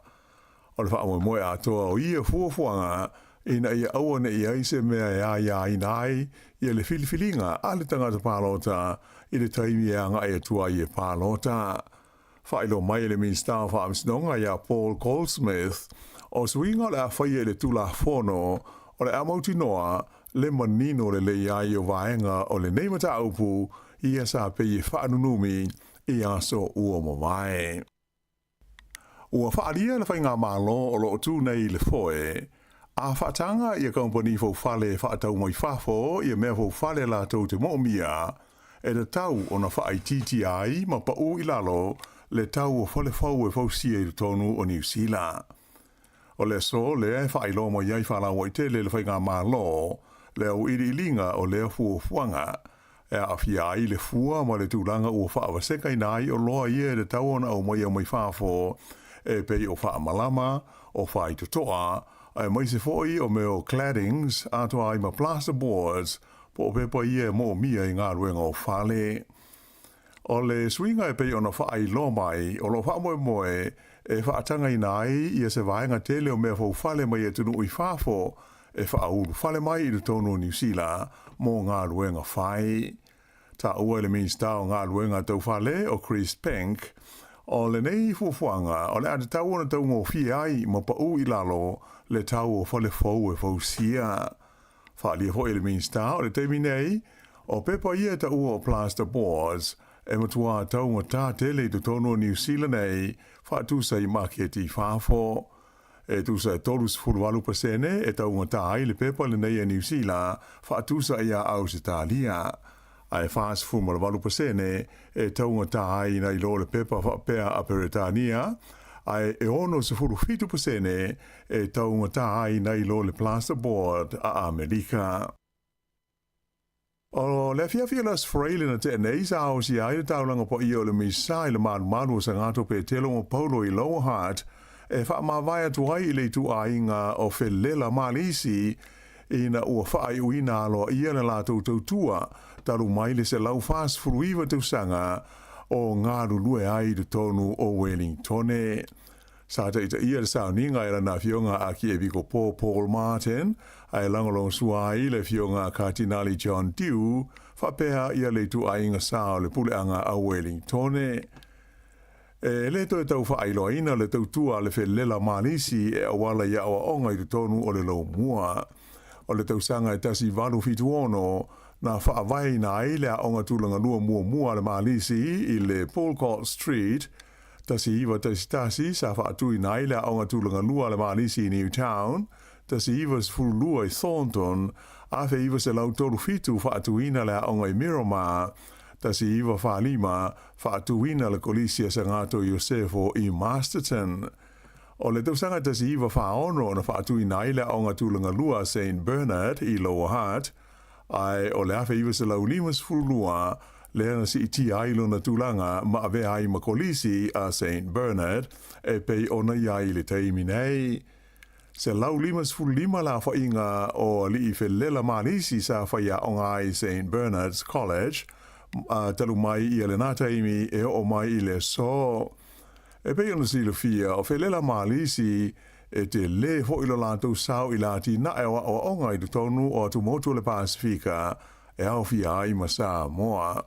O le faamoemoe atoa o ia fuafuaga ina ia aua ne i ai se mea e aiaina ai ia le filifiliga a le tagata palota i le taimi e agai atu ai e palota. Faailoa mai e le Minisita o Faamasinoga ia Paul Goldsmith, o suiga o le a faia i le Tulafono o le a mautinoa le manino lelei ai o vaega o lenei mataupu ia sa pei e faanunumi i aso ua mavae. Ua faaalia le Faigamalo o lo o tu nei i le foe, a faataga ia kamupani foufale e faatau mai fafo ia mea foufale latou te moomia, e tatau ona faaitiitia ai ma pau i lalo le tau o fale fou e fausia i totonu o Niu Sila. O le aso lea e faailoa mai ai faalauaitele le Faigamalo le auiliiliga o lea fuafuaga. E aafia ai le fua ma le tulaga ua faavasekaina ai oloa ia e tatau ona aumaia mai fafo, e pei o faamalama, o faitotoa, aemaise foi o mea o claddings atoa ai ma plasterboards, po o pepa ia e moomia i galuega o fale. O le suiga e pei ona faailoa mai, o lo o faamoemoe e faatagaina ai ia se vaega tele o mea faufale mai atunuu i fafo e faaulufale mai i totonu o Niu Sila mo galuega fai. Taua e le Minisita o Galuega Tau Fale o Chris Penk, o lenei fuafuaga o le a tatau ona taugofie ai ma pau i lalo le tau o fale fou e fausia. Faaalia foi e le Minisita o le taimi nei, o pepa ia e taua o plasterboards e matuā taugata tele i totonu o Niu Sila nei faatusa i maketi i fafo. E tusa e 38% e taugata ai le pepa lenei a Niu Sila faatusa iā Ausetalia, ae 48% e taugata ai nai lo le pepa faapea a Peretania, ae e 67% e taugata ai nai lo le plasterboard a Amerika. O le afiafi o le Aso Faraile na tea nei, sa aosia ai le taulaga paia o le Misa i le malumalu o Sagato Petelo ma Paulo i Lower Hutt e faamavae atu ai i le ituaiga o Felela Malisi ina ua faaiuina aloaia le latou tautua talu mai le 149 tausaga o galulue ai i totonu o Welingtone. Sa taitaia le sauniga e lana afioga a Akiepikopo Paul Martin, ae lagolagosua ai le afioga a Katinali John Dew, faapea ia le ituaiga sa o le puleaga a Welingtone. E le toe tau faailoaina le tautua a le felela Malisi e auala i aoaoga i totonu o le Lomua. O le tausaga e 1876 na faavaeina ai le aoga tulagalua muamua a le Malisi i le Boulcott Street, 1911 sa faatuina ai le Aoga Tulagalua a le Malisi i Newtown, 1912 i Thornton, 1937 faatuina le aoga i Miramar, 1945 faatuina le Kolisi a Sagato Iosefo i Masterton. O le tausaga 1946 na faatuina ai le Aoga Tulagalua a Saint Bernard i Lower Hutt, ae o le 1952 lea na siitia ai lona tulaga ma avea ai ma kolisi a Saint Bernard e pei ona i ai i le taimi nei. 155 le aofaiga o alii felela malisi sa faiaoga ai Saint Bernard's College talu mai ia lena taimi e oo mai i le aso. E pei ona silafia, o felela malisi E tele foi lo latou sao i le atinae o aoaoga i totonu o atumotu o le Pasefika e aofia ai ma Samoa.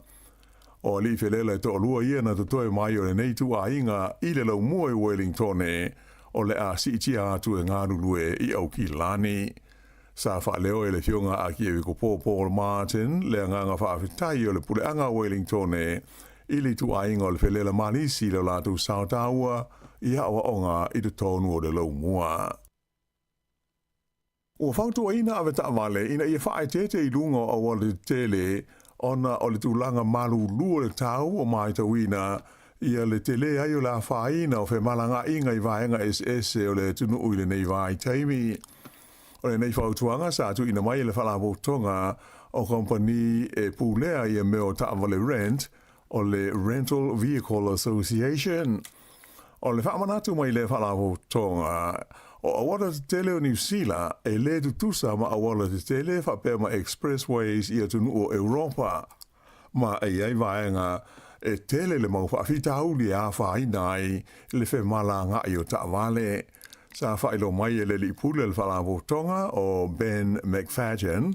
O alii felela e toalua ia na totoe mai o lenei ituaiga i le laumua i Wellingtone o le a siitia atu e galulue i Aukilani. Sa faaleo e le Afioga a Akiepikopo Paul Martin le agaga faafetai o le puleaga a Wellingtone i le ituaiga o le felela malisi i lo latou sao taua i aoaoga i totonu o le laumua. Ua fautuaina avetaavale ina ia faaeteete i luga o auala tetele ona o le tulaga malulu o le tau ua matauina ia le tele ai o le afaina o femalagaaiga i vaega eseese o le atunuu i lenei vaitaimi. O lenei fautuaga sa tuuina mai e le Faalapotopotoga o Kamupani e pulea ia mea o taavale rent, o le Rental Vehicle Association. O le faamanatu mai lea Faalapotopotoga, o auala tetele o Niu Sila e le tutusa ma auala tetele faapea ma expressways i atunuu o Europa, ma e i ai vaega e tele le mau faafitauli e afaina ai le femalagaai o taavale. Sa faailoa mai e le alii pule o le Faalapotopotoga o Ben McFadgen,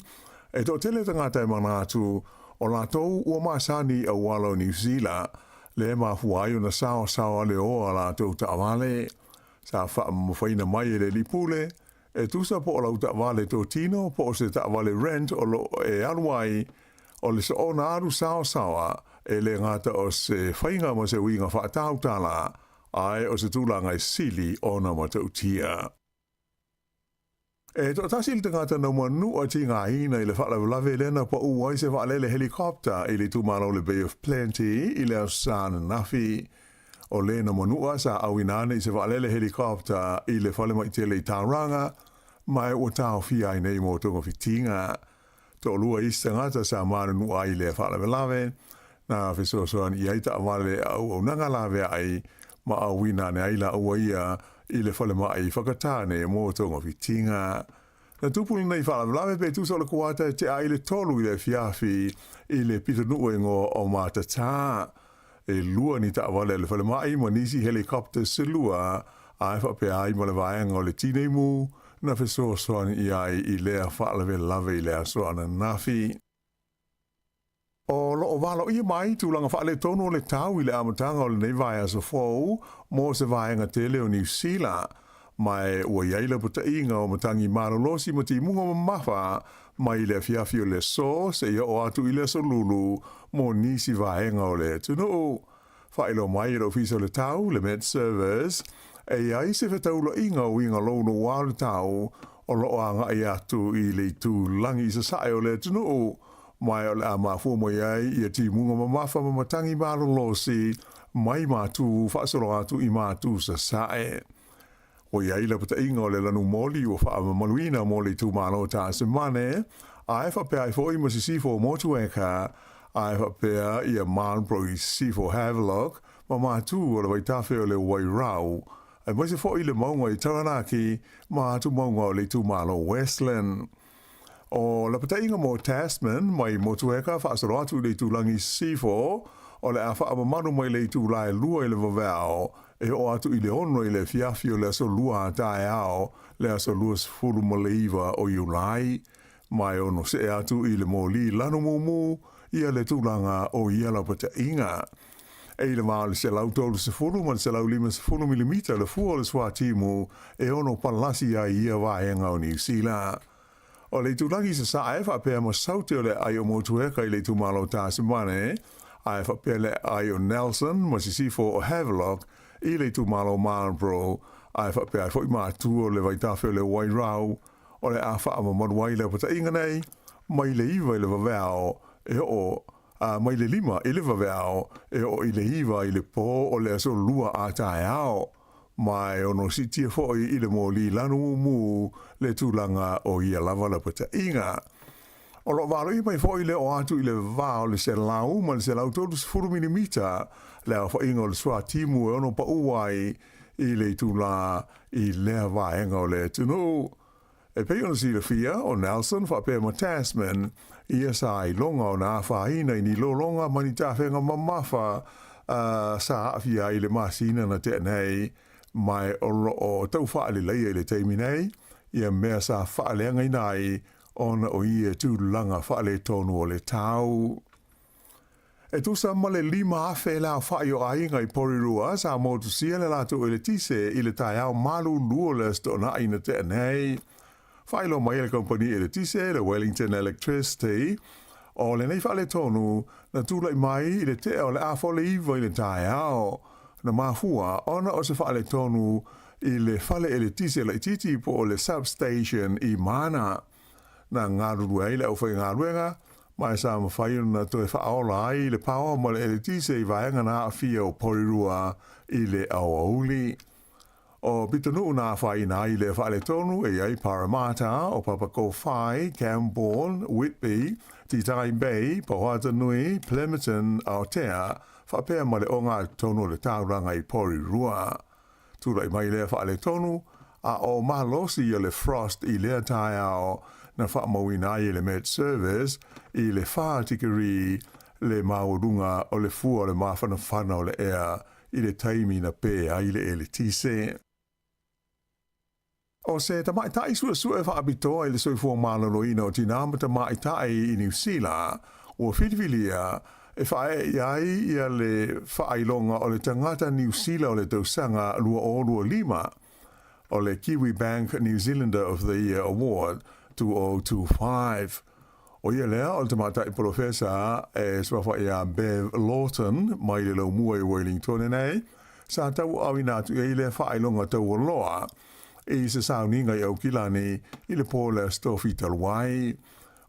e toatele tagata e manatu o latou ua masani i auala o Niu Sila, lea e mafua ai ona saosaoa leoa a latou taavale. Sa faamamafaina mai e le alii pule, e tusa po o lau taavale totino po o se taavale rent o lo o e alu ai, o le soona alu saosaoa e le gata o se faiga ma se uiga faatautala, ae o se tulaga e sili ona matautia. E toatasi le tagata na manua tigaina i le faalavelave lea na pau ai se vaalele helicopter i le itumalo o le Bay of Plenty i le Aso Sa ananafi. O le na manua sa auina ane i se vaalele helicopter i le falemaitele i Tauranga, ma e ua taofia ai nei mo togafitiga. Toalua isi tagata sa manunua ai i lea faalavelave, na fesoasoani i ai taavale a auaunaga laveai ma auina ane ai laua ia i le falemai Whakatane mo togafitiga. Na tupu lenei faalavelave pe tusa o le kuata e tea ai le 3 i le afiafi i le pitonuu e igoa o Matatā. E 2 ni taavale a le falemai ma nisi helicopters se 2, ae faapea ai ma le vaega o le Tineimu na fesoasoani i ai i lea faalavelave i le aso ananafi. O lo o valoia mai tulaga faaletonu o le tau i le amataga o lenei vaiaso fou mo se vaega tele o Niu Sila, ma ua i ai lapataiga o matagi malolosi ma timuga mamafa mai le afiafi o le aso seia oo atu i le aso Lulu mo nisi vaega o le atunuu. Faailoa mai e le Ofisa o le Tau, le Met Service, e i ai se fetaulaiga o uiga louloua o le tau o lo o agai atu i le itulagi i sasae o le atunuu, ma o le a mafua mai ai ia timuga mamafa ma matagi malolosi mai matu faasolo atu i matu sasae. Ua i ai lapataiga o le lanumoli ua faamamaluina mo le itumalo o Tasimane, ae faapea ai foi ma Sisifo o Motueka, ae faapea ia Marlborough i Sisifo Havelock ma matu o le vaitafe o le Wairau, aemaise foi le mauga i Taranaki ma atu mauga o le itumalo Westland. O lapataiga mo Tasman mai Motueka faasolo atu i le itulagi Sisifo, o le a faamamalu mai le itula e 2 i le vaveao e oo atu i le 6 i le afiafi o le aso Lua a taeao le aso 29 o Iulai, ma e ono see atu i le moli lanumumu ia le tulaga o ia lapataiga. E i le va o le 130 ma le 150 milimita le fua o le suatimu e ono palasi ai ia vaega o Niu Sila. O le itulagi sasae faapea ma saute o le aai o Motueka i le itumalo o Tasimane, ae faapea le aai o Nelson ma sisifo o Havelock i le itumalo o Marlborough, ae faapea ai foi matua o le vaitafe o le Wairau, o le a faamamalu ai le apataiga nei mai le 9 i le vaveao e oo a mai le 5 i le vaveao e oo i le 9 i le pō o le aso Lua a taeao. Ma e ono siitia foi i le moli lanumumu le tulaga o ia lava lapataiga. O lo o valoia mai foi le oo atu i le va o le 100 ma le 130 milimita le aofaiga o le suatimu e ono paʻu ai i le itulā i lea vaega o le atunuu. E pei ona silafia, o Nelson faapea ma Tasman, ia sa iloga ona afaina i ni lologa ma ni tafega mamafa sa aafia ai i le masina na tea nei, ma o lo o tau faaleleia i le taimi nei ia mea sa faaleagaina ai ona o ia tulaga faaletonu o le tau. E tusa ma le 5,000 le aofai o aiga i Porirua sa motusia le latou eletise i le taeao malulu o le Aso Toonai na tea nei. Faailoa mai e le kamupani eletise, le Wellington Electricity, o lenei faaletonu na tulai mai i le tea o le 8:30 i le taeao. Na mafua ona o se faaletonu i le fale eletise laitiiti po o le substation i Mana. Na galulue ai le aufaigaluega ma e sa mafai ona toe faaola ai le paoa ma le eletise i vaega na aafia o Porirua i le aoauli. O pitonuu na afaina ai lea faaletonu e i ai Paremata, o Papakōwhai, Camborne, Whitby, Titahi Bay, Pauatahanui, Plimmerton, Aotea, faapea ma le ogatotonu o le taulaga i Porirua. Tulai mai lea faaletonu, a o malosi ia le frost i lea taeao na faamauina ai e le Met Service i le 4 tikeri le maualuga o le fua o le mafanafana o le ea i le taimi na pē ai le eletise. O se tamaitai suesue faapitoa i le soifua maloloina o tinā ma tamaitai i Niu Sila, ua filifilia e faaee i ai ia le faailoga o le tagata Niu Sila o le tausaga 2025, o le Kiwibank New Zealander of the Year Award 2025. ʻO ia lea o le tamaitai polofesa e suafa iā Bev Lawton mai le laumua i Wellingtone nei, sa tauaaoina atu i ai lea faailoga taualoa i se sauniga i Aukilani i le pō o le Aso Tofi talu ai.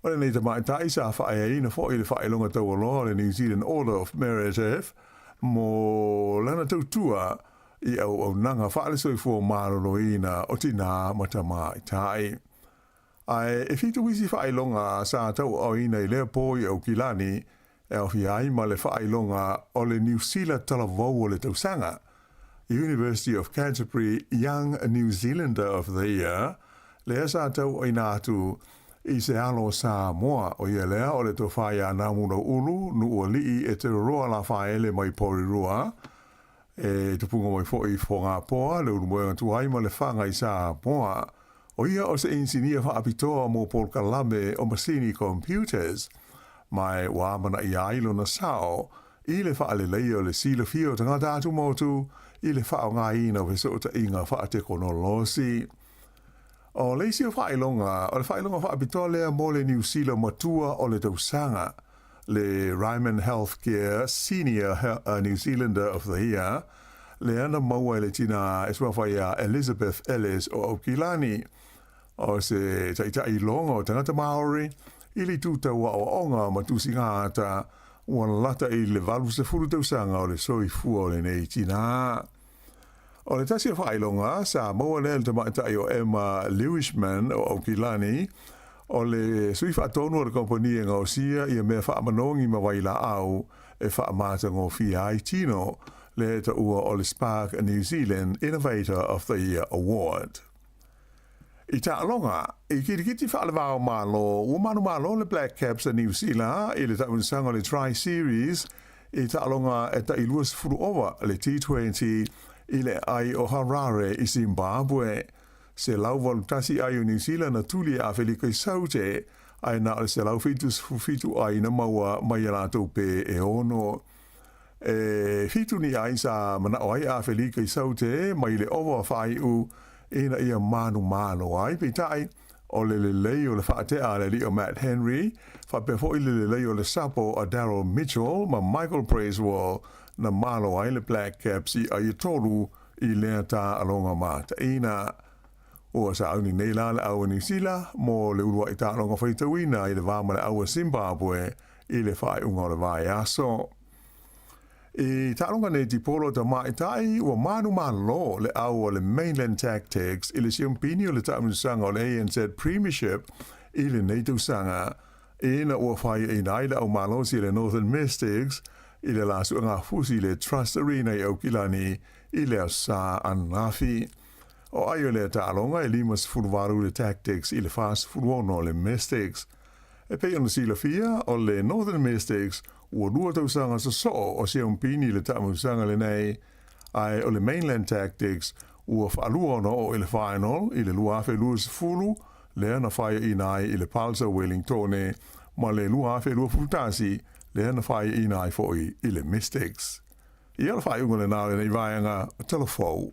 O lenei tamaitai sa faaeaina foi le faailoga taualoa o le New Zealand Order of Merit mo lana tautua i auaunaga faale-soifua maloloina o tinā ma tamaitai. Ae e fitu isi faailoga sa tauaaoina i lea po i Aukilani e aofia ai ma le faailoga o le Niu Sila Talavou o le Tausaga, University of Canterbury Young New Zealander of the Year, lea sa tauaaoina atu i se alo o Samoa, o ia lea o le Tofa ia Namunauulu Nuualii Eteroa Lafaele mai Porirua, E tupuga mai foi i Fogapoa, le ulumoega tuai ma le faga i Samoa. O ia o se inisinia faapitoa mo polokalame o masini computers, ma ua amanaia ai lona sao i le faaleleia o le silafia o tagata atumotu i le faaaogaina o fesootaiga faatekonolosi. O le isi o faailoga, o le faailoga faapitoa lea mo le Niu Sila matua o le tausaga, le Ryman Healthcare Senior New Zealander of the Year, lea na maua e le tina e suafa ia Elizabeth Ellis o Aukilani. O se taitai iloga o tagata Maori i le itu tau aoaoga ma tusiga ata, ua lata i le 80 tausaga o le soifua o lenei tina. O le tasi o faailoga sa maua lea e le tamaitai o Emma Lewishman o Aukilani, o le sui faatonu o le kamupani e gaosia ia mea faamanogi ma vailaau e faamatagofie ai tino, lea e taua o le Spark New Zealand Innovator of the Year Award. I taaloga, i kitikiti faalevao malo, ua manumalo le Black Caps a Niu Sila i le taamilosaga o le Tri Series i taaloga e tai 20 ova le T20 i le aai o Harare i Zimbabwe. 181 ai o Niu Sila na tuli e Afelika i Saute, ae na o le 177 ai na maua mai a latou pē e ono. E fitu ni ai sa manao ai Afelika i Saute mai le ova faaiu ina ia manumalo ai. Peitai, o le lelei o le faatea a le alii o Matt Henry, faapea foi le lelei o le sapo a Daryl Mitchell ma Michael Bracewell na malo ai le Black Caps i ai e tolu i lea taaloga mataina. Ua sauni nei la le au a Niu Sila mo le uluai taaloga faitauina i le va ma le au a Zimbabwe i le faaiuga o le vaiaso. I taaloga nei tipolo tamaitai, ua manumalo le au a le Mainland Tactics i le siumpini o le taamilosaga o le ANZ Premiership i lenei tausaga, ina ua faiaina ai le au malosi a le Northern Mystics i le la suega fusi i le Trust Arena i Aukilani i le aso Sa ananafi. O ai o lea taaloga e 58 le Tactics i le 46 o le Mystics. E pei ona silafia, o le Northern Mystics ua lua tausaga sosoo o siumpini i le taamilosaga lenei, ae o le Mainland Tactics ua faalua ona oo i le final i le 2020, lea na faiaina ai i le Palsa Wellingtone, ma le 2021, lea na faiaina ai foi i le Mystics. Ia o le faaiuga lena o lenei vaega Talafou.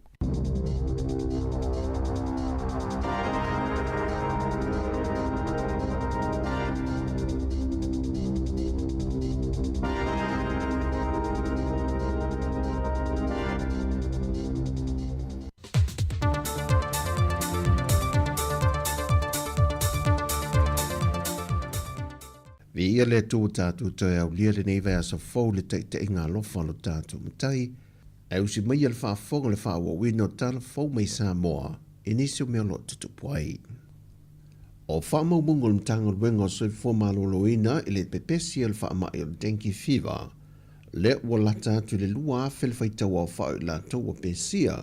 Viia le Atua ua tatou toe aulia lenei vaiaso fou i le taitaiga alofa o lo tatou Matai, ae usi maia le faafofoga le faaauauina o tala fou mai Samoa i nisi o mea o lo o tutupu ai. O faamaumauga o le Matagaluega o Soifua Maloloina i le pepesi o le faamai o le dengue fever, lea ua lata atu i le 2,000 le faitau aofai o i latou ua pesia,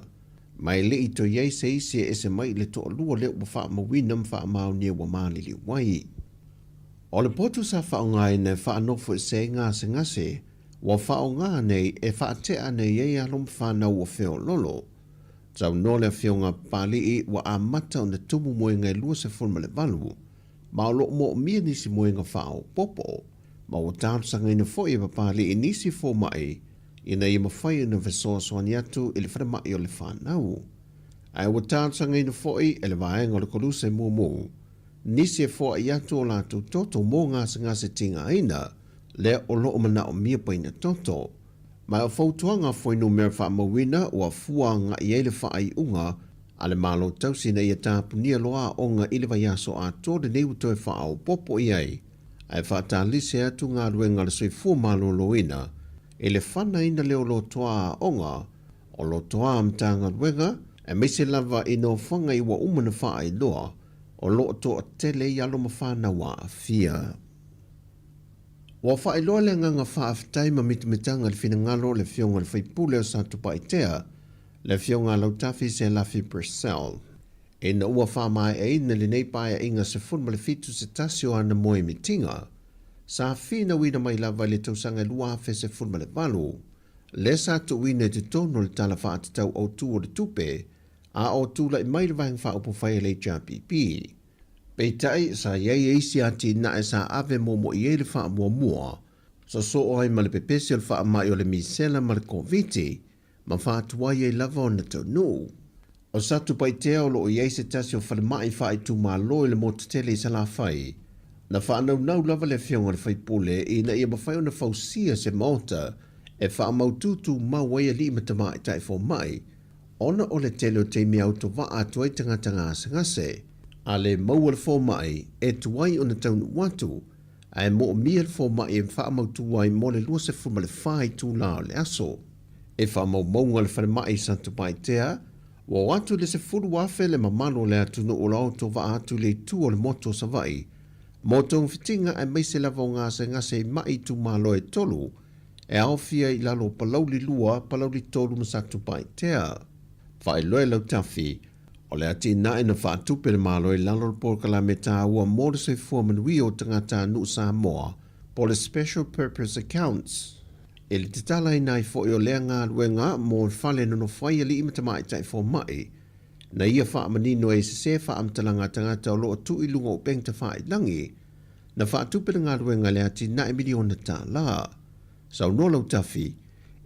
ma e le i toe i ai se isi e ese mai i le toalua lea ua faamauina ma faamaonia ua maliliu ai. O le potu sa faaaogaina e faanofoesea ai gasegase, ua faaaoga nei e faatea nei ai alo ma fanau ua feololo. Saunoa le Afioga a Papalii ua amata ona tumu moega e 28, ma o lo o moomia nisi moega faaopoopo, ma ua talosagaina foi e Papalii nisi fomai ina ia mafai ona fesoasoani atu i le falemai o le fanau. Ae ua talosagaina foi e le vaega o le Koluse Mumu nisi e foai atu o latou toto mo gasegase tigaina lea o lo o manaomia paina toto. Ma o fautuaga fuainumera faamauina ua fua agai ai le faaiuga a le Malo Tausi ina ia tapunia loa aoga i le vaiaso atoa lenei ua toe faaopoopo i ai ae faatalise atu galuega a le soifua maloloina i le fanaina lea o lotoa aoga o lotoa Matagaluega aemaise lava i nofoaga i ua uma ona faailoa. o lo o toatele ai alo ma fanau aafia. Ua faailoa le agaga faafetai ma mitamitaga i le finagalo o le Afioga i le Faipule o Satupaitea, le Afioga a Lautafi Selafi Purcell, ina ua faamaeaina lenei paeaiga 17 se tasi o ana moemitiga, sa finauina mai lava i le tausaga e 2018, lea sa tuuina i totonu o le Tala Faatatau Autu o le Tupe a o tulai mai le Vaega Faaupufai a le HRPP. Peitai, sa i ai isi atinae sa ave muamua i ai le faamuamua, sosoo ai ma le pepesi o le faamai o le misela ma le Koviti, ma faatuai ai lava ona taunuu. O Satupaitea o lo o i ai se tasi o falemai faaitumalo i le motu tele i Salafai. Na faanaunau lava le afioga i le faipule ina ia mafai ona fausia se maota e faamautu tumau ai alii ma tamaitai fomai, ona o le tele o taimi e autovaa atu ai tagata gasegase, a le maua le fomai e tuai ona taunuu atu, ae moomia le fomai e faamautu ai mo le 24 itula o le aso. E faamaumauga le falemai i Satupaitea, ua o atu i le 10,000 le mamalu o le atunuu o lo o autovaa atu i le itu o le motu o Savaii mo togafitiga aemaise lava o gasegase i mai itumalo e tolu e aofia i lalo o Palauli 2, Palauli 3 ma Satupaitea. Faailoa e Lautafi, o le atinae na faatupe le Malo i lalo o le polokalame taua mo le soifua manuia o tagatanuu Samoa po o le Special Purpose Accounts. I le tatalaina ai foi o lea galuega mo le fale nonofo ai alii ma tamaitai fomai, na ia faamanino ai sesē faamatalaga a tagata o lo o tuu i luga o upega tafailagi, na faatupe le galuega i le atinae miliona tala. Saunoa Lautafi,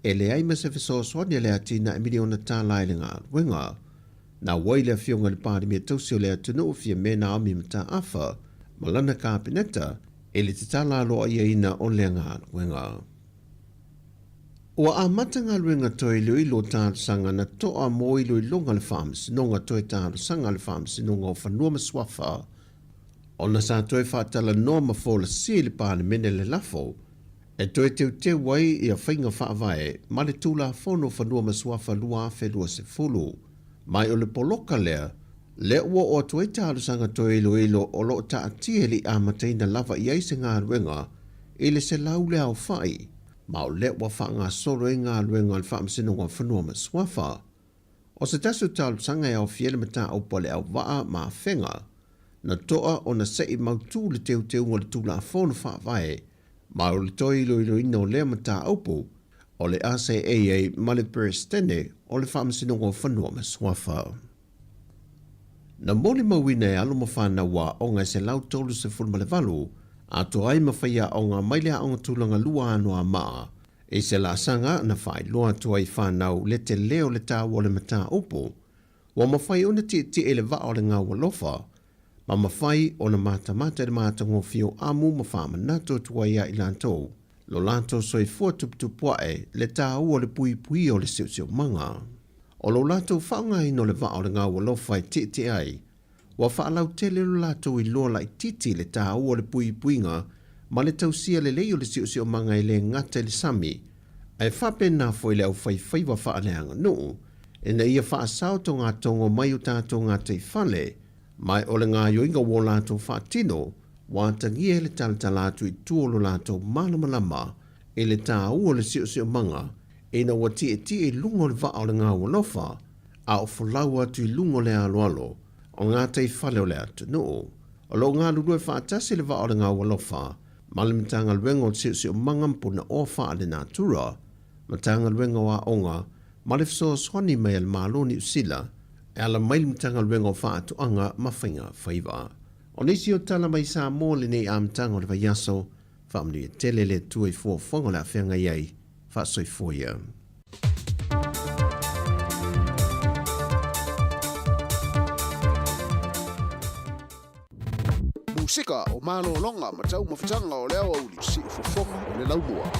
e leai ma se fesoasoani a le atinae miliona tala i le galuega. Na auai le Afioga i le Palemia tausi o le atunuu Fiame Naomi Mataafa ma lana Kapeneta i le tatala aloaiaina o lea galuega. Ua amata galuega toe iloilo talosaga na toa mo iloiloga a le Faamasinoga toe talosaga a le Faamasinoga o Fanua ma Suafa ona sa toe faatalanoa ma folasia i le Palemene le lafo e toe teuteu ai ia faiga faavae ma le Tulafono o Fanua ma Suafa 2020. Mai o le poloka lea, lea ua oo atu ai talosaga toe iloilo o lo o taatia e le i amataina lava i ai se galuega i le 100 le aofai, ma o lea ua faagasolo ai galuega a le Faamasinoga o Fanua ma Suafa. O se tasi o talosaga e aofia ai le mataupu a le auvaa ma afega, na toa ona se i mautu le teuteuga o le Tulafono Faavae, ma o le toe iloiloina o lea mataupu o le a seei ai ma le Peresetene o le Faamasinoga o Fanua ma Suafa. Na molimauina e alo ma fanau aoga e 138 atoa ai ma faiaoga mai le Aoga Tulaga Lua Anoamaa i se laasaga na faailoa atu ai i fanau le tele o le taua o le mataupu ua mafai ona tietie i le vaa o le gau alofa ma mafai ona matamata i le matagofie o amu ma faamanatu atu ai ia i latou lo latou soifua tuputupuae le taua o le puipuia o le siosiomaga. O lo latou faaaogaina o le vaa o le gau alofa e tietie ai, ua faalautele lo latou iloa laitiiti i le taua o le puipuiga ma le tausia lelei o le siosiomaga e le gata i le sami, ae faapena foi le aufaifaiva faaleaganuu, ina ia faasao togatogo mai o tatou gataifale, ma o le gaoioiga ua o latou faatino, ua atagia ai le talatala atu i tua o lo latou malamalama i le taua o le siosiomaga ina ua tietie i luga o le vaa o le gau alofa, a o folau atu i luga o le aloalo o gataifale o le atunuu. O lo o galulue faatasi le vaa o le gau alofa ma le Matagaluega o le Siosiomaga ma Punaoa Faalenatura, Matagaluega o Aoga ma le fesoasoani mai a le Malo o Niu Sila e ala mai le Matagaluega o Faatoaga ma Faiga Faiva. O nisi o tala mai Samoa i lenei amataga o le vaiaso, faamanuia tele le Atua i fuafuaga o le a feagai ai, faasoifua ia. Musika o malologa ma taumafataga o le aoauli, siufofoga o le laumua.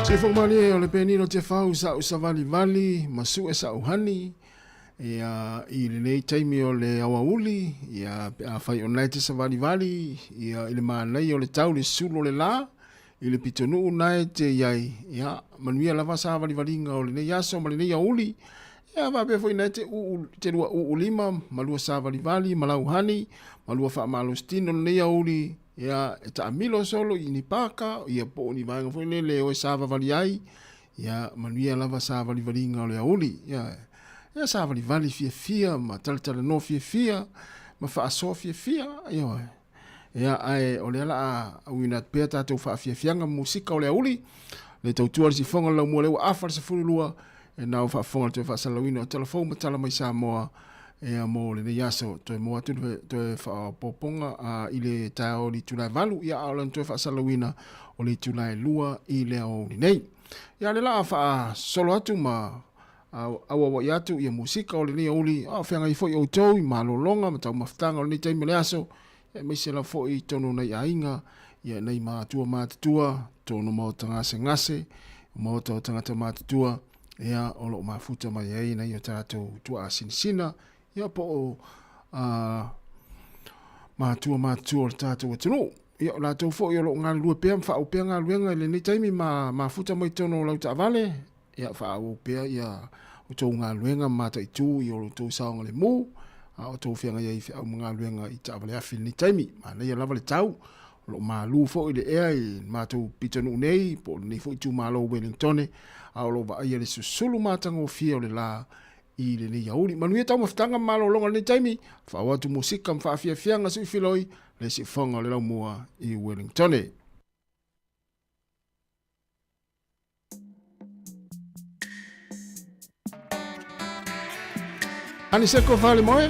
Sifomalie o le penilo te fau sa u savalivali ma sue sa uhani ia i lenei taimi o le aoauli ia pe afai o nae te savalivali ia i le manaia o le tau le sulu o le la i le pitonuu nae te iai ia manuia lava savalivaliga o lenei aso ma lenei aoauli ia faapea foi nae te uu te lua uu lima ma lua savalivali ma lau hani ma lua faamalositino lenei aoauli ia e taamilo solo i ni paka ia po o ni vaega foi lele e o e savavali ai ia manuia lava savalivaliga o le aoauli ia ia savalivali fiafia ma talatalanoa fiafia ma faasoa fiafia ia ia ae o lea la a auina atu pea tatou faafiafiaga ma musika o le aoauli le tautua le sifoga le laumua lea ua afa le 12 e nao faafofoga le toe faasalalauina o tala fou ma tala mai Samoa ia mo lenei aso toe mo atu le toe faaopoopoga i le taeao o le itula e 8 ia a o lana toe faasalalauina o le itula e 2 i le aoauli nei. Ia le la faasolo atu ma auauai atu ia musika o lenei aoauli a o feagai foi outou i malologa ma taumafataga o lenei taimi o le aso aemaise lava foi i totonu o nai aiga, ia nai matua matutua, totonu o maota gasegase, maota o tagata matutua, ia o lo o mafuta mai ai nai o tatou tuaasinasina, ia po o matua matutua o le tatou atunuu. Ia o latou foi o lo o galulue pea ma faaauau pea galuega i lenei taimi ma mafuta mai totonu o lau taavale, ia faaauau pea ia outou galuega ma mataitu i o outou saogalemu, a o outou feagai ai i feau ma galuega i taavale afi i lenei taimi. Manaia lava le tau, o lo o malu foi le ea i le matou pitonuu nei, po o lenei foi itumalo o Wellingtone, a o lo o vaaia le susulu matagofie o le la i lenei aoauli. Manuia taumafataga ma malologa i lenei taimi, faaauau atu musika ma faafiafiaga suifiloi le siufofoga o le laumua i Wellingtone. Aniseko Falemoe.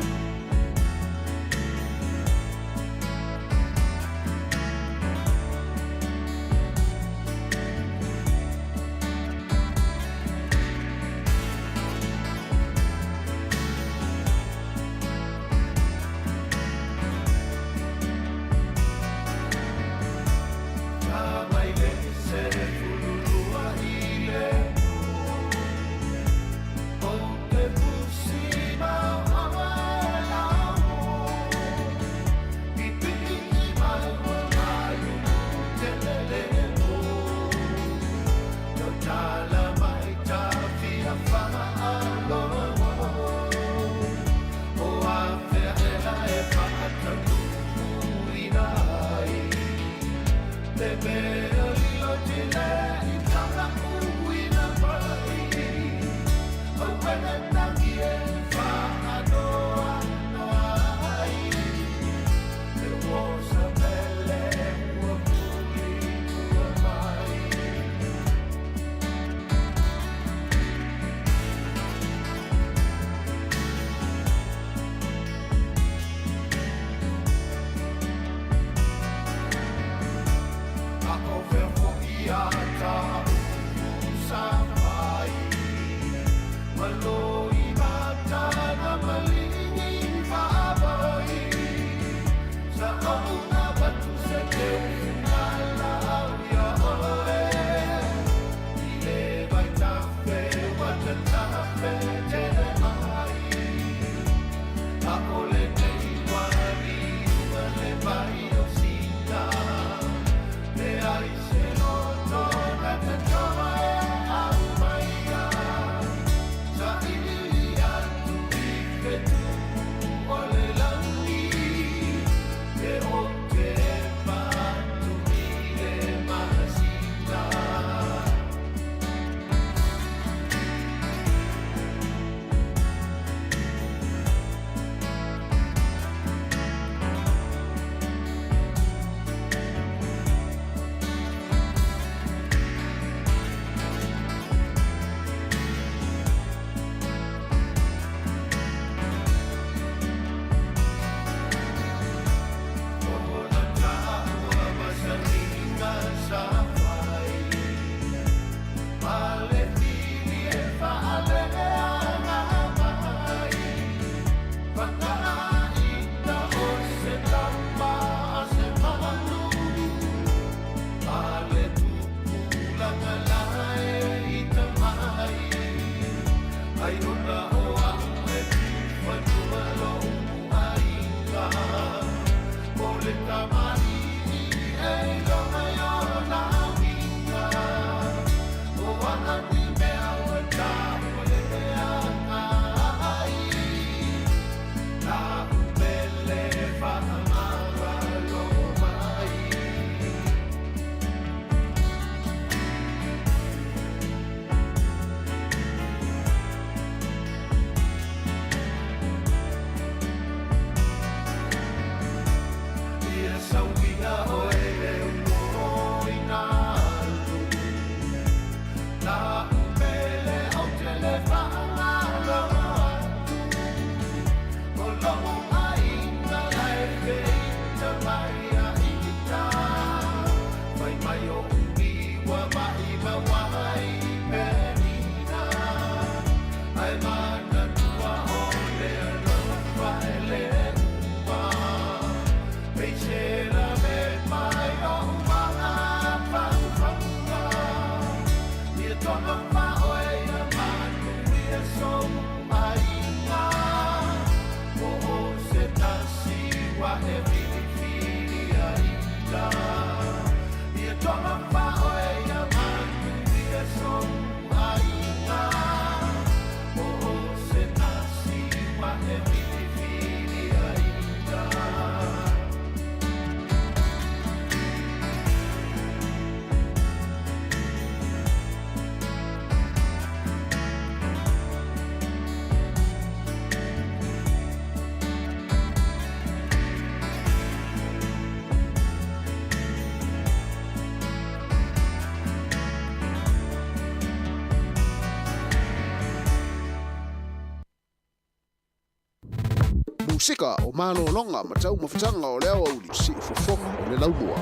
Musika o malologa ma taumafataga o le aoauli siufofoga o le laumua.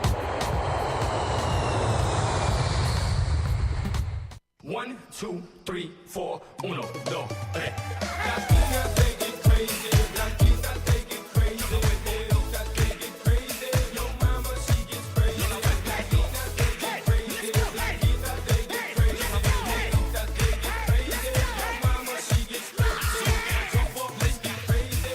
1, 2, 3, 4, 1, 2, 3. Latina, they get crazy. Blanquita, they get crazy. They get crazy. Yo mama, she gets crazy. Latina, they get crazy. Blanquita, they get crazy. They get crazy. Yo mama, she gets crazy. Jump up, let's get crazy.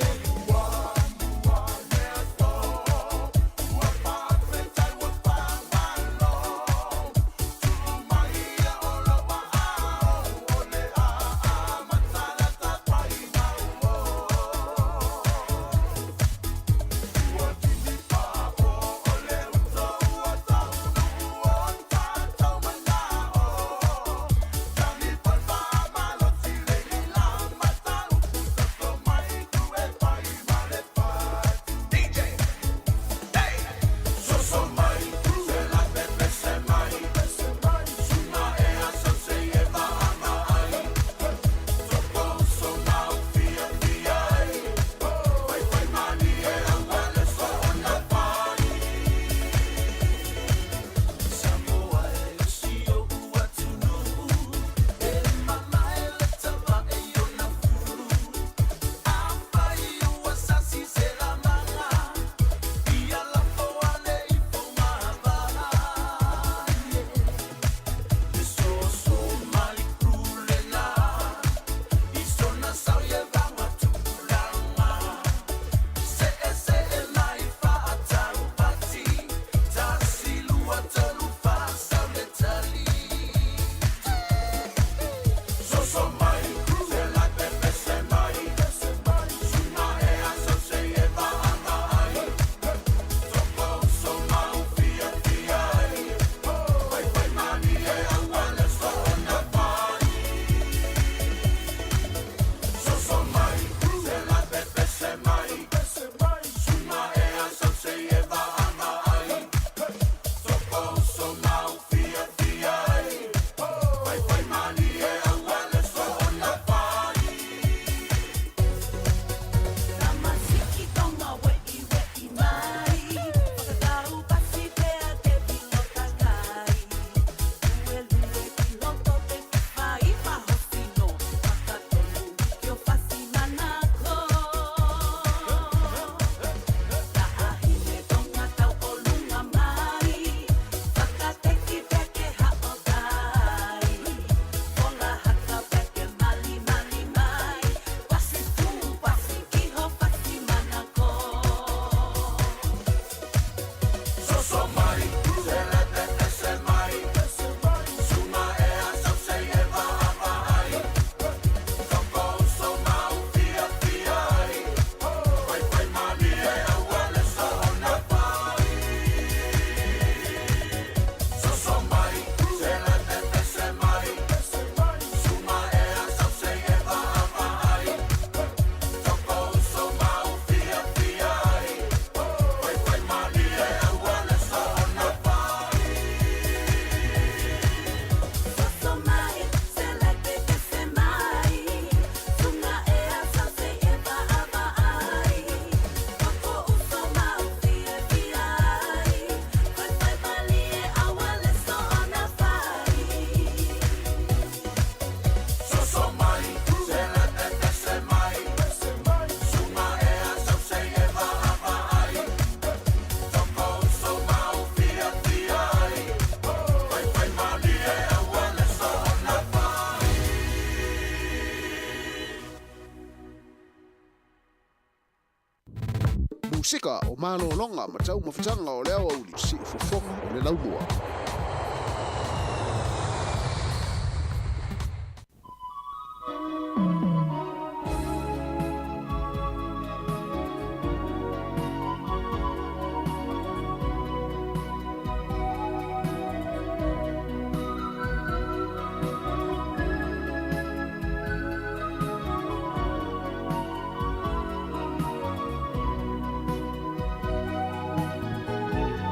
Musika o malologa ma taumafataga o le aoauli siufofoga o le laumua.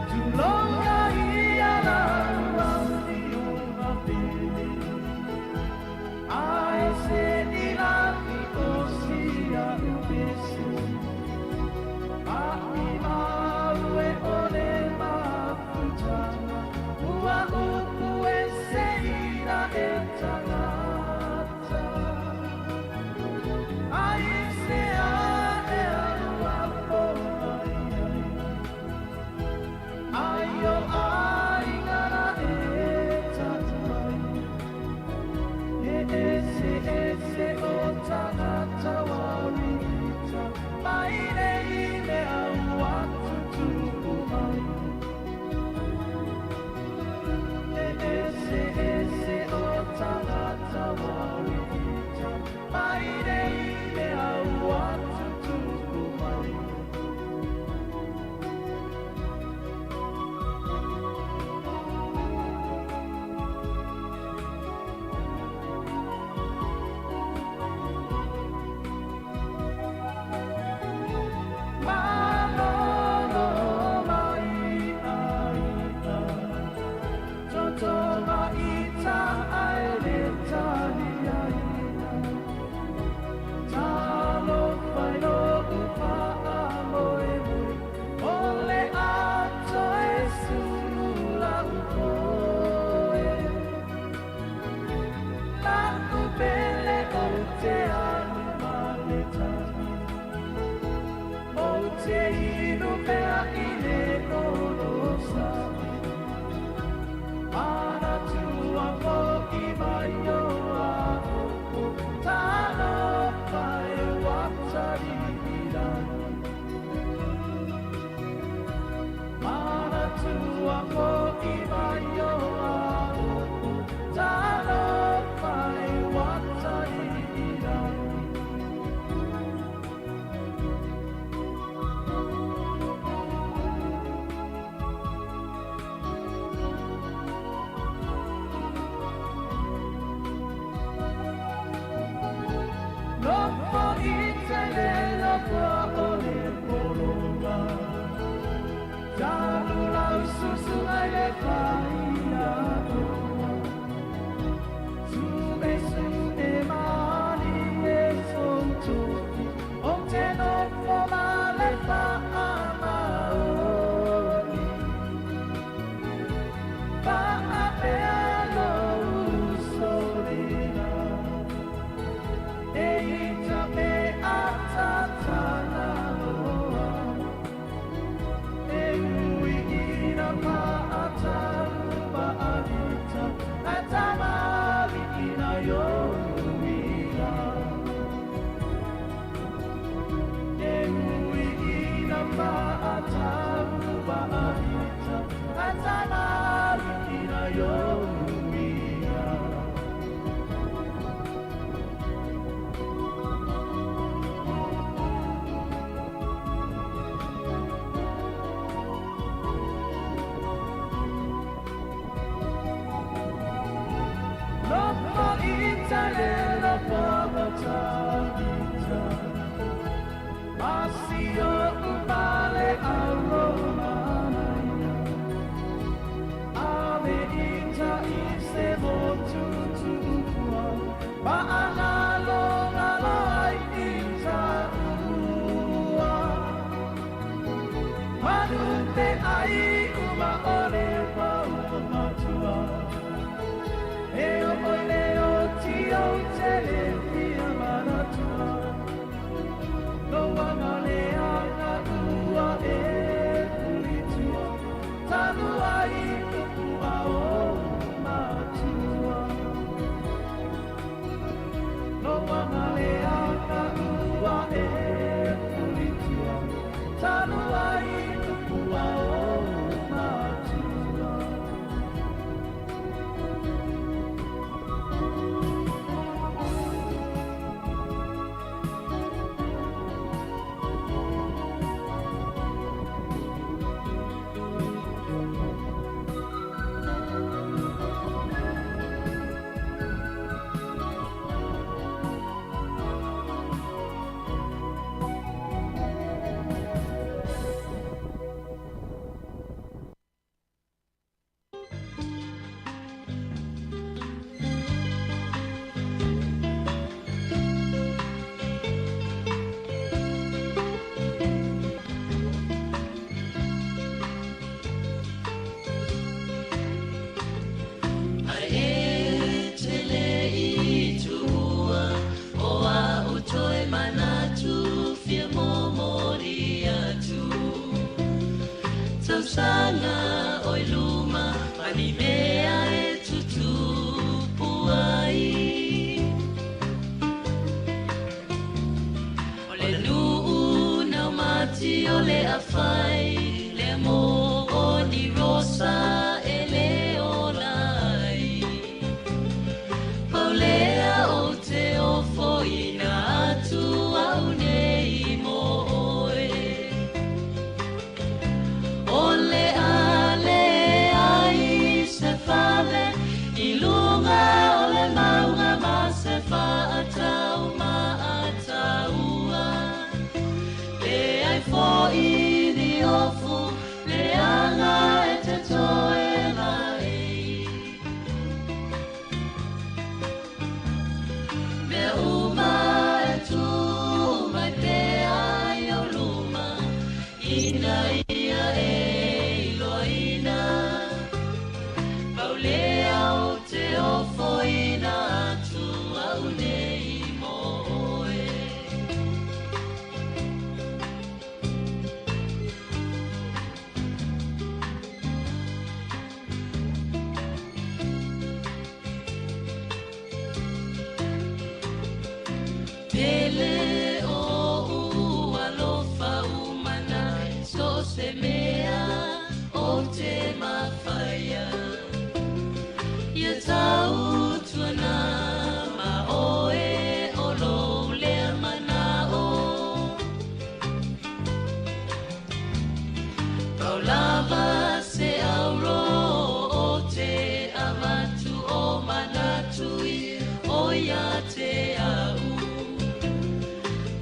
Tulonga ia la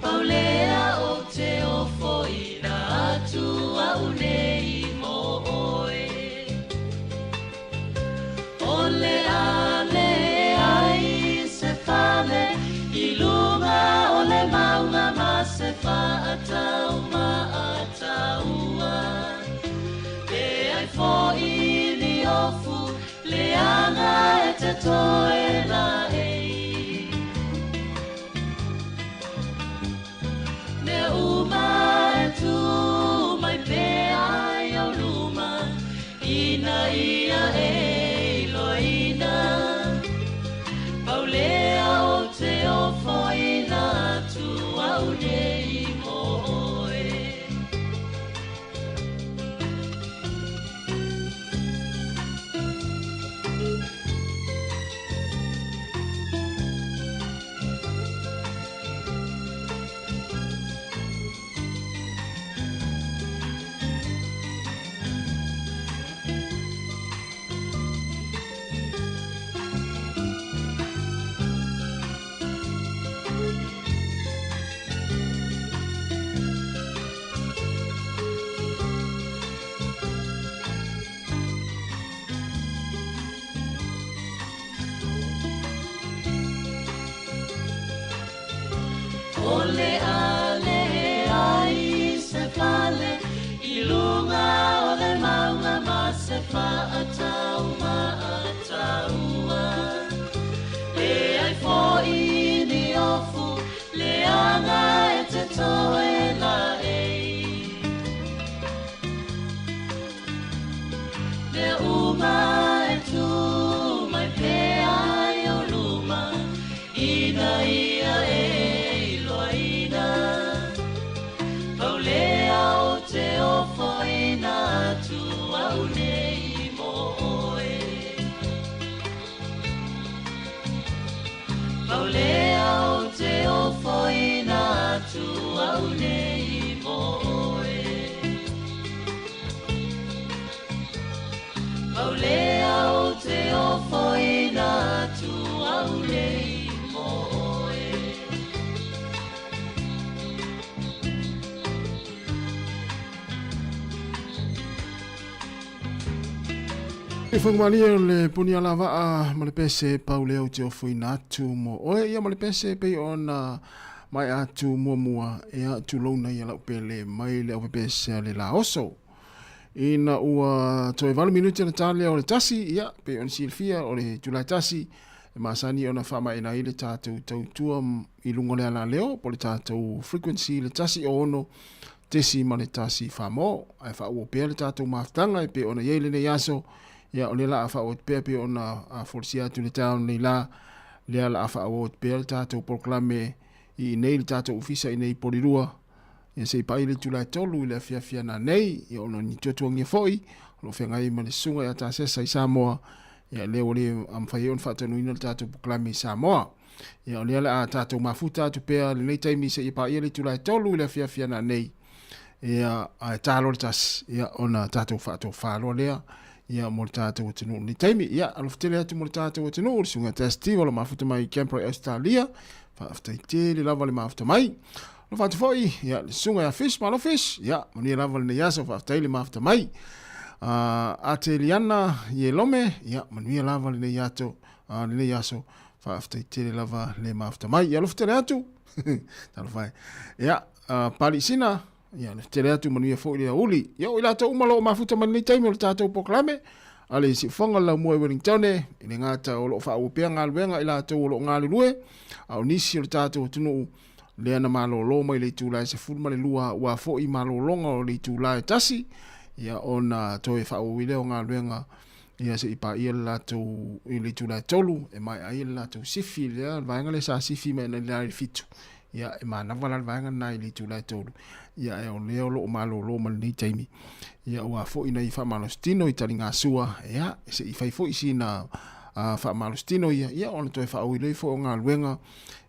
Paulea o te Leaga e te toe laei. Mea uma e tu mai pea i au luma, ina ia e iloaina. Pau lea o te ofoina atu au nei mo oe. O le a leai se fale i luga o le mauga ma se faatau maataua. Leai foi ni ofu leaga e te toe laei. Mea uma e tu mai pea i ou luma, ina ia e iloaina. Pau lea o te ofoina atu au nei mo oe. Pau lea o te ofoina atu au nei mo oe. Pau lea o te ofoina atu au nei mo oe. E whangamalie o le puni ala vaa ma le pese pau lea o te ofoina atu mo oe ia ma le pese pei ona mai atu muamua e atu louna ia lau pele mai le au pese a le laoso. Ina ua toe 8 minuti na tale o le tasi, ia, pei ona silafia o le Tulae tasi, e masani ona faamaena ai le tatou tautua i luga o le alaleo, po o le tatou frequency le 106 tesi ma le tasi famo. Ae faaauau pea le tatou mafutaga e pei ona i ai lenei aso, ia, o lea la a faaauau atu pea pei ona folasia atu i le taeao lenei la, lea la a faaauau atu pea le tatou polokalame i inei le tatou ofisa i inei i Polirua, Ia se i pai le itula e 3 i le afiafi ana nei, ia ona ni tuatuangia foi, o lo o feagai ma le susuga ia Tasesa i Samoa, ia lea ua le mafai ai ona faataunuina le tatou polokalame i Samoa. Ia o lea le a tatou mafuta atu pea lenei taimi seia paia le itula e 3 i le afiafi ana nei, ia ae ta loa le tasi, ia ona tatou faatofā loa lea, ia mo le tatou atunuu i lenei taimi. Ia alofa tele atu mo le tatou atunuu, le susuga ia Tess o lo o mafuta mai i Canberra i Australia, faafetai tele lava le mafuta mai. Alofa atu foi, ia, le susuga ia Fish, malo Fish, ia, manuia lava lenei aso, faafetai le mafuta mai. Ate Liana Ielome, ia, manuia lava lenei ato, lenei aso, faafetai tele lava le mafuta mai. Ia, alofa tele atu, talofa e. Ia, Pali Sina, ia, alofa tele atu, manuia foi le aoauli. Ia, o i latou uma o lo o mafuta mai lenei taimi o le tatou polokalame, a le siufofoga o le laumua i Wellington, e le gata o lo o faaauau pea galuega i latou o lo o galulue, a o nisi o le tatou atunuu, lea na malolo mai le itula e 12 ua foi malologa o le itula e 1, ia ona toe faaauau ai lea o galuega ia se i paia le latou i le itula e 3 e maea ai le latou sifi lea le vaega lea sa sifi mai ana i le 7 ia e manava la le vaega lena i le itula e 3 ia e o lea o lo o malolo ma lenei taimi ia ua foi nei faamalositino i taligasua ia se i fai foi sina faamalositino ia ia ona toe faaauau ai foi o galuega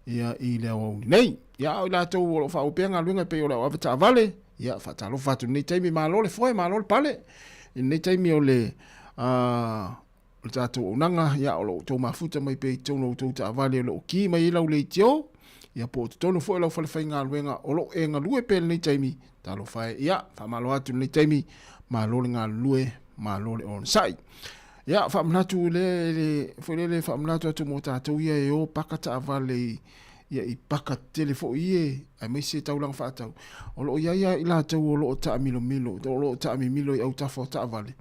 ia i le aoauli nei. Ia a o i latou o lo o faaauau pea galuega e pei o le au avetaavale, ia faatalofa atu i lenei taimi, malo le foe, malo le pale. I lenei taimi o le o le tatou auaunaga, ia o lo o outou mafuta mai pea i totonu o outou taavale o lo o ki mai ai lau leitio, ia po o totonu foi o lau fale faigaluega o lo o e galue pea i lenei taimi, talofa e, ia faamalo atu i lenei taimi, malo le galulue, malo le onosai. Ia, faamanatu le, le, foi lele faamanatu atu mo tatou ia e o paka taavale i, Ia i paka tetele foi e, aemaise taulaga faatau. O lo o i ai lava i latou o lo o taamilomilo, o lo o taamimilo i autafa o taavale,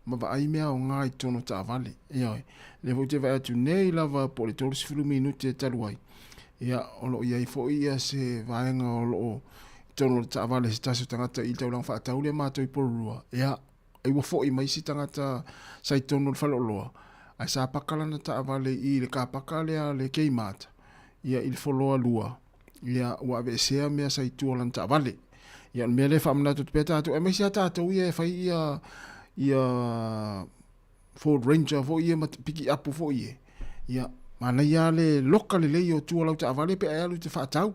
ma vaai mea aoga i totonu o taavale. Ioe. O lea foi ou te vaai atu nei lava po o le 30 minute talu ai, ia, o lo o i ai foi ia se vaega o lo o i totonu o le taavale se tasi o tagata i le taulaga faatau lea matou i Porirua, ia, ai ua foi mai isi tagata sa i totonu o le faleoloa, ae sa paka lana taavale i le kapaka lea a le Kmart, ia, i le foloa lua, ia, ua aveesea mea sa i tua o lana taavale. Ia, o le mea lea e faamanatu atu pea tatou, aemaise lava tatou ia e fai ia, ia Ford Ranger foi ia ma pikiapu foi ia, ia, manaia lava le loka lelei o tua o lau taavale pe a e alu e te faatau.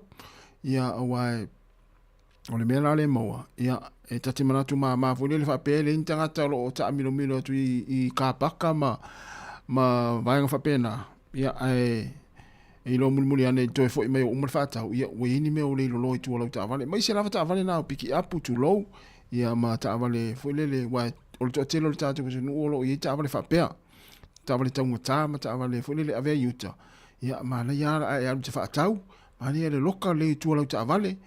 Ia, aua e, O le mea la lea e maua, ia, e ta te manatu māmā foi lele faapea e leai ni tagata o lo o taamilomilo atu i, i kapaka ma, ma vaega faapena, ia, ae e iloa mulimuli ane i toe foi mai o uma le faatau, ia, ua i ai ni mea ua le iloloa i tua o lau taavale. Aemaise lava taavale na o pikiapu, tulou, ia, ma taavale foi lele, aua o le toatele o le tatou atunuu o lo o i ai taavale faapea, taavale taugata ma taavale foi lele e ave ai i uta, ia, manaia lava ae alu e te faatau, manaia le loka lelei i tua o lau taavale,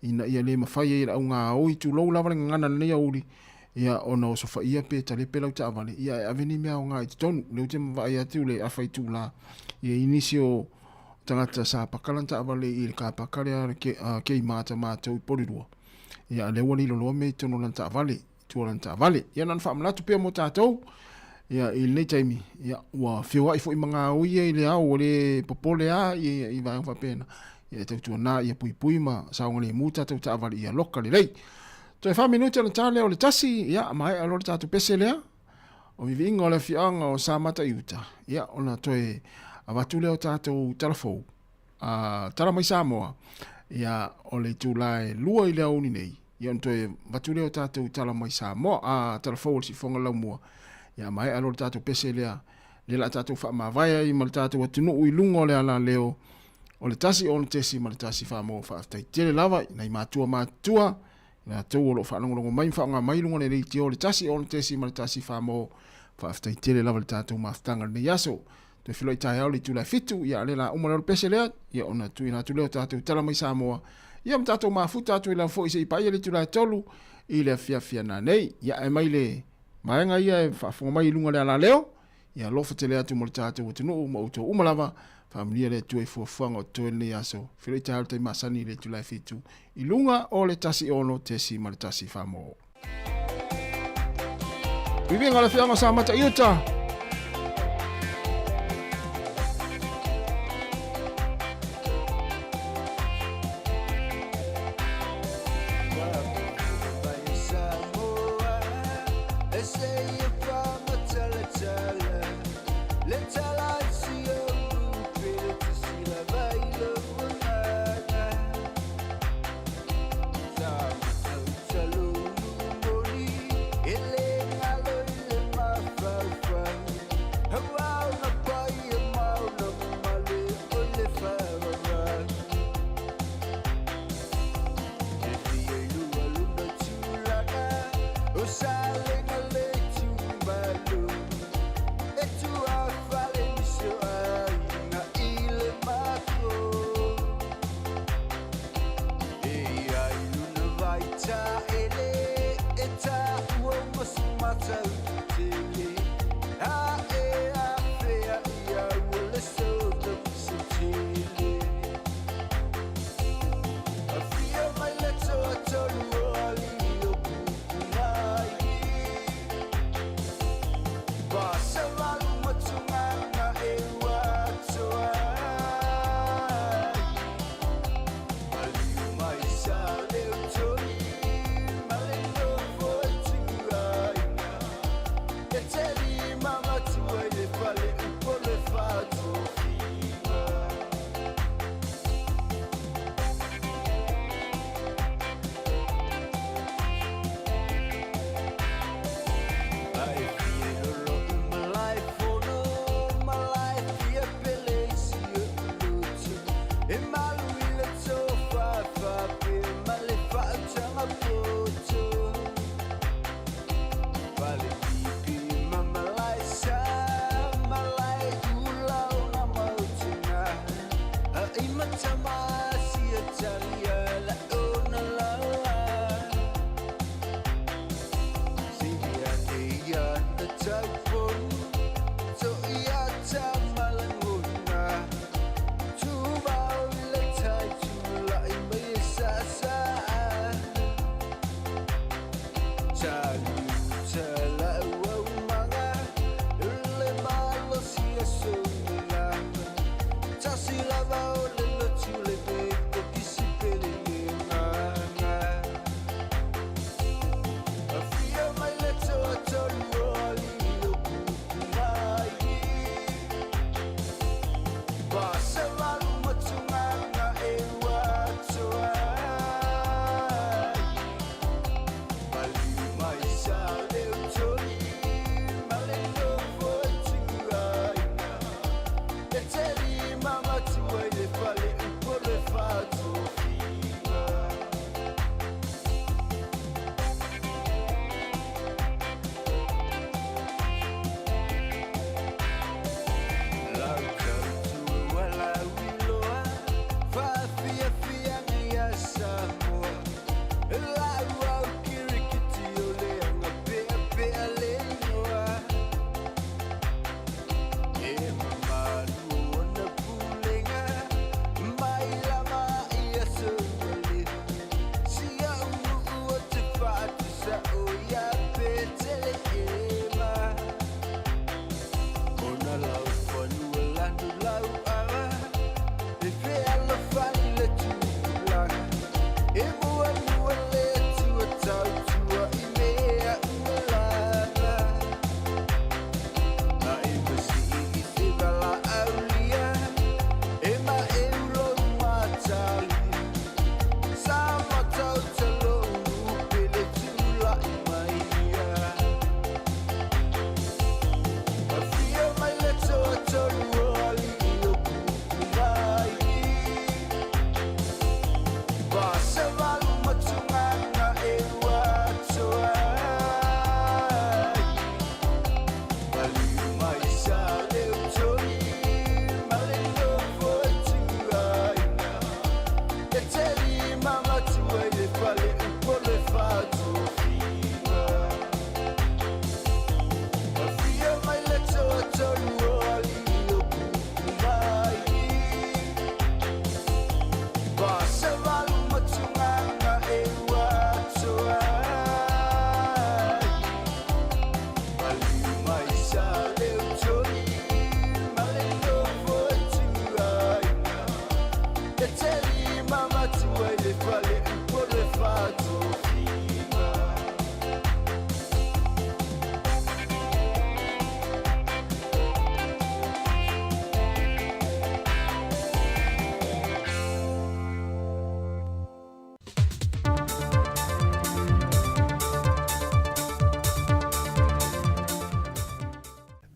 ina ia le mafai ai e le augaoi, tulou lava le gagana i lenei aoauli, ia, ona osofaia pe talepe lau taavale, ia ae ave ni mea aoga i totonu. O lea ou te vaai atu le afa itula, ia i nisi o tagata sa paka lana taavale i le kapaka lea a le Kmart a matou i Porirua, ia a lea ua liloloa mea i totonu o lana taavale, i tua o lana taavale. Ia na ona faamanatu pea mo tatou, ia i lenei taimi, ia ua feoai foi ma gaoi ia i le ao, ua le popole lava i vaega faapena. Ia e tautuana ia puipui ma saogalemu tatou taavale ia loka lelei. Toe fa minute ona ta lea o le tasi, ia maea loa le tatou pese lea. O viviiga o le afioaga o Samata i uta, ia ona toe avatu lea o tatou tala fou. A tala mai Samoa, ia o le itula e 2 i le aoauli nei, ia ona toe avatu lea o tatou tala mai Samoa, a tala fou o le siufofoga laumua. Ia maea loa le tatou pese lea, lea la tatou faamavae ai ma le tatou atunuu i luga o le alaleo o le 1 6.1 Faamau faafetai tele lava i nai matua matutua i latou o lo o faalogologo mai ma faaaoga mai luga o le leitio o le 1 6.1 Faamau faafetai tele lava i le tatou mafutaga i lenei aso. Toe feiloai taeao i le itula e 7, ia a o lea la uma lea o le pese lea, ia ona tuuina atu lea o tatou tala mai Samoa, ia ma tatou mafuta atu ai lava foi se i paia le itula e 3 i le afiafi ana nei. Ia ae mai le vaega ia e faafofoga mai i luga o le alaleo, Ia alofa tele atu mo le tatou atunuu ma outou uma lava. Faamanuia le Atua i fuafuaga o totoe lenei aso. Feiloai taeao i le taimi masani i le itula e 7 i luga o le 1 6.1 Faamō. Viviga o le afioaga o Samata i uta.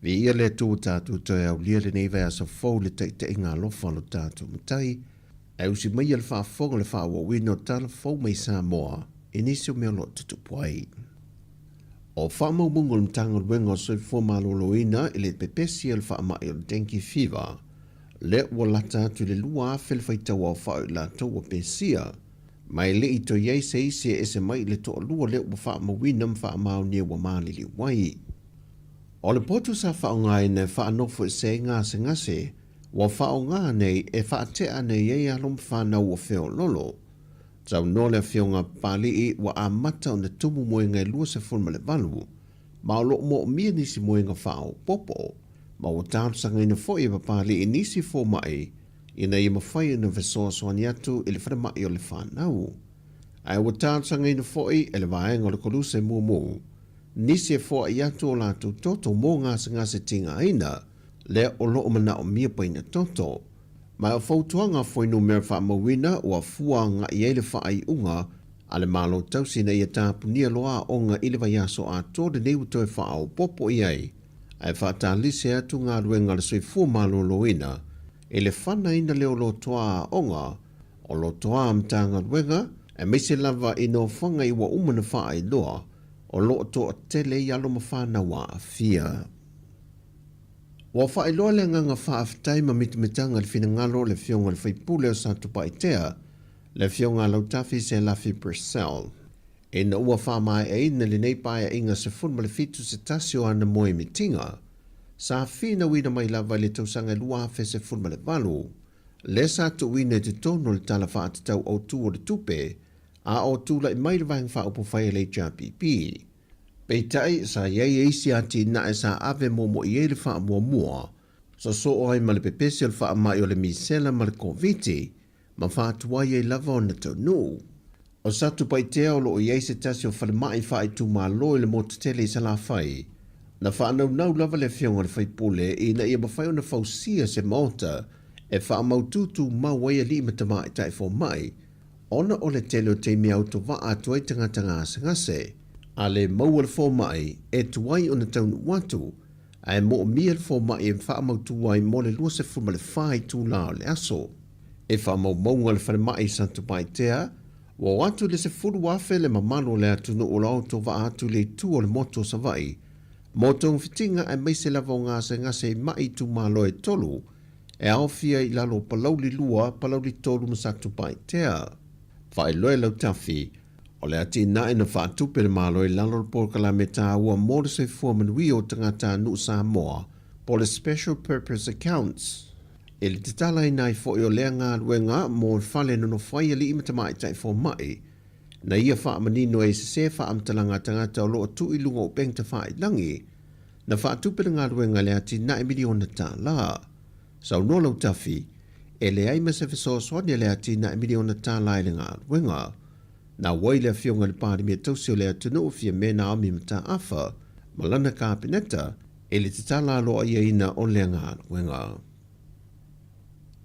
Viia le Atua ua tatou toe aulia lenei vaiaso fou i le taitaiga alofa o lo tatou Matai, ae usi maia le faafofoga le faaauauina o tala fou mai Samoa i nisi o mea o lo o tutupu ai. O faamaumauga o le Matagaluega o Soifua Maloloina i le pepesi o le faamai o le dengue fever, lea ua lata atu i le 2,000 le faitau aofai o i latou ua pesia, ma e le i toe i ai se isi e ese mai i le toalua lea ua faamauina ma faamaonia ua maliliu ai. O le potu sa faaaogaina e faanofoesea ai gasegase ua faaaoga nei e faatea nei ai alo ma fanau ua feololo. Saunoa le Afioga a Papalii ua amata ona tumu moega e 28 ma o lo o moomia nisi moega faaopoopo ma ua talosagaina foi e Papalii nisi fomai ina ia mafai ona fesoasoani atu i le falemai o le fanau. Ae ua talosagaina foi e le vaega o le Koluse mumu nisi e foai atu o latou toto mo gasegase tigaina lea o lo o manaomia paina toto. Ma o fautuaga fuainumera faamauina ua fua agai ai le faaiuga a le Malo Tausi ina ia tapunia loa aoga i le vaiaso atoa lenei ua toe faaopoopo i ai ae faatalise atu galuega a le soifua maloloina i le fanaina lea o lotoa aoga o lotoa Matagaluega aemaise lava i nofoaga i ua uma ona faailoa o lo o toatele ai alo ma fanau aafia. Ua faailoa le agaga faafetai ma mitamitaga i le finagalo o le Afioga i le Sui Usufono o Satupaitea, le Afioga a Lautafi Selafi Purcell, ina ua faamaeaina lenei paeaiga 17 se tasi o ana moemitiga, sa finauina mai lava i le tausaga e 2018, lea sa tuuina i totonu o le Tala Faatatau Autu o le Tupe a o tulai mai le Vaega Faaupufai a le HRPP. Peitai, sa i ai isi atinae sa ave momo'i ai le faamuamua. Sosoo ai ma le pepesi o le faamai o le misela ma le Koviti ma faatuai ai lava ona taunuu. O Satupaitea o lo o i ai se tasi o falemai faaitumalo i le motu tele i Salafai. Na faanaunau lava le afioga i le sui usufono ina ia mafai ona fausia se maota e faamautu tumau ai alii ma tamaitai fomai ona o le tele o taimi e autovaa atu ai tagata gasegase. A le maua le fomai, e tuai ona taunuu atu, ae moomia le fomai e faamautu ai mo le 24 itula o le aso. E faamaumauga a le falemai i Satupaitea, ua oo atu i le 10,000 le mamalu o le atunuu o lo o autovaa atu i le itu o le motu o Savaii mo togafitiga aemaise lava o gasegase i mai itumalo e tolu e aofia i lalo o Palauli 2, Palauli 3 ma Satupaitea. Faailoa e Lautafi, o le atinae na faatupe e le Malo i lalo o le polokalame taua mo le soifua manuia o tagatanuu Samoa po o le Special Purpose Accounts. I le tatalaina ai foi o lea galuega mo le fale nonofo ai alii ma tamaitai fomai, na ia faamanino ai sesē faamatalaga a tagata o lo o tuu i luga o upega tafailagi, na faatupe le galuega i le atinae miliona tala. Saunoa Lautafi, e leai ma se fesoasoani a le atinae miliona tala i le galuega. Na auai le Afioga i le Palemia tausi o le atunuu Fiame Naomi Mataafa ma lana Kapeneta i le tatala aloaiaina o lea galuega.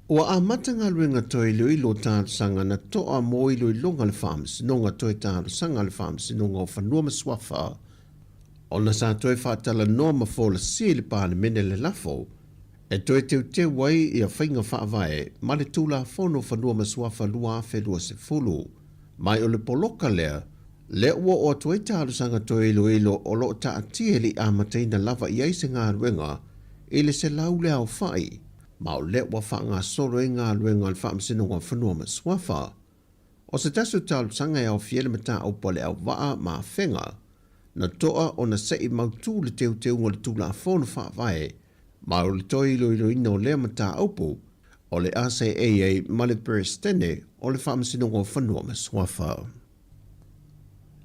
Ua amata galuega toe iloilo talosaga na toa mo iloiloga a le Faamasinoga toe talosaga a le Faamasinoga o Fanua ma Suafa ona sa toe faatalanoa ma folasia i le Palemene le lafo e toe teuteu ai ia faiga faavae ma le Tulafono o Fanua ma Suafa 2020. Mai o le poloka lea, lea ua oo atu ai talosaga toe iloilo o lo o taatia e le i amataina lava i ai se galuega i le 100 le aofai, ma o lea ua faagasolo ai galuega a le Faamasinoga o Fanua ma Suafa. O se tasi o talosaga e aofia ai le mataupu a le auvaa ma Afega, na toa ona se i mautu le teuteuga o le Tulafono Faavae, ma o le toe iloiloina o lea mataupu o le a seei ai ma le Peresetene o le Faamasinoga o Fanua ma Suafa.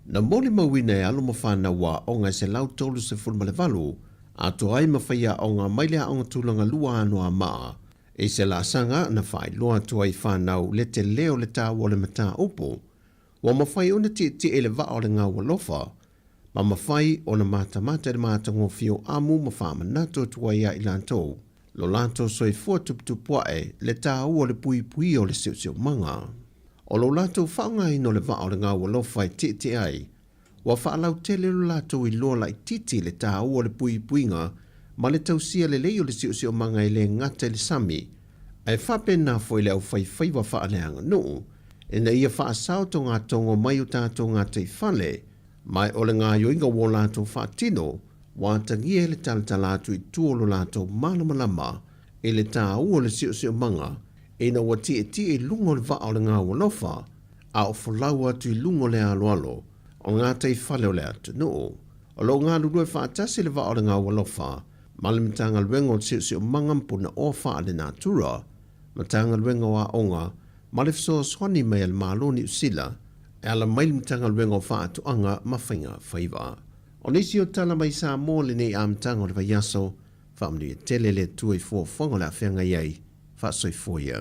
Na molimauina e alo ma fanau aoga e 138 atoa ai ma faiaoga mai le Aoga Tulaga Lua Anoamaa i se laasaga na faailoa atu ai i fanau le tele o le taua o le mataupu ua mafai ona tietie i le vaa o le gaualofa ma mafai ona matamata i le matagofie o amu ma faamanatu atu ai ia i latou lo latou soifua tuputupuae le taua o le puipuia o le siosiomaga. O lo latou faaaogaina o le vaa o le gaualofa e tietie ai, ua faalautele lo latou iloa laitiiti i le taua o le puipuiga ma le tausia lelei o le siosiomaga e le gata i le sami, ae faapena foi le aufaifaiva faaleaganuu, ina ia faasao togatogo mai o tatou gataifale, ma o le gaoioiga ua o latou faatino, ua atagia ai le talatala atu i tua o lo latou malamalama i le taua o le siosiomaga ina ua tietie i luga o le vaa o le gaualofa, a o folau atu i luga o le aloalo o gataifale o le atunuu. O lo o galulue faatasi le vaa o le gaualofa ma le Matagaluega o le Siosiomaga ma Punaoa Faalenatura, Matagaluega o Aoga ma le fesoasoani mai a le Malo o Niu Sila e ala mai le Matagaluega o Faatoaga ma Faiga Faiva. O nisi o tala mai Samoa lenei amataga o le vaiaso, faamanuia tele le Atua i fuafuaga o le a feagai ai, faasoifua ia.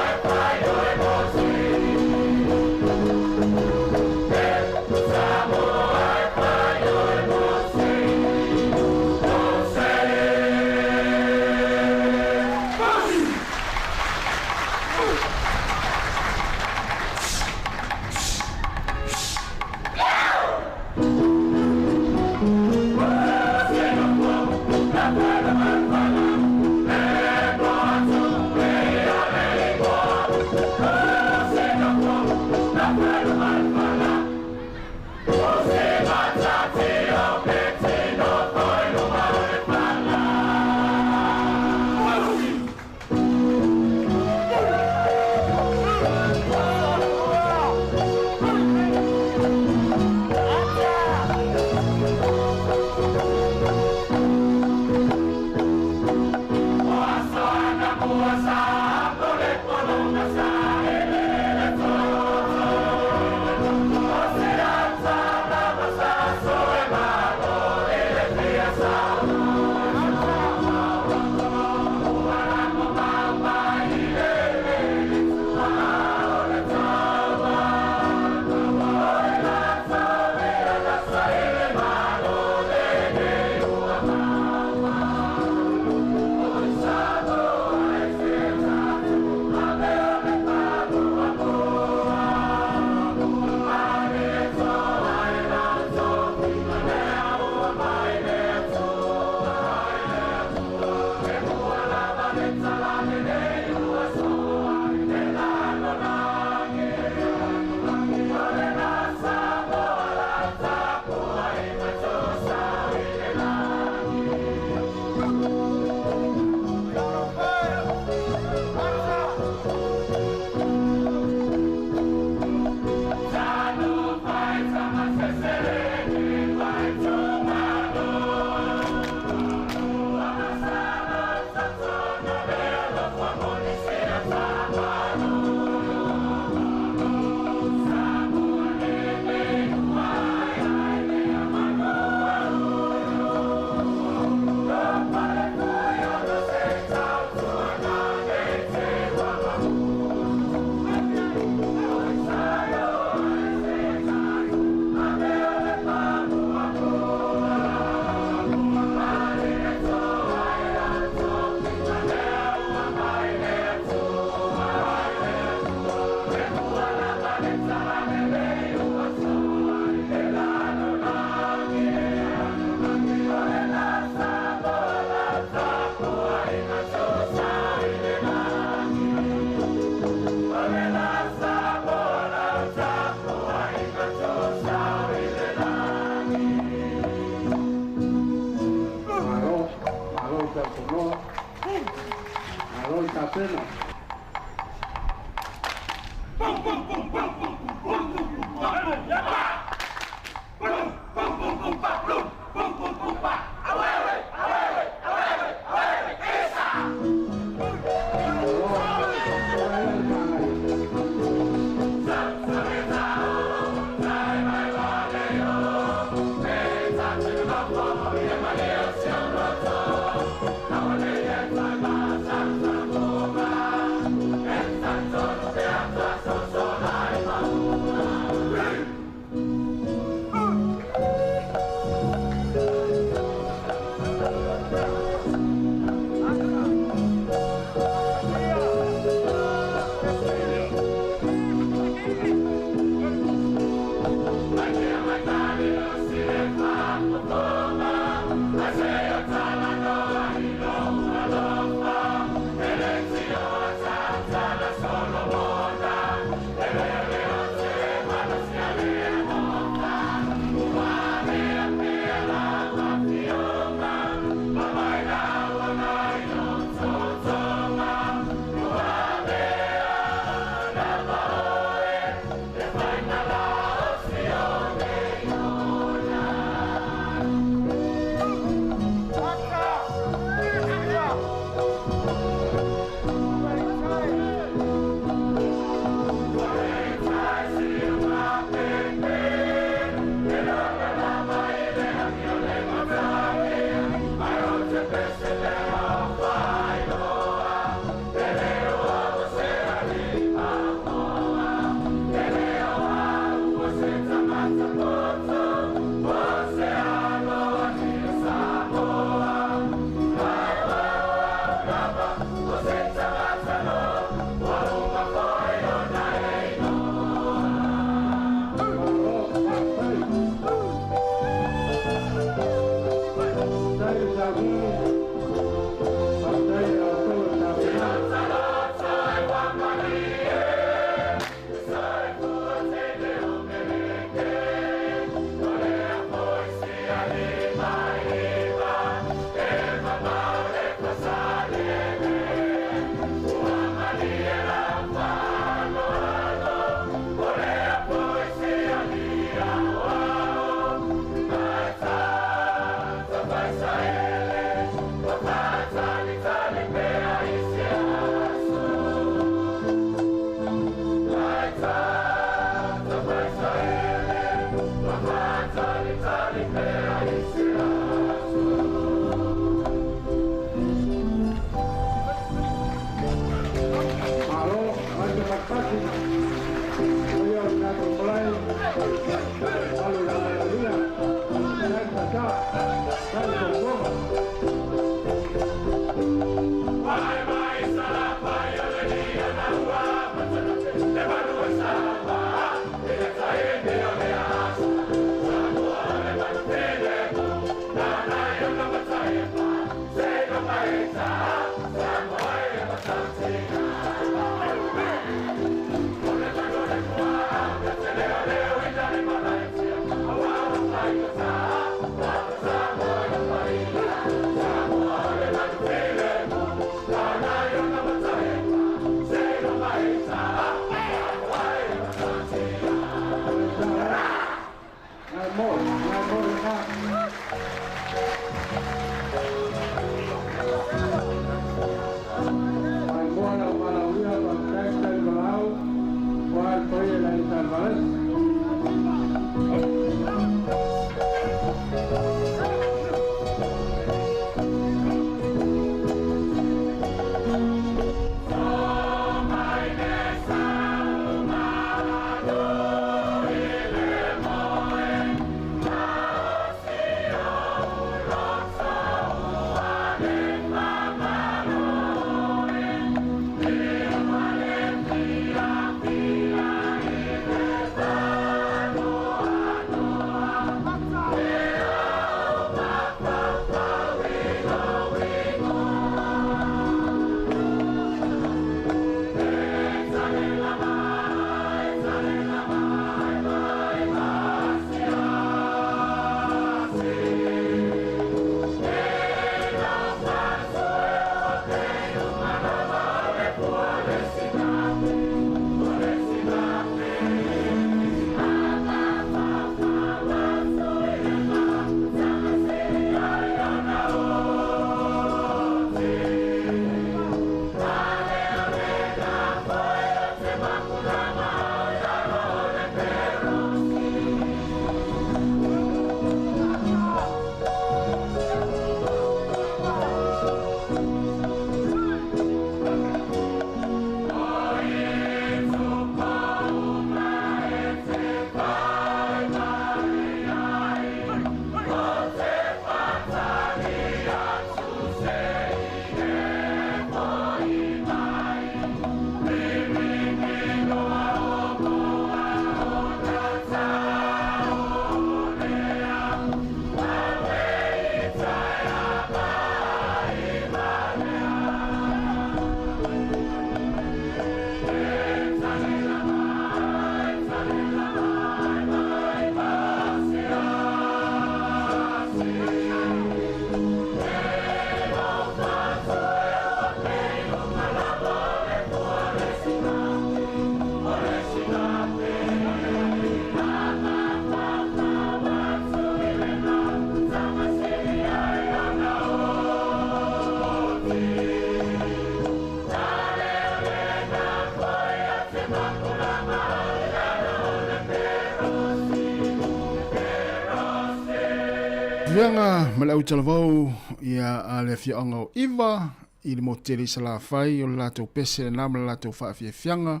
Fiafiaga ma le autalavou ia a le afioaga o Iva i le motu tele i Salafai o le latou pese lena ma le latou faafiafiaga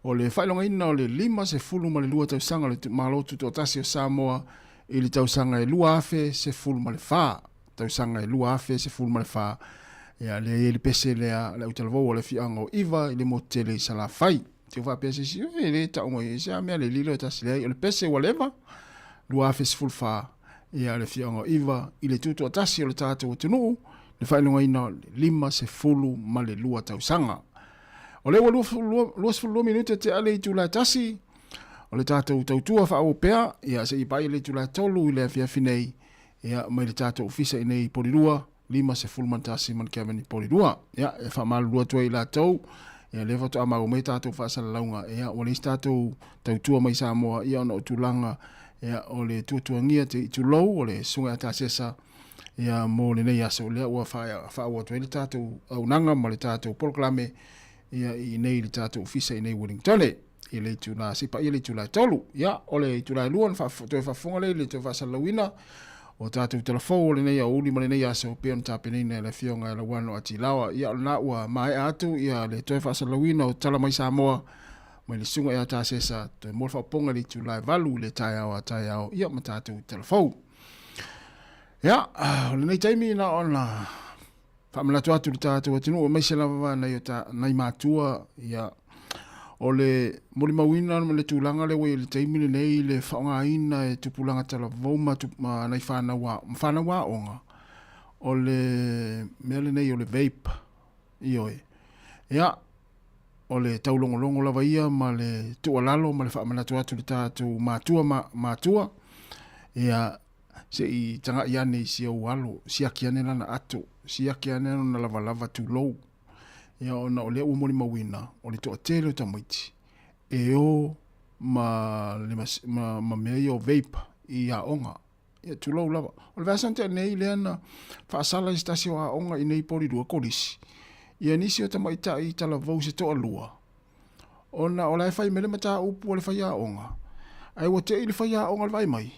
o le faailogaina o le 52 tausaga o le Malo Tutoatasi o Samoa i le tausaga e 2014 tausaga e 2014 ia lea e i ai le pese lea le autalavou o le afioaga o Iva i le motu tele i Salafai. Te faapea se isi, e le tau mai, se a mea le lilo e tasi leai, o le pese ua leva, 2014, ia le afioaga o Iva i le tutoatasi o le tatou atunuu, le faailogaina o le 52 tausaga. O lea ua 22 minute te ale itula e tasi, o le tatou tautua faaauau pea, ia se i paia le itula e 3 i le afiafi nei, ia mai le tatou ofisa i nei i Polilua, 51 Montgomery Polilua. Ia, e faamalulu atu ai i latou, ia lea faatoa maua mai tatou faasalalauga, ia ua leai se tatou tautua mai Samoa, ia ona o tulaga ia o le tuatuagia te itulou o le susuga ia Tasesa, ia mo lenei aso, lea ua faaauau atu ai le tatou auaunaga ma le tatou polokalame ia i inei i le tatou ofisa i inei i Wellington. I le itula, se i paia le itula e 3. Ia, o le itula e 2 ona toe faafofoga lea i le toe faasalalauina o tatou tala fou o lenei aoauli ma lenei aso pei ona tapenaina e le Afioga ia Lauano Atilaoa. Ia, o lena ua maea atu ia le toe faasalalauina o tala mai Samoa mai le Susuga ia Tasesa, toe mo le faaopoopoga i le itula e 8 i le taeao a taeao, ia ma tatou tala fou. Ia, o lenei taimi na ona faamanatu atu i le tatou atunuu aemaise lava nai o ta, nai matua, ia, o le molimauina ma le tulaga lea ua i ai i le taimi lenei i le faaaogaina e tupulaga talavou ma, ma nai fanau, a, ma fanau aoga, o le mea lenei o le vape, ioe. Ia, o le taulogologo lava ia ma le tuualalo ma le faamanatu atu i le tatou matua ma matua, ia, Se i taga'i ane i si ou alo, siaki ane lana ato, siaki ane lona lavalava tulou. Ia ona o lea ua molimauina, o le toatele o tamaiti e o ma, le, ma, ma mea ia o vape i aoga. Ia tulou lava. O le vaiaso na tea nei lea na faasala i se tasi o aoga i nei Polilua Kolisi, ia nisi o tamaitai talavou se toalua, ona o la e fai mai le mataupu a le faiaoga, ae ua tei le faiaoga le vaai mai,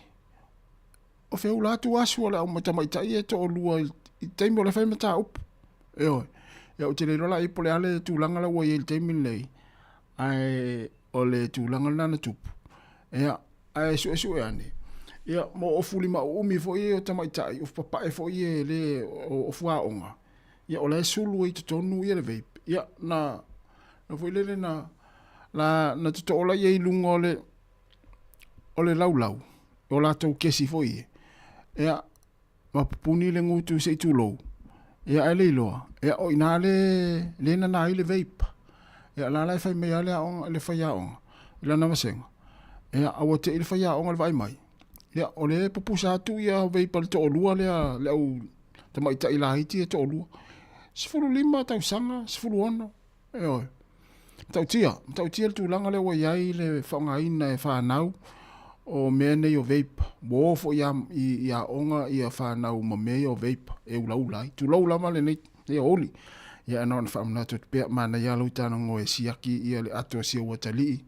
o feula atu asu a le au tamaitai e toalua i taimi o la e fai mataupu. Ioe. Ia ou te le iloa la i po o le a le tulaga la ua i ai i le taimi lenei, ae o le tulaga lena na tupu. Ia, ae suesue ane, ia, mo ofu limauumi foi ia o tamaitai, ofu papae foi ia e le o ofu aoga, ia o la e sulu ai i totonu ia le vape. Ia, na, na foi lele na, na, na totoo laia i luga o le, o le laulau, o latou kesi foi ia, ia, ma pupuni le gutu se i tulou, ia ae le iloa, ia o i ina le, le nana ai le vape. Ia la la e fai mai lava le aoga, le faiaoga i lana vasega, ia a ua tei le faiaoga i le vaai mai, ia o lea e pupusa atu ia vape a le toalua lea, le au tamaitai laiti ia e toalua, 15 tausaga, 16, Ioe. Matautia, matautia le tulaga lea ua i ai le faaaogaina e fanau o mea nei o vape. Ua o foi i, i aoga ia fanau ma mea ia o vape e ulaula ai. Tulou lava lenei nei aoauli. Ia na ona faamanatu atu pea, manaia lava lou tanogo e siaki ia le ato o si ou atalii,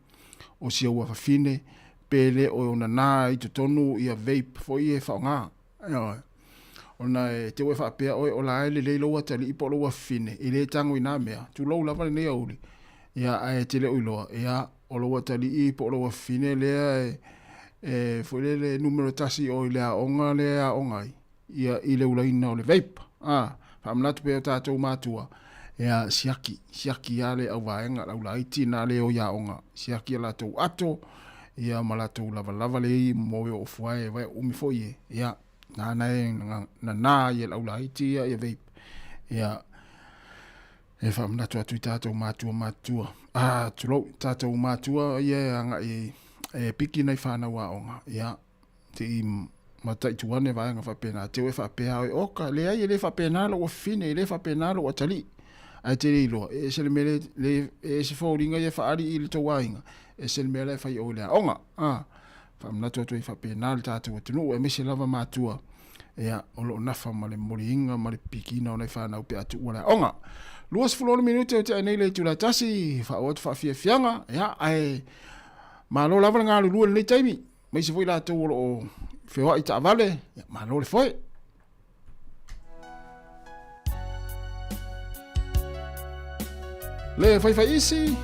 o si ou afafine, pe le o nana i totonu ia vape foi e faaaoga. Ioe. Ona e te ua faapea oe o la e lelei lou atalii po o lou afafine, e le tago i nā mea, tulou lava lenei aoauli, ia ae e te le o iloa, ia o lou atalii po o lou afafine lea e, e foi lele numera tasi o i le aoga lea e aoga ai, ia i le ulaina o le vape. A, faamanatu pea o tatou matua, ia siaki, siaki lava le auvaega, le aulaiti na le o i aoga, siaki a latou ato, ia ma latou lavalava le i mo e ofu ai vai umi foi e ia nana e nana ai e le aulaiti ia ia vape ia e faamanatu atu i tatou matua matutua a tulou tatou matua ia e agai e piki nai whanau aoga ia te i mataitu ane vaega faapena te e faapea oe oka leai e le faapena lou afafine e le faapena lou atalii ae te le iloa e ese le mea le e ese foliga ia e faaali i le tou aiga e ese le mea la e fai o i le aoga a faamanatu atu ai faapena le tatou atunuu aemaise lava matua ia o lo o nafa ma le moliina ma le pikiina o nai fanau pe a tuua le aoga. 26 minute o tea nei le itula e tasi, faaoo atu faafiafiaga, ia ae malo lava le galulue i lenei taimi, aemaise foi latou o lo o feoai taavale, ia malo le foe. Le faifaiisi.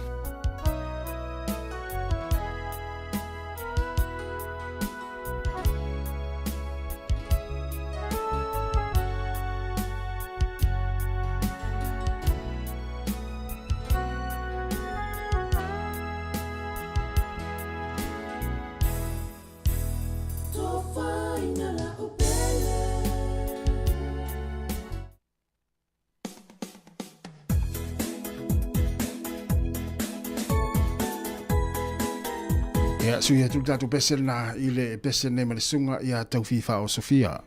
Ia, sui atu le tatou pese lena i le pese nei ma le susuga ia Taufifa o Sofia.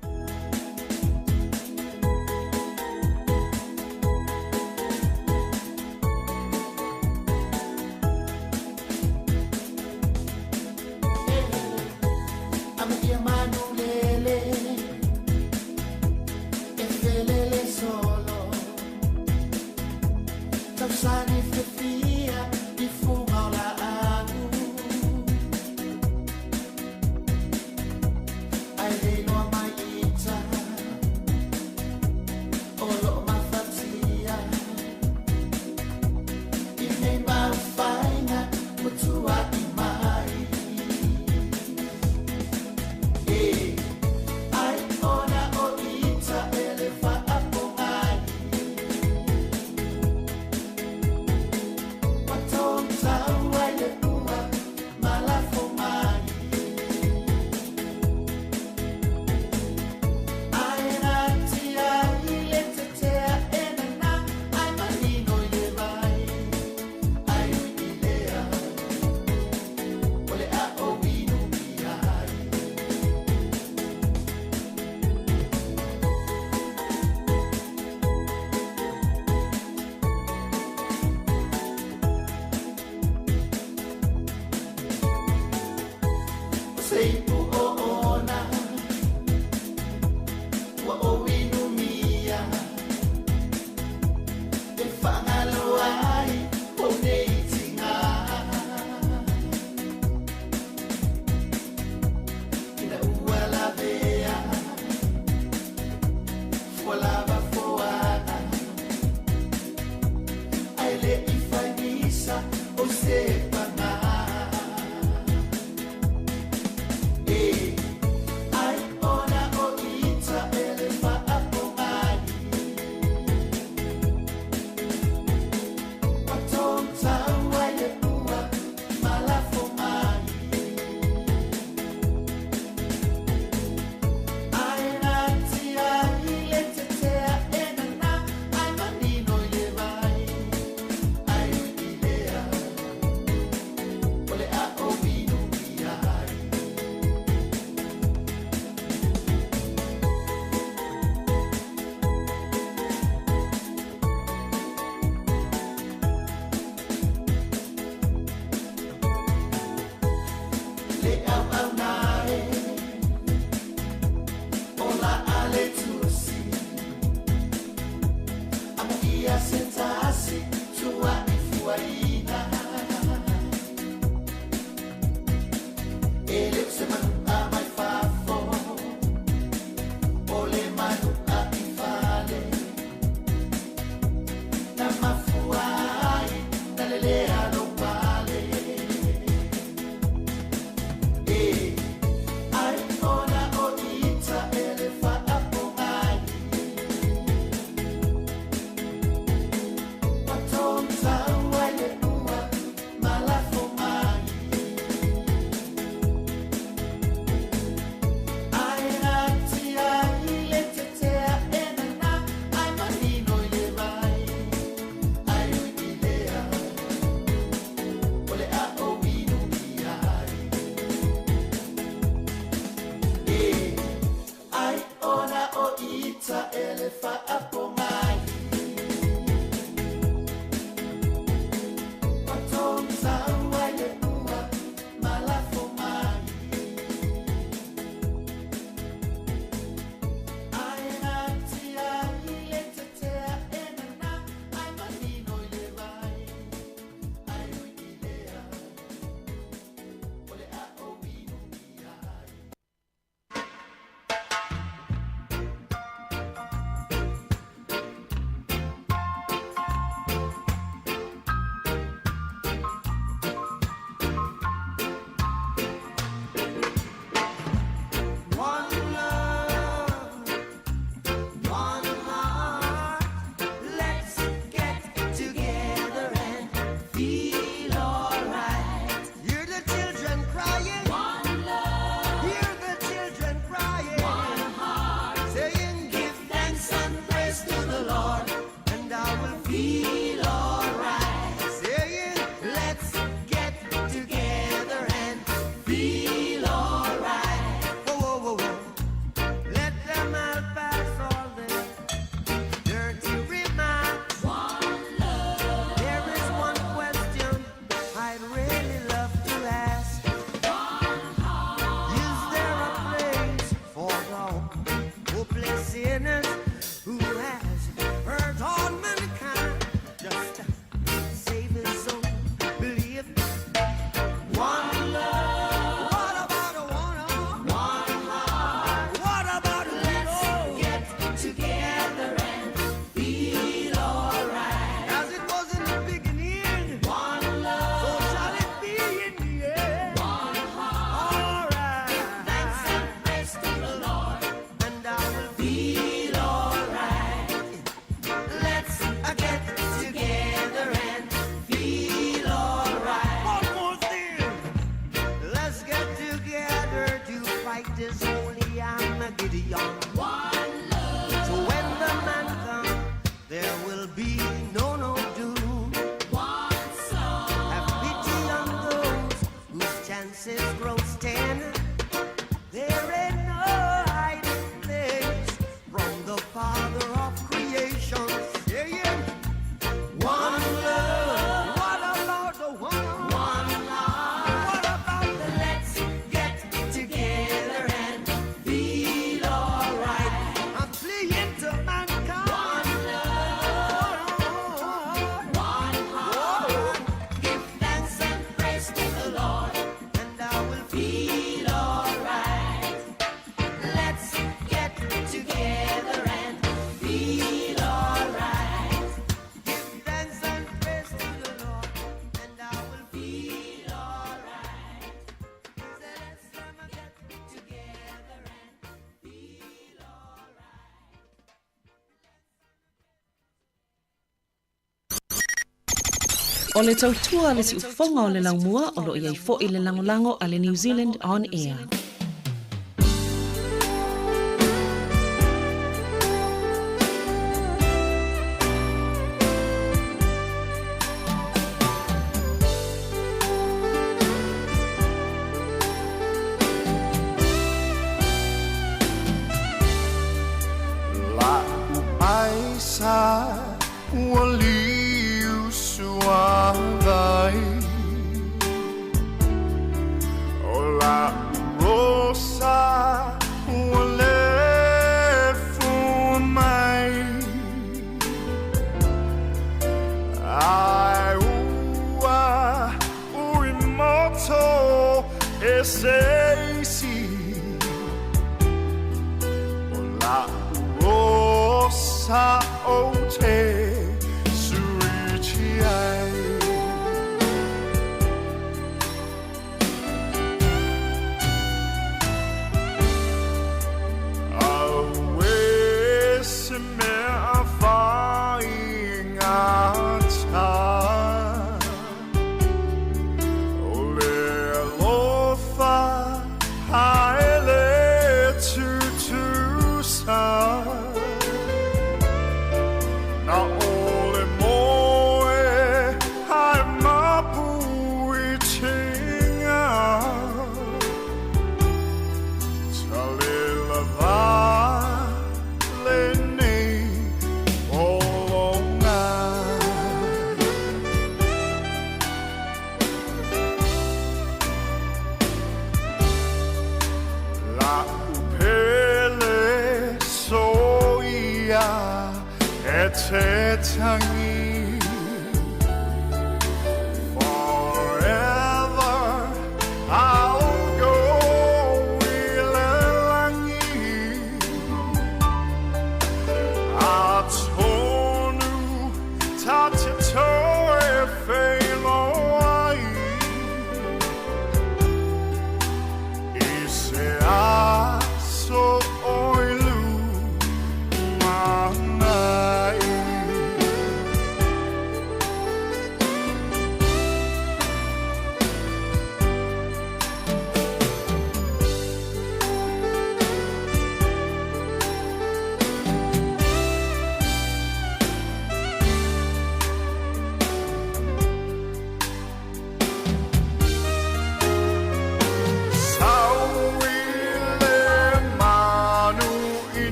O le tautua a le siufofoga o le laumua o lo o i ai foi le lagolago a le New Zealand On Air.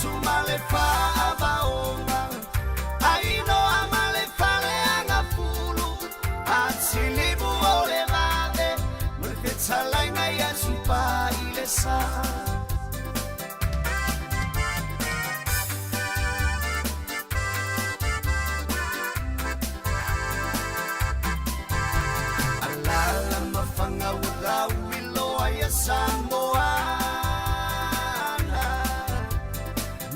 au ma le fa'avaoga ainoa ma le faleagafulu atilimu o le vave ma le fetalaiga ia supa i le sa. Alala mafanga ulau iloa ia Samoana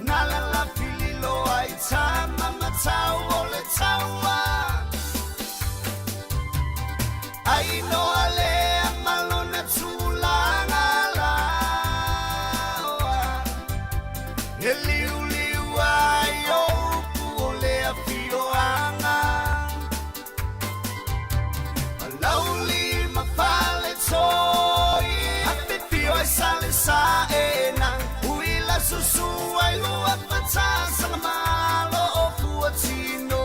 Nalala fililoa i tama matau o le taua Ainoa lea malona tulaga laoa E liuliu ai o upu o le afioaga Lauli ma fale toi Afifio ai sale saena Uila susu ai lua fatasa malo o fuatino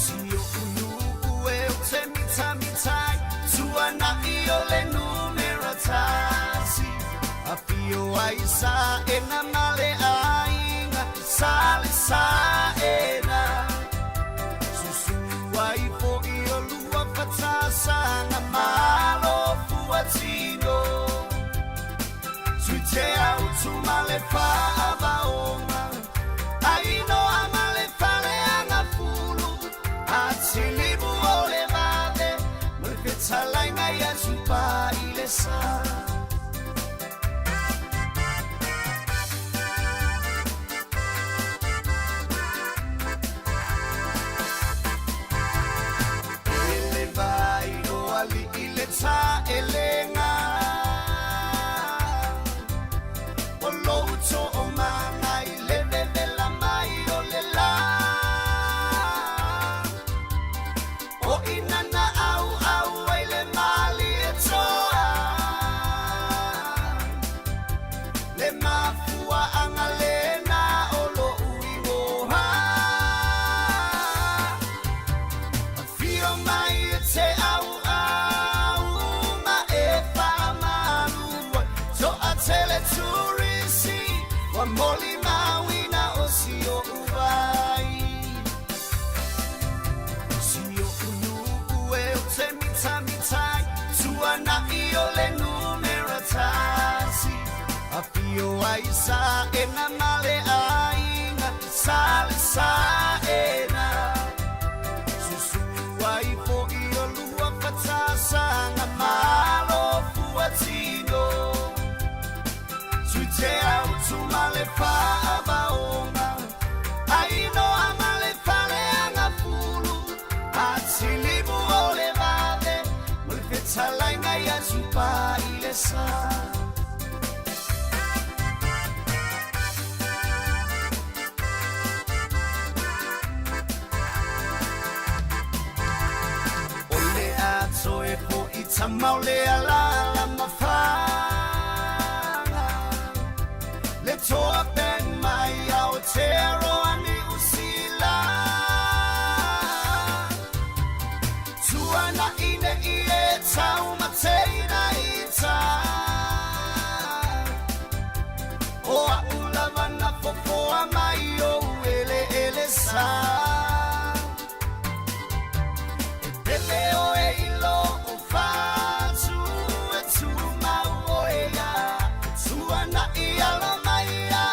Sio unu ue o te mita mitai Tuana i o le numera tasi Afio ai saena male aiga Sale saena Susu ai fo'i o lua fatasaga malo fuatino Sui te autu ma le fa'avaoga Ainoa ma le faleagafulu Atilimu o le vave ma le fetalaiga ia supa i le sa. Ele vai o ali i le taelega O lou to'omaga i le vevela mai o le lā O inana auau ai le mali e toa Le mafua'aga lena o lo'u igoa Afio mai e te au au ma e fa'amalu ai To'atele turisi wa moli mauina o si o'u vai Si o'u nu'u e o te mitamitai Tuana'i o le numera tasi Afio ai saena ma le aiga Sale saena Susu ai fo'i o lua fatasaga malo fuatino Sui te autu ma le fa'avaoga Ainoa ma le faleagafulu Atilimu o le vave ma le fetalaiga ia supa i le sa. O le ato e fo'i tamau le alala mafaga Le toa pen mai au te roa ni usila Tuana ine i e tau mateina i ta O a ula fofoa mai o ele ele sa E pele o e ilo o fatu e tu mau o e ia Tuana i alo mai ia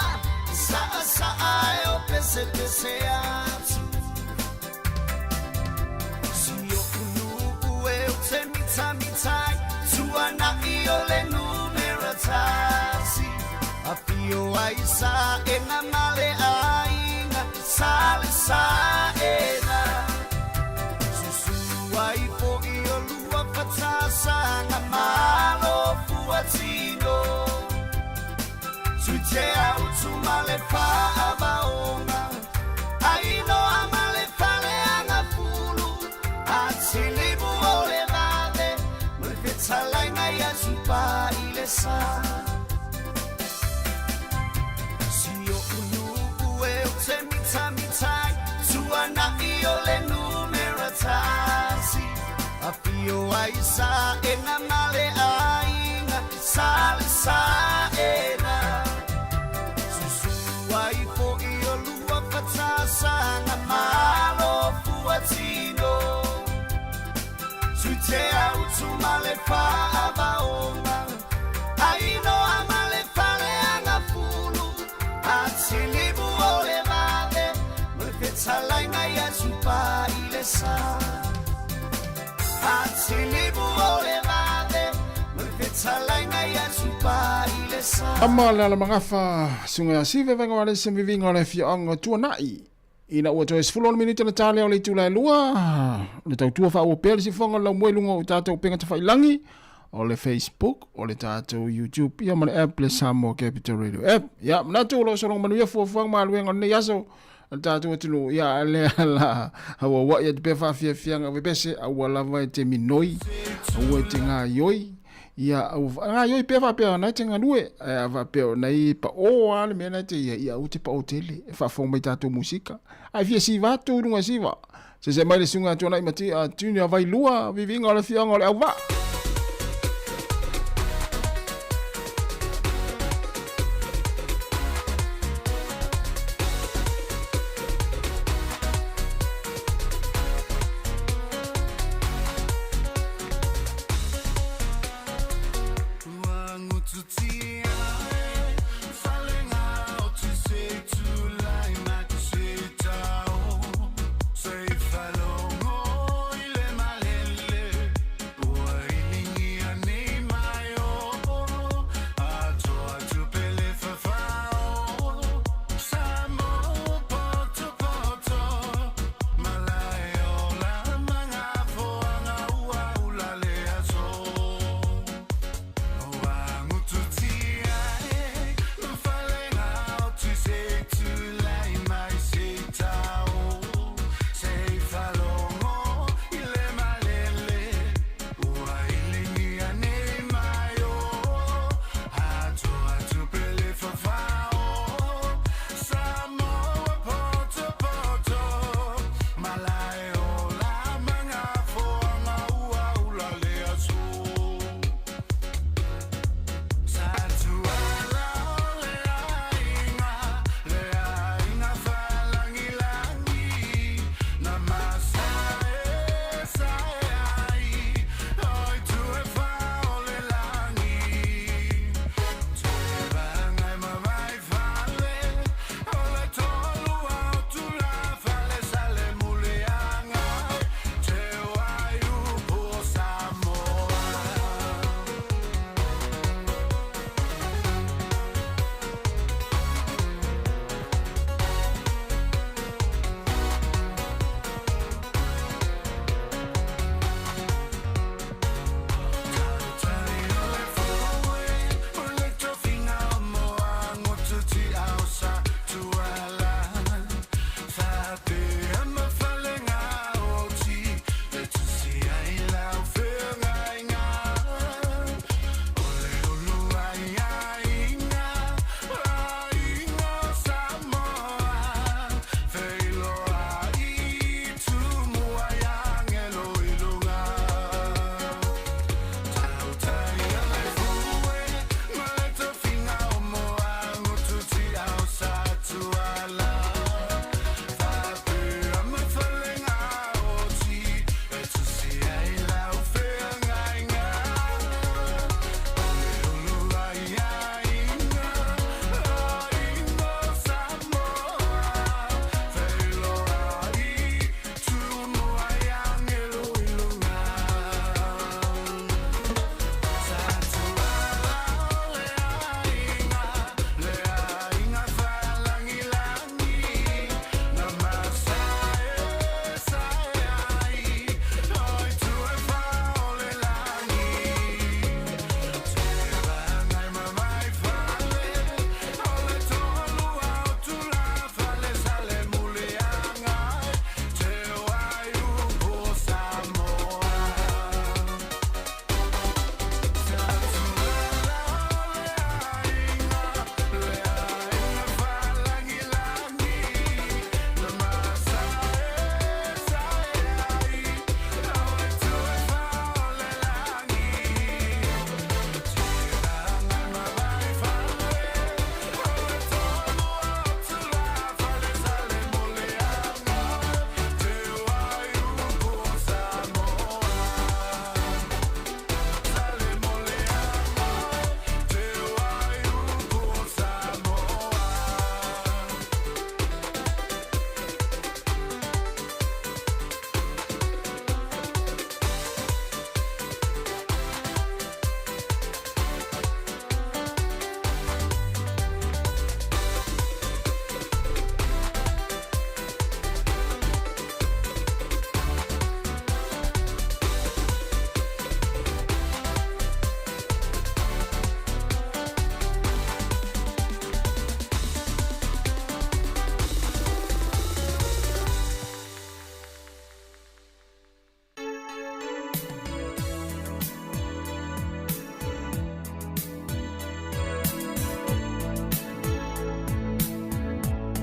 Sa'a sa'a e o pese pese atu Si o unu e o te mita mitai Tuana i o le numera tasi Afio ai saena ma le aiga Sale saena Susu ai fo'i o lua fatasaga malo fuatino Sui te autu ma le fa'avaoga Ainoa ma le faleagafulu Atilimu o le vave ma le fetalaiga ia supa i le sa. Si o unu e o te mitamitai Tuana'i o le numera tasi Afio ai saena ma le aiga Sale saena le faavaoga ainoa ma le faleagafulu atilimu o le vave ma le fetalaiga ia Supa i le sa atilimu o le vave ma le fetalaiga ia Supa i le sa. Ama le ala magafa suga ia sive vaega o le se viviga o le afioaga o Tuanai. Ina ua toe 16 minute ona ta lea o le itula e lua, le tautua faaauau pea le sifofoga o le laumua i luga o tatou upega tafailangi, o le Facebook, o le tatou YouTube, ia ma le app le Samoa Capital Radio app. Ia, manatu o lo o sologa manuia fuafuaga ma galuega o lenei aso a le tatou atunuu. Ia, a lea la auauai atu pea faafiafiaga vevese, aua lava e te minoi, aua e te gaioi, Ia, aua gaioi pea faapea o na e te galue, ae a faapea o na e paʻō lava le mea na e te ia, ia aua te paʻō tele, e faafofoga mai tatou musika. Ae fia siva atu i luga e siva. Seseʻe mai le susuga ia Tuanai Matia, Junior Vailua, viviga o le afioaga o Leauvaa.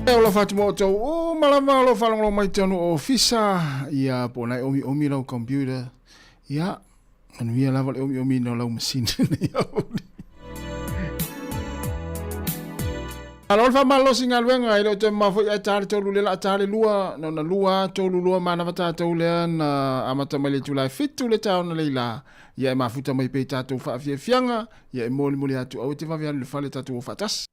E ola fatu mo outou uma lava o lo faalogologo mai tonu o ofisa, ia po o na e omiomi lau computer, ia, manuia lava le omiomiina o lau masini lenei aoauli. Malo le faamalolosi i galuega, e le o toe mamao foi ae ta le tolu lea la a ta le lua, na ona lua, tolu lua manava tatou lea na amata mai le itula e fitu le taona le ila, ia e mafuta mai pea i tatou faafiafiaga, ia e molimoli atu aua e te vave alu i le fale tatou o faatasi.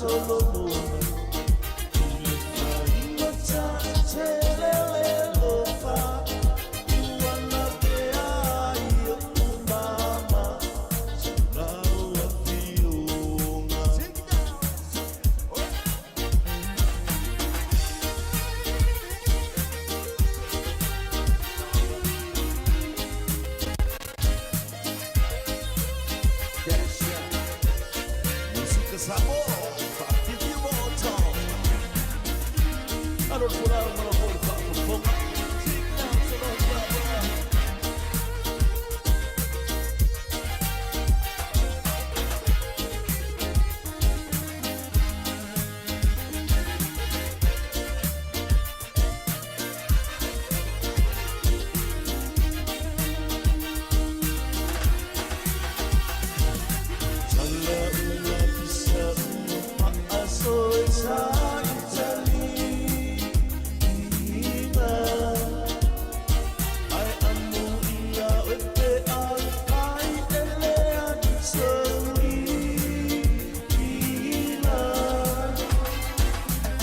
Solomona i le faigata tele o le alofa ua lavea ai oʻu mama lau afioga. Música Samoa, faafifia maota. Alo le folau ma lau foi le faafofoga. Tala ua pisa ua faaso e sa itali ina Ae amo ia oe pe ai ele atu saui ina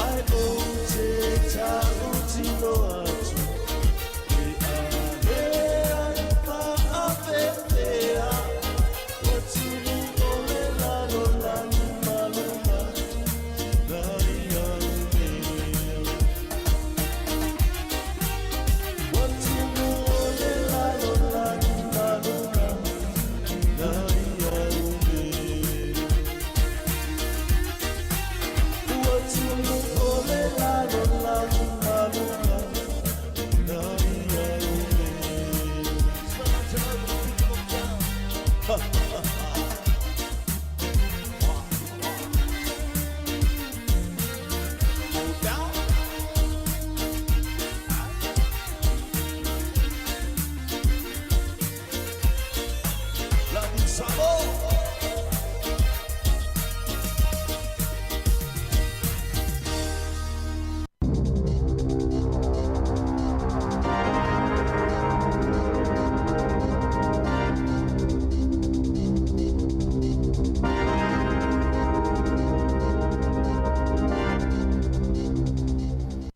Ae ou te tautino atu e ale ai faafefea Ua tumu o le lalolagi maluna nai au mea. Ua tumu o le lalolagi maluna nai au mea. Ua tumu o le lalolagi maluna nai au mea. Lagi Samoa.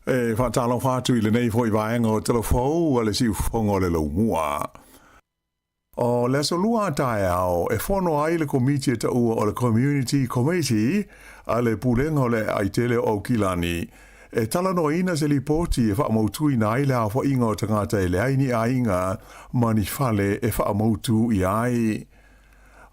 E faatalofa atu i lenei foi vaega o Telefou a le Siufofoga o le Laumua. O le aso lua a taeao e fono ai le komiti e taua o le Community Committee a le Pulega o le Aitele o Aukilani e talanoaina se lipoti e faamautuina ai le aofaiga o tagata e leai ni aiga ma ni fale e faamautu i ai.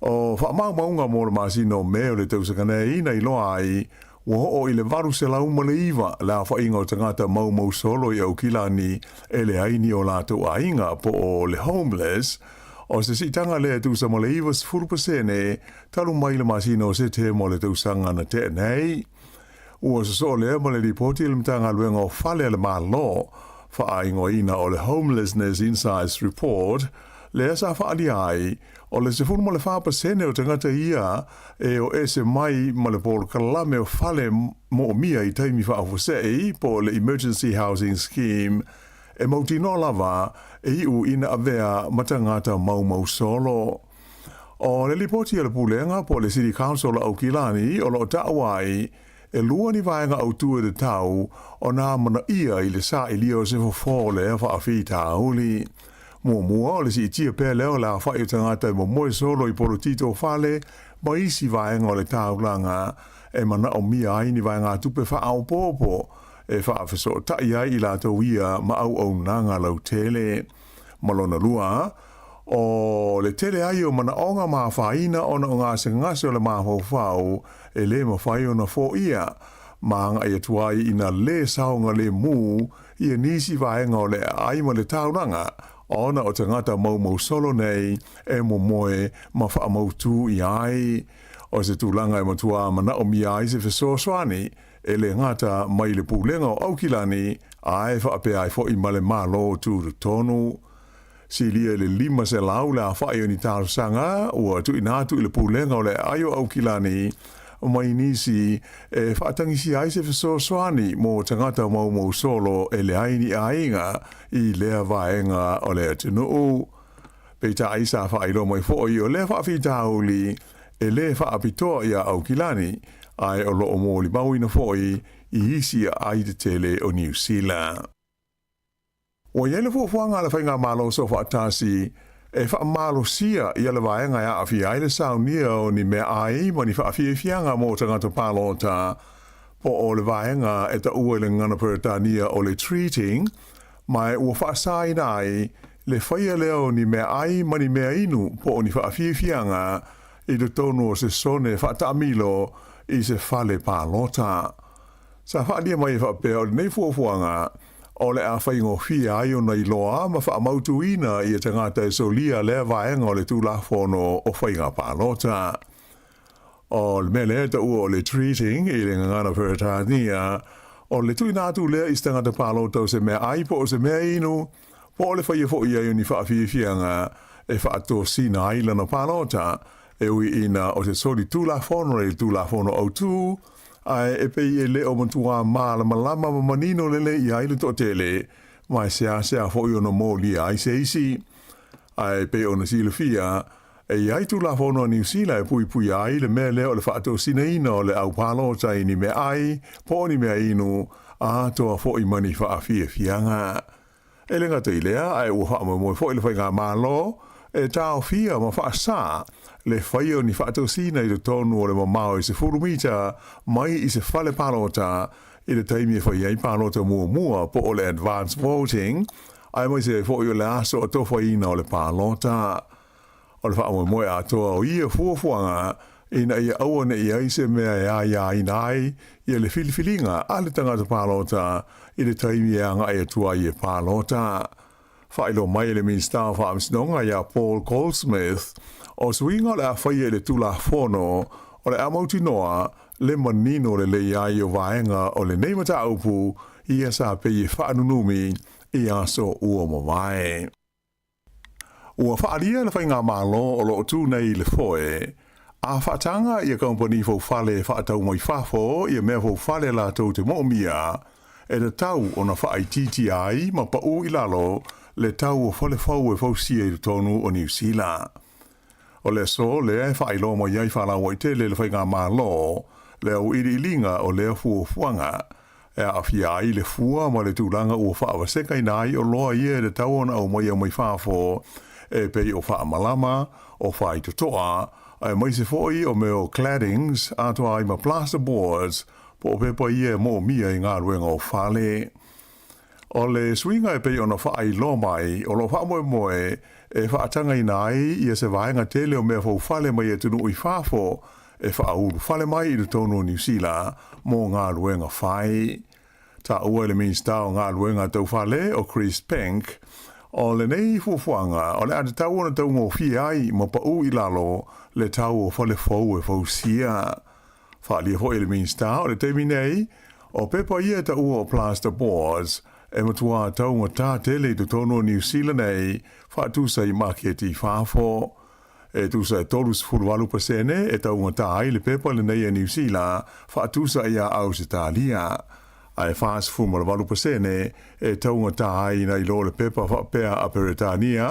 O faamaumauga mo le masina o Me o le tausaga nei na iloa ai ua oo i le 809 le aofaiga o tagata maumau solo i Aukilani e leai ni o latou aiga po o le homeless, o se siitaga lea e tusa ma le 90% talu mai le masina o Setema o le tausaga na tea nei. Ua sosoo lea ma le lipoti a le Matagaluega o Fale a le Malo, faaigoaina o le Homelessness Insights Report, lea sa faaalia ai, o le 14% o tagata ia e o ese mai ma le polokalame o fale moomia i taimi faafuasei po o le Emergency Housing Scheme, e mautinoa lava e iu ina avea ma tagata maumau solo. O le lipoti a le Pulega po o le City Council o Aukilani o lo o taua ai, e lua ni vaega autū e tatau ona amanaia i le sailia o se fofo o lea faafitauli. Muamua, o le siitia pea lea o le aofai o tagata e momoe solo i polotito o fale ma isi vaega o le taulaga e manaomia ai ni vaegatupe faaopoopo e faafesootai ai i latou ia ma auaunaga lautele. Ma lona lua, o le tele ai o manaoga ma afaina ona o gasegase o le mafaufau e lē mafai ona foia, ma agai atu ai ina lē saogalemu ia nisi vaega o le aai ma le taulaga ona o tagata maumau solo nei e momoe ma faamautū i ai. O se tulaga e matuā manaomia ai se fesoasoani e lē gata mai le Pulega o Aukilani ae faapea ai foʻi ma le Malo Tutotonu. Silia i le 500 le aofai o ni talosaga ua tuuina atu i le Pulega o le Aai o Aukilani mai nisi e faatagisia ai se fesoasoani mo tagata maumau solo e leai ni aiga i lea vaega o le atunuu. Peitai sa faailoa mai foʻi o lea faafitauli e lē faapitoa iā Aukilani, Ae o loo molimauina foi i isi aai tetele o Niu Sila. Ua i ai le fuafuaga a le Faigamalo Soofaatasi e faamalosia ia le vaega e aafia ai le saunia o ni meaai ma ni faafiafiaga mo tagata palota, po o le vaega e taua i le gagana Peretania o le treating, ma ua faasaina ai le faia lea o ni meaai ma ni meainu po o ni faafiafiaga i totonu o se sone faataamilo i se fale palota. Sa faaalia mai e faapea o lenei fuafuaga o le a faigofie ai ona iloa ma faamautuina ia tagata e solia lea vaega o le Tulafono o Faiga Palota. O le mea lea e taua o le treating i le gagana Peretania, o le tuuina atu lea i se tagata palota o se meaai po o se mea inu, po o le faia foi ai o ni faafiafiaga e faatosina ai lana palota, e ui ina o se soli tulafono i le Tulafono Autu, ae e pei e le o matuā malamalama ma manino lelei i ai le toatele, ma e seasea foi ona molia ai se isi. Ae pei ona silafia, e i ai Tulafono a Niu Sila e puipuia ai le mea lea o le faatosinaina o le au palota i ni meaai po o ni mea inu, atoa foi ma ni faafiafiaga. E le gata i lea, ae ua faamoemoe foi le Faigamalo e taofia ma faasā le faia o ni faatosina i totonu o le mamao e 10 mita mai i se fale palota i le taimi e fai ai palota muamua po o le advance voting, aemaise ai foi o le aso atofaina o le palota. O le faamoemoe atoa o ia fuafuaga ina ia aua ne i ai se mea e aiaina ai ia le filifiliga a le tagata palota i le taimi e agai atu ai e palota. Faailoa mai e le Minisita o Faamasinoga ia Paul Goldsmith, o suiga o le a faia i le Tulafono o le a mautinoa le manino lelei ai o vaega o lenei mataupu ia sa pei e faanunumi i aso ua mavae. Ua faaalia le Faigamalo o lo o tu nei i le foe, a faataga ia kamupani foufale e faatau mai fafo ia mea foufale latou te moomia, e tatau ona faaitiitia ai ma pau i lalo le tau o fale fou e fausia i totonu o Niu Sila. O le aso lea e faailoa mai ai faalauaitele le Faigamalo le auiliiliga o lea fuafuaga, e aafia ai le fua ma le tulaga ua faavasekaina ai oloa ia e tatau ona aumaia mai fafo, e pei o faamalama, o faitotoa, aemaise foi o mea o claddings atoa ai ma plasterboards, po o pepa ia e moomia i galuega o fale. O le suiga e pei ona faailoa mai, o lo o faamoemoe e faatagaina ai ia se vaega tele o mea foufale mai atunuu i fafo e faaulu fale mai i totonu o Niu Sila mo galuega fai. Taua e le Minisita o Galuega Tau Fale o Chris Penk, o lenei fuafuaga o le a tatau ona taugofie ai ma pau i lalo le tau o fale fou e fausia. Faaalia foi e le Minisita o le taimi nei, o pepa ia e taua o plasterboards e matuā taugatā tele i totonu o Niu Sila nei faatusa i maketi i fafo. E tusa e 38% e taugatā ai le pepa lenei a Niu Sila faatusa iā Ausetalia, ae 48% e taugatā ai nai lo le pepa faapea a Peretania,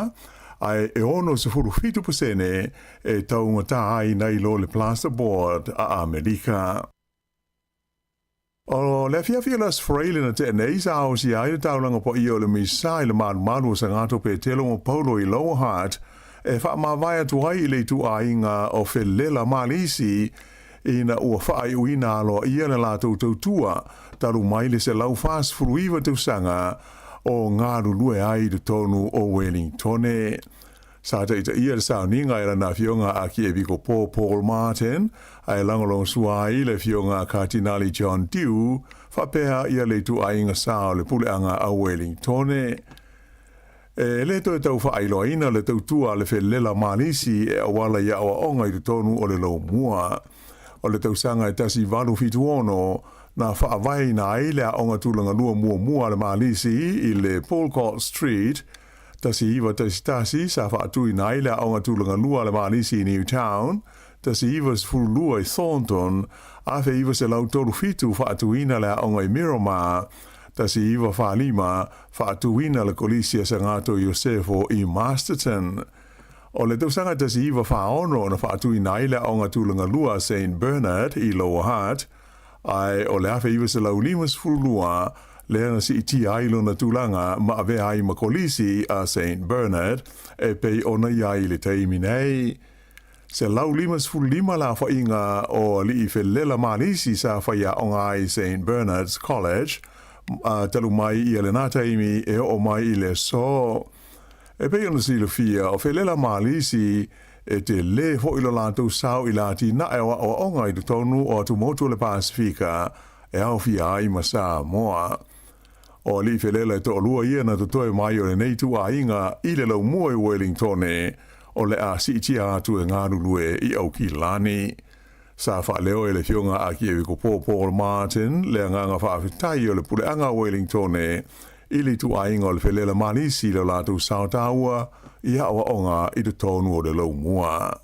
ae e 67% e taugatā ai nai lo le plasterboard a Amerika. O le afiafi o le Aso Faraile na tea nei sa aosia ai le taulaga paia o le Misa i le malumalu o Sagato Petelo ma Paulo i Lower Hutt e faamavae atu ai i le ituaiga o Felela Malisi ina ua faaiuina aloaia le latou tautua talu mai le 149 tausaga o galulue ai i totonu o Wellingtone. Sa taitaia le sauniga e lana afioga a Arkiepikopo Paul Martin, ae lagolagosua ai le afioga a Katinali John Dew, faapea ia le ituaiga sa o le puleaga a Wellingtone. E le toe tau faailoaina le tautua a le felela Malisi e auala i aoaoga i totonu o le Lomua. O le tausaga e 1876, na faavaeina ai le aoga tulagalua muamua a le Malisi i le Boulcott Street, 1911 sa faatuina ai le aoga tulagalua a le Malisi i Newtown, 1912 i Thornton, 1937 faatuina le aoga i Miramar, 1945 faatuina le Kolisi a Sagato Iosefo i Masterton. O le tausaga 1946 na faatuina ai le Aoga Tulagalua a Saint Bernard i Lower Hutt, ae o le 1952 lea na siitia ai lona tulaga ma avea ai ma Kolisi a Saint Bernard e pei ona i ai i le taimi nei. 155 le aofaiga o alii felela malisi sa faiaoga ai Saint Bernard's College talu mai ia lena taimi e oo mai i le aso. E pei ona silafia, o felela malisi e tele foi lo latou sao i le atinae o aoaoga i totonu o atumotu o le Pasefika e aofia ai ma Samoa. O alii felela e toalua ia na totoe mai o lenei ituaiga i le laumua i Wellingtone o le a siitia atu e galulue i Aukilani. Sa faaleo e le Afioga a Kievikopo Paul Martin le agaga faafetai o le puleaga a Wellingtone i le ituaiga o le felela malisi i lo latou sao taua i aoaoga i totonu o le laumua.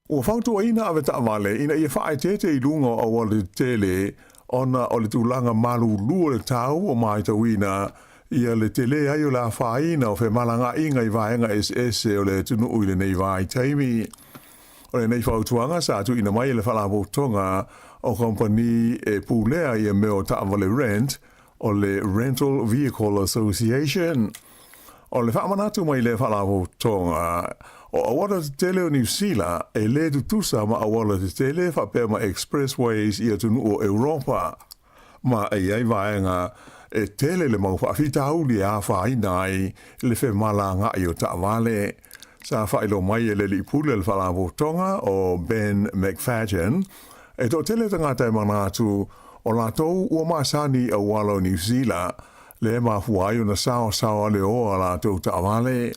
Ua fautuaina avetaavale ina ia faaeteete i luga o auala tetele ona o le tulaga malulu o le tau ua matauina ia le tele ai o le afaina o femalagaaiga i vaega eseese o le atunuu i lenei vaitaimi. O lenei fautuaga sa tuuina mai e le Faalapotopotoga o Kamupani e pulea ia mea o taavale rent o le Rental Vehicle Association. O le faamanatu mai lea Faalapotopotoga, o auala tetele o Niu Sila e le tutusa ma auala tetele faapea ma expressways i atunuu o Europa, ma e i ai vaega e tele le mau faafitauli e afaina ai le femalagaai o taavale. Sa faailoa mai e le alii pule o le Faalapotopotoga o Ben McFadgen, e toatele tagata e manatu o latou ua masani i auala o Niu Sila, lea e mafua ai ona saosaoa leoa a latou taavale.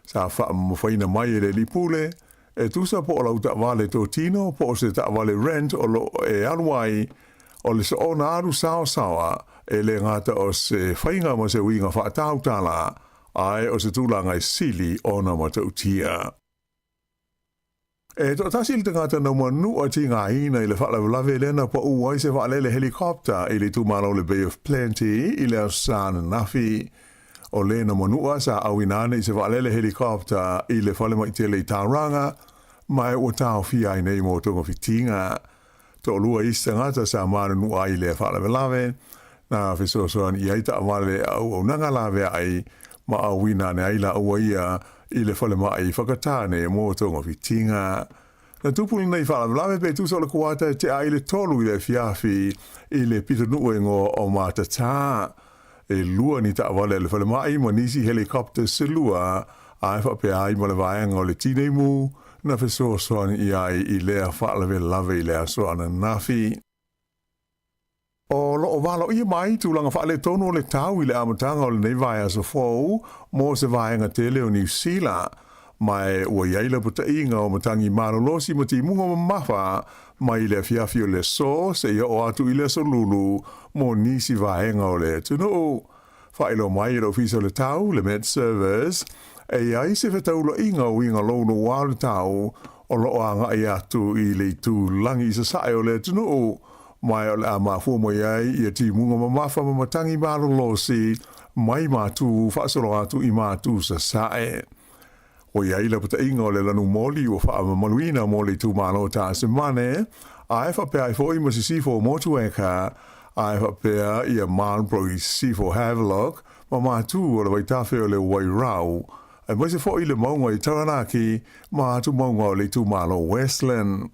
Sa faamamafaina mai e le alii pule, e tusa po o lau taavale totino po o se taavale rent o lo o e alu ai, o le soona alu saosaoa e le gata o se faiga ma se uiga faatautala, ae o se tulaga e sili ona matautia. E toatasi le tagata na manua tigaina i le faalavelave lea na pau ai se vaalele helicopter i le itumalo o le Bay of Plenty i le Aso Sa ananafi. O le na manua sa auina ane i se vaalele helicopter i le falemaitele i Tauranga, ma e ua taofia ai nei mo togafitiga. Toalua isi tagata sa manunua ai i lea faalavelave, na fesoasoani i ai taavale a auaunaga laveai ma auina ane ai laua ia i le falemai whakatane mō togafitiga. Na tupu lenei faalavelave pe tusa o le kuata e tea ai le 3 i le afiafi i le pitonuu e ngoa o Matatā. E lua ni taavale a le falemai ma nisi helicopters se lua, ae faapea ai ma le vaega o le tinei mu na fesoasoani i ai i lea faalavelave i le aso ananafi. O lo o valoia mai tulaga faaletonu o le tau i le amataga o lenei vaiaso fou mo se vaega tele o Niu Sila, ma e ua i ai lapataiga o matagi malolosi ma timuga mamafa mai le afiafi o le aso seia oo atu i le aso Lulu mo nisi vaega o le atunuu. Faailoa mai e le Ofisa o le Tau, le Met Service, e i ai se fetaulaiga o uiga louloua o le tau o lo o agai atu i le itulagi i sasae o le atunuu, ma o le a mafua mai ai ia timuga mamafa ma matagi malolosi mai matu faasolo atu i matu sasae. Ua i ai lapataiga o le lanumoli ua faamamaluina mo le itumalo o Tasimane, ae faapea ai foi ma Sisifo o Motueka, ae faapea ia Marlborough i Sisifo Havelock ma matu o le vaitafe o le Wairau, aemaise foi le mauga i Taranaki ma atu mauga o le itumalo Westland.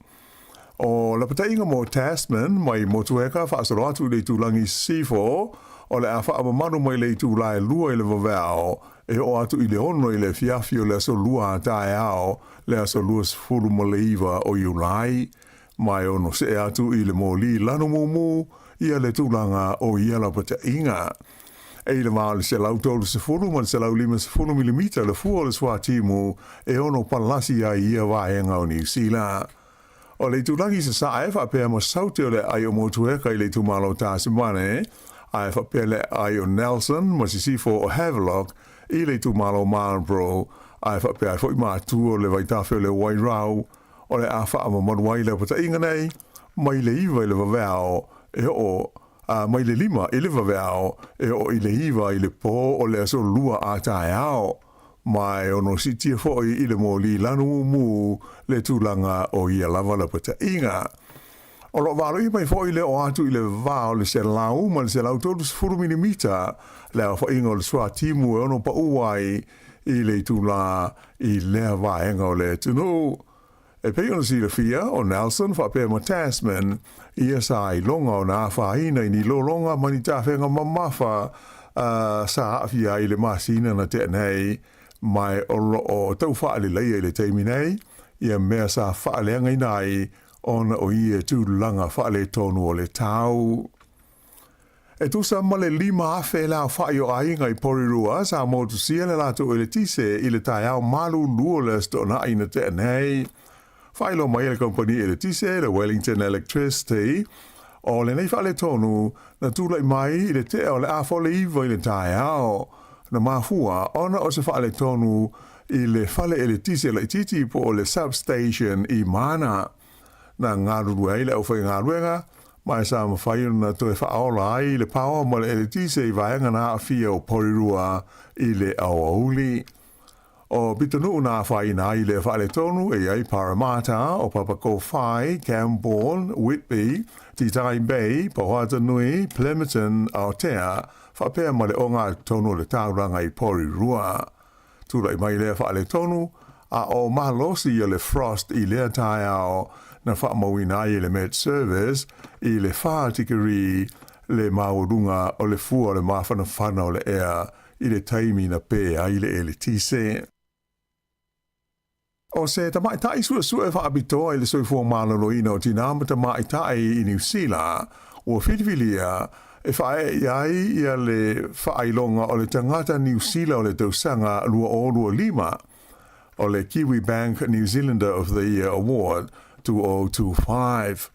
O lapataiga mo Tasman mai Motueka faasolo atu i le itulagi Sisifo, o le a faamamalu mai le itula e 2 i le vaveao e oo atu i le 6 i le afiafi o le aso Lua a taeao le aso 29 o Iulai, ma e ono see atu i le moli lanumumu ia le tulaga o ia lapataiga. E i le va o le 130 ma le 150 milimita le fua o le suatimu e ono palasi ai ia vaega o Niu Sila. O le itulagi sasae faapea ma saute o le aai o Motueka i le itumalo o Tasimane, ae faapea le aai o Nelson ma sisifo o Havelock i le itumalo o Marlborough, ae faapea ai foi matua o le vaitafe o le Wairau, o le a faamamalu ai le apataiga nei mai le 9 i le vaveao e oo a mai le 5 i le vaveao e oo i le 9 i le po o le aso Lua a taeao. Ma e ono siitia foi i le moli lanu mumu le tulaga o ia lava lapataʻiga. O loo valoia mai foi le oo atu i le va o le 100 ma le 130 milimita le aofaiga o le suatimu e ono paʻu ai i le itulā i lea vaega o le atunuu. E pei ona silafia, o Nelson faapea ma Tasman ia sa iloga ona afaina i ni lologa ma ni tafega mamafa sa aafia ai i le masina na tea nei, ma o loo tau faaleleia i le taimi nei ia mea sa faaleagaina ai ona o ia tulaga faaletonu o le tau. E tusa ma le 5,000 le aofai o aiga i Porirua sa motusia le latou eletise i le taeao malulu o le Aso Toonai na tea nei. Faailoa mai e le kamupani eletise, le Wellington Electricity, o lenei faaletonu na tulai mai i le tea o le 8:30 i le taeao, na mafua ona o se faaletonu i le fale eletise laitiiti po o le substation i Mana. Na galulue ai le aufaigaluega, ma e sa mafai ona toe faaola ai le paoa ma le eletise i vaega na aafia o Porirua i le aoauli. O pitonuu na afaina ai le faaletonu e i ai Paremata, o Papakōwhai, Camborne, Whitby, Titahi Bay, Pauatahanui, Plimmerton, Aotea, faapea ma le ogatotonu o le taulaga i Porirua. Tulai mai lea faaletonu, a o malosi ia le frost i lea taeao na faamauina ai e le Met Service i le 4 tikeri le maualuga o le fua o le mafanafana o le ea i le taimi na pē ai le eletise. O se tamaitai suesue faapitoa i le soifua maloloina o tinā ma tamaitai i Niu Sila, ua filifilia e faaee i ai ia le faailoga o le tagata Niu Sila o le tausaga 2025, o le Kiwibank New Zealander of the Year Award 2025.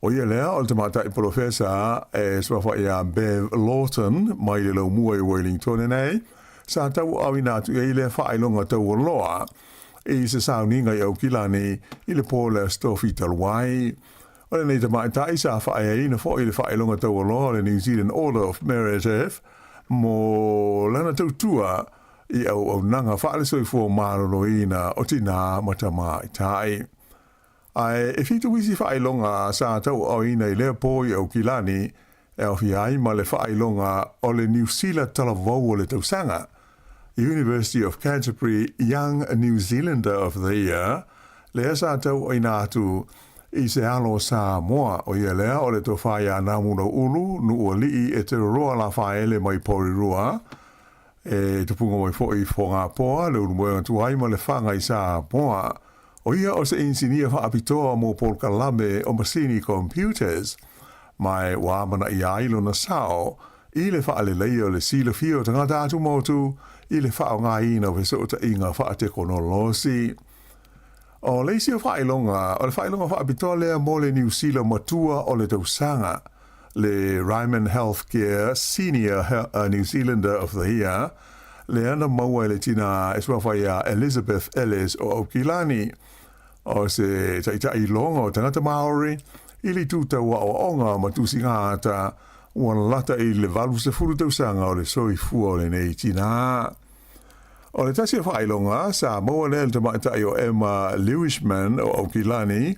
O ia lea o le tamaitai polofesa e suafa iā Bev Lawton mai le laumua i Wellingtone nei, sa tauaaoina atu i ai lea faailoga taualoa i se sauniga i Aukilani i le po o le Aso Tofi talu ai. O lenei tamaitai sa faaeaina foi le faailoga taualoa o le New Zealand Order of Merit mo lana tautua i auaunaga faale-soifua maloloina o tinā ma tamaitai. Ae e fitu isi faailoga sa tauaaoina i lea po i Aukilani e aofia ai ma le faailoga o le Niu Sila Talavou o le Tausaga, University of Canterbury Young New Zealander of the Year, lea sa tauaaoina atu i se alo Samoa, o ia lea o le Tofa ia Namulauulu Nuualii Eteroa Lafaele mai Porirua, e tupuga mai foi i Fogapoa, le Ulumoega Tuai ma Lefaga i Samoa. O ia o se inisinia faapitoa mo polokalame o masini computers, ma e ua amanaia ai lona sao i le faaleleia o le silafia o tagata atumotu i le faaaogaina o fesootaiga faatekonolosi. O le isi o faailoga, o le faailoga faapitoa lea mo le Niu Sila matua o le tausaga, le Ryman Healthcare Senior New Zealander of the Year, lea na maua e le tinā e suafa iā Elizabeth Ellis o Aukilani, o se taitai iloga o tagata Māori i le itu tau aoaoga ma tusiga ata ua lata i le 80 tausaga o le soifua o lenei tinā. O le tasi o faailoga sa maua lea e le tamaitai o Emma Lewishman o Aukilani,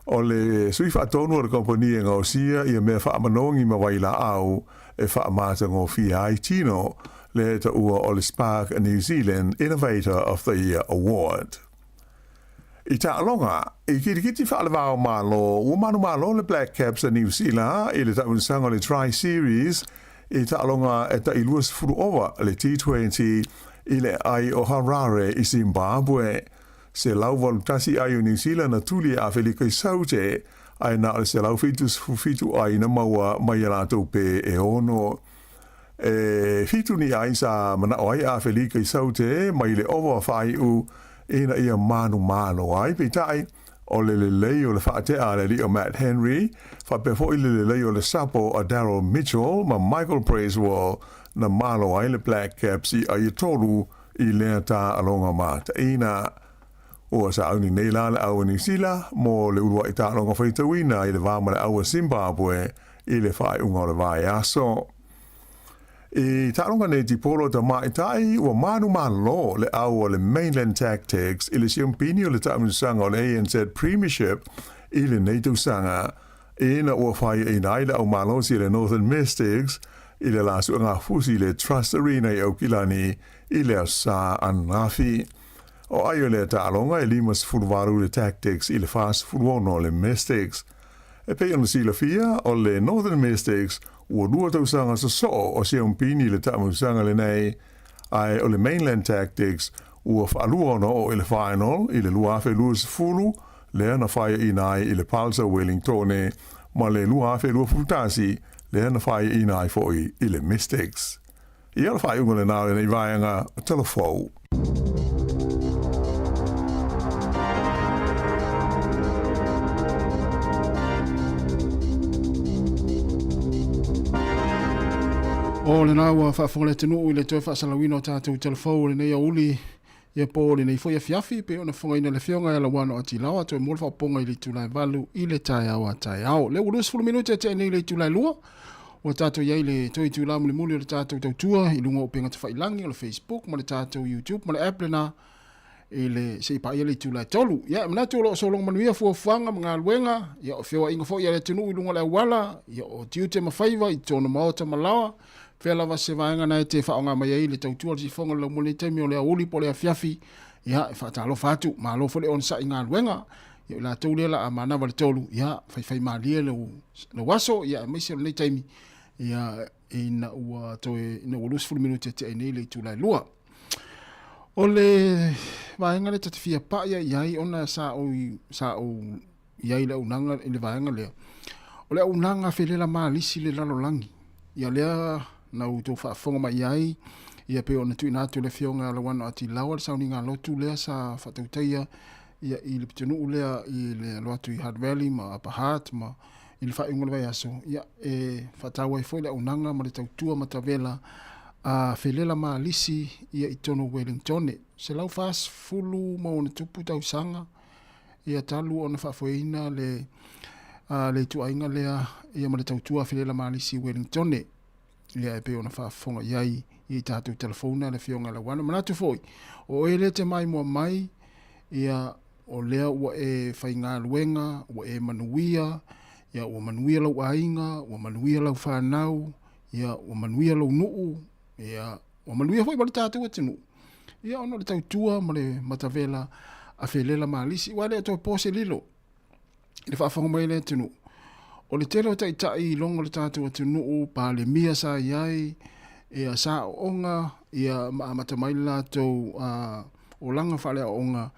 o le sui faatonu o le kamupani e gaosia ia mea faamanogi ma vailaau e faamatagofie ai tino, lea e taua o le Spark New Zealand Innovator of the Year Award. I taaloga, i kitikiti faalevao Malo, ua manumalo le Black Caps a Niu Sila i le taamilosaga o le Tri Series i taaloga e tai 20 ova le T20 i le aai o Harare i Zimbabwe. 181 ai o Niu Sila na tuli e Afelika i Saute, ae na o le 177 ai na maua mai e latou pē e ono. E fitu ni ai sa manao ai Afelika i Saute mai le ova faaiu ina ia manumalo ai, peitai, o le lelei o le faatea a le alii o Matt Henry, faapea foi le lelei o le sapo a Daryl Mitchell ma Michael Bracewell na malo ai le Black Caps i ai e tolu i lea taaloga mataina. Ua sauni nei la le au a Niu Sila mo le uluai taaloga faitauina i le va ma le au a Zimbabwe i le faaiuga o le vaiaso. I taaloga netipolo a tamaitai, ua manumalo le au a le Mainland Tactics i le siampini o le taamilosaga o le ANZ Premiership i lenei tausaga, ina ua faiaina ai le au malosi a le Northern Mystics i le la suegafusi i le Trust Arena i Aukilani i le Aso Sa ananafi. O ai o lea taaloga e 58 le Tactics i le 46 le Mystics. E pei ona silafia, o le Northern Mystics ua lua tausaga sosoo o siampini i le taamausaga lenei, ae o le Mainland Tactics ua faalua ona oo i le final i le 2020, lea na faiaina ai i le Palsa Wellingtone, ma le 2021, lea na faiaina ai foi i le Mystics. Ia, o le faaiuga lena o lenei vaega talafou. O lena ua faafofoga le atunuu i le toe faasalauina o tatou talafou o lenei aoauli ia po o lenei foi afiafi pei ona fofogaina le afioga ia Lauano Atilaoa toe mo le faaopoopoga i le itula e 8 i le taeao a taeao. Lea ua 20 minute tea nei i le itula e 2 ua tatou i ai le toe itula mulimuli o le tatou tautua i luga o upega tafailagi o le Facebook ma le tatou YouTube ma le app lena i le se i paia le itula e 3. Ia, e manatu o lo o sologa manuia fuafuaga ma galuega, ia o feoaiga foi a le atunuu i luga o le auala, ia o tiute ma faiva i totonu o maota ma laoa, fea lava se vaega na e te faaaoga mai ai le tautua le sifoga o le laumua i lenei taimi o le aoauli po o le afiafi, ia e faatalofa atu, malo foi le onosai i galuega. Ia o i latou lea la a manava le tolu, ia faifaimalie lou aso, ia aemaise o lenei taimi, ia ina ua toe ina ua 20 minute tea ai nei le itula e 2. O le vaega lea ta te fia pai i ai ona sa ou i ai i le auaunaga i le vaega lea, o le auaunaga felela malisi le lalolagi. Ia lea na outou faafofoga mai i ai, ia pei ona tuuina atu e le Afioga ia Lauano Atilawa le sauniga lotu lea sa faatautaia ia i le pitonuu lea i le alo atu i Hutt Valley ma Upper Hutt ma i le faaiuga o le vaiaso, ia e faataua ai foi le auaunaga ma le tautua matavela a felela malisi ia i totonu o Wellingtone. 140 ma ona tupu tausaga ia talu ona faafoeina le le ituaiga lea ia ma le tautua felela malisi i Wellingtone. Ia e pei ona faafofoga i ai i tatou telefouna le Afioga i Lauano. Manatu foi, o oe lea te maimoa mai, ia o lea ua e faigaluega, ua e manuia, ia ua manuia lou aiga, ua manuia lau fanau, ia ua manuia lou nuu, ia ua manuia foi ma le tatou atunuu. Ia ona o le tautua ma le matavela a Felela Malisi, aua e le o toe po se lilo i le faafofoga mai a le atunuu. O le tele o taitai i luga o le tatou atunuu, Palemia sa i ai, ia sa aooga, ia ma amata mai le latou olaga faaleaoaoga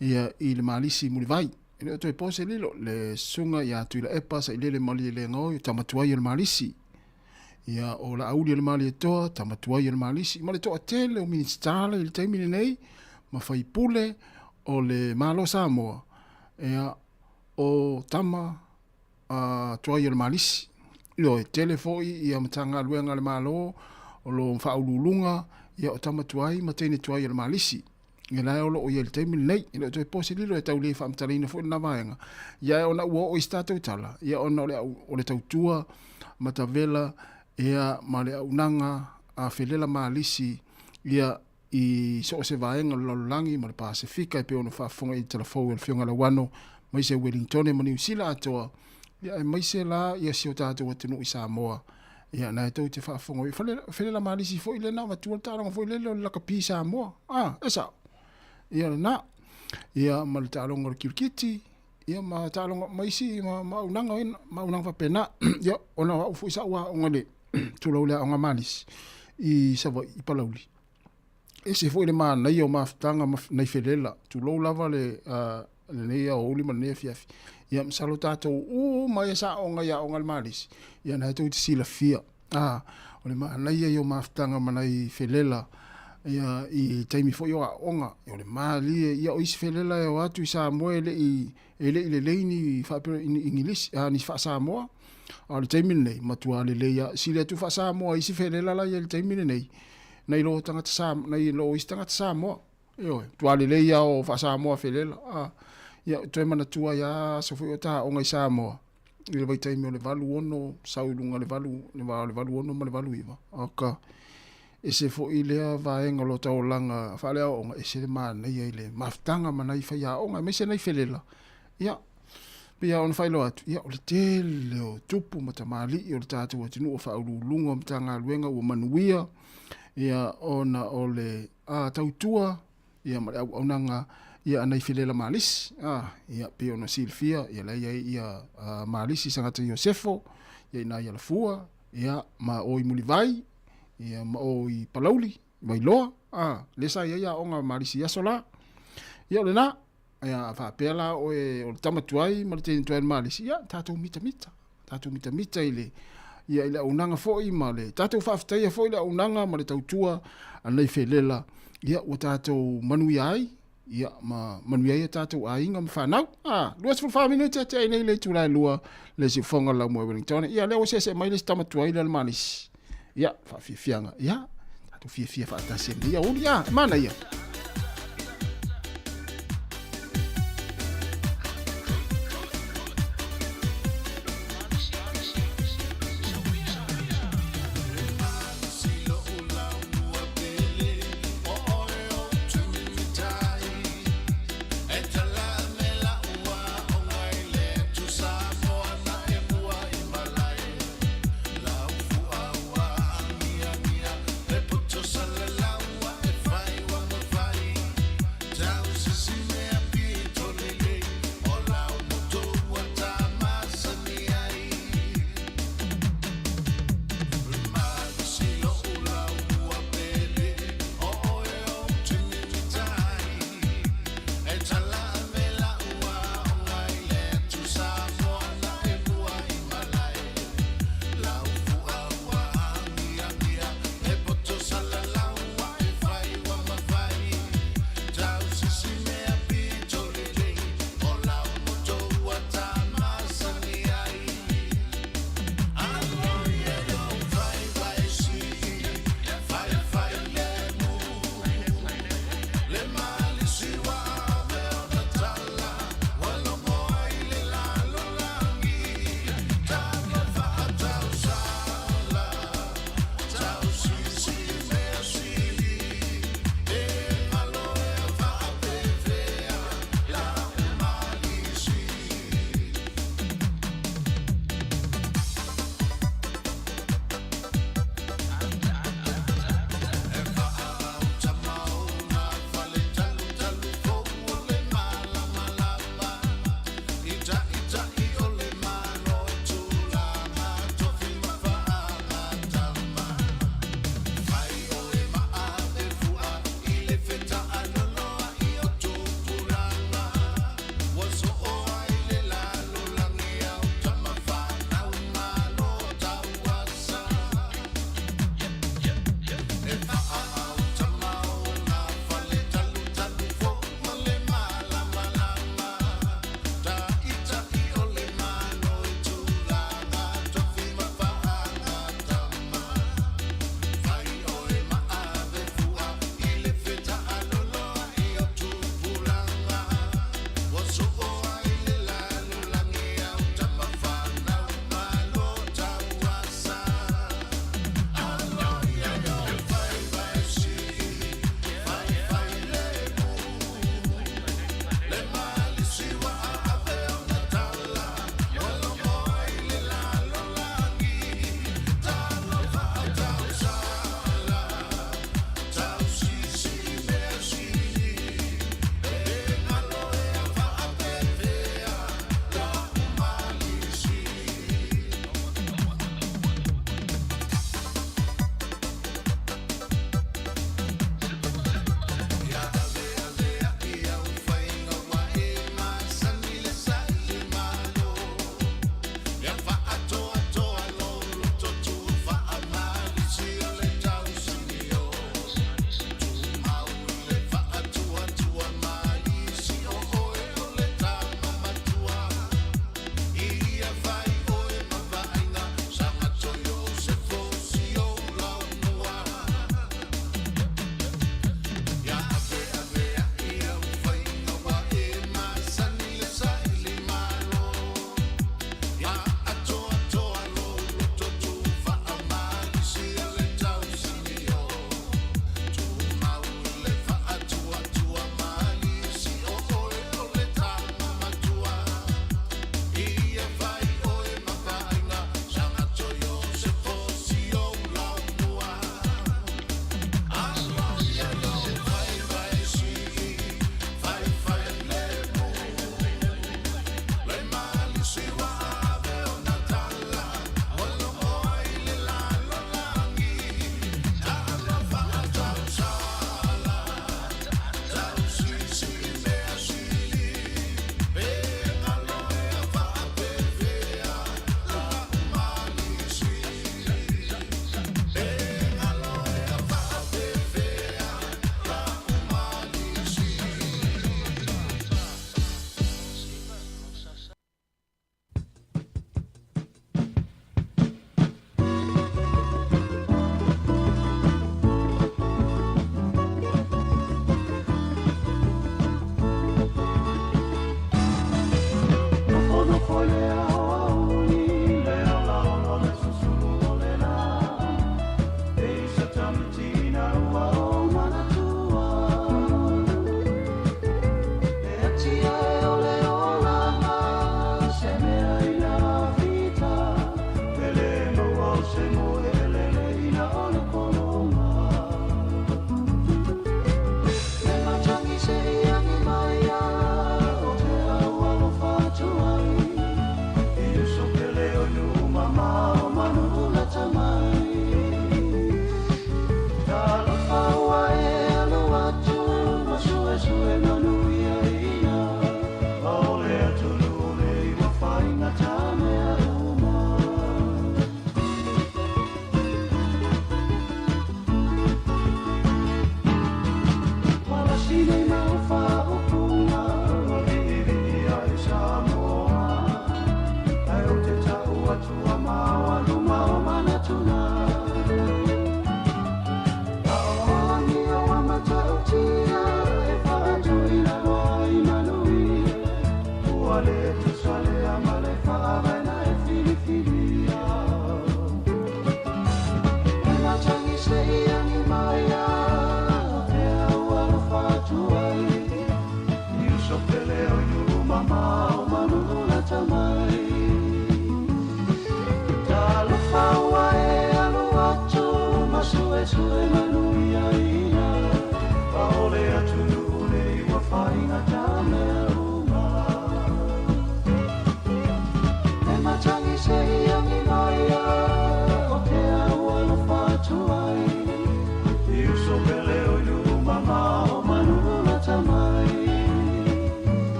ia i le Malisi Mulivai. E le o toe po se lilo, le susuga ia Tuilaepa Sailele Malielegaoi, o tama tuai o le Malisi. Ia, o Laauli o le Malietoa, tama tuai o le Malisi, ma le toatele o Minisita i le taimi lenei, ma faipule o le Malo Samoa, ia, o tama tuai o le Malisi. Ioe, tele foi ia Matagaluega a le Malo o lo o faauluuluga, ia, o tama tuai ma teine tuai o le Malisi. Ia la e o lo o i ai i le taimi lenei. E le o toe po se lilo e tau le faamatalaina foi lena vaega. Ia ona ua oo i se tatou tala, ia ona o le, o le tautua matavela ia ma le auaunaga a Felela Malisi ia i so o se vaega o le lalolagi ma le Pasefika e pei ona faafofoga i le talafou e le Afioga Lauano aemaise Wellingtone ma Niu Sila atoa, ia aemaise la ia si o tatou atunuu i Samoa. Ia na e tou te faafofoga mai. Fale, felela malisi foi lena, avatua le taaloga foi lele o le lakapi Samoa. Ah, e sao. Ia lena. Ia ma le taaloga o le kirikiti, ia ma taaloga ma isi ma, ma auaunaga, ma auaunaga faapena. Ia, ona o au foi sa ou aoga i le tulou le aoga malisi i Savaii, i Palauli. Ese foi le manaia o mafutaga ma nai felela, tulou lava le lenei aoauli ma lenei afiafi. Ia masalo tatou uma ia sa aoga i aoga a le Malisi, ia na e tou te silafia. O le manaia ia o mafutaga ma nai felela ia i taimi foi o aoga, o le malie ia o isi felela e o atu i Samoa e le i e le i lelei ni faapea ni Igilisi, ni faa-Samoa. A o le taimi lenei, matua lelei lava. Sili atu faa-Samoa i isi felela la e i ai i le taimi lenei, nai lo tagata Sa, nai lo isi tagata Samoa. Ioe, matua lelei lava o faa-Samoa felela. Ia, toe manatua ai lava aso foi o ta aoga i Samoa. i le vaitaimi o le 86 sau i luga le 8 le va o le 86 ma le 89 aka ese foʻi lea vaega o lo taulaga faaleaoaoga ese le manaia i le mafutaga ma nai faiaoga aemaise nai felela ia pei ona faailoa atu ia o le tele o tupu ma tamalii o le tatou atunuu o faauluuluga o Matagaluega ua manuia ia ona o le a tautua ia ma le auaunaga ia anai felela malisi a ia pei ona silafia ia la iai ia malisi Sagata Iosefo ia ina ia Lafua ia ma o i Mulivai ia ma o i Palauli Vailoa a le sa iai aoga malisi i aso la ia o lena ia faapea la oe o le tama tuai ma le teine tuai malisi ia tatou mitamita tatou mitamita i le ia i le auaunaga foi ma le tatou faafetaia foi le auaunaga ma le tautua a nei felela ia ua tatou manuia ai ia ma manuia ai tatou aiga ma fanau. A 24 minute ate ai nei le itula e lua le siufoga lau moe Wellington. Ia lea ua seese mai le isi tama tuai lea le malisi. Ia faafiafiaga. Ia tatou fiafia faatasi ai. Ia uli ia mana ia.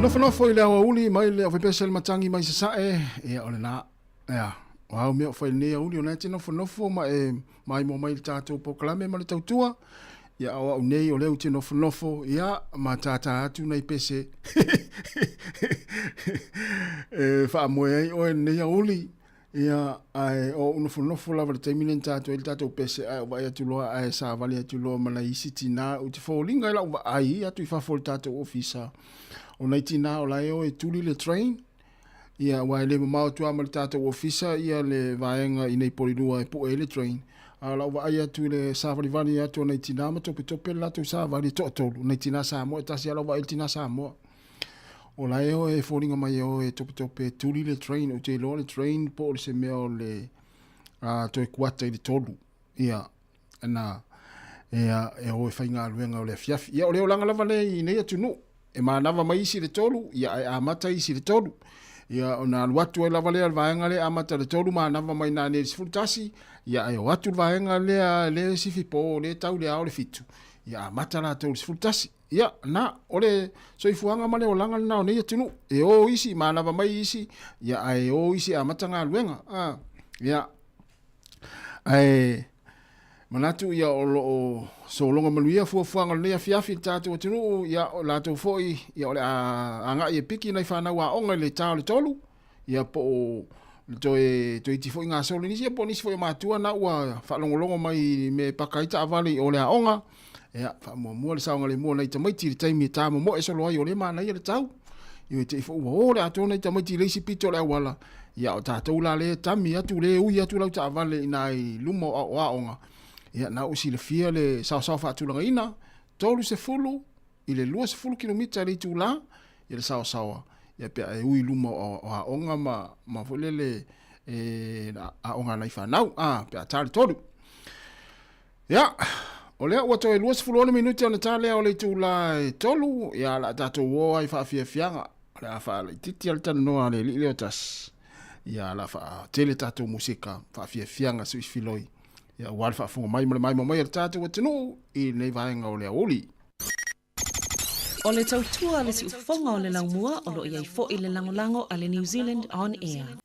Nofonofo i le aoauli mai le aufaipiasa le matagi mai Sasae, ia o lena. Ia, o au mea o fai nei auli o lena e te nofonofo ma e maimoa mai i le tatou polokalame ma le tautua. Ia o au nei o lea ou te nofonofo, ia ma tātā atu nai pese e faamoe ai oe lenei auli. Ia, ae o ou nofonofo lava i le taimi lea na tatou ai le tatou pese, ae ou vaai atu loa ae savali atu loa ma nai isi tinā, ou te foliga i lau vaai atu i fafo o le tatou ofisa, o nai tinā o la e o e tuli le train, ia, aua e le mamao atu lava ma le tatou ofisa ia le vaega i nei Polilua e pue ai le train. A o lau vaai atu i le savalivali atu o nai tinā ma topetope le latou savali e toatolu, nai tinā Samoa, e tasi lava lau vaai i le tinā Samoa. O la e o e foliga mai e o e topetope e tuli le train, ou te iloa le train po o le se mea o le toe kuata i le tolu. Ia, na, ia, e o e faigaluega o le afiafi. Ia, o le olaga lava lea i nei atunuu. E manava mai isi i le tolu, ia, ae amata isi i le tolu. Ia, ona alu atu ai lava lea le vaega lea e amata i le tolu, manava mai nanei i le 11, ia, ae o atu le vaega lea, lea e sifi po, lea e tau i le ao le fitu, ia amata latou i le 11. Ia, na, o le soifuaga ma le olaga lena o nei atunuu. E o isi, manava mai isi, ia, ae o isi e amata galuega. A, ia, ae manatu ia o lo o sologa manuia fuafuaga o lenei afiafi i le tatou atunuu, ia, o latou foi, ia, o le a agai e piki nai fanau aoga i le ta o le tolu, ia po o le toe toeiti foi gasolo i nisi, ia po o nisi foi o matua na ua faalogologo mai i mea e paka ai taavale i o le aoga, ia faamuamua le saogalemu o nai tamaiti i le taimi e ta momoe solo ai o lea e manaia le tau. Ia te i foi ua o le atoa nai tamaiti i le isi pito o le auala, ia o tatou la lea e tami atu, lea e ui atu lau taavale i ina i luma o aoga, ia na ua silafia le saosaoa faatulagaina, 30 i le 20 kilomita i le itulā ia le saosaoa, ia pe a e ui i luma o aoga ma, ma foi lele e aoga a nai fanau, a, pe a ta le tolu. Ia, o lea ua toe 26 minute ona ta lea o le itulā e tolu, ia o le a tatou o ai faafiafiaga, o le a faalaitiiti le talanoa a le alii lea o tasi, ia o le a faatele tatou musika faafiafiaga suifiloi, ia aua le faafofoga mai ma le maimoa mai a le tatou atunuu i lenei vaega o le aoauli. O le tautua a le siufofoga o le laumua o lo o i ai foi le lagolago a le New Zealand On Air.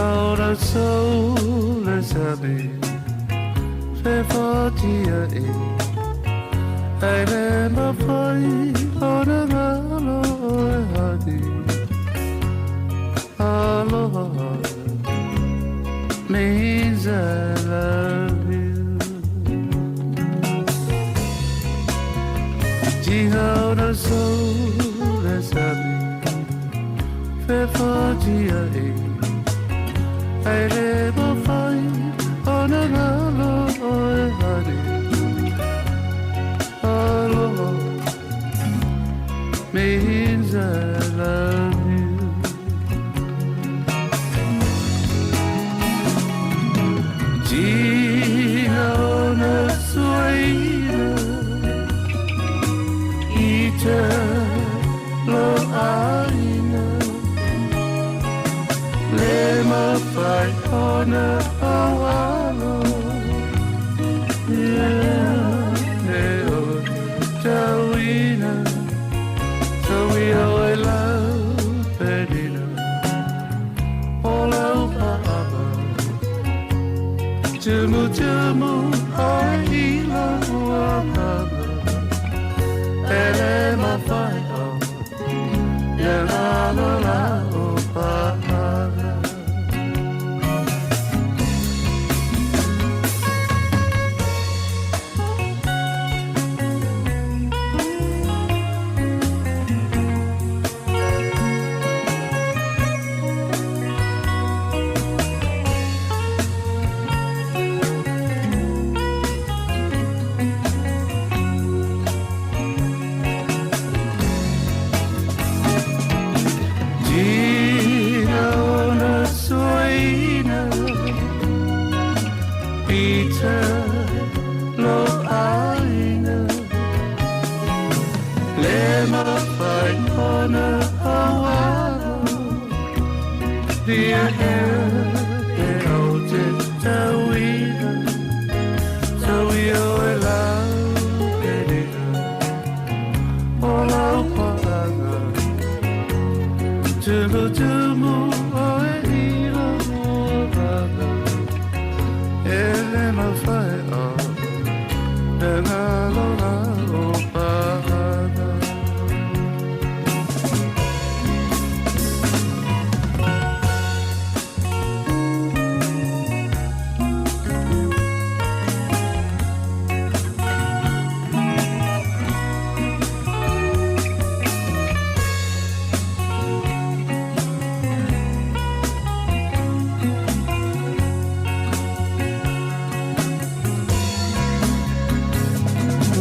Jihaona soul sabi fe fotia e ai le mafai ona ngalo e hadi Aloha means I love you. Jihaona soul sabi fe fotia e ai le mafai ona ngalo e hadi Aloha means I love you. Jihaona suaina ita lo aina le mafai ona aualo ia e o tauina tauia o e lau penina o lau paava tumu tumu ai ila ua kama ele mafai o ia la la la o paava. Jihaona suaina ita lo aina le mafai ona aualo dia e o te tauina tauia o e lau penina o lau paanga tumu tumu o e ila ua vaga ele mafai o le ngalo la o paanga.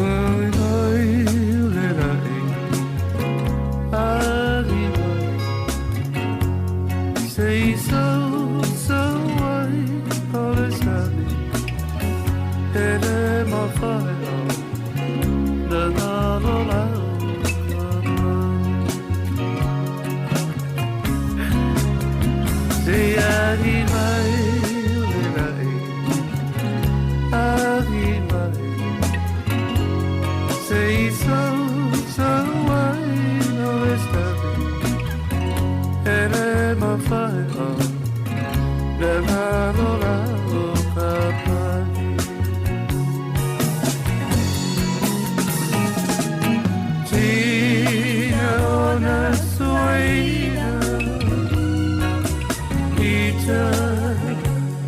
Ai ai le la e agi mai sei so so ai o le sabi ele mafai o le ngalo la o kama. Sei agi mai le la e agi mai sei so so ai o le sabi ele mafai o le ngalo la o kama. Jihaona suaina ita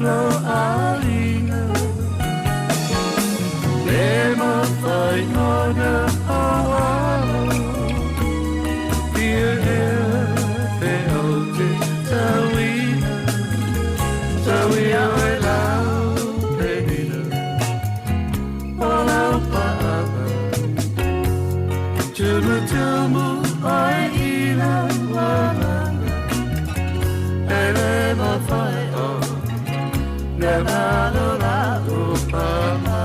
lo aina le mafai ona aualo ia e o te tauina tauia o e lau penina o lau paava tumu tumu ai ila walaga ele mafai o le ngalo la o paanga.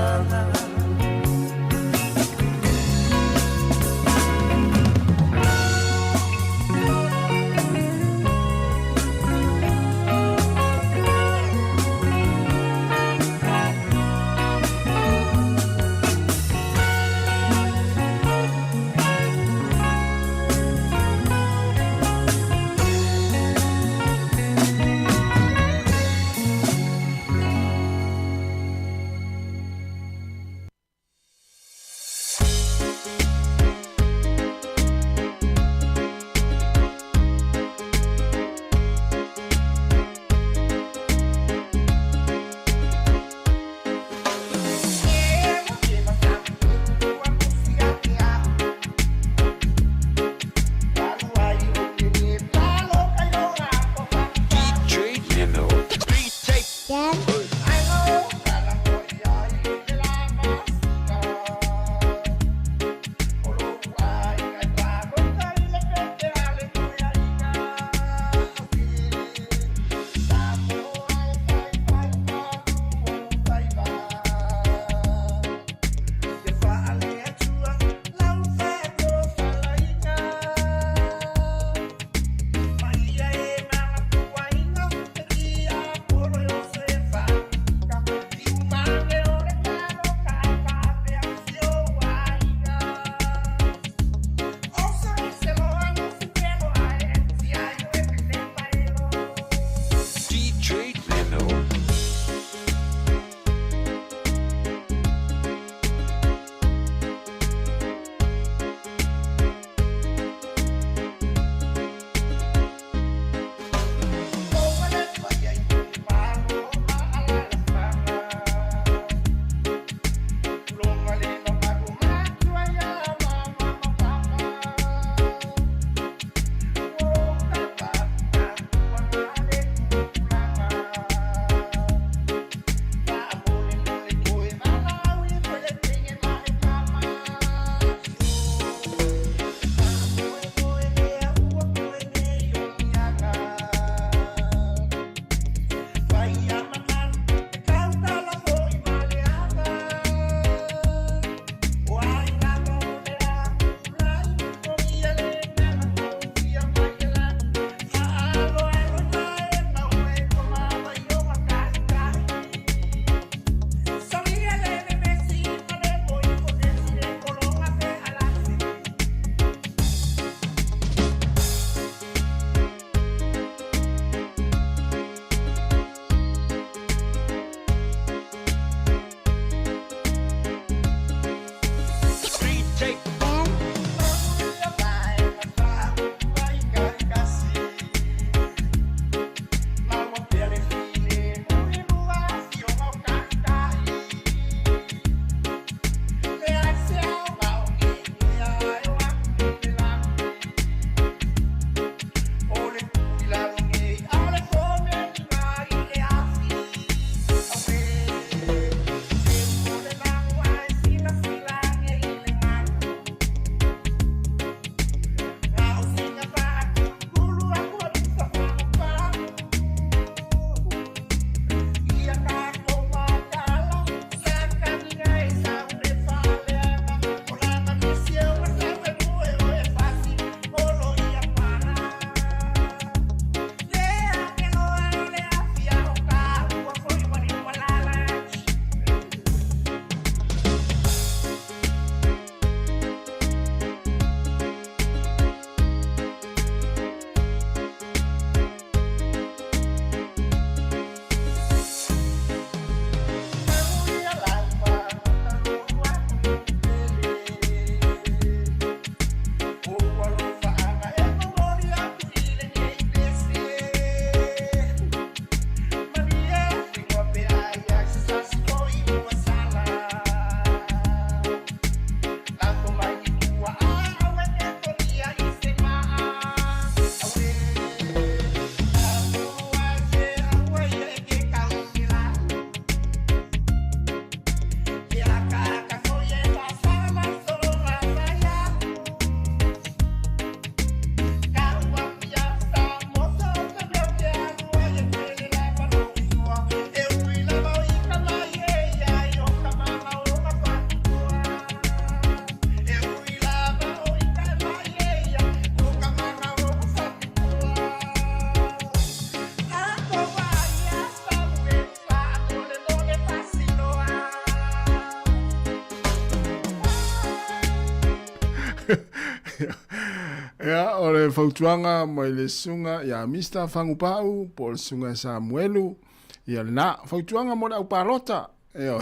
Ia, o le fautuaga mai le susuga ia Mister Fagupau po o le susuga ia Samuelu, ia lena. Fautuaga mo le au palota, ioe.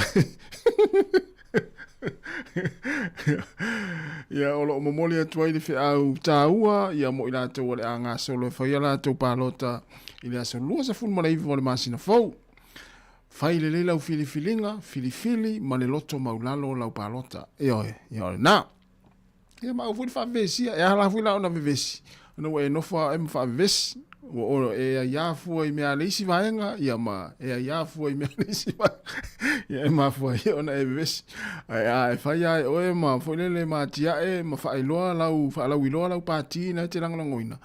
Ia, o lo o momoli atu ai le feau taua ia mo i latou o le a gasolo e fai a latou palota i le aso 29 o le masina fou. Fai lelei lau filifiliga, filifili ma le loto maulalo lau palota. Ioe, ia o lena. Ia ma au foi le faavevesia. E ala foi la ona vevesi, ona ua e nofo lava oe ma faavevesi. Ua o e aiā fua i mea a le isi vaega, ia ma e aiā fua i mea a le isi vaega. Ia e mafua ai ona e vevesi. Ae a e fai lava e oe ma foi lele ma atiae ma faailoa lau, faalauiloa lau pati na e te lagolagoina,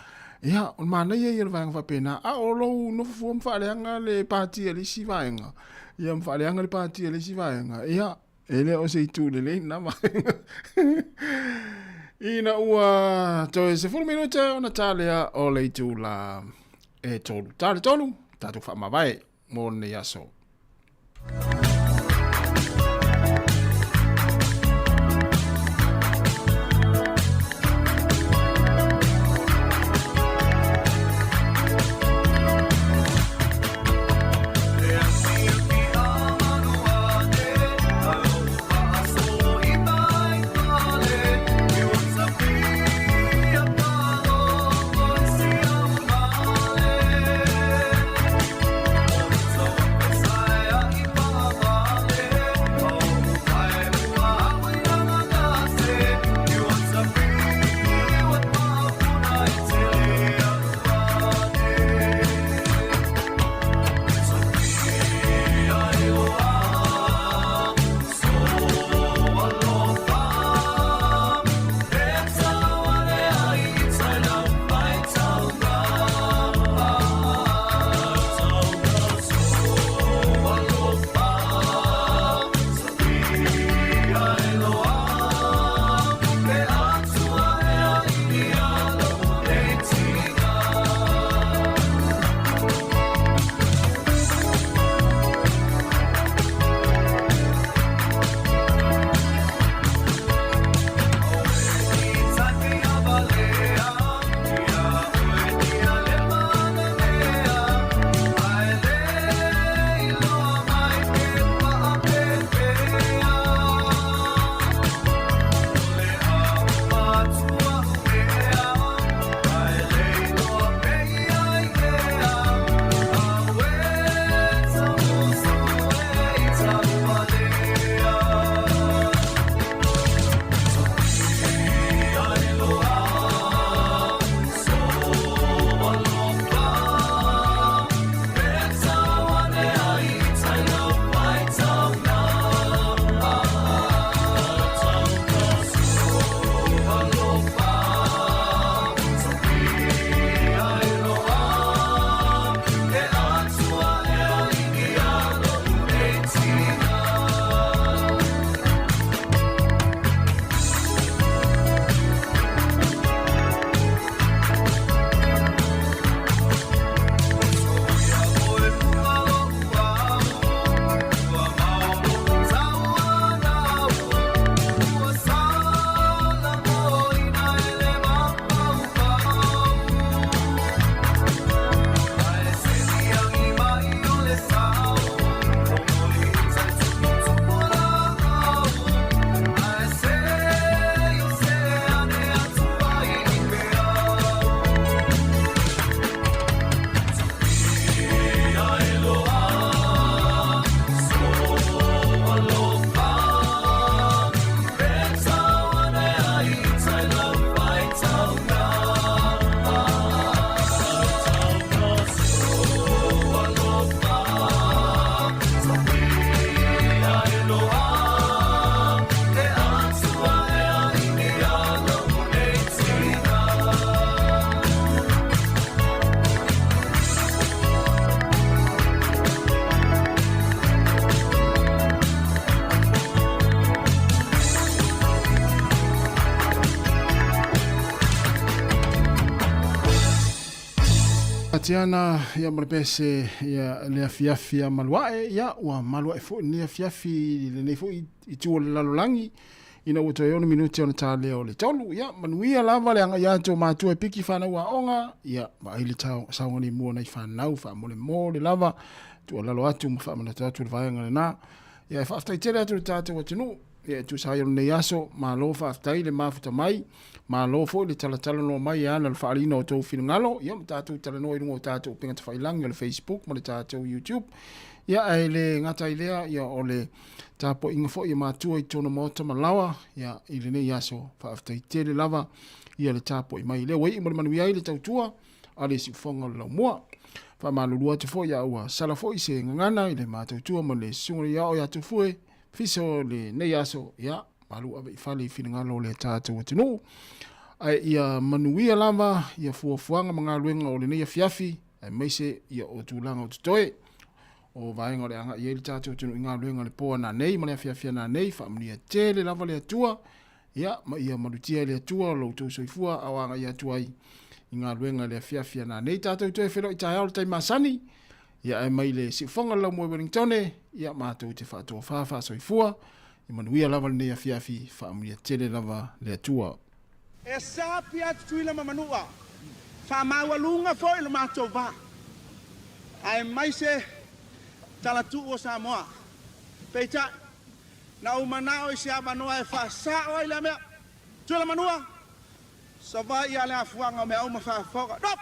ia, o le manaia ia o le vaega faapena. A o lou nofo fua ma faaleaga le pati a le isi vaega, ia ma faaleaga le pati a le isi vaega, ia, E le o se itu lelei lena vaega. Ina ua toe 10 minute ona ta lea o le itula e 3. Ta le 3, tatou faamavae mo lenei aso. Tatiana ia ma le pese ia le afiafi a maluae ia ua maluae foi lenei afiafi lenei foi itu o le lalolagi. Ina ua toe 6 minute ona ta lea o le 3. Ia, manuia lava le agai atu o matua e piki whanau aoga. Ia, vaai le saogalemu o nai whanau, faamolemole lava, tuualalo atu ma faamanatu atu le vaega lena. Ia, e faafetai tele atu i le tatou atunuu. Ia, e tusa ai o lenei aso, malo faafetai le mafuta mai, malo foi le talatalanoa mai e ala i le faaaliina o outou finagalo. Ia, ma tatou talanoa i luga o tatou upega tafailagi o le Facebook ma le tatou YouTube. Ia, ae le gata ai lea, ia, o le tapuaiga foi a matua i totonu o maota ma laoa, ia, i lenei aso, faafetai tele lava ia le tapuai mai. Lea ua iu ma le manuia ai le tautua a le siufofoga o le laumua. Faamalulu atu foi a ua sala foi se gagana i le matautua ma le susuga i ao ia Tufue, fiso lenei aso, ia, malu ave i fale i finagalo o le tatou atunuu. Ae ia manuia lava ia fuafuaga ma galuega o lenei afiafi, aemaise ia o tulaga o totoe. O vaega o le agai ai le tatou atunuu i galuega le po ananei ma le afiafi ananei, faamanuia tele lava le Atua. Ia, ma ia malutia e le Atua lo outou soifua a o agai atu ai i galuega i le afiafi ananei. Tatou toe feiloai taeao i le taimi masani. Ia, ae mai le siufofoga o le laumua i Wellingtone, ia matou te faatofa faasoifua. Ia manuia lava lenei afiafi, faamanuia tele lava le Atua. E sapi atu Tutuila ma Manua, faamaualuga foi lo matou va, aemaise talatuu o Samoa. Peitai, na ou manao i se avanoa e faasao ai lea mea. Tutuila Manua, Savaii a le afuaga o mea uma faafofoga. Nop!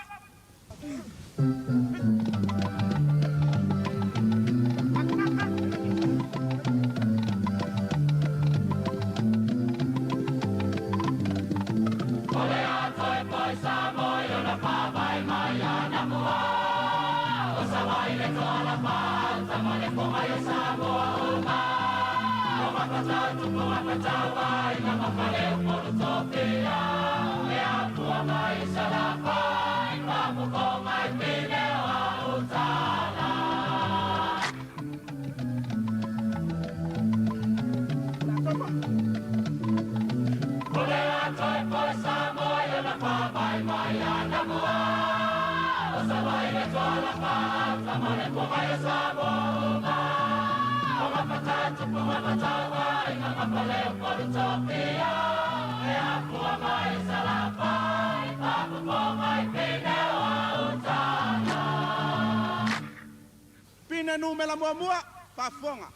Pine numera muamua, faafofoga.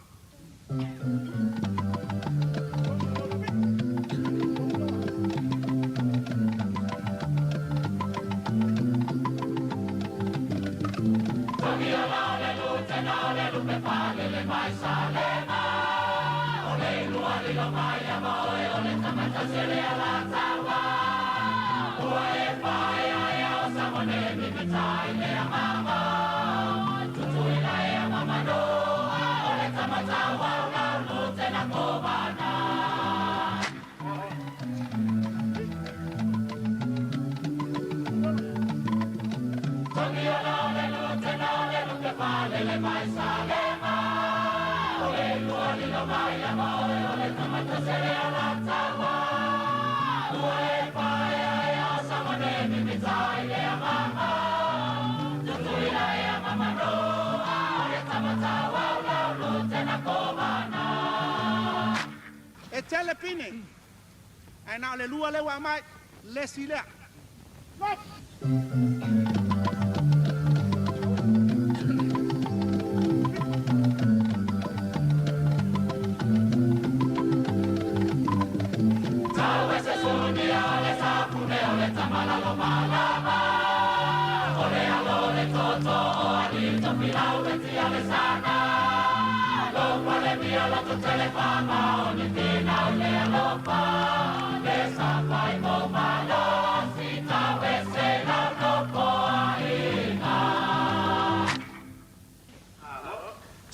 E tele pine, ae na o le lua lea ua aumai, le isi lea.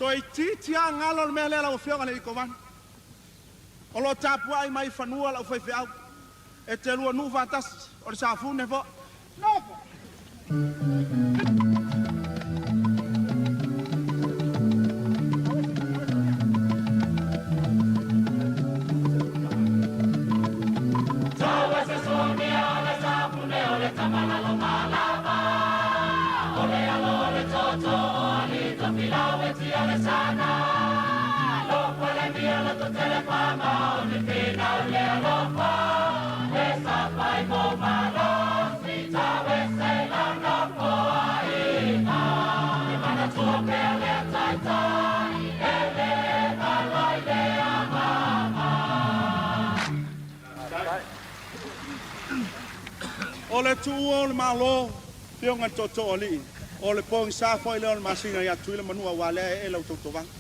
Toeitiiti lava galo le mea lea lau Afioga i le Kovana. O lo o tapuai mai i fanua lau faifeau. E te lua nuu faatasi, o le Safune foi. Nofo! O le tuua o le Malo, Afioga i le Tootooalii, o le pogisa foi lea o le masina ia Tutuila Manua aua lea e ee lau tautovaga.